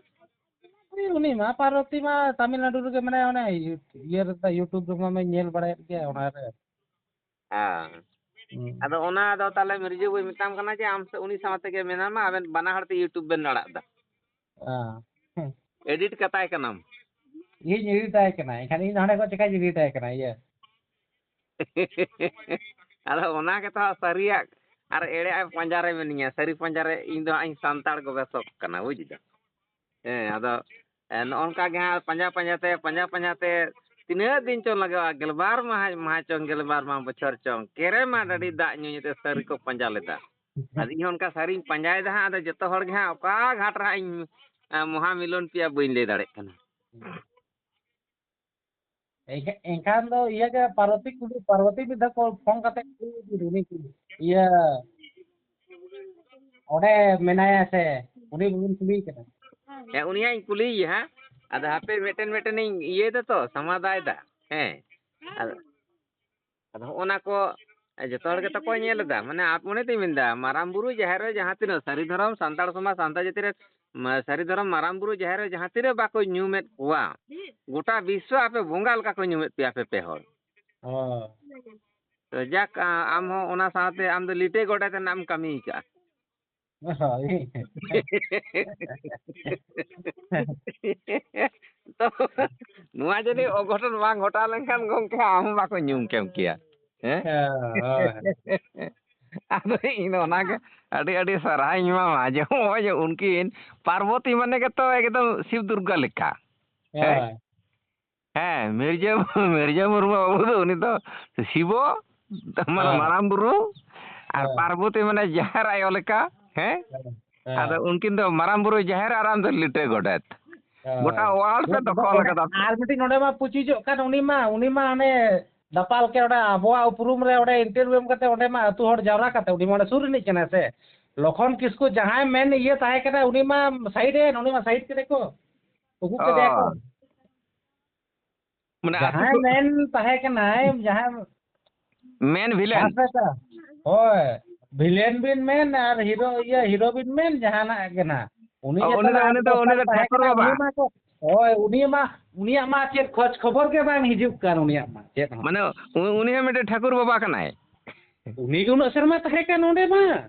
ᱩᱱᱤ, ᱩᱱᱤ ᱢᱟ ᱯᱟᱨᱵᱚᱛᱤ ᱢᱟ ᱛᱟᱢᱤᱞᱱᱟᱲᱩ ᱨᱮᱜᱮ ᱢᱮᱱᱟᱭᱟ, ᱚᱱᱮ ᱤᱭᱟᱹ ᱨᱮ, YouTube ᱨᱮᱢᱟ ᱧᱮᱞ ᱵᱟᱲᱟᱭᱮᱫ ᱜᱮᱭᱟ, ᱚᱱᱟ ᱨᱮ᱾ ᱦᱮᱸ᱾ ᱦᱩᱸ᱾ ᱟᱫᱚ ᱚᱱᱟ ᱫᱚ ᱛᱟᱦᱞᱮ ᱢᱤᱨᱡᱟᱹ ᱵᱟᱹᱭ ᱢᱮᱛᱟᱢ ᱠᱟᱱᱟ ᱡᱮ ᱟᱢ ᱥᱮ ᱩᱱᱤ ᱥᱟᱶ ᱛᱮᱜᱮ ᱢᱮᱱᱟᱢᱟ, ᱟᱵᱮᱱ ᱵᱟᱱᱟ ᱦᱚᱲ ᱛᱮ YouTube ᱵᱮᱱ ᱟᱲᱟᱜ ᱮᱫᱟ᱾ ᱦᱮᱸ᱾ ᱮᱰᱤᱴ ᱠᱟᱛᱟᱭ ᱠᱟᱱᱟᱢ᱾ ᱤᱧ ᱮᱰᱤᱴ ᱟᱭ ᱠᱟᱱᱟ, ᱮᱱᱠᱷᱟᱱ ᱤᱧ ᱦᱟᱸᱰᱮ ᱠᱷᱚᱱ ᱪᱮᱠᱟᱧ ᱮᱰᱤᱴ ᱟᱭ ᱠᱟᱱᱟ, ᱤᱭᱟᱹ᱾ ᱟᱫᱚ ᱚᱱᱟ ᱜᱮᱛᱚ ᱦᱟᱸᱜ ᱥᱟᱹᱨᱤᱭᱟᱜ ᱟᱨ ᱮᱲᱮᱭᱟᱜ ᱯᱟᱸᱡᱟ ᱨᱮ ᱢᱮᱱᱟᱹᱧᱟ᱾ ᱥᱟᱹᱨᱤ ᱯᱟᱸᱡᱟ ᱨᱮ ᱤᱧ ᱫᱚ ᱦᱟᱸᱜ ᱤᱧ ᱥᱟᱱᱛᱟᱲ ᱜᱚᱵᱮᱥᱚᱠ ᱠᱟᱱᱟ, ᱵᱩᱡᱽ ᱫᱟᱢ᱾ ᱦᱮᱸ, ᱟᱫᱚ, ᱮ, ᱱᱚᱜᱼᱚ ᱱᱚᱝᱠᱟ ᱜᱮ ᱦᱟᱸᱜ ᱯᱟᱸᱡᱟ ᱯᱟᱸᱡᱟ ᱛᱮ, ᱯᱟᱸᱡᱟ ᱯᱟᱸᱡᱟ ᱛᱮ ᱛᱤᱱᱟᱹᱜ ᱫᱤᱱ ᱪᱚᱝ ᱞᱟᱜᱟᱜᱼᱟ, ᱜᱮᱞᱵᱟᱨ ᱢᱟᱦᱟ, ᱢᱟᱦᱟ ᱪᱚᱝ, ᱜᱮᱞᱵᱟᱨ ᱢᱟᱦᱟ, ᱵᱚᱪᱷᱚᱨ ᱪᱚᱝ, ᱠᱮᱨᱮᱢᱟ ᱰᱟᱹᱰᱤ ᱫᱟᱜ ᱧᱩ ᱧᱩ ᱛᱮ ᱥᱟᱹᱨᱤ ᱠᱚ ᱯᱟᱸᱡᱟ ᱞᱮᱫᱟ᱾ ᱟᱫᱚ ᱤᱧ ᱦᱚᱸ ᱚᱱᱠᱟ ᱥᱟᱹᱨᱤᱧ ᱯᱟᱸᱡᱟᱭᱮᱫᱟ ᱦᱟᱸᱜ, ᱟᱫᱚ ᱡᱚᱛᱚ ᱦᱚᱲ ᱜᱮ ᱦᱟᱸᱜ ᱚᱠᱟ ᱜᱷᱟᱴ ᱨᱮ ᱦᱟᱸᱜ ᱤᱧ, ᱮ, ᱢᱚᱦᱟ ᱢᱤᱞᱚᱱ ᱯᱮᱭᱟ ᱵᱟᱹᱧ ᱞᱟᱹᱭ ᱫᱟᱲᱮᱭᱟᱜ ᱠᱟᱱᱟ᱾ ᱮᱱᱠᱷᱟ-, ᱮᱱᱠᱷᱟᱱ ᱫᱚ ᱤᱭᱟᱹ ᱜᱮ ᱯᱟᱨᱵᱚᱛᱤ ᱠᱩᱞᱤ, ᱯᱟᱨᱵᱚᱛᱤ ᱢᱤᱫ ᱫᱷᱟᱣ ᱠᱚ ᱯᱷᱳᱱ ᱠᱟᱛᱮ ᱠᱩᱞᱤ ᱠᱮᱫᱮ, ᱩᱱᱤ ᱠᱩᱞᱤ, ᱤᱭᱟᱹ, ᱚᱸᱰᱮ ᱢᱮᱱᱟᱭᱟ ᱥᱮ? ᱩᱱᱤ ᱵᱟᱵᱤᱱ ᱠᱩᱞᱤᱭᱮ ᱠᱟᱱᱟ? ᱦᱮᱸ, ᱩᱱᱤ ᱦᱟᱸᱜ ᱤᱧ ᱠᱩᱞᱤᱭᱮᱭᱟ ᱦᱟᱸᱜ᱾ ᱟᱫᱚ ᱦᱟᱯᱮ ᱢᱤᱫᱴᱮᱱ ᱢᱤᱫᱴᱮᱱᱤᱧ ᱤᱭᱟᱹᱭ ᱫᱟ ᱛᱚ, ᱥᱟᱢᱟᱫᱟᱭ ᱫᱟ᱾ ᱦᱮᱸ᱾ ᱟᱫᱚ, ᱟᱫᱚ ᱦᱚᱸᱜᱼᱚ ᱱᱟ ᱠᱚ ᱡᱚᱛᱚ ᱦᱚᱲ ᱜᱮᱛᱚ ᱠᱚ ᱧᱮᱞ ᱮᱫᱟ᱾ ᱢᱟᱱᱮ, ᱟᱯ-, ᱚᱱᱮ ᱛᱚᱧ ᱢᱮᱱᱫᱟ, ᱢᱟᱨᱟᱝ ᱵᱩᱨᱩ ᱡᱟᱦᱮᱨ ᱨᱮ ᱡᱟᱦᱟᱸ ᱛᱤᱱᱟᱹᱜ ᱥᱟᱹᱨᱤ ᱫᱷᱚᱨᱚᱢ, ᱥᱟᱱᱛᱟᱲ ᱥᱚᱢᱟᱡᱽ, ᱥᱟᱱᱛᱟᱲ ᱡᱟᱹᱛᱤ ᱨᱮ, ᱢᱟ-, ᱥᱟᱹᱨᱤ ᱫᱷᱚᱨᱚᱢ ᱢᱟᱨᱟᱝ ᱵᱩᱨᱩ ᱡᱟᱦᱮᱨ ᱨᱮ ᱡᱟᱦᱟᱸ ᱛᱤᱱᱟᱹᱜ ᱵᱟᱠᱚ ᱧᱩᱢᱮᱫ ᱠᱚᱣᱟ, ᱜᱚᱴᱟ ᱵᱤᱥᱥᱚ ᱟᱯᱮ ᱵᱚᱸᱜᱟ ᱞᱮᱠᱟ ᱠᱚ ᱧᱩᱢᱮᱫ ᱯᱮᱭᱟ ᱟᱯᱮ ᱯᱮ ᱦᱚᱲ᱾ ᱚ᱾ ᱛᱚ ᱡᱟᱠ, ᱟ-, ᱟᱢ ᱦᱚᱸ ᱚᱱᱟ ᱥᱟᱶᱛᱮ ᱟᱢ ᱫᱚ ᱞᱤᱴᱟᱹ ᱜᱚᱰᱮᱛ ᱨᱮᱱᱟᱜ ᱮᱢ ᱠᱟᱹᱢᱤ ᱠᱟᱜᱼᱟ᱾ ᱦᱳᱭ᱾ ᱛᱚ, ᱱᱚᱣᱟ ᱡᱩᱫᱤ ᱚᱜᱷᱚᱴᱚᱱ ᱵᱟᱝ ᱜᱷᱚᱴᱟᱣ ᱞᱮᱱᱠᱷᱟᱱ ᱜᱚᱢᱠᱮ ᱟᱢ ᱦᱚᱸ ᱵᱟᱠᱚ ᱧᱩᱢ ᱠᱮᱢ ᱠᱮᱭᱟ᱾ ᱦᱮᱸ? ᱦᱮᱸ, ᱦᱳᱭ᱾ ᱟᱫᱚ ᱤᱧ ᱫᱚ ᱚᱱᱟᱜᱮ ᱟᱹᱰᱤ ᱟᱹᱰᱤ ᱥᱟᱨᱦᱟᱣᱤᱧ ᱮᱢᱟᱢᱟ ᱡᱮ ᱱᱚᱜᱼᱚᱭ ᱡᱮ ᱩᱱᱠᱤᱱ ᱯᱟᱨᱵᱚᱛᱤ ᱢᱟᱱᱮ ᱜᱮᱛᱚ ᱮᱠᱫᱚᱢ ᱥᱤᱵ ᱫᱩᱨᱜᱟ ᱞᱮᱠᱟ᱾ ᱦᱮᱸ? ᱦᱳᱭ᱾ ᱦᱮᱸ, ᱢᱤᱨᱡᱟᱹ, ᱢᱤᱨᱡᱟᱹ ᱢᱩᱨᱢᱩ ᱵᱟᱹᱵᱩ ᱫᱚ ᱩᱱᱤ ᱫᱚ ᱥᱤᱵᱚ, ᱢᱟᱱᱮ ᱦᱮᱸ᱾ ᱢᱟᱨᱟᱝ ᱵᱩᱨᱩ, ᱟᱨ ᱦᱮᱸ᱾ ᱯᱟᱨᱵᱚᱛᱤ ᱢᱟᱱᱮ ᱡᱟᱦᱮᱨ ᱟᱭᱳ ᱞᱮᱠᱟ, ᱦᱮᱸ? ᱦᱮᱸ᱾ ᱟᱫᱚ ᱩᱱᱠᱤᱱ ᱫᱚ ᱢᱟᱨᱟᱝ ᱵᱩᱨᱩ ᱡᱟᱦᱮᱨ ᱟᱨ ᱟᱢ ᱫᱚ ᱞᱤᱴᱟᱹ ᱜᱚᱰᱮᱛ᱾ ᱦᱮᱸ᱾ ᱜᱚᱴᱟ world ᱯᱮ ᱱᱚᱰᱮ, ᱫᱚᱠᱷᱚᱞ ᱱᱚᱰᱮ ᱠᱟᱫᱟ᱾ ᱟᱨ ᱢᱤᱫᱴᱤᱡ ᱱᱚᱰᱮ ᱢᱟ ᱯᱩᱪᱤᱡᱚᱜ ᱠᱟᱱ, ᱩᱱᱤ ᱢᱟ, ᱩᱱᱤ ᱢᱟ ᱦᱟᱱᱮ ᱫᱟᱯᱟᱞ ᱠᱮ ᱚᱸᱰᱮ ᱟᱵᱚᱣᱟᱜ ᱩᱯᱨᱩᱢ ᱨᱮ ᱚᱸᱰᱮ interview ᱮᱢ ᱠᱟᱛᱮ ᱚᱸᱰᱮ ᱢᱟ ᱟᱹᱛᱩ ᱦᱚᱲ ᱡᱟᱣᱨᱟ ᱠᱟᱛᱮ, ᱩᱱᱤ ᱢᱟ ᱚᱸᱰᱮ ᱥᱩᱨ ᱨᱤᱱᱤᱡ ᱠᱟᱱᱟᱭ ᱥᱮ᱾ ᱞᱚᱠᱷᱚᱱ ᱠᱤᱥᱠᱩ ᱡᱟᱦᱟᱸᱭ ᱢᱮᱱ ᱤᱭᱟᱹ ᱛᱟᱦᱮᱸ ᱠᱟᱱᱟ, ᱩᱱᱤ ᱢᱟ side ᱮᱱ, ᱩᱱᱤ ᱢᱟ side ᱠᱮᱫᱮ ᱠᱚ᱾ ᱩᱠᱩ ᱠᱮᱫᱮᱭᱟ ᱠᱚ᱾ ᱚ᱾ ᱢᱟᱱᱮ ᱟᱹᱛᱩ ᱡᱟᱦᱟᱸᱭ ᱠᱚ ᱢᱮᱱ ᱛᱟᱦᱮᱸ ᱠᱟᱱᱟᱭ, ᱡᱟᱦᱟᱸᱭ ᱢᱮᱱ villain᱾ ᱦᱳᱭ, villain ᱵᱤᱱ ᱢᱮᱱ ᱟᱨ hero, ᱤᱭᱟᱹ, hero ᱵᱤᱱ ᱢᱮᱱ, ᱡᱟᱦᱟᱱᱟᱜ ᱜᱮ ᱱᱟᱦᱟᱜ᱾ ᱩᱱᱤ ᱚ, ᱜᱮ ᱩᱱᱤ ᱫᱚ, ᱛᱟᱦᱮᱸ ᱩᱱᱤ ᱫᱚ, ᱩᱱᱤ ᱫᱚ ᱠᱟᱱᱟ, ᱴᱷᱟᱹᱠᱩᱨ ᱵᱟᱵᱟ᱾ ᱩᱱᱤ ᱢᱟ ᱠᱚ, ᱦᱳᱭ, ᱩᱱᱤ ᱢᱟ, ᱩᱱᱤᱭᱟᱜ ᱢᱟ ᱪᱮᱫ ᱠᱷᱚᱡᱽ ᱠᱷᱚᱵᱚᱨ ᱜᱮ ᱵᱟᱝ ᱦᱤᱡᱩᱜ ᱠᱟᱱ ᱩᱱᱤᱭᱟᱜ ᱢᱟ, ᱪᱮᱫ ᱦᱚᱸ᱾ ᱢᱟᱱᱮ, ᱩ-, ᱩᱱᱤ ᱦᱚᱸ ᱢᱤᱫᱴᱮᱱ ᱴᱷᱟᱹᱠᱩᱨ ᱵᱟᱵᱟ ᱠᱟᱱᱟᱭ᱾ ᱩᱱᱤ ᱜᱮ ᱩᱱᱟᱹᱜ ᱥᱮᱨᱢᱟ ᱛᱟᱦᱮᱸ ᱠᱟᱱ ᱱᱚᱰᱮ ᱢᱟ᱾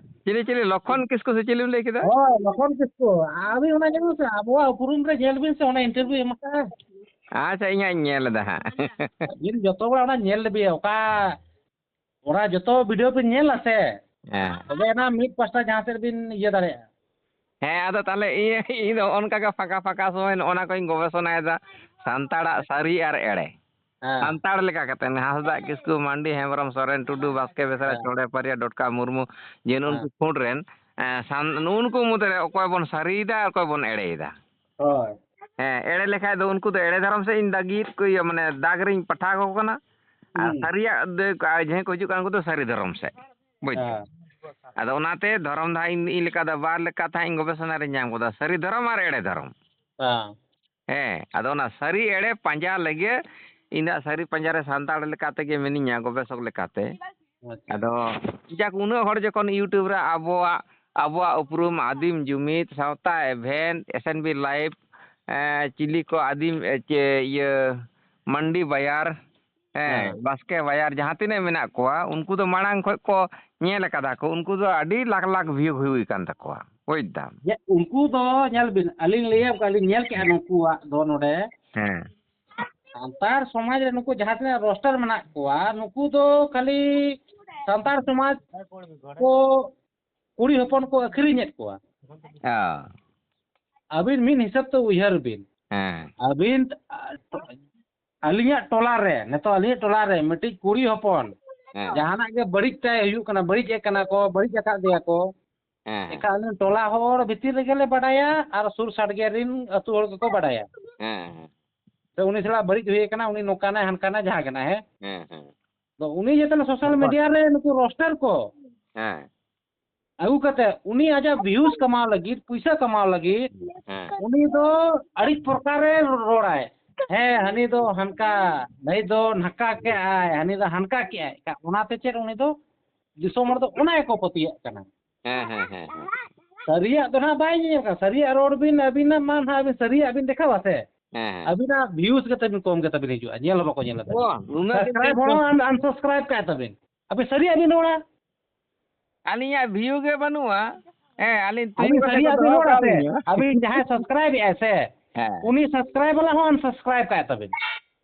ᱪᱤᱞᱤ, ᱪᱤᱞᱤ, ᱞᱚᱠᱷᱚᱱ ᱠᱤᱥᱠᱩ ᱥᱮ ᱪᱤᱞᱤᱢ ᱞᱟᱹᱭ ᱠᱮᱫᱟ? ᱦᱳᱭ, ᱞᱚᱠᱷᱚᱱ ᱠᱤᱥᱠᱩ᱾ ᱟᱹᱵᱤᱱ ᱚᱱᱟ ᱧᱮᱞ ᱵᱤᱱ ᱥᱮ, ᱟᱵᱚᱣᱟᱜ ᱩᱯᱨᱩᱢ ᱨᱮ ᱧᱮᱞ ᱵᱤᱱ ᱥᱮ, ᱚᱱᱟ interview ᱮᱢ ᱟᱠᱟᱫᱼᱟ᱾ ᱟᱪᱪᱷᱟ, ᱤᱧ ᱦᱟᱸᱜ ᱤᱧ ᱧᱮᱞ ᱮᱫᱟ ᱦᱟᱸᱜ᱾ ᱟᱹᱵᱤᱱ ᱡᱚᱛᱚ ᱦᱚᱲ ᱚᱱᱟ ᱧᱮᱞ ᱞᱮᱵᱤᱱ, ᱚᱠᱟ, ᱚᱱᱟ ᱡᱚᱛᱚ video ᱵᱤᱱ ᱧᱮᱞᱟ ᱥᱮ, ᱦᱮᱸ᱾ ᱛᱚᱵᱮ ᱮᱱᱟ ᱢᱤᱫ ᱯᱟᱥᱴᱟ ᱡᱟᱦᱟᱸ ᱥᱮᱫ ᱵᱤᱱ ᱤᱭᱟᱹ ᱫᱟᱲᱮᱭᱟᱜᱼᱟ᱾ ᱦᱮᱸ, ᱟᱫᱚ ᱛᱟᱦᱞᱮ ᱤᱧ, ᱤᱧ ᱫᱚ ᱚᱱᱠᱟ ᱜᱮ ᱯᱷᱟᱸᱠᱟ ᱯᱷᱟᱸᱠᱟ ᱥᱚᱢᱚᱭ ᱱᱚᱜᱼᱚ ᱱᱟ ᱠᱚᱧ ᱜᱚᱵᱮᱥᱚᱱᱟᱭᱮᱫᱟ, ᱥᱟᱱᱛᱟᱲᱟᱜ ᱥᱟᱹᱨᱤ ᱟᱨ ᱮᱲᱮ᱾ ᱦᱮᱸ᱾ ᱥᱟᱱᱛᱟᱲ ᱞᱮᱠᱟ ᱠᱟᱛᱮ, ᱦᱟᱸᱥᱫᱟᱜ, ᱠᱤᱥᱠᱩ, ᱢᱟᱱᱰᱤ, ᱦᱮᱢᱵᱨᱚᱢ, ᱥᱚᱨᱮᱱ, ᱴᱩᱰᱩ, ᱵᱟᱥᱠᱮ, ᱵᱮᱥᱨᱟ, ᱦᱮᱸ᱾ ᱪᱚᱬᱮ, ᱯᱟᱨᱤᱭᱟ, ᱰᱚᱴᱠᱟ, ᱢᱩᱨᱢᱩ, ᱡᱮ ᱱᱩᱜᱼᱩ ᱱᱩᱠᱩ ᱦᱮᱸ᱾ ᱠᱷᱩᱸᱴ ᱨᱮᱱ, ᱮᱸ, ᱥᱟᱱ-, ᱱᱩᱜᱼᱩ ᱱᱩᱠᱩ ᱢᱩᱫᱽᱨᱮ ᱚᱠᱚᱭ ᱵᱚᱱ ᱥᱟᱹᱨᱤᱭᱮᱫᱟ ᱟᱨ ᱚᱠᱚᱭ ᱵᱚᱱ ᱮᱲᱮᱭᱮᱫᱟ᱾ ᱦᱳᱭ᱾ ᱦᱮᱸ, ᱮᱲᱮ ᱞᱮᱠᱷᱟᱡ ᱫᱚ ᱩᱱᱠᱩ ᱫᱚ ᱮᱲᱮ ᱫᱷᱚᱨᱚᱢ ᱥᱮᱫ ᱤᱧ ᱫᱟᱜᱤᱨ ᱠᱚ, ᱤᱭᱟᱹ, ᱢᱟᱱᱮ, ᱫᱟᱜᱽ ᱨᱤᱧ ᱯᱟᱴᱷᱟᱣ ᱠᱟᱠᱚ ᱠᱟᱱᱟ᱾ ᱟᱨ ᱦᱩᱸ᱾ ᱥᱟᱹᱨᱤᱭᱟᱜ ᱫᱚ, ᱟᱨ ᱡᱟᱦᱟᱸᱭ ᱠᱚ ᱦᱤᱡᱩᱜ ᱠᱟᱱᱟ, ᱩᱱᱠᱩ ᱫᱚ ᱥᱟᱹᱨᱤ ᱫᱷᱚᱨᱚᱢ ᱥᱮᱫ᱾ ᱵᱩᱡᱽ? ᱦᱮᱸ᱾ ᱟᱫᱚ ᱚᱱᱟᱛᱮ ᱫᱷᱚᱨᱚᱢ ᱫᱚ ᱦᱟᱸᱜ ᱤᱧ, ᱤᱧ ᱞᱮᱠᱟ ᱫᱚ ᱵᱟᱨ ᱞᱮᱠᱟ ᱛᱮ ᱦᱟᱸᱜ ᱤᱧ ᱜᱚᱵᱮᱥᱚᱱᱟ ᱨᱤᱧ ᱧᱟᱢ ᱠᱟᱫᱟ, ᱥᱟᱹᱨᱤ ᱫᱷᱚᱨᱚᱢ ᱟᱨ ᱮᱲᱮ ᱫᱷᱚᱨᱚᱢ᱾ ᱦᱮᱸ᱾ ᱦᱮᱸ, ᱟᱫᱚ ᱚᱱᱟ ᱥᱟᱹᱨᱤ ᱮᱲᱮ ᱯᱟᱸᱡᱟ ᱞᱟᱹᱜᱤᱫ ᱤᱧ ᱫᱚ ᱥᱟᱹᱨᱤ ᱯᱟᱸᱡᱟ ᱨᱮ ᱥᱟᱱᱛᱟᱲ ᱞᱮᱠᱟ ᱛᱮᱜᱮ ᱢᱤᱱᱟᱹᱧᱟ, ᱜᱚᱵᱮᱥᱚᱠ ᱞᱮᱠᱟᱛᱮ᱾ ᱟᱪᱪᱷᱟ᱾ ᱟᱫᱚ ᱡᱟᱠ, ᱩᱱᱟᱹᱜ ᱦᱚᱲ ᱡᱚᱠᱷᱚᱱ YouTube ᱨᱮ ᱟᱵᱚᱣᱟᱜ, ᱟᱵᱚᱣᱟᱜ ᱩᱯᱨᱩᱢ, ᱟᱹᱫᱤᱢ ᱡᱩᱢᱤᱫ, ᱥᱟᱶᱛᱟ ᱮᱵᱷᱮᱱ, S N B live, ᱮᱸ, ᱪᱤᱞᱤ ᱠᱚ ᱟᱹᱫᱤᱢ, ᱮ, ᱪᱮ, ᱤᱭᱟᱹ, ᱢᱟᱱᱰᱤ ᱵᱟᱭᱟᱨ, ᱦᱮᱸ, ᱦᱮᱸ᱾ ᱵᱟᱥᱠᱮ ᱵᱟᱭᱟᱨ ᱡᱟᱦᱟᱸ ᱛᱤᱱᱟᱹᱜ ᱢᱮᱱᱟᱜ ᱠᱚᱣᱟ, ᱩᱱᱠᱩ ᱫᱚ ᱢᱟᱲᱟᱝ ᱠᱷᱚᱡ ᱠᱚ ᱧᱮᱞ ᱟᱠᱟᱫᱟ ᱠᱚ, ᱩᱱᱠᱩ ᱫᱚ ᱟᱹᱰᱤ ᱞᱟᱠᱷ ᱞᱟᱠᱷ view ᱦᱩᱭ ᱟᱠᱟᱱ ᱛᱟᱠᱚᱣᱟ, ᱵᱩᱡᱽ ᱫᱟᱢ᱾ ᱧᱮ-, ᱩᱱᱠᱩ ᱫᱚ ᱧᱮᱞ ᱵᱤᱱ, ᱟᱹᱞᱤᱧ ᱞᱟᱹᱭ ᱟᱠᱟᱫ ᱞᱤᱧ, ᱧᱮᱞ ᱠᱮᱜᱼᱟ ᱱᱩᱠᱩᱣᱟᱜ ᱫᱚ ᱱᱚᱰᱮ᱾ ᱦᱮᱸ᱾ ᱥᱟᱱᱛᱟᱲ ᱥᱚᱢᱟᱡᱽ ᱨᱮ ᱱᱩᱠᱩ ᱡᱟᱦᱟᱸ ᱛᱤᱱᱟᱹᱜ roaster ᱢᱮᱱᱟᱜ ᱠᱚᱣᱟ, ᱱᱩᱠᱩ ᱫᱚ ᱠᱷᱟᱹᱞᱤ ᱥᱟᱱᱛᱟᱲ ᱥᱚᱢᱟᱡᱽ ᱠᱚ ᱠᱩᱲᱤ ᱦᱚᱯᱚᱱ ᱠᱚ ᱟᱹᱠᱷᱨᱤᱧᱮᱫ ᱠᱚᱣᱟ᱾ ᱚ᱾ ᱟᱹᱵᱤᱱ ᱢᱤᱫ ᱦᱤᱥᱟᱹᱵ ᱛᱮ ᱩᱭᱦᱟᱹᱨ ᱵᱤᱱ᱾ ᱦᱮᱸ᱾ ᱟᱹᱵᱤᱱ, ᱟ, ᱴᱚ-, ᱟᱹᱞᱤᱧᱟᱜ ᱴᱚᱞᱟ ᱨᱮ, ᱱᱤᱛᱚᱜ ᱟᱹᱞᱤᱧᱟᱜ ᱴᱚᱞᱟ ᱨᱮ ᱢᱤᱫᱴᱤᱡ ᱠᱩᱲᱤ ᱦᱚᱯᱚᱱ ᱦᱮᱸ᱾ ᱡᱟᱦᱟᱱᱟᱜ ᱜᱮ ᱵᱟᱹᱲᱤᱡ ᱛᱟᱭ ᱦᱩᱭᱩᱜ ᱠᱟᱱᱟ, ᱵᱟᱹᱲᱤᱡ ᱮ ᱠᱟᱱᱟ ᱠᱚ, ᱵᱟᱹᱲᱤᱡ ᱟᱠᱟᱫ ᱫᱮᱭᱟ ᱠᱚ, ᱦᱮᱸ, ᱦᱮᱸ᱾ ᱮᱱᱠᱷᱟᱱ ᱟᱹᱞᱤᱧ ᱴᱚᱞᱟ ᱦᱚᱲ ᱵᱷᱤᱛᱤᱨ ᱨᱮᱜᱮ ᱞᱮ ᱵᱟᱰᱟᱭᱟ ᱟᱨ ᱥᱩᱨ ᱥᱟᱰᱜᱮ ᱨᱤᱱ ᱟᱹᱛᱩ ᱦᱚᱲ ᱜᱮᱠᱚ ᱵᱟᱰᱟᱭᱟ᱾ ᱦᱮᱸ, ᱦᱮᱸ᱾ ᱥᱮ ᱩᱱᱤ ᱥᱟᱞᱟᱜ ᱵᱟᱹᱲᱤᱡ ᱦᱩᱭ ᱟᱠᱟᱱᱟ, ᱩᱱᱤ ᱱᱚᱝᱠᱟᱱᱟᱭ, ᱦᱟᱱᱠᱟᱱᱟᱭ, ᱡᱟᱦᱟᱸ ᱠᱟᱱᱟᱭ, ᱦᱮᱸ? ᱦᱮᱸ, ᱦᱮᱸ᱾ ᱛᱚ ᱩᱱᱤ ᱡᱚᱛᱚ social media ᱨᱮ ᱱᱩᱠᱩ roaster ᱠᱚ ᱦᱮᱸ᱾ ᱟᱹᱜᱩ ᱠᱟᱛᱮ ᱩᱱᱤ ᱟᱡᱟᱜ views ᱠᱟᱢᱟᱣ ᱞᱟᱹᱜᱤᱫ, ᱯᱩᱭᱥᱟᱹ ᱠᱟᱢᱟᱣ ᱞᱟᱹᱜᱤᱫ, ᱦᱮᱸ᱾ ᱩᱱᱤ ᱫᱚ ᱟᱹᱰᱤ ᱯᱨᱚᱠᱟᱨᱮ ᱨᱚᱲᱟᱭ᱾ ᱦᱮᱸ, ᱦᱟᱹᱱᱤ ᱫᱚ ᱦᱟᱱᱠᱟ, ᱱᱟᱹᱭ ᱫᱚ ᱱᱟᱠᱟ ᱠᱮᱜᱼᱟᱭ, ᱦᱟᱹᱱᱤ ᱫᱚ ᱦᱟᱱᱠᱟ ᱠᱮᱜᱼᱟᱭ᱾ ᱚᱱᱟᱛᱮ ᱪᱮᱫ ᱩᱱᱤ ᱫᱚ ᱫᱤᱥᱚᱢ ᱦᱚᱲ ᱫᱚ ᱚᱱᱟ ᱜᱮᱠᱚ ᱯᱟᱹᱛᱭᱟᱹᱜ ᱠᱟᱱᱟ᱾ ᱦᱮᱸ, ᱦᱮᱸ, ᱦᱮᱸ, ᱦᱮᱸ᱾ ᱥᱟᱹᱨᱤᱭᱟᱜ ᱫᱚ ᱱᱟᱦᱟᱜ ᱵᱟᱭ ᱧᱮᱧᱮᱞ ᱠᱟᱱᱟ᱾ ᱥᱟᱹᱨᱤᱭᱟᱜ ᱨᱚᱲ ᱵᱤᱱ, ᱟᱹᱵᱤᱱᱟᱜ ᱢᱟ ᱱᱟᱦᱟᱜ ᱟᱹᱵᱤᱱ ᱥᱟᱹᱨᱤᱭᱟᱜ ᱵᱤᱱ ᱫᱮᱠᱷᱟᱣᱟ ᱥᱮ, ᱦᱮᱸ, ᱦᱮᱸ᱾ ᱟᱹᱵᱤᱱᱟᱜ views ᱜᱮ ᱛᱟᱵᱤᱱ ᱠᱚᱢ ᱜᱮ ᱛᱟᱵᱤᱱ ᱦᱤᱡᱩᱜᱼᱟ, ᱧᱮᱞ ᱦᱚᱸ ᱵᱟᱠᱚ ᱧᱮᱞ ᱛᱟᱵᱤᱱ᱾ ᱚ, ᱱᱩᱱᱟᱹᱜ ᱫᱤᱱ subscribe ᱦᱚᱸ un-, unsubscribe ᱠᱟᱜ ᱛᱟᱵᱤᱱ᱾ ᱟᱹᱵᱤᱱ ᱥᱟᱹᱨᱤᱭᱟᱜ ᱵᱤᱱ ᱨᱚᱲᱟ᱾ ᱟᱹᱞᱤᱧᱟᱜ view ᱜᱮ ᱵᱟᱹᱱᱩᱜᱼᱟ᱾ ᱦᱮᱸ, ᱟᱹᱞᱤᱧ ᱛᱩᱭᱩ ᱟᱹᱵᱤᱱ ᱠᱟᱛᱮ ᱠᱚ ᱥᱟᱹᱨᱤᱭᱟᱜ ᱵᱤᱱ ᱫᱚᱦᱚ ᱨᱚᱲᱟ ᱠᱟᱜ ᱥᱮ? ᱞᱤᱧᱟ᱾ ᱟᱹᱵᱤᱱ ᱡᱟᱦᱟᱸᱭ subscribe ᱮᱜᱼᱟᱭ ᱥᱮ, ᱦᱮᱸ᱾ ᱩᱱᱤ subscribe ᱵᱟᱞᱟ ᱦᱚᱸ unsubscribe ᱠᱟᱜ ᱛᱟᱵᱤᱱ᱾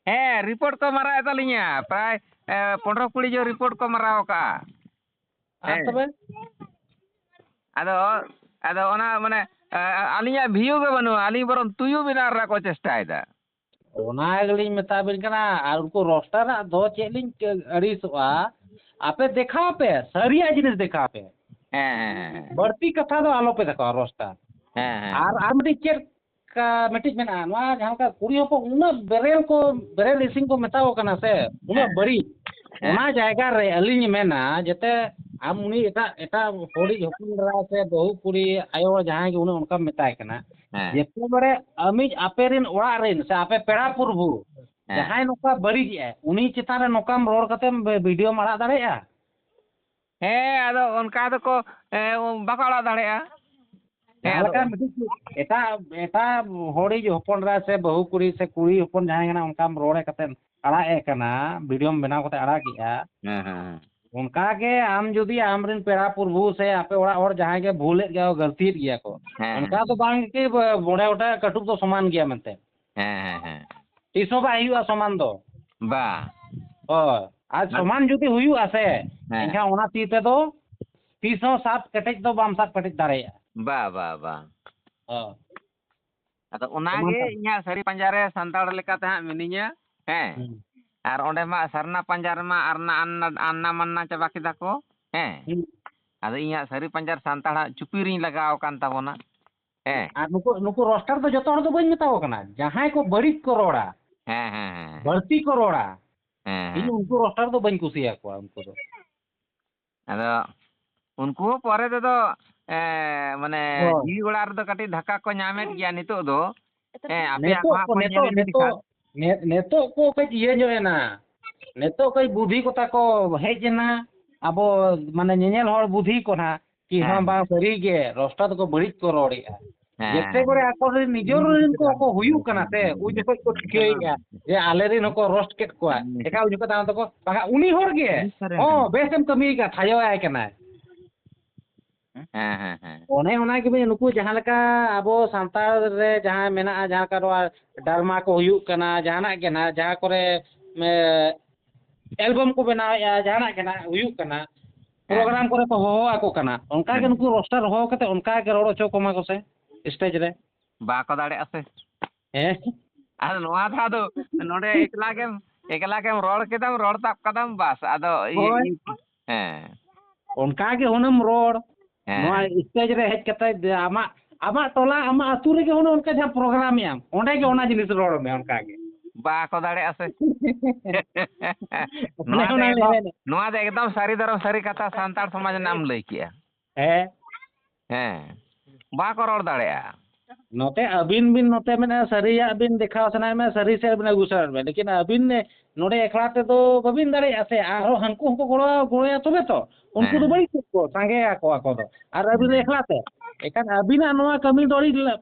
ᱦᱮᱸ, report ᱠᱚ ᱢᱟᱨᱟᱣᱮᱫ ᱛᱟᱹᱞᱤᱧᱟ, ᱯᱨᱟᱭ, ᱮ, ᱯᱚᱱᱨᱚ ᱠᱩᱲᱤ ᱡᱚᱱ report ᱠᱚ ᱢᱟᱨᱟᱣ ᱠᱟᱜᱼᱟ᱾ ᱟᱨ ᱦᱮᱸ᱾ ᱛᱚᱵᱮ? ᱟᱫᱚ, ᱟᱫᱚ ᱚᱱᱟ ᱢᱟᱱᱮ, ᱟ-, ᱟ-, ᱟᱹᱞᱤᱧᱟᱜ view ᱜᱮ ᱵᱟᱹᱱᱩᱜᱼᱟ, ᱟᱹᱞᱤᱧ ᱵᱚᱨᱚᱝ ᱛᱩᱭᱩ ᱵᱮᱱᱟᱣ ᱨᱮᱱᱟᱜ ᱠᱚ ᱪᱮᱥᱴᱟᱭᱮᱫᱟ᱾ ᱚᱱᱟ ᱜᱮᱞᱤᱧ ᱢᱮᱛᱟ ᱵᱤᱱ ᱠᱟᱱᱟ, ᱟᱨ ᱩᱱᱠᱩ roaster ᱟᱜ ᱫᱚ ᱪᱮᱫ ᱞᱤᱧ ᱠᱟᱹ-, ᱟᱹᱲᱤᱥᱚᱜᱼᱟ, ᱟᱯᱮ ᱫᱮᱠᱷᱟᱣ ᱯᱮ, ᱥᱟᱹᱨᱤᱭᱟᱜ ᱡᱤᱱᱤᱥ ᱫᱮᱠᱷᱟᱣ ᱯᱮ᱾ ᱦᱮᱸ, ᱦᱮᱸ, ᱦᱮᱸ, ᱦᱮᱸ᱾ ᱵᱟᱹᱲᱛᱤ ᱠᱟᱛᱷᱟ ᱫᱚ ᱟᱞᱚ ᱯᱮ ᱫᱮᱠᱷᱟᱣᱟ, roaster᱾ ᱦᱮᱸ, ᱦᱮᱸ, ᱟᱨ, ᱦᱮᱸ᱾ ᱟᱨ ᱢᱤᱫᱴᱤᱡ ᱪᱮᱫ ᱠᱟ-, ᱢᱤᱫᱴᱤᱡ ᱢᱮᱱᱟᱜᱼᱟ, ᱱᱚᱣᱟ ᱡᱟᱦᱟᱸ ᱞᱮᱠᱟ ᱠᱩᱲᱤ ᱦᱚᱯᱚᱱ ᱩᱱᱟᱹᱜ ᱵᱮᱨᱮᱞ ᱠᱚ, ᱵᱮᱨᱮᱞ ᱤᱥᱤᱱ ᱠᱚ ᱢᱮᱛᱟ ᱠᱚ ᱠᱟᱱᱟ ᱥᱮ, ᱩᱱᱟᱹᱜ ᱦᱮᱸ᱾ ᱵᱟᱹᱲᱤᱡ, ᱦᱮᱸ᱾ ᱚᱱᱟ ᱡᱟᱭᱜᱟ ᱨᱮ ᱟᱹᱞᱤᱧ ᱢᱮᱱᱟ, ᱡᱟᱛᱮ ᱟᱢ ᱩᱱᱤ ᱮᱴᱟᱜ, ᱮᱴᱟᱜ ᱦᱚᱲᱤᱡ ᱦᱚᱯᱚᱱ ᱮᱨᱟ ᱥᱮ ᱵᱟᱹᱦᱩ ᱠᱩᱲᱤ ᱟᱭᱳ ᱡᱟᱦᱟᱸᱭ ᱜᱮ ᱩᱱᱟᱹᱜ ᱚᱱᱠᱟᱢ ᱢᱮᱛᱟᱭ ᱠᱟᱱᱟ, ᱦᱮᱸ᱾ ᱡᱮᱛᱮ ᱵᱟᱨᱮ ᱟᱢᱤᱡ ᱟᱯᱮ ᱨᱮᱱ ᱚᱲᱟᱜ ᱨᱮᱱ ᱥᱮ ᱟᱯᱮ ᱯᱮᱲᱟ ᱯᱩᱨᱵᱷᱩ ᱦᱮᱸ᱾ ᱡᱟᱦᱟᱸᱭ ᱱᱚᱝᱠᱟ ᱵᱟᱹᱲᱤᱡ ᱮᱜᱼᱟᱭ, ᱩᱱᱤ ᱪᱮᱛᱟᱱ ᱨᱮ ᱱᱚᱝᱠᱟᱢ ᱨᱚᱲ ᱠᱟᱛᱮᱢ ᱵᱷᱤᱰᱤᱭᱳᱢ ᱟᱲᱟᱜ ᱫᱟᱲᱮᱭᱟᱜᱼᱟ? ᱦᱮᱸ, ᱟᱫᱚ ᱚᱱᱠᱟ ᱫᱚᱠᱚ, ᱮ, ᱵᱟᱠᱚ ᱟᱲᱟᱜ ᱫᱟᱲᱮᱭᱟᱜᱼᱟ᱾ ᱦᱮᱸ, ᱡᱟᱦᱟᱸ ᱟᱫᱚ ᱞᱮᱠᱟ ᱢᱤᱫᱴᱤᱡ ᱮᱴᱟᱜ, ᱮᱴᱟᱜ ᱦᱚᱲᱤᱡ ᱦᱚᱯᱚᱱ ᱮᱨᱟ ᱥᱮ ᱵᱟᱹᱦᱩ ᱠᱩᱲᱤ ᱥᱮ ᱠᱩᱲᱤ ᱦᱚᱯᱚᱱ ᱡᱟᱦᱟᱸᱭ ᱠᱟᱱᱟ, ᱚᱱᱠᱟᱢ ᱨᱚᱲᱮ ᱠᱟᱛᱮᱢ ᱟᱲᱟᱜ ᱮ ᱠᱟᱱᱟ, ᱵᱷᱤᱰᱤᱭᱳᱢ ᱵᱮᱱᱟᱣ ᱠᱟᱛᱮ ᱟᱲᱟᱜ ᱮᱜᱼᱟ, ᱦᱮᱸ, ᱦᱮᱸ, ᱦᱮᱸ᱾ ᱚᱱᱠᱟ ᱜᱮ ᱟᱢ ᱡᱩᱫᱤ ᱟᱢᱨᱮᱱ ᱯᱮᱲᱟ ᱯᱨᱚᱵᱷᱩ ᱥᱮ ᱟᱯᱮ ᱚᱲᱟᱜ ᱦᱚᱲ ᱡᱟᱦᱟᱸᱭ ᱜᱮ ᱵᱷᱩᱞᱮᱫ ᱜᱮᱭᱟ ᱠᱚ, ᱜᱟᱹᱞᱛᱤᱭᱮᱫ ᱜᱮᱭᱟ ᱠᱚ, ᱦᱮᱸ, ᱚᱱᱠᱟ ᱦᱮᱸ᱾ ᱫᱚ ᱵᱟᱝ ᱠᱤ ᱵᱚ-, ᱢᱚᱬᱮ ᱜᱚᱴᱟᱝ ᱠᱟᱹᱴᱩᱵ ᱫᱚ ᱥᱚᱢᱟᱱ ᱜᱮᱭᱟ ᱢᱮᱱᱛᱮ᱾ ᱦᱮᱸ, ᱦᱮᱸ, ᱦᱮᱸ᱾ ᱛᱤᱥ ᱦᱚᱸ ᱵᱟᱭ ᱦᱩᱭᱩᱜᱼᱟ ᱥᱚᱢᱟᱱ ᱫᱚ᱾ ᱵᱟ᱾ ᱦᱳᱭ, ᱟᱨ ᱢᱟ- ᱥᱚᱢᱟᱱ ᱡᱩᱫᱤ ᱦᱩᱭᱩᱜᱼᱟ ᱥᱮ, ᱦᱮᱸ᱾ ᱮᱱᱠᱷᱟᱱ ᱚᱱᱟ ᱛᱤ ᱛᱮᱫᱚ ᱛᱤᱥ ᱦᱚᱸ ᱥᱟᱵ ᱠᱮᱴᱮᱡ ᱫᱚ ᱵᱟᱢ ᱥᱟᱵ ᱠᱮᱴᱮᱡ ᱫᱟᱲᱮᱭᱟᱜᱼᱟ᱾ ᱵᱟ, ᱵᱟ, ᱵᱟ᱾ ᱦᱳᱭ᱾ ᱟᱫᱚ ᱚᱱᱟ ᱥᱚᱢᱟᱱ ᱜᱮ ᱥᱟᱵ- ᱤᱧᱟᱹᱜ ᱥᱟᱹᱨᱤ ᱯᱟᱸᱡᱟ ᱨᱮ ᱥᱟᱱᱛᱟᱲ ᱞᱮᱠᱟᱛᱮ ᱦᱟᱸᱜ ᱢᱤᱱᱟᱹᱧᱟ᱾ ᱦᱮᱸ᱾ ᱦᱩᱸ᱾ ᱟᱨ ᱚᱸᱰᱮ ᱢᱟ ᱥᱟᱨᱱᱟ ᱯᱟᱸᱡᱟ ᱨᱮᱢᱟ ᱟᱨᱱᱟ ᱟᱱᱱᱟ, ᱟᱱᱱᱟ ᱢᱟᱱᱱᱟ ᱪᱟᱵᱟ ᱠᱮᱫᱟ ᱠᱚ᱾ ᱦᱮᱸ᱾ ᱦᱩᱸ᱾ ᱟᱫᱚ ᱤᱧᱟᱹᱜ ᱥᱟᱹᱨᱤ ᱯᱟᱸᱡᱟ ᱨᱮ ᱥᱟᱱᱛᱟᱲᱟᱜ ᱪᱩᱯᱤ ᱨᱤᱧ ᱞᱟᱜᱟᱣ ᱟᱠᱟᱱ ᱛᱟᱵᱚᱱᱟ᱾ ᱦᱮᱸ᱾ ᱟᱨ ᱱᱩᱠᱩ, ᱱᱩᱠᱩ ᱨᱳᱥᱴᱟᱨ ᱫᱚ ᱡᱚᱛᱚ ᱦᱚᱲ ᱫᱚ ᱵᱟᱹᱧ ᱢᱮᱛᱟ ᱠᱚ ᱠᱟᱱᱟ᱾ ᱡᱟᱦᱟᱸᱭ ᱠᱚ ᱵᱟᱹᱲᱤᱡ ᱠᱚ ᱨᱚᱲᱟ, ᱦᱮᱸ, ᱦᱮᱸ, ᱦᱮᱸ, ᱦᱮᱸ᱾ ᱵᱟᱹᱲᱛᱤ ᱠᱚ ᱨᱚᱲᱟ, ᱦᱮᱸ, ᱤᱧ ᱦᱮᱸ᱾ ᱩᱱᱠᱩ ᱨᱳᱥᱴᱟᱨ ᱫᱚ ᱵᱟᱹᱧ ᱠᱩᱥᱤᱭᱟᱠᱚᱣᱟ ᱩᱱᱠᱩ ᱫᱚ᱾ ᱟᱫᱚ ᱩᱱᱠᱩ ᱦᱚᱸ ᱯᱚᱨᱮ ᱛᱮᱫᱚ, ᱮ, ᱢᱟᱱᱮ ᱦᱳᱭ᱾ ᱡᱤᱣᱤ ᱜᱚᱲᱟ ᱨᱮᱫᱚ ᱠᱟᱹᱴᱤᱡ ᱫᱷᱟᱠᱟ ᱠᱚ ᱧᱟᱢᱮᱫ ᱜᱮᱭᱟ ᱱᱤᱛᱚᱜ ᱫᱚ᱾ ᱦᱮᱸ, ᱟᱯᱮᱭᱟᱜ ᱱᱤᱛᱚᱜ ᱱᱚᱣᱟ ᱠᱚ, ᱠᱚ ᱧᱮᱞ ᱱᱤᱛᱚᱜ, ᱤᱫᱤ ᱱᱤᱛᱚᱜ, ᱞᱮᱠᱷᱟᱱ᱾ ᱱᱤ-, ᱱᱤᱛᱚᱜ ᱠᱚ ᱠᱟᱹᱡ ᱤᱭᱟᱹ ᱧᱚᱜ ᱮᱱᱟ᱾ ᱱᱤᱛᱚᱜ ᱠᱟᱹᱡ ᱵᱩᱫᱷᱤ ᱠᱚᱛᱟ ᱠᱚ ᱦᱮᱡ ᱮᱱᱟ᱾ ᱟᱵᱚ ᱢᱟᱱᱮ ᱧᱮᱧᱮᱞ ᱦᱚᱲ ᱵᱩᱫᱷᱤ ᱠᱚ ᱱᱟᱦᱟᱜ, ᱠᱤ ᱦᱮᱸ, ᱦᱮᱸ, ᱦᱮᱸ᱾ ᱵᱟᱝ ᱥᱟᱹᱨᱤ ᱜᱮ ᱨᱳᱥᱴᱟᱨ ᱫᱚᱠᱚ ᱵᱟᱹᱲᱤᱡ ᱠᱚ ᱨᱚᱲᱮᱜᱼᱟ᱾ ᱦᱮᱸ, ᱡᱮᱛᱮ ᱦᱮᱸ᱾ ᱠᱚᱨᱮ ᱟᱠᱚ ᱨᱮᱱ ᱱᱤᱡᱮᱨ ᱨᱮᱱ ᱠᱚ, ᱠᱚ ᱦᱩᱭᱩᱜ ᱠᱟᱱᱟ ᱥᱮ, ᱩᱱ ᱡᱚᱠᱷᱚᱡ ᱠᱚ ᱴᱷᱤᱠᱟᱹᱭᱮᱜᱼᱟ ᱡᱮ ᱟᱞᱮ ᱨᱮᱱ ᱦᱚᱸᱠᱚ ᱨᱳᱥᱴ ᱠᱮᱫ ᱠᱚᱣᱟ᱾ ᱦᱮᱸ᱾ ᱮᱠᱷᱟᱱ ᱩᱱ ᱡᱚᱠᱷᱚᱡ ᱫᱚ ᱟᱢ ᱫᱚᱠᱚ, ᱵᱟᱠᱷᱟᱡ ᱩᱱᱤ ᱦᱚᱲ ᱜᱮ, ᱦᱮᱸ, ᱥᱟᱹᱨᱤ ᱦᱚᱸ ᱜᱮ᱾ ᱵᱮᱥ ᱮᱢ ᱠᱟᱹᱢᱤᱭᱮᱫᱟ, ᱛᱷᱟᱭᱚᱭᱟᱭ ᱠᱟᱱᱟᱭ᱾ ᱦᱮᱸ, ᱦᱮᱸ, ᱦᱮᱸ᱾ ᱚᱱᱮ ᱚᱱᱟ ᱜᱮ ᱵᱤᱱ, ᱱᱩᱠᱩ ᱡᱟᱦᱟᱸ ᱞᱮᱠᱟ ᱟᱵᱚ ᱥᱟᱱᱛᱟᱲ ᱨᱮ ᱡᱟᱦᱟᱸ ᱢᱮᱱᱟᱜᱼᱟ, ᱡᱟᱦᱟᱸ ᱞᱮᱠᱟ ᱱᱚᱣᱟ ᱰᱨᱟᱢᱟ ᱠᱚ ᱦᱩᱭᱩᱜ ᱠᱟᱱᱟ, ᱡᱟᱦᱟᱱᱟᱜ ᱜᱮ ᱱᱟᱦᱟᱜ, ᱡᱟᱦᱟᱸ ᱠᱚᱨᱮ, ᱮ, ᱮᱞᱵᱟᱢ ᱠᱚ ᱵᱮᱱᱟᱣᱮᱫᱼᱟ, ᱡᱟᱦᱟᱱᱟᱜ ᱜᱮ ᱱᱟᱦᱟᱜ ᱦᱩᱭᱩᱜ ᱠᱟᱱᱟ, ᱦᱮᱸ᱾ ᱯᱨᱳᱜᱨᱟᱢ ᱠᱚᱨᱮ ᱠᱚ ᱦᱚᱦᱚ ᱟᱠᱚ ᱠᱟᱱᱟ, ᱚᱱᱠᱟ ᱜᱮ ᱦᱮᱸ᱾ ᱱᱩᱠᱩ ᱨᱳᱥᱴᱟᱨ ᱦᱚᱦᱚ ᱠᱟᱛᱮ ᱚᱱᱠᱟ ᱜᱮ ᱨᱚᱲ ᱦᱚᱪᱚ ᱠᱚᱢᱟ ᱠᱚ ᱥᱮ ᱥᱴᱮᱡᱽ ᱨᱮ᱾ ᱵᱟᱠᱚ ᱫᱟᱲᱮᱭᱟᱜᱼᱟ ᱥᱮ᱾ ᱦᱮᱸ᱾ ᱟᱨ ᱱᱚᱣᱟ ᱫᱚ ᱟᱫᱚ ᱱᱚᱰᱮ ᱮᱠᱞᱟ ᱜᱮᱢ, ᱮᱠᱞᱟ ᱜᱮᱢ ᱨᱚᱲ ᱠᱮᱫᱟᱢ, ᱨᱚᱲ ᱛᱟᱵ ᱠᱟᱫᱟᱢ, ᱵᱟᱥ, ᱟᱫᱚ ᱤᱭᱟᱹ, ᱦᱳᱭ᱾ ᱤᱭᱟᱹ, ᱦᱮᱸ᱾ ᱚᱱᱠᱟ ᱜᱮ ᱦᱩᱱᱟᱹᱢ ᱨᱚᱲ, ᱦᱮᱸ᱾ ᱱᱚᱣᱟ ᱥᱴᱮᱡᱽ ᱨᱮ ᱦᱮᱡ ᱠᱟᱛᱮ ᱡᱮ ᱟᱢᱟᱜ, ᱟᱢᱟᱜ ᱴᱚᱞᱟ, ᱟᱢᱟᱜ ᱟᱹᱛᱩ ᱨᱮᱜᱮ ᱦᱩᱱᱟᱹᱝ ᱚᱱᱠᱟ ᱡᱟᱦᱟᱸ ᱯᱨᱳᱜᱨᱟᱢ ᱮᱫ ᱟᱢ, ᱚᱸᱰᱮ ᱜᱮ ᱚᱱᱟ ᱡᱤᱱᱤᱥ ᱨᱚᱲ ᱢᱮ ᱚᱱᱠᱟ ᱜᱮ᱾ ᱵᱟᱠᱚ ᱫᱟᱲᱮᱭᱟᱜᱼᱟ ᱥᱮ᱾ ᱚᱱᱮ ᱱᱚᱣᱟ ᱫᱚ ᱚᱱᱟ ᱞᱤᱧ ᱮᱠᱫᱚᱢ, ᱢᱮᱱᱮᱫ᱾ ᱱᱚᱣᱟ ᱫᱚ ᱮᱠᱫᱚᱢ ᱥᱟᱹᱨᱤ ᱫᱷᱚᱨᱚᱢ ᱥᱟᱹᱨᱤ ᱠᱟᱛᱷᱟ ᱥᱟᱱᱛᱟᱲ ᱥᱚᱢᱟᱡᱽ ᱨᱮᱱᱟᱜ ᱮᱢ ᱞᱟᱹᱭ ᱠᱮᱜᱼᱟ᱾ ᱦᱮᱸ᱾ ᱦᱮᱸ, ᱵᱟᱠᱚ ᱨᱚᱲ ᱫᱟᱲᱮᱭᱟᱜᱼᱟ᱾ ᱱᱚᱛᱮ ᱟᱹᱵᱤᱱ ᱵᱤᱱ ᱱᱚᱛᱮ ᱢᱮᱱᱟ, ᱥᱟᱹᱨᱤᱭᱟᱜ ᱵᱤᱱ ᱫᱮᱠᱷᱟᱣ ᱥᱟᱱᱟᱭᱮᱫ ᱢᱮ, ᱥᱟᱹᱨᱤ ᱥᱮᱫ ᱵᱤᱱ ᱟᱹᱜᱩ ᱥᱟᱱᱟᱭᱮᱫ ᱢᱮ, ᱞᱮᱠᱤᱱ ᱟᱹᱵᱤᱱ ᱱᱚᱰᱮ ᱮᱠᱞᱟ ᱛᱮᱫᱚ ᱵᱟᱹᱵᱤᱱ ᱫᱟᱲᱮᱭᱟᱜᱼᱟ ᱥᱮ, ᱟᱨᱦᱚᱸ ᱦᱟᱱᱠᱩ ᱦᱚᱸᱠᱚ ᱜᱚᱲᱚ, ᱜᱚᱲᱚᱭᱟ ᱛᱚᱵᱮ ᱛᱚ᱾ ᱩᱱᱠᱩ ᱫᱚ ᱦᱮᱸ᱾ ᱵᱟᱹᱲᱤᱡ ᱠᱚ ᱥᱟᱸᱜᱮᱭᱟᱠᱚ ᱟᱠᱚ ᱫᱚ, ᱟᱨ ᱟᱹᱵᱤᱱ ᱫᱚ ᱦᱮᱸ᱾ ᱮᱠᱞᱟ ᱛᱮ᱾ ᱮᱱᱠᱷᱟᱱ ᱟᱹᱵᱤᱱᱟᱜ ᱱᱚᱣᱟ ᱠᱟᱹᱢᱤ ᱫᱚ ᱟᱹᱰᱤ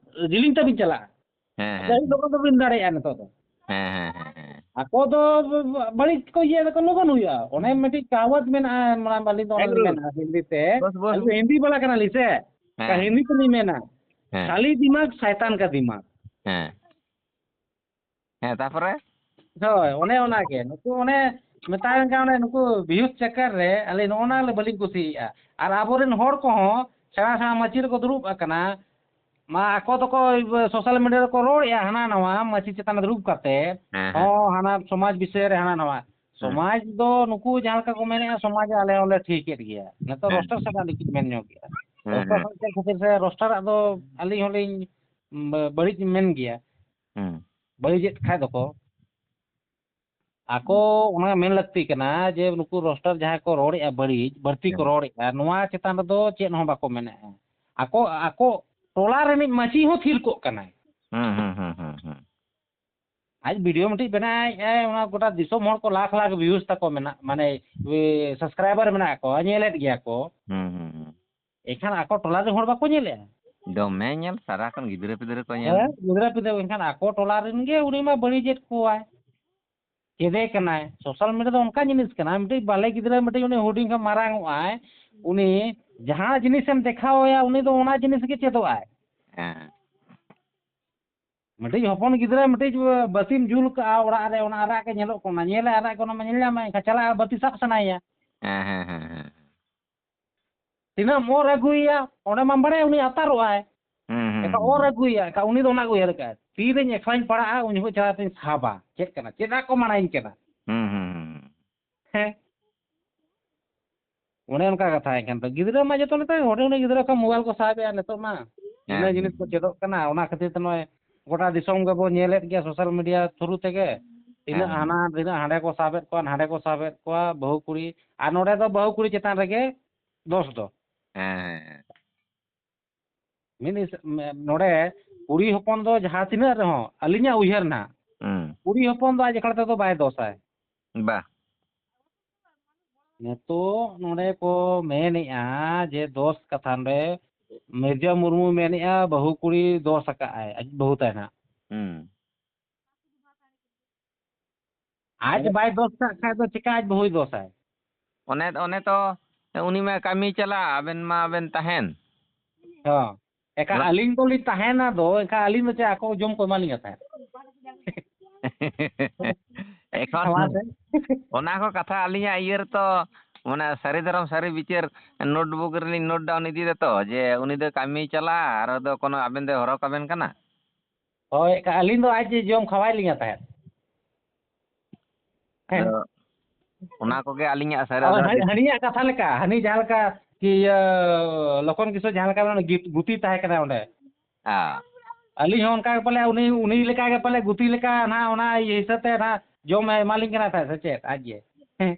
ᱡᱤᱞᱤᱧ ᱛᱮᱵᱤᱱ ᱪᱟᱞᱟᱜᱼᱟ᱾ ᱦᱮᱸ, ᱟᱹᱰᱤ ᱦᱮᱸ᱾ ᱞᱚᱜᱚᱱ ᱫᱚᱵᱤᱱ ᱫᱟᱲᱮᱭᱟᱜᱼᱟ ᱱᱤᱛᱚᱜ ᱫᱚ᱾ ᱦᱮᱸ, ᱦᱮᱸ, ᱦᱮᱸ, ᱦᱮᱸ᱾ ᱟᱠᱚ ᱫᱚ ᱵᱟᱹᱲᱤᱡ ᱠᱚ ᱤᱭᱟᱹ ᱫᱟᱠᱚ, ᱞᱚᱜᱚᱱ ᱦᱩᱭᱩᱜᱼᱟ᱾ ᱚᱱᱮ ᱢᱤᱫᱴᱤᱡ ᱠᱟᱦᱟᱣᱟᱛ ᱢᱮᱱᱟᱜᱼᱟ, ᱢᱟᱲᱟᱝ ᱟᱹᱞᱤᱧ ᱫᱚ ᱚᱱᱮ ᱮᱠᱫᱚᱢ᱾ ᱞᱤᱧ ᱢᱮᱱᱟ ᱦᱤᱱᱫᱤ ᱛᱮ, ᱵᱚᱥ, ᱵᱚᱥ᱾ ᱟᱹᱞᱤᱧ ᱫᱚ ᱦᱤᱱᱫᱤ ᱵᱟᱞᱟ ᱠᱟᱱᱟᱞᱤᱧ ᱥᱮ, ᱦᱮᱸ᱾ ᱦᱤᱱᱫᱤ ᱛᱮᱞᱤᱧ ᱢᱮᱱᱟ, ᱦᱮᱸ᱾ ᱠᱷᱟᱞᱤ ᱫᱤᱢᱟᱜᱽ ᱥᱟᱭᱛᱟᱱ ᱠᱟ ᱫᱤᱢᱟᱜᱽ᱾ ᱦᱮᱸ᱾ ᱦᱮᱸ, ᱛᱟᱯᱚᱨᱮ? ᱦᱳᱭ, ᱚᱱᱮ ᱚᱱᱟᱜᱮ᱾ ᱱᱩᱠᱩ ᱚᱱᱮ ᱢᱮᱛᱟᱭ ᱠᱟᱱ, ᱚᱱᱮ ᱱᱩᱠᱩ views ᱪᱟᱠᱠᱟᱨ ᱨᱮ ᱟᱞᱮ ᱱᱚᱜᱼᱚ ᱱᱟ ᱞᱮ ᱵᱟᱹᱞᱤᱧ ᱠᱩᱥᱤᱭᱟᱜᱼᱟ᱾ ᱟᱨ ᱟᱵᱚᱨᱮᱱ ᱦᱚᱲ ᱠᱚᱦᱚᱸ ᱥᱮᱬᱟ ᱥᱮᱬᱟ ᱢᱟᱹᱪᱤ ᱨᱮᱠᱚ ᱫᱩᱲᱩᱵ ᱟᱠᱟᱱᱟ, ᱢᱟ ᱟᱠᱚ ᱫᱚᱠᱚ social media ᱨᱮᱠᱚ ᱨᱚᱲᱮᱫᱼᱟ, ᱦᱟᱱᱟ ᱱᱟᱣᱟ ᱢᱟᱹᱪᱤ ᱪᱮᱛᱟᱱ ᱨᱮ ᱫᱩᱲᱩᱵ ᱠᱟᱛᱮ, ᱦᱮᱸ, ᱦᱮᱸ᱾ ᱦᱚᱸ, ᱦᱟᱱᱟ ᱥᱚᱢᱟᱡᱽ ᱵᱤᱥᱚᱭ ᱨᱮ ᱦᱟᱱᱟ ᱱᱟᱣᱟ᱾ ᱦᱮᱸ᱾ ᱥᱚᱢᱟᱡᱽ ᱫᱚ ᱱᱩᱠᱩ ᱡᱟᱦᱟᱸ ᱞᱮᱠᱟ ᱠᱚ ᱢᱮᱱᱮᱫᱼᱟ, ᱥᱚᱢᱟᱡᱽ ᱟᱞᱮ ᱦᱚᱸᱞᱮ ᱴᱷᱤᱠᱮᱫ ᱜᱮᱭᱟ᱾ ᱱᱤᱛᱚᱜ ᱦᱮᱸ᱾ ᱨᱳᱥᱴᱟᱨ ᱥᱟᱞᱟᱜ ᱞᱤᱧ ᱢᱮᱱ ᱧᱚᱜ ᱠᱮᱫᱼᱟ᱾ ᱦᱮᱸ, ᱨᱳᱥᱴᱟᱨ ᱦᱮᱸ᱾ ᱥᱟᱞᱟᱜ ᱪᱮᱫ ᱠᱷᱟᱹᱛᱤᱨ ᱥᱮ, ᱨᱳᱥᱴᱟᱨᱟᱜ ᱫᱚ ᱟᱹᱞᱤᱧ ᱦᱚᱸᱞᱤᱧ ᱵᱟᱹᱲᱤᱡ ᱢᱮᱱ ᱜᱮᱭᱟ᱾ ᱦᱮᱸ᱾ ᱵᱟᱹᱲᱤᱡᱮᱫ ᱠᱷᱟᱡ ᱫᱚᱠᱚ᱾ ᱟᱠᱚ ᱚᱱᱟ ᱢᱮᱱ ᱞᱟᱹᱠᱛᱤ ᱠᱟᱱᱟ ᱡᱮ ᱱᱩᱠᱩ ᱨᱳᱥᱴᱟᱨ ᱡᱟᱦᱟᱸᱭ ᱠᱚ ᱨᱚᱲᱮᱫᱼᱟ ᱵᱟᱹᱲᱤᱡ, ᱵᱟᱹᱲᱛᱤ ᱠᱚ ᱦᱮᱸ᱾ ᱨᱚᱲᱮᱫᱼᱟ, ᱱᱚᱣᱟ ᱪᱮᱛᱟᱱ ᱨᱮᱫᱚ ᱪᱮᱫ ᱦᱚᱸ ᱵᱟᱠᱚ ᱢᱮᱱᱮᱫᱼᱟ᱾ ᱟᱠᱚ, ᱟᱠᱚ ᱴᱚᱞᱟ ᱨᱤᱱᱤᱡ ᱢᱟᱹᱡᱷᱤ ᱦᱚᱸ ᱛᱷᱤᱨ ᱠᱚᱜ ᱠᱟᱱᱟᱭ᱾ ᱦᱩᱸ, ᱦᱩᱸ, ᱦᱩᱸ, ᱦᱩᱸ, ᱦᱩᱸ᱾ ᱟᱡ video ᱢᱤᱫᱴᱤᱡ ᱵᱮᱱᱟᱣᱮᱫᱼᱟᱭ, ᱚᱱᱟ ᱜᱚᱴᱟ ᱫᱤᱥᱚᱢ ᱦᱚᱲ ᱠᱚ ᱞᱟᱠᱷ ᱞᱟᱠᱷ views ᱛᱟᱠᱚ ᱢᱮᱱᱟᱜ, ᱢᱟᱱᱮ, ᱳᱭ subscriber ᱢᱮᱱᱟᱜ ᱠᱚᱣᱟ, ᱧᱮᱞᱮᱫ ᱜᱮᱭᱟ ᱠᱚ᱾ ᱦᱩᱸ, ᱦᱩᱸ, ᱦᱩᱸ᱾ ᱮᱱᱠᱷᱟᱱ ᱟᱠᱚ ᱴᱚᱞᱟ ᱨᱮᱱ ᱦᱚᱲ ᱵᱟᱠᱚ ᱧᱮᱞᱮᱫᱼᱟ᱾ ᱫᱚᱢᱮ ᱧᱮᱞ, ᱥᱟᱨᱟ ᱠᱷᱚᱱ ᱜᱤᱫᱽᱨᱟᱹ ᱯᱤᱫᱽᱨᱟᱹ ᱠᱚ ᱧᱮᱞ᱾ ᱦᱮᱸ, ᱜᱤᱫᱽᱨᱟᱹ ᱯᱤᱫᱽᱨᱟᱹ, ᱮᱱᱠᱷᱟᱱ ᱟᱠᱚ ᱴᱚᱞᱟ ᱨᱮᱱ ᱜᱮ ᱩᱱᱤ ᱢᱟ ᱵᱟᱹᱲᱤᱡᱮᱫ ᱠᱚᱣᱟᱭ᱾ ᱪᱮᱫᱮ ᱠᱟᱱᱟᱭ᱾ Social media ᱫᱚ ᱚᱱᱠᱟ ᱡᱤᱱᱤᱥ ᱠᱟᱱᱟ, ᱢᱤᱫᱴᱤᱡ ᱵᱟᱞᱮ ᱜᱤᱫᱽᱨᱟᱹ, ᱢᱤᱫᱴᱤᱡ ᱩᱱᱤ ᱦᱩᱰᱤᱧ ᱠᱷᱚᱱ ᱢᱟᱨᱟᱝ ᱚᱜ ᱟᱭ, ᱩᱱᱤ ᱡᱟᱦᱟᱸ ᱡᱤᱱᱤᱥᱮᱢ ᱫᱮᱠᱷᱟᱣ ᱟᱭᱟ, ᱩᱱᱤ ᱫᱚ ᱚᱱᱟ ᱡᱤᱱᱤᱥ ᱜᱮ ᱪᱮᱫᱚᱜ ᱟᱭ᱾ ᱦᱮᱸ᱾ ᱢᱤᱫᱴᱤᱡ ᱦᱚᱯᱚᱱ ᱜᱤᱫᱽᱨᱟᱹ ᱢᱤᱫᱴᱤᱡ ᱵᱟᱹᱛᱤᱢ ᱡᱩᱞ ᱠᱟᱜᱼᱟ ᱚᱲᱟᱜ ᱨᱮ, ᱚᱱᱟ ᱟᱨᱟᱜ ᱜᱮ ᱧᱮᱞᱚᱜ ᱠᱟᱱᱟ, ᱧᱮᱞᱮ ᱟᱨᱟᱜ ᱜᱮ, ᱚᱱᱟ ᱢᱟ ᱧᱮᱞ ᱧᱟᱢᱟᱭ, ᱮᱱᱠᱷᱟᱱ ᱪᱟᱞᱟᱜᱼᱟ, ᱵᱟᱹᱛᱤ ᱥᱟᱵ ᱥᱟᱱᱟᱭᱮᱭᱟ᱾ ᱦᱮᱸ, ᱦᱮᱸ, ᱦᱮᱸ, ᱦᱮᱸ᱾ ᱛᱤᱱᱟᱹᱜ ᱮᱢ ᱚᱨ ᱟᱹᱜᱩᱭᱮᱭᱟ, ᱚᱸᱰᱮ ᱢᱟᱢ ᱵᱟᱲᱟᱭᱟ ᱩᱱᱤ ᱟᱛᱟᱨᱚᱜᱼᱟᱭ᱾ ᱦᱩᱸ, ᱦᱩᱸ, ᱮᱱᱠᱷᱟᱱ ᱦᱩᱸ, ᱚᱨ ᱦᱩᱸ᱾ ᱟᱹᱜᱩᱭᱮᱭᱟ, ᱮᱱᱠᱷᱟᱱ ᱩᱱᱤ ᱫᱚ ᱚᱱᱟ ᱜᱮ ᱩᱭᱦᱟᱹᱨ ᱠᱟᱜᱼᱟᱭ, ᱛᱤᱨᱮᱧ ᱮᱠᱞᱟᱧ ᱯᱟᱲᱟᱜᱼᱟ, ᱩᱱ ᱡᱚᱠᱷᱚᱡ ᱪᱟᱞᱟᱣ ᱠᱟᱛᱮᱧ ᱥᱟᱵᱟ, ᱪᱮᱫ ᱠᱟᱱᱟ, ᱪᱮᱫᱟᱜ ᱠᱚ ᱢᱟᱱᱟᱧ ᱠᱟᱱᱟ? ᱦᱩᱸ, ᱦᱩᱸ, ᱦᱩᱸ, ᱦᱩᱸ᱾ ᱦᱮᱸ᱾ ᱚᱱᱮ ᱚᱱᱠᱟ ᱠᱟᱛᱷᱟ᱾ ᱮᱱᱠᱷᱟᱱ ᱫᱚ ᱜᱤᱫᱽᱨᱟᱹ ᱢᱟ ᱡᱚᱛᱚ ᱱᱮᱛᱟᱨ ᱦᱩᱰᱤᱧ ᱦᱩᱰᱤᱧ ᱜᱤᱫᱽᱨᱟᱹ ᱠᱚ mobile ᱠᱚ ᱥᱟᱵᱮᱜᱼᱟ ᱱᱤᱛᱚᱜ ᱢᱟ᱾ ᱦᱮᱸ, ᱤᱱᱟᱹ ᱦᱮᱸ, ᱡᱤᱱᱤᱥ ᱠᱚ ᱦᱮᱸ᱾ ᱪᱮᱫᱚᱜ ᱠᱟᱱᱟ, ᱚᱱᱟ ᱠᱷᱟᱹᱛᱤᱨ ᱛᱮ ᱱᱚᱜᱼᱚᱭ ᱜᱚᱴᱟ ᱫᱤᱥᱚᱢ ᱜᱮᱵᱚ ᱧᱮᱞᱮᱫ ᱜᱮᱭᱟ social media through ᱛᱮᱜᱮ᱾ ᱦᱮᱸ, ᱛᱤᱱᱟᱹᱜ ᱦᱮᱸ᱾ ᱦᱟᱱᱟ, ᱛᱤᱱᱟᱹᱜ ᱦᱟᱸᱰᱮ ᱠᱚ ᱥᱟᱵᱮᱫ ᱠᱚᱣᱟ, ᱱᱟᱸᱰᱮ ᱠᱚ ᱥᱟᱵᱮᱫ ᱠᱚᱣᱟ, ᱵᱟᱹᱦᱩ ᱠᱩᱲᱤ᱾ ᱟᱨ ᱱᱚᱰᱮ ᱫᱚ ᱵᱟᱹᱦᱩ ᱠᱩᱲᱤ ᱪᱮᱛᱟᱱ ᱨᱮᱜᱮ ᱫᱳᱥ ᱫᱚ᱾ ᱦᱮᱸ, ᱦᱮᱸ, ᱦᱮᱸ᱾ ᱢᱤᱫ ᱦᱤᱥᱟᱹᱵ, ᱢᱮ-, ᱱᱚᱰᱮ ᱠᱩᱲᱤ ᱦᱚᱯᱚᱱ ᱫᱚ ᱡᱟᱦᱟᱸ ᱛᱤᱱᱟᱹᱜ ᱨᱮᱦᱚᱸ, ᱟᱹᱞᱤᱧᱟᱜ ᱩᱭᱦᱟᱹᱨ ᱱᱟᱦᱟᱜ, ᱦᱩᱸ᱾ ᱠᱩᱲᱤ ᱦᱚᱯᱚᱱ ᱫᱚ ᱟᱡ ᱮᱠᱞᱟ ᱛᱮᱫᱚ ᱵᱟᱭ ᱫᱳᱥᱟᱭ᱾ ᱵᱟ᱾ ᱱᱤᱛᱚᱜ ᱱᱚᱰᱮ ᱠᱚ ᱢᱮᱱᱮᱜᱼᱟ ᱡᱮ ᱫᱳᱥ ᱠᱟᱛᱷᱟ ᱱᱚᱰᱮ ᱢᱤᱨᱡᱟ ᱢᱩᱨᱢᱩ ᱢᱮᱱᱮᱜᱼᱟ ᱵᱟᱹᱦᱩ ᱠᱩᱲᱤ ᱫᱳᱥ ᱟᱠᱟᱜᱼᱟᱭ, ᱟᱡ ᱵᱟᱹᱦᱩ ᱛᱟᱭ ᱱᱟᱦᱟᱜ᱾ ᱦᱩᱸ᱾ ᱟᱡ ᱵᱟᱭ ᱫᱚᱥ ᱠᱟᱜ ᱠᱷᱟᱡ ᱫᱚ ᱪᱮᱠᱟ ᱟᱡ ᱵᱟᱹᱦᱩᱭ ᱫᱚᱥᱟᱭ? ᱚᱱᱮ ᱚᱱᱮ ᱛᱚ ᱩᱱᱤ ᱢᱟ ᱠᱟᱹᱢᱤ ᱪᱟᱞᱟᱜ, ᱟᱵᱮᱱ ᱢᱟ ᱵᱮᱱ ᱛᱟᱦᱮᱱ᱾ ᱦᱚᱸ᱾ ᱮᱠᱟ ᱟᱹᱞᱤᱧ ᱫᱚᱞᱤᱧ ᱛᱟᱦᱮᱱᱟ ᱫᱚ, ᱮᱱᱠᱷᱟᱱ ᱟᱹᱞᱤᱧ ᱫᱚ ᱪᱮᱫ ᱟᱠᱚ ᱡᱚᱢ ᱠᱚ ᱮᱢᱟᱞᱤᱧᱟ ᱛᱟᱦᱮᱸᱫ? ᱮᱠᱷᱚᱱ ᱚᱱᱟ ᱠᱚ ᱠᱟᱛᱷᱟ ᱟᱹᱞᱤᱧᱟᱜ ᱤᱭᱟᱹ ᱨᱮᱛᱚ, ᱢᱟᱱᱮ, ᱥᱟᱹᱨᱤ ᱫᱷᱚᱨᱚᱢ ᱥᱟᱹᱨᱤ ᱵᱤᱪᱟᱹᱨ ᱱᱳᱴᱵᱩᱠ ᱨᱮᱞᱤᱧ ᱱᱳᱴ ᱰᱟᱣᱩᱱ ᱤᱫᱤᱭᱮᱫᱟ ᱛᱚ, ᱡᱮ ᱩᱱᱤ ᱫᱚ ᱠᱟᱹᱢᱤᱭ ᱪᱟᱞᱟᱜᱼᱟ ᱟᱨ ᱫᱚ ᱠᱳᱱᱳ ᱟᱵᱮᱱ ᱫᱚᱭ ᱦᱚᱨᱚᱜ ᱟᱵᱮᱱ ᱠᱟᱱᱟ᱾ ᱦᱳᱭ, ᱮᱱᱠᱷᱟᱱ ᱟᱹᱞᱤᱧ ᱫᱚ ᱟᱡ ᱡᱮ ᱡᱚᱢ ᱠᱷᱟᱣᱟᱭ ᱞᱤᱧᱟ ᱛᱟᱦᱮᱸᱫ᱾ ᱦᱮᱸ᱾ ᱟᱫᱚ ᱚᱱᱟ ᱠᱚᱜᱮ ᱟᱹᱞᱤᱧᱟᱜ ᱥᱟᱹᱨᱤ ᱟᱫᱚ ᱟᱫᱷᱟᱨ ᱦᱟᱹᱱᱤ-, ᱦᱟᱹᱱᱤᱭᱟᱜ ᱠᱟᱛᱷᱟ ᱞᱮᱠᱟ, ᱦᱟᱹᱱᱤ ᱡᱟᱦᱟᱸ ᱞᱮᱠᱟ ᱠᱤ ᱤᱭᱟᱹ ᱞᱚᱠᱷᱚᱱ ᱠᱤᱥᱳᱨ ᱡᱟᱦᱟᱸ ᱞᱮᱠᱟ ᱢᱮᱱᱟ, ᱜᱤ-, ᱜᱩᱛᱤ ᱛᱟᱦᱮᱸ ᱠᱟᱱᱟ ᱚᱸᱰᱮ᱾ ᱦᱮᱸ᱾ ᱟᱹᱞᱤᱧ ᱦᱚᱸ ᱚᱱᱠᱟ ᱜᱮ ᱯᱟᱞᱮ ᱩᱱᱤ, ᱩᱱᱤ ᱞᱮᱠᱟ ᱜᱮ ᱯᱟᱞᱮ ᱜᱩᱛᱤ ᱞᱮᱠᱟ ᱱᱟᱦᱟᱜ ᱚᱱᱟ ᱤᱭᱟᱹ ᱦᱤᱥᱟᱹᱵ ᱛᱮ ᱱᱟᱦᱟᱜ ᱡᱚᱢ ᱮ ᱮᱢᱟᱞᱤᱧ ᱠᱟᱱᱟ ᱛᱟᱦᱮᱸᱫ ᱥᱮ ᱪᱮᱫ ᱟᱡ ᱜᱮ? ᱦᱮᱸ᱾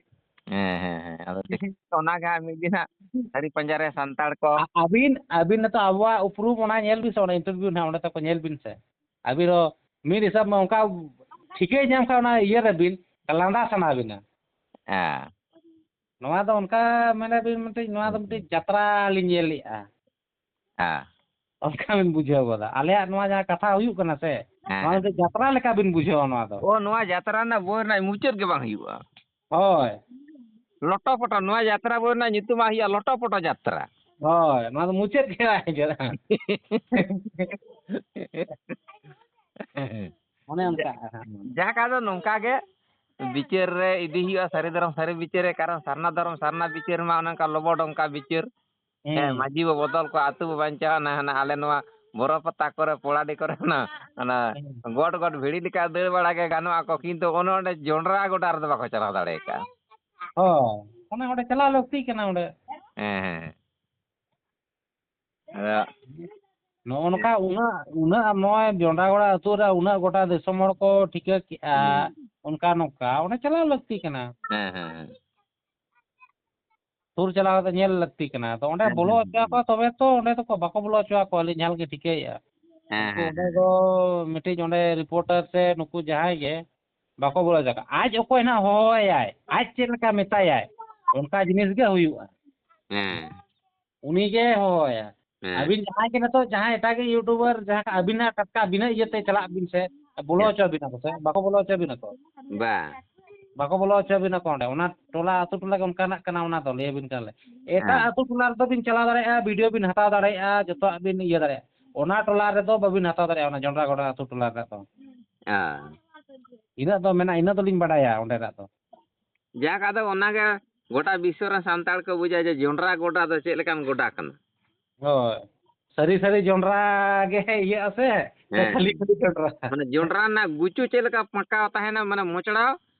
ᱦᱮᱸ, ᱦᱮᱸ, ᱦᱮᱸ᱾ ᱟᱫᱚ ᱴᱷᱤᱠ ᱚᱱᱟ ᱜᱮ ᱦᱟᱸᱜ ᱢᱤᱫ ᱫᱤᱱ ᱦᱟᱸᱜ ᱥᱟᱹᱨᱤ ᱯᱟᱸᱡᱟ ᱨᱮ ᱥᱟᱱᱛᱟᱲ ᱠᱚ᱾ ᱟ-, ᱟᱹᱵᱤᱱ, ᱟᱹᱵᱤᱱ ᱱᱤᱛᱚᱜ ᱟᱵᱚᱣᱟᱜ ᱩᱯᱨᱩᱢ ᱚᱱᱟ ᱧᱮᱞ ᱵᱤᱱ ᱥᱮ, ᱚᱱᱟ interview ᱱᱟᱦᱟᱜ ᱚᱸᱰᱮ ᱛᱟᱠᱚ ᱧᱮᱞ ᱵᱤᱱ ᱥᱮ᱾ ᱟᱹᱵᱤᱱ ᱦᱚᱸ ᱢᱤᱫ ᱦᱤᱥᱟᱹᱵ ᱢᱟ ᱚᱱᱠᱟ ᱴᱷᱤᱠᱟᱹᱭ ᱧᱟᱢ ᱠᱷᱟᱱ ᱚᱱᱟ ᱤᱭᱟᱹ ᱨᱮᱵᱤᱱ ᱞᱟᱸᱫᱟ ᱥᱟᱱᱟ ᱵᱤᱱᱟ᱾ ᱦᱮᱸ᱾ ᱱᱚᱣᱟ ᱫᱚ ᱚᱱᱠᱟ ᱢᱮᱱᱟ ᱵᱤᱱ ᱢᱤᱫᱴᱤᱡ, ᱱᱚᱣᱟ ᱫᱚ ᱦᱩᱸ, ᱦᱩᱸ᱾ ᱢᱤᱫᱴᱤᱡ ᱡᱟᱛᱨᱟ ᱞᱤᱧ ᱧᱮᱞ ᱞᱮᱜᱼᱟ᱾ ᱦᱮᱸ᱾ ᱚᱱᱠᱟ ᱵᱤᱱ ᱵᱩᱡᱷᱟᱹᱣ ᱜᱚᱫᱟ᱾ ᱟᱞᱮᱭᱟᱜ ᱱᱚᱣᱟ ᱡᱟᱦᱟᱸ ᱠᱟᱛᱷᱟ ᱦᱩᱭᱩᱜ ᱠᱟᱱᱟ ᱥᱮ, ᱦᱮᱸ, ᱱᱚᱣᱟ ᱦᱮᱸ᱾ ᱢᱤᱫᱴᱤᱡ ᱡᱟᱛᱨᱟ ᱞᱮᱠᱟ ᱵᱤᱱ ᱵᱩᱡᱷᱟᱹᱣᱟ ᱱᱚᱣᱟ ᱫᱚ᱾ ᱚ, ᱱᱚᱣᱟ ᱡᱟᱛᱨᱟ ᱨᱮᱱᱟᱜ ᱵᱳᱭ ᱨᱮᱱᱟᱜ ᱢᱩᱪᱟᱹᱫ ᱜᱮ ᱵᱟᱝ ᱦᱩᱭᱩᱜᱼᱟ᱾ ᱦᱳᱭ᱾ ᱞᱚᱴᱚ ᱯᱚᱴᱚ, ᱱᱚᱣᱟ ᱡᱟᱛᱨᱟ ᱵᱳᱭ ᱨᱮᱱᱟᱜ ᱧᱩᱛᱩᱢ ᱦᱩᱭᱩᱜᱼᱟ ᱞᱚᱴᱚ ᱯᱚᱴᱚ ᱡᱟᱛᱨᱟ᱾ ᱦᱳᱭ, ᱱᱚᱣᱟ ᱫᱚ ᱢᱩᱪᱟᱹᱫ ᱜᱮ ᱵᱟᱝ ᱦᱤᱡᱩᱜᱼᱟ᱾ ᱚᱱᱮ ᱚᱱᱠᱟ᱾ ᱡᱟᱠ, ᱟᱫᱚ ᱱᱚᱝᱠᱟ ᱜᱮ ᱵᱤᱪᱟᱹᱨ ᱨᱮ ᱤᱫᱤ ᱦᱩᱭᱩᱜᱼᱟ, ᱥᱟᱹᱨᱤ ᱫᱷᱚᱨᱚᱢ ᱥᱟᱹᱨᱤ ᱵᱤᱪᱟᱹᱨ ᱨᱮ, ᱠᱟᱨᱚᱱ ᱥᱟᱨᱱᱟ ᱫᱷᱚᱨᱚᱢ ᱥᱟᱨᱱᱟ ᱵᱤᱪᱟᱹᱨ ᱢᱟ ᱚᱱᱮ ᱚᱱᱠᱟ ᱞᱚᱵᱚᱰ ᱚᱱᱠᱟ ᱵᱤᱪᱟᱹᱨ᱾ ᱦᱮᱸ, ᱦᱩᱸ᱾ ᱢᱟᱹᱡᱷᱤ ᱵᱚ ᱵᱚᱫᱚᱞ ᱠᱚᱣᱟ, ᱟᱹᱛᱩ ᱵᱚ ᱵᱟᱧᱪᱟᱣᱟ, ᱱᱟ ᱦᱟᱱᱟ ᱟᱞᱮ ᱱᱚᱣᱟ ᱵᱚᱨᱚ ᱯᱟᱛᱟ ᱠᱚᱨᱮ, ᱯᱚᱲᱟᱰᱤ ᱠᱚᱨᱮ ᱚᱱᱟ, ᱚᱱᱟ ᱦᱮᱸ᱾ ᱜᱚᱴ ᱜᱚᱴ ᱵᱷᱤᱲᱤ ᱞᱮᱠᱟ ᱫᱟᱹᱲ ᱵᱟᱲᱟ ᱜᱮ ᱜᱟᱱᱚᱜ ᱟᱠᱚ, ᱠᱤᱱᱛᱩ ᱚᱱᱮ ᱚᱸᱰᱮ ᱡᱚᱱᱰᱨᱟ ᱜᱚᱰᱟ ᱨᱮᱫᱚ ᱵᱟᱠᱚ ᱪᱟᱞᱟᱣ ᱫᱟᱲᱮ ᱟᱠᱟᱫᱼᱟ᱾ ᱦᱳᱭ, ᱚᱱᱮ ᱚᱸᱰᱮ ᱪᱟᱞᱟᱣ ᱞᱟᱹᱠᱛᱤ ᱠᱟᱱᱟ ᱚᱸᱰᱮ᱾ ᱦᱮᱸ, ᱦᱮᱸ᱾ ᱟᱫᱚ ᱱᱚᱜᱼᱚ ᱱᱚᱝᱠᱟ ᱩᱱᱟᱹᱜ, ᱩᱱᱟᱹᱜ ᱱᱚᱜᱼᱚᱭ ᱡᱚᱱᱰᱨᱟ ᱜᱚᱰᱟ ᱟᱹᱛᱩ ᱨᱮ ᱩᱱᱟᱹᱜ ᱜᱚᱴᱟ ᱫᱤᱥᱚᱢ ᱦᱚᱲ ᱠᱚ ᱴᱷᱤᱠᱟᱹ ᱠᱮᱜᱼᱟ, ᱦᱩᱸ᱾ ᱚᱱᱠᱟ ᱱᱚᱝᱠᱟ, ᱚᱸᱰᱮ ᱪᱟᱞᱟᱣ ᱞᱟᱹᱠᱛᱤ ᱠᱟᱱᱟ᱾ ᱦᱮᱸ, ᱦᱮᱸ, ᱦᱮᱸ᱾ ᱥᱩᱨ ᱪᱟᱞᱟᱣ ᱠᱟᱛᱮ ᱧᱮᱞ ᱞᱟᱹᱠᱛᱤ ᱠᱟᱱᱟ᱾ ᱛᱚ ᱚᱸᱰᱮ ᱦᱮᱸ, ᱵᱚᱞᱚ ᱦᱮᱸ, ᱦᱚᱪᱚ ᱦᱮᱸ᱾ ᱟᱠᱚᱣᱟ, ᱛᱚᱵᱮ ᱛᱚ ᱚᱸᱰᱮ ᱫᱚᱠᱚ ᱵᱟᱠᱚ ᱵᱚᱞᱚ ᱦᱚᱪᱚ ᱟᱠᱚᱣᱟ, ᱟᱹᱞᱤᱧ ᱡᱟᱦᱟᱸ ᱞᱮᱠᱟ ᱴᱷᱤᱠᱟᱹᱭᱮᱫᱼᱟ᱾ ᱦᱮᱸ, ᱩᱱᱠᱩ ᱦᱮᱸ, ᱚᱸᱰᱮ ᱦᱮᱸ᱾ ᱫᱚ ᱢᱤᱫᱴᱤᱡ ᱚᱸᱰᱮ reporter ᱥᱮ ᱱᱩᱠᱩ ᱡᱟᱦᱟᱸᱭ ᱜᱮ ᱵᱟᱠᱚ ᱵᱚᱞᱚ ᱦᱚᱪᱚ ᱟᱠᱚᱣᱟ᱾ ᱟᱡ ᱚᱠᱚᱭ ᱱᱟᱦᱟᱜ ᱦᱚᱦᱚᱣᱟᱭᱟᱭ, ᱟᱡ ᱪᱮᱫ ᱞᱮᱠᱟ ᱢᱮᱛᱟᱭᱟᱭ, ᱚᱱᱠᱟ ᱡᱤᱱᱤᱥ ᱜᱮ ᱦᱩᱭᱩᱜᱼᱟ᱾ ᱦᱮᱸ᱾ ᱩᱱᱤ ᱜᱮ ᱦᱚᱦᱚᱣᱟᱭᱟ᱾ ᱦᱮᱸ᱾ ᱟᱹᱵᱤᱱ ᱡᱟᱦᱟᱸᱭ ᱜᱮ ᱱᱤᱛᱚᱜ ᱡᱟᱦᱟᱸᱭ ᱮᱴᱟᱜ ᱜᱮ YouTuber ᱡᱟᱦᱟᱸ ᱟᱹᱵᱤᱱᱟᱜ ᱴᱟᱴᱠᱟ ᱟᱹᱵᱤᱱᱟᱜ ᱤᱭᱟᱹᱛᱮ ᱪᱟᱞᱟᱜ ᱵᱤᱱ ᱥᱮ, ᱵᱚᱞᱚ ᱦᱮᱸ᱾ ᱦᱚᱪᱚ ᱟᱹᱵᱤᱱᱟ ᱠᱚ ᱥᱮ ᱵᱟᱠᱚ ᱵᱚᱞᱚ ᱦᱚᱪᱚ ᱟᱹᱵᱤᱱᱟ ᱠᱚ? ᱵᱟᱝ᱾ ᱵᱟᱠᱚ ᱵᱚᱞᱚ ᱦᱚᱪᱚ ᱟᱵᱤᱱᱟ ᱠᱚ ᱚᱸᱰᱮ᱾ ᱚᱱᱟ ᱴᱚᱞᱟ ᱟᱹᱛᱩ ᱴᱚᱞᱟ ᱜᱮ ᱚᱱᱠᱟᱱᱟᱜ ᱠᱟᱱᱟ ᱚᱱᱟ ᱫᱚ, ᱞᱟᱹᱭ ᱟᱵᱤᱱ ᱠᱟᱱᱟᱞᱮ᱾ ᱮᱴᱟᱜ ᱦᱮᱸ᱾ ᱟᱹᱛᱩ ᱴᱚᱞᱟ ᱨᱮᱫᱚ ᱵᱤᱱ ᱪᱟᱞᱟᱣ ᱫᱟᱲᱮᱭᱟᱜᱼᱟ, ᱵᱷᱤᱰᱤᱭᱳ ᱵᱤᱱ ᱦᱟᱛᱟᱣ ᱫᱟᱲᱮᱭᱟᱜᱼᱟ, ᱡᱚᱛᱚᱣᱟᱜ ᱵᱤᱱ ᱤᱭᱟᱹ ᱫᱟᱲᱮᱭᱟᱜᱼᱟ᱾ ᱚᱱᱟ ᱴᱚᱞᱟ ᱨᱮᱫᱚ ᱵᱟᱵᱤᱱ ᱦᱟᱛᱟᱣ ᱫᱟᱲᱮᱭᱟᱜᱼᱟ ᱚᱱᱟ ᱡᱚᱱᱰᱨᱟ ᱜᱚᱰᱟ ᱟᱹᱛᱩ ᱴᱚᱞᱟ ᱨᱮᱱᱟᱜ ᱫᱚ᱾ ᱦᱮᱸ᱾ ᱤᱱᱟᱹᱜ ᱫᱚ ᱢᱮᱱᱟᱜᱼᱟ, ᱤᱱᱟᱹ ᱫᱚᱞᱤᱧ ᱵᱟᱰᱟᱭᱟ ᱚᱸᱰᱮᱱᱟᱜ ᱫᱚ᱾ ᱡᱟᱠ, ᱟᱫᱚ ᱚᱱᱟᱜᱮ ᱜᱚᱴᱟ ᱵᱤᱥᱥᱚ ᱨᱮᱱ ᱥᱟᱱᱛᱟᱲ ᱠᱚ ᱵᱩᱡᱟ ᱡᱮ ᱡᱚᱱᱰᱨᱟ ᱜᱚᱰᱟ ᱫᱚ ᱪᱮᱫ ᱞᱮᱠᱟᱱ ᱜᱚᱰᱟ ᱠᱟᱱᱟ᱾ ᱦᱳᱭ, ᱥᱟᱹᱨᱤ ᱥᱟᱹᱨᱤ ᱡᱚᱱᱰᱨᱟ ᱜᱮ ᱤᱭᱟᱹᱜᱼᱟ ᱥᱮ, ᱥᱮ ᱦᱮᱸ᱾ ᱠᱷᱟᱹᱞᱤ ᱠᱷᱟᱹᱞᱤ ᱡᱚᱱᱰᱨᱟ? ᱢᱟᱱᱮ ᱡᱚᱱᱰᱨᱟ ᱨᱮᱱᱟᱜ ᱜᱩᱪᱩ ᱪᱮᱫ ᱞᱮᱠᱟ ᱯᱟᱸᱠᱟᱣ ᱛᱟᱦᱮᱱᱟ, ᱢᱟᱱᱮ ᱢᱚᱪᱲᱟᱣ,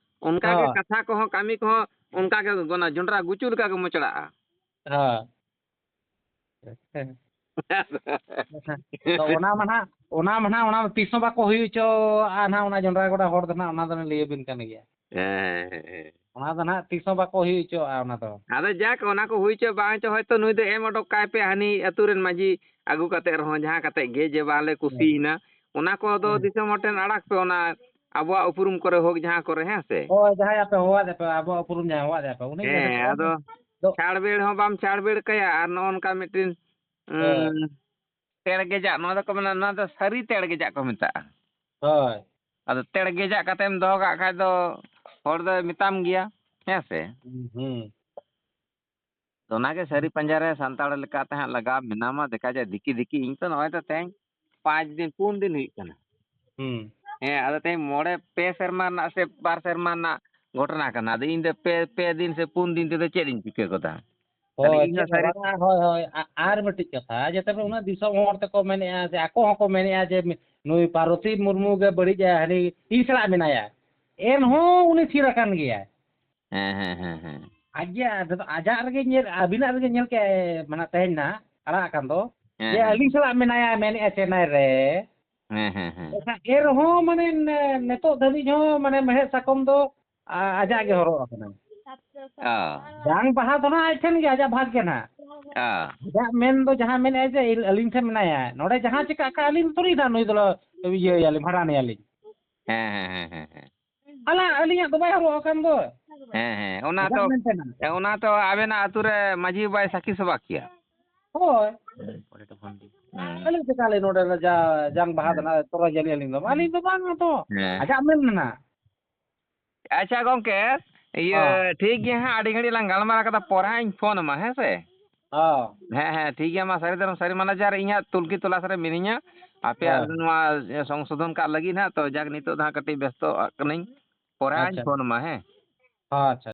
ᱚᱱᱠᱟ ᱜᱮ ᱦᱳᱭ᱾ ᱠᱟᱛᱷᱟ ᱠᱚᱦᱚᱸ ᱠᱟᱹᱢᱤ ᱠᱚᱦᱚᱸ ᱚᱱᱠᱟ ᱜᱮ ᱚᱱᱟ ᱡᱚᱱᱰᱨᱟ ᱜᱩᱪᱩ ᱞᱮᱠᱟ ᱜᱮ ᱢᱚᱪᱲᱟᱜᱼᱟ᱾ ᱦᱳᱭ᱾ ᱛᱚ ᱚᱱᱟ ᱢᱟ ᱱᱟᱦᱟᱜ, ᱚᱱᱟ ᱢᱟ ᱱᱟᱦᱟᱜ, ᱚᱱᱟ ᱛᱤᱥ ᱦᱚᱸ ᱵᱟᱠᱚ ᱦᱩᱭ ᱦᱚᱪᱚᱣᱟᱜᱼᱟ ᱱᱟᱦᱟᱜ, ᱚᱱᱟ ᱡᱚᱱᱰᱨᱟ ᱜᱚᱰᱟ ᱦᱚᱲ ᱫᱚ ᱱᱟᱦᱟᱜ, ᱚᱱᱟ ᱫᱚᱞᱤᱧ ᱞᱟᱹᱭ ᱟᱵᱤᱱ ᱠᱟᱱ ᱜᱮᱭᱟ᱾ ᱦᱮᱸ, ᱦᱮᱸ, ᱦᱮᱸ᱾ ᱚᱱᱟ ᱫᱚ ᱱᱟᱦᱟᱜ ᱛᱤᱥ ᱦᱚᱸ ᱵᱟᱠᱚ ᱦᱩᱭ ᱦᱚᱪᱚᱣᱟᱜᱼᱟ ᱚᱱᱟ ᱫᱚ᱾ ᱟᱫᱚ ᱡᱟᱠ, ᱚᱱᱟ ᱠᱚ ᱦᱩᱭ ᱦᱚᱪᱚ ᱵᱟᱝ ᱦᱚᱪᱚ, ᱦᱚᱭᱛᱳ ᱱᱩᱭ ᱫᱚ ᱮᱢ ᱚᱰᱚᱠ ᱠᱟᱭ ᱯᱮ ᱦᱟᱹᱱᱤ ᱟᱹᱛᱩ ᱨᱮᱱ ᱢᱟᱹᱡᱷᱤ ᱟᱹᱜᱩ ᱠᱟᱛᱮ ᱨᱮᱦᱚᱸ, ᱡᱟᱦᱟᱸ ᱠᱟᱛᱮ ᱜᱮ, ᱡᱮ ᱵᱟᱝ ᱞᱮ ᱦᱮᱸ᱾ ᱠᱩᱥᱤᱭᱮᱱᱟ, ᱚᱱᱟ ᱠᱚᱫᱚ ᱦᱮᱸ᱾ ᱫᱤᱥᱚᱢ ᱦᱚᱲ ᱴᱷᱮᱱ ᱟᱲᱟᱜ ᱯᱮ, ᱚᱱᱟ ᱟᱵᱚᱣᱟᱜ ᱩᱯᱨᱩᱢ ᱠᱚᱨᱮ ᱦᱳᱠ, ᱡᱟᱦᱟᱸ ᱠᱚᱨᱮ, ᱦᱮᱸ ᱥᱮ? ᱦᱳᱭ, ᱡᱟᱦᱟᱸᱭ ᱟᱯᱮ ᱦᱚᱦᱚᱣᱟᱫ ᱯᱮ, ᱟᱵᱚᱣᱟᱜ ᱩᱯᱨᱩᱢ ᱡᱟᱦᱟᱸᱭ ᱦᱚᱦᱚᱣᱟᱫ ᱯᱮ, ᱩᱱᱤ ᱜᱮ ᱦᱮᱸ, ᱥᱮᱴᱮᱨᱚᱜ ᱟᱫᱚ ᱢᱮ᱾ ᱫᱚ ᱪᱷᱟᱲ ᱵᱮᱲ ᱦᱚᱸ ᱵᱟᱢ ᱪᱷᱟᱲ ᱵᱮᱲ ᱠᱟᱭᱟ, ᱟᱨ ᱱᱚᱜᱼᱚ ᱱᱚᱝᱠᱟ ᱢᱤᱫᱴᱤᱱ, ᱦᱳᱭ᱾ ᱩᱸ, ᱛᱮᱲ ᱜᱮᱡᱟᱜ, ᱱᱚᱣᱟ ᱫᱚᱠᱚ ᱢᱮᱱᱟ, ᱱᱚᱣᱟ ᱫᱚ ᱥᱟᱹᱨᱤ ᱛᱮᱲ ᱜᱮᱡᱟᱜ ᱠᱚ ᱢᱮᱛᱟᱜᱼᱟ᱾ ᱦᱳᱭ᱾ ᱟᱫᱚ ᱛᱮᱲ ᱜᱮᱡᱟᱜ ᱠᱟᱛᱮᱢ ᱫᱚᱦᱚ ᱠᱟᱜ ᱠᱷᱟᱡ ᱫᱚ ᱦᱚᱲ ᱫᱚᱭ ᱢᱮᱛᱟᱢ ᱜᱮᱭᱟ, ᱦᱮᱸ ᱥᱮ? ᱦᱩᱸ, ᱦᱩᱸ᱾ ᱛᱚ ᱚᱱᱟᱜᱮ ᱥᱟᱹᱨᱤ ᱯᱟᱸᱡᱟ ᱨᱮ ᱥᱟᱱᱛᱟᱲ ᱞᱮᱠᱟᱛᱮ ᱦᱟᱸᱜ ᱞᱟᱜᱟᱣ ᱢᱮᱱᱟᱢᱟ, ᱫᱮᱠᱷᱟ ᱡᱟᱭ ᱫᱤᱠᱤ ᱫᱤᱠᱤ᱾ ᱤᱧ ᱛᱚ ᱱᱚᱜᱼᱚᱭ ᱛᱚ ᱛᱮᱦᱮᱧ ᱯᱟᱸᱪ ᱫᱤᱱ, ᱯᱩᱱ ᱫᱤᱱ ᱦᱩᱭᱩᱜ ᱠᱟᱱᱟ᱾ ᱦᱩᱸ᱾ ᱦᱮᱸ, ᱟᱫᱚ ᱛᱮᱦᱮᱧ ᱢᱚᱬᱮ, ᱯᱮ ᱥᱮᱨᱢᱟ ᱨᱮᱱᱟᱜ ᱥᱮ ᱵᱟᱨ ᱥᱮᱨᱢᱟ ᱨᱮᱱᱟᱜ ᱜᱷᱚᱴᱚᱱᱟ ᱠᱟᱱᱟ᱾ ᱟᱫᱚ ᱤᱧ ᱫᱚ ᱯᱮ, ᱯᱮ ᱫᱤᱱ ᱥᱮ ᱯᱩᱱ ᱫᱤᱱ ᱛᱮᱫᱚ ᱪᱮᱫ ᱤᱧ ᱪᱤᱠᱟᱹ ᱜᱚᱫᱟ? ᱛᱟᱦᱞᱮ ᱦᱳᱭ, ᱤᱧ ᱦᱚᱸ ᱪᱮᱫ ᱦᱚᱸ ᱥᱟᱹᱨᱤ ᱵᱟᱝᱟ, ᱦᱳᱭ, ᱦᱳᱭ᱾ ᱟ-, ᱟᱨ ᱢᱤᱫᱴᱤᱡ ᱠᱟᱛᱷᱟ, ᱡᱟᱛᱮ ᱯᱮ ᱩᱱᱟᱹᱜ ᱫᱤᱥᱚᱢ ᱦᱚᱲ ᱛᱮᱠᱚ ᱢᱮᱱᱮᱜᱼᱟ, ᱥᱮ ᱟᱠᱚ ᱦᱚᱸᱠᱚ ᱢᱮᱱᱮᱜᱼᱟ ᱡᱮ ᱱᱩᱭ ᱯᱟᱨᱵᱚᱛᱤ ᱢᱩᱨᱢᱩ ᱜᱮ ᱵᱟᱹᱲᱤᱡ ᱟᱭ, ᱦᱟᱹᱱᱤ ᱤᱧ ᱥᱟᱞᱟᱜ ᱢᱮᱱᱟᱭᱟ᱾ ᱮᱱᱦᱚᱸ ᱩᱱᱤ ᱛᱷᱤᱨ ᱟᱠᱟᱱ ᱜᱮᱭᱟᱭ᱾ ᱦᱮᱸ, ᱦᱮᱸ, ᱦᱮᱸ, ᱦᱮᱸ᱾ ᱟᱡ ᱜᱮ ᱟᱡ-, ᱟᱡᱟᱜ ᱨᱮᱜᱮ ᱧᱮᱞ, ᱟᱹᱵᱤᱱᱟᱜ ᱨᱮᱜᱮ ᱧᱮᱞ ᱠᱮᱜᱼᱟᱭ, ᱢᱟᱱᱮ ᱛᱮᱦᱮᱧ ᱱᱟᱦᱟᱜ ᱟᱲᱟᱜ ᱟᱠᱟᱱ ᱫᱚ, ᱦᱮᱸ, ᱡᱮ ᱦᱮᱸ᱾ ᱟᱹᱞᱤᱧ ᱥᱟᱞᱟᱜ ᱢᱮᱱᱟᱭᱟ, ᱢᱮᱱᱮᱜᱼᱟ ᱪᱮᱱᱱᱟᱭ ᱨᱮ᱾ ᱦᱮᱸ, ᱦᱮᱸ, ᱦᱮᱸ᱾ ᱮᱱᱠᱷᱟᱱ ᱮᱱ ᱨᱮᱦᱚᱸ ᱢᱟᱱᱮ ᱱᱮ-, ᱱᱤᱛᱚᱜ ᱫᱷᱟᱹᱵᱤᱡ ᱦᱚᱸ ᱢᱟᱱᱮ ᱢᱮᱲᱦᱮᱫ ᱥᱟᱠᱚᱢ ᱫᱚ, ᱟ-, ᱟᱡᱟᱜ ᱜᱮ ᱦᱚᱨᱚᱜ ᱟᱠᱟᱱᱟ᱾ ᱚ᱾ ᱡᱟᱝ ᱵᱟᱦᱟ ᱫᱚ ᱱᱟᱦᱟᱜ ᱟᱡ ᱴᱷᱮᱱ ᱜᱮ, ᱟᱡᱟᱜ ᱵᱷᱟᱜᱽ ᱜᱮ ᱱᱟᱦᱟᱜ᱾ ᱚ᱾ ᱟᱡᱟᱜ ᱢᱮᱱ ᱫᱚ ᱡᱟᱦᱟᱸ ᱢᱮᱱᱮᱜᱼᱟᱭ ᱡᱮ ᱤᱧ, ᱟᱹᱞᱤᱧ ᱴᱷᱮᱱ ᱢᱮᱱᱟᱭᱟ, ᱱᱚᱰᱮ ᱡᱟᱦᱟᱸ ᱪᱤᱠᱟᱹᱜ ᱠᱷᱟᱱ ᱟᱹᱞᱤᱧ ᱛᱷᱚᱲᱤ ᱱᱟᱦᱟᱜ ᱱᱩᱭ ᱫᱚᱞᱮ ᱤᱭᱟᱹᱭᱟᱞᱤᱧ, ᱵᱷᱟᱸᱰᱟᱱᱮᱭᱟᱞᱤᱧ᱾ ᱦᱮᱸ, ᱦᱮᱸ, ᱦᱮᱸ, ᱦᱮᱸ, ᱦᱮᱸ᱾ ᱟᱞᱟ-, ᱟᱹᱞᱤᱧᱟᱜ ᱫᱚ ᱵᱟᱭ ᱦᱚᱨᱚᱜ ᱟᱠᱟᱱ ᱫᱚ᱾ ᱦᱮᱸ, ᱦᱮᱸ, ᱚᱱᱟ ᱟᱡᱟᱜ ᱛᱚ, ᱢᱮᱱᱛᱮ ᱱᱟᱦᱟᱜ᱾ ᱚᱱᱟ ᱛᱚ ᱟᱵᱮᱱᱟᱜ ᱟᱹᱛᱩ ᱨᱮ ᱢᱟᱹᱡᱷᱤ ᱵᱟᱵᱟᱭ ᱥᱟᱹᱠᱷᱤ ᱥᱚᱵᱷᱟ ᱠᱮᱭᱟ᱾ ᱦᱳᱭ᱾ ᱦᱩᱸ᱾ ᱟᱹᱞᱤᱧ ᱪᱮᱠᱟ ᱞᱤᱧ ᱱᱚᱰᱮ ᱡᱟ-, ᱡᱟᱝ ᱵᱟᱦᱟ ᱫᱚ ᱦᱮᱸ᱾ ᱱᱟᱦᱟᱜ ᱛᱚᱨᱚᱡ ᱟᱹᱞᱤᱧ, ᱟᱹᱞᱤᱧ ᱫᱚ, ᱟᱹᱞᱤᱧ ᱫᱚ ᱵᱟᱝ ᱛᱚ᱾ ᱦᱮᱸ᱾ ᱟᱡᱟᱜ ᱢᱮᱱ ᱢᱮᱱᱟᱜ᱾ ᱟᱪᱪᱷᱟ ᱜᱚᱝᱠᱮ, ᱤᱭᱟᱹ, ᱦᱚᱸ᱾ ᱴᱷᱤᱠ ᱜᱮᱭᱟ ᱦᱟᱸᱜ, ᱟᱹᱰᱤ ᱜᱷᱟᱹᱲᱤᱡ ᱞᱟᱝ ᱜᱟᱞᱢᱟᱨᱟᱣ ᱠᱟᱫᱟ, ᱯᱚᱨᱮ ᱦᱟᱸᱜ ᱤᱧ ᱯᱷᱳᱱ ᱟᱢᱟ, ᱦᱮᱸ ᱥᱮ? ᱦᱚᱸ᱾ ᱦᱮᱸ, ᱦᱮᱸ, ᱴᱷᱤᱠ ᱜᱮᱭᱟ, ᱢᱟ ᱥᱟᱹᱨᱤ ᱫᱷᱚᱨᱚᱢ ᱥᱟᱹᱨᱤ ᱢᱟᱱᱟ ᱡᱟᱦᱟᱸ ᱨᱮ ᱤᱧ ᱦᱟᱸᱜ ᱛᱩᱞᱠᱤ ᱛᱚᱞᱟᱥ ᱨᱮ ᱢᱤᱱᱟᱹᱧᱟ, ᱟᱯᱮᱭᱟᱜ ᱦᱮᱸ᱾ ᱱᱚᱣᱟ ᱥᱚᱝᱥᱳᱫᱷᱚᱱ ᱠᱟᱜ ᱞᱟᱹᱜᱤᱫ ᱦᱟᱸᱜ, ᱛᱚ ᱡᱟᱠ ᱱᱤᱛᱚᱜ ᱫᱚ ᱦᱟᱸᱜ ᱠᱟᱹᱴᱤᱡ ᱵᱮᱥᱛᱚ ᱠᱟᱹᱱᱟᱹᱧ, ᱯᱚᱨᱮ ᱦᱟᱸᱜ ᱤᱧ ᱟᱪᱪᱷᱟ᱾ ᱯᱷᱳᱱ ᱟᱢᱟ, ᱦᱮᱸ? ᱦᱚᱸ, ᱟᱪᱪᱷᱟ᱾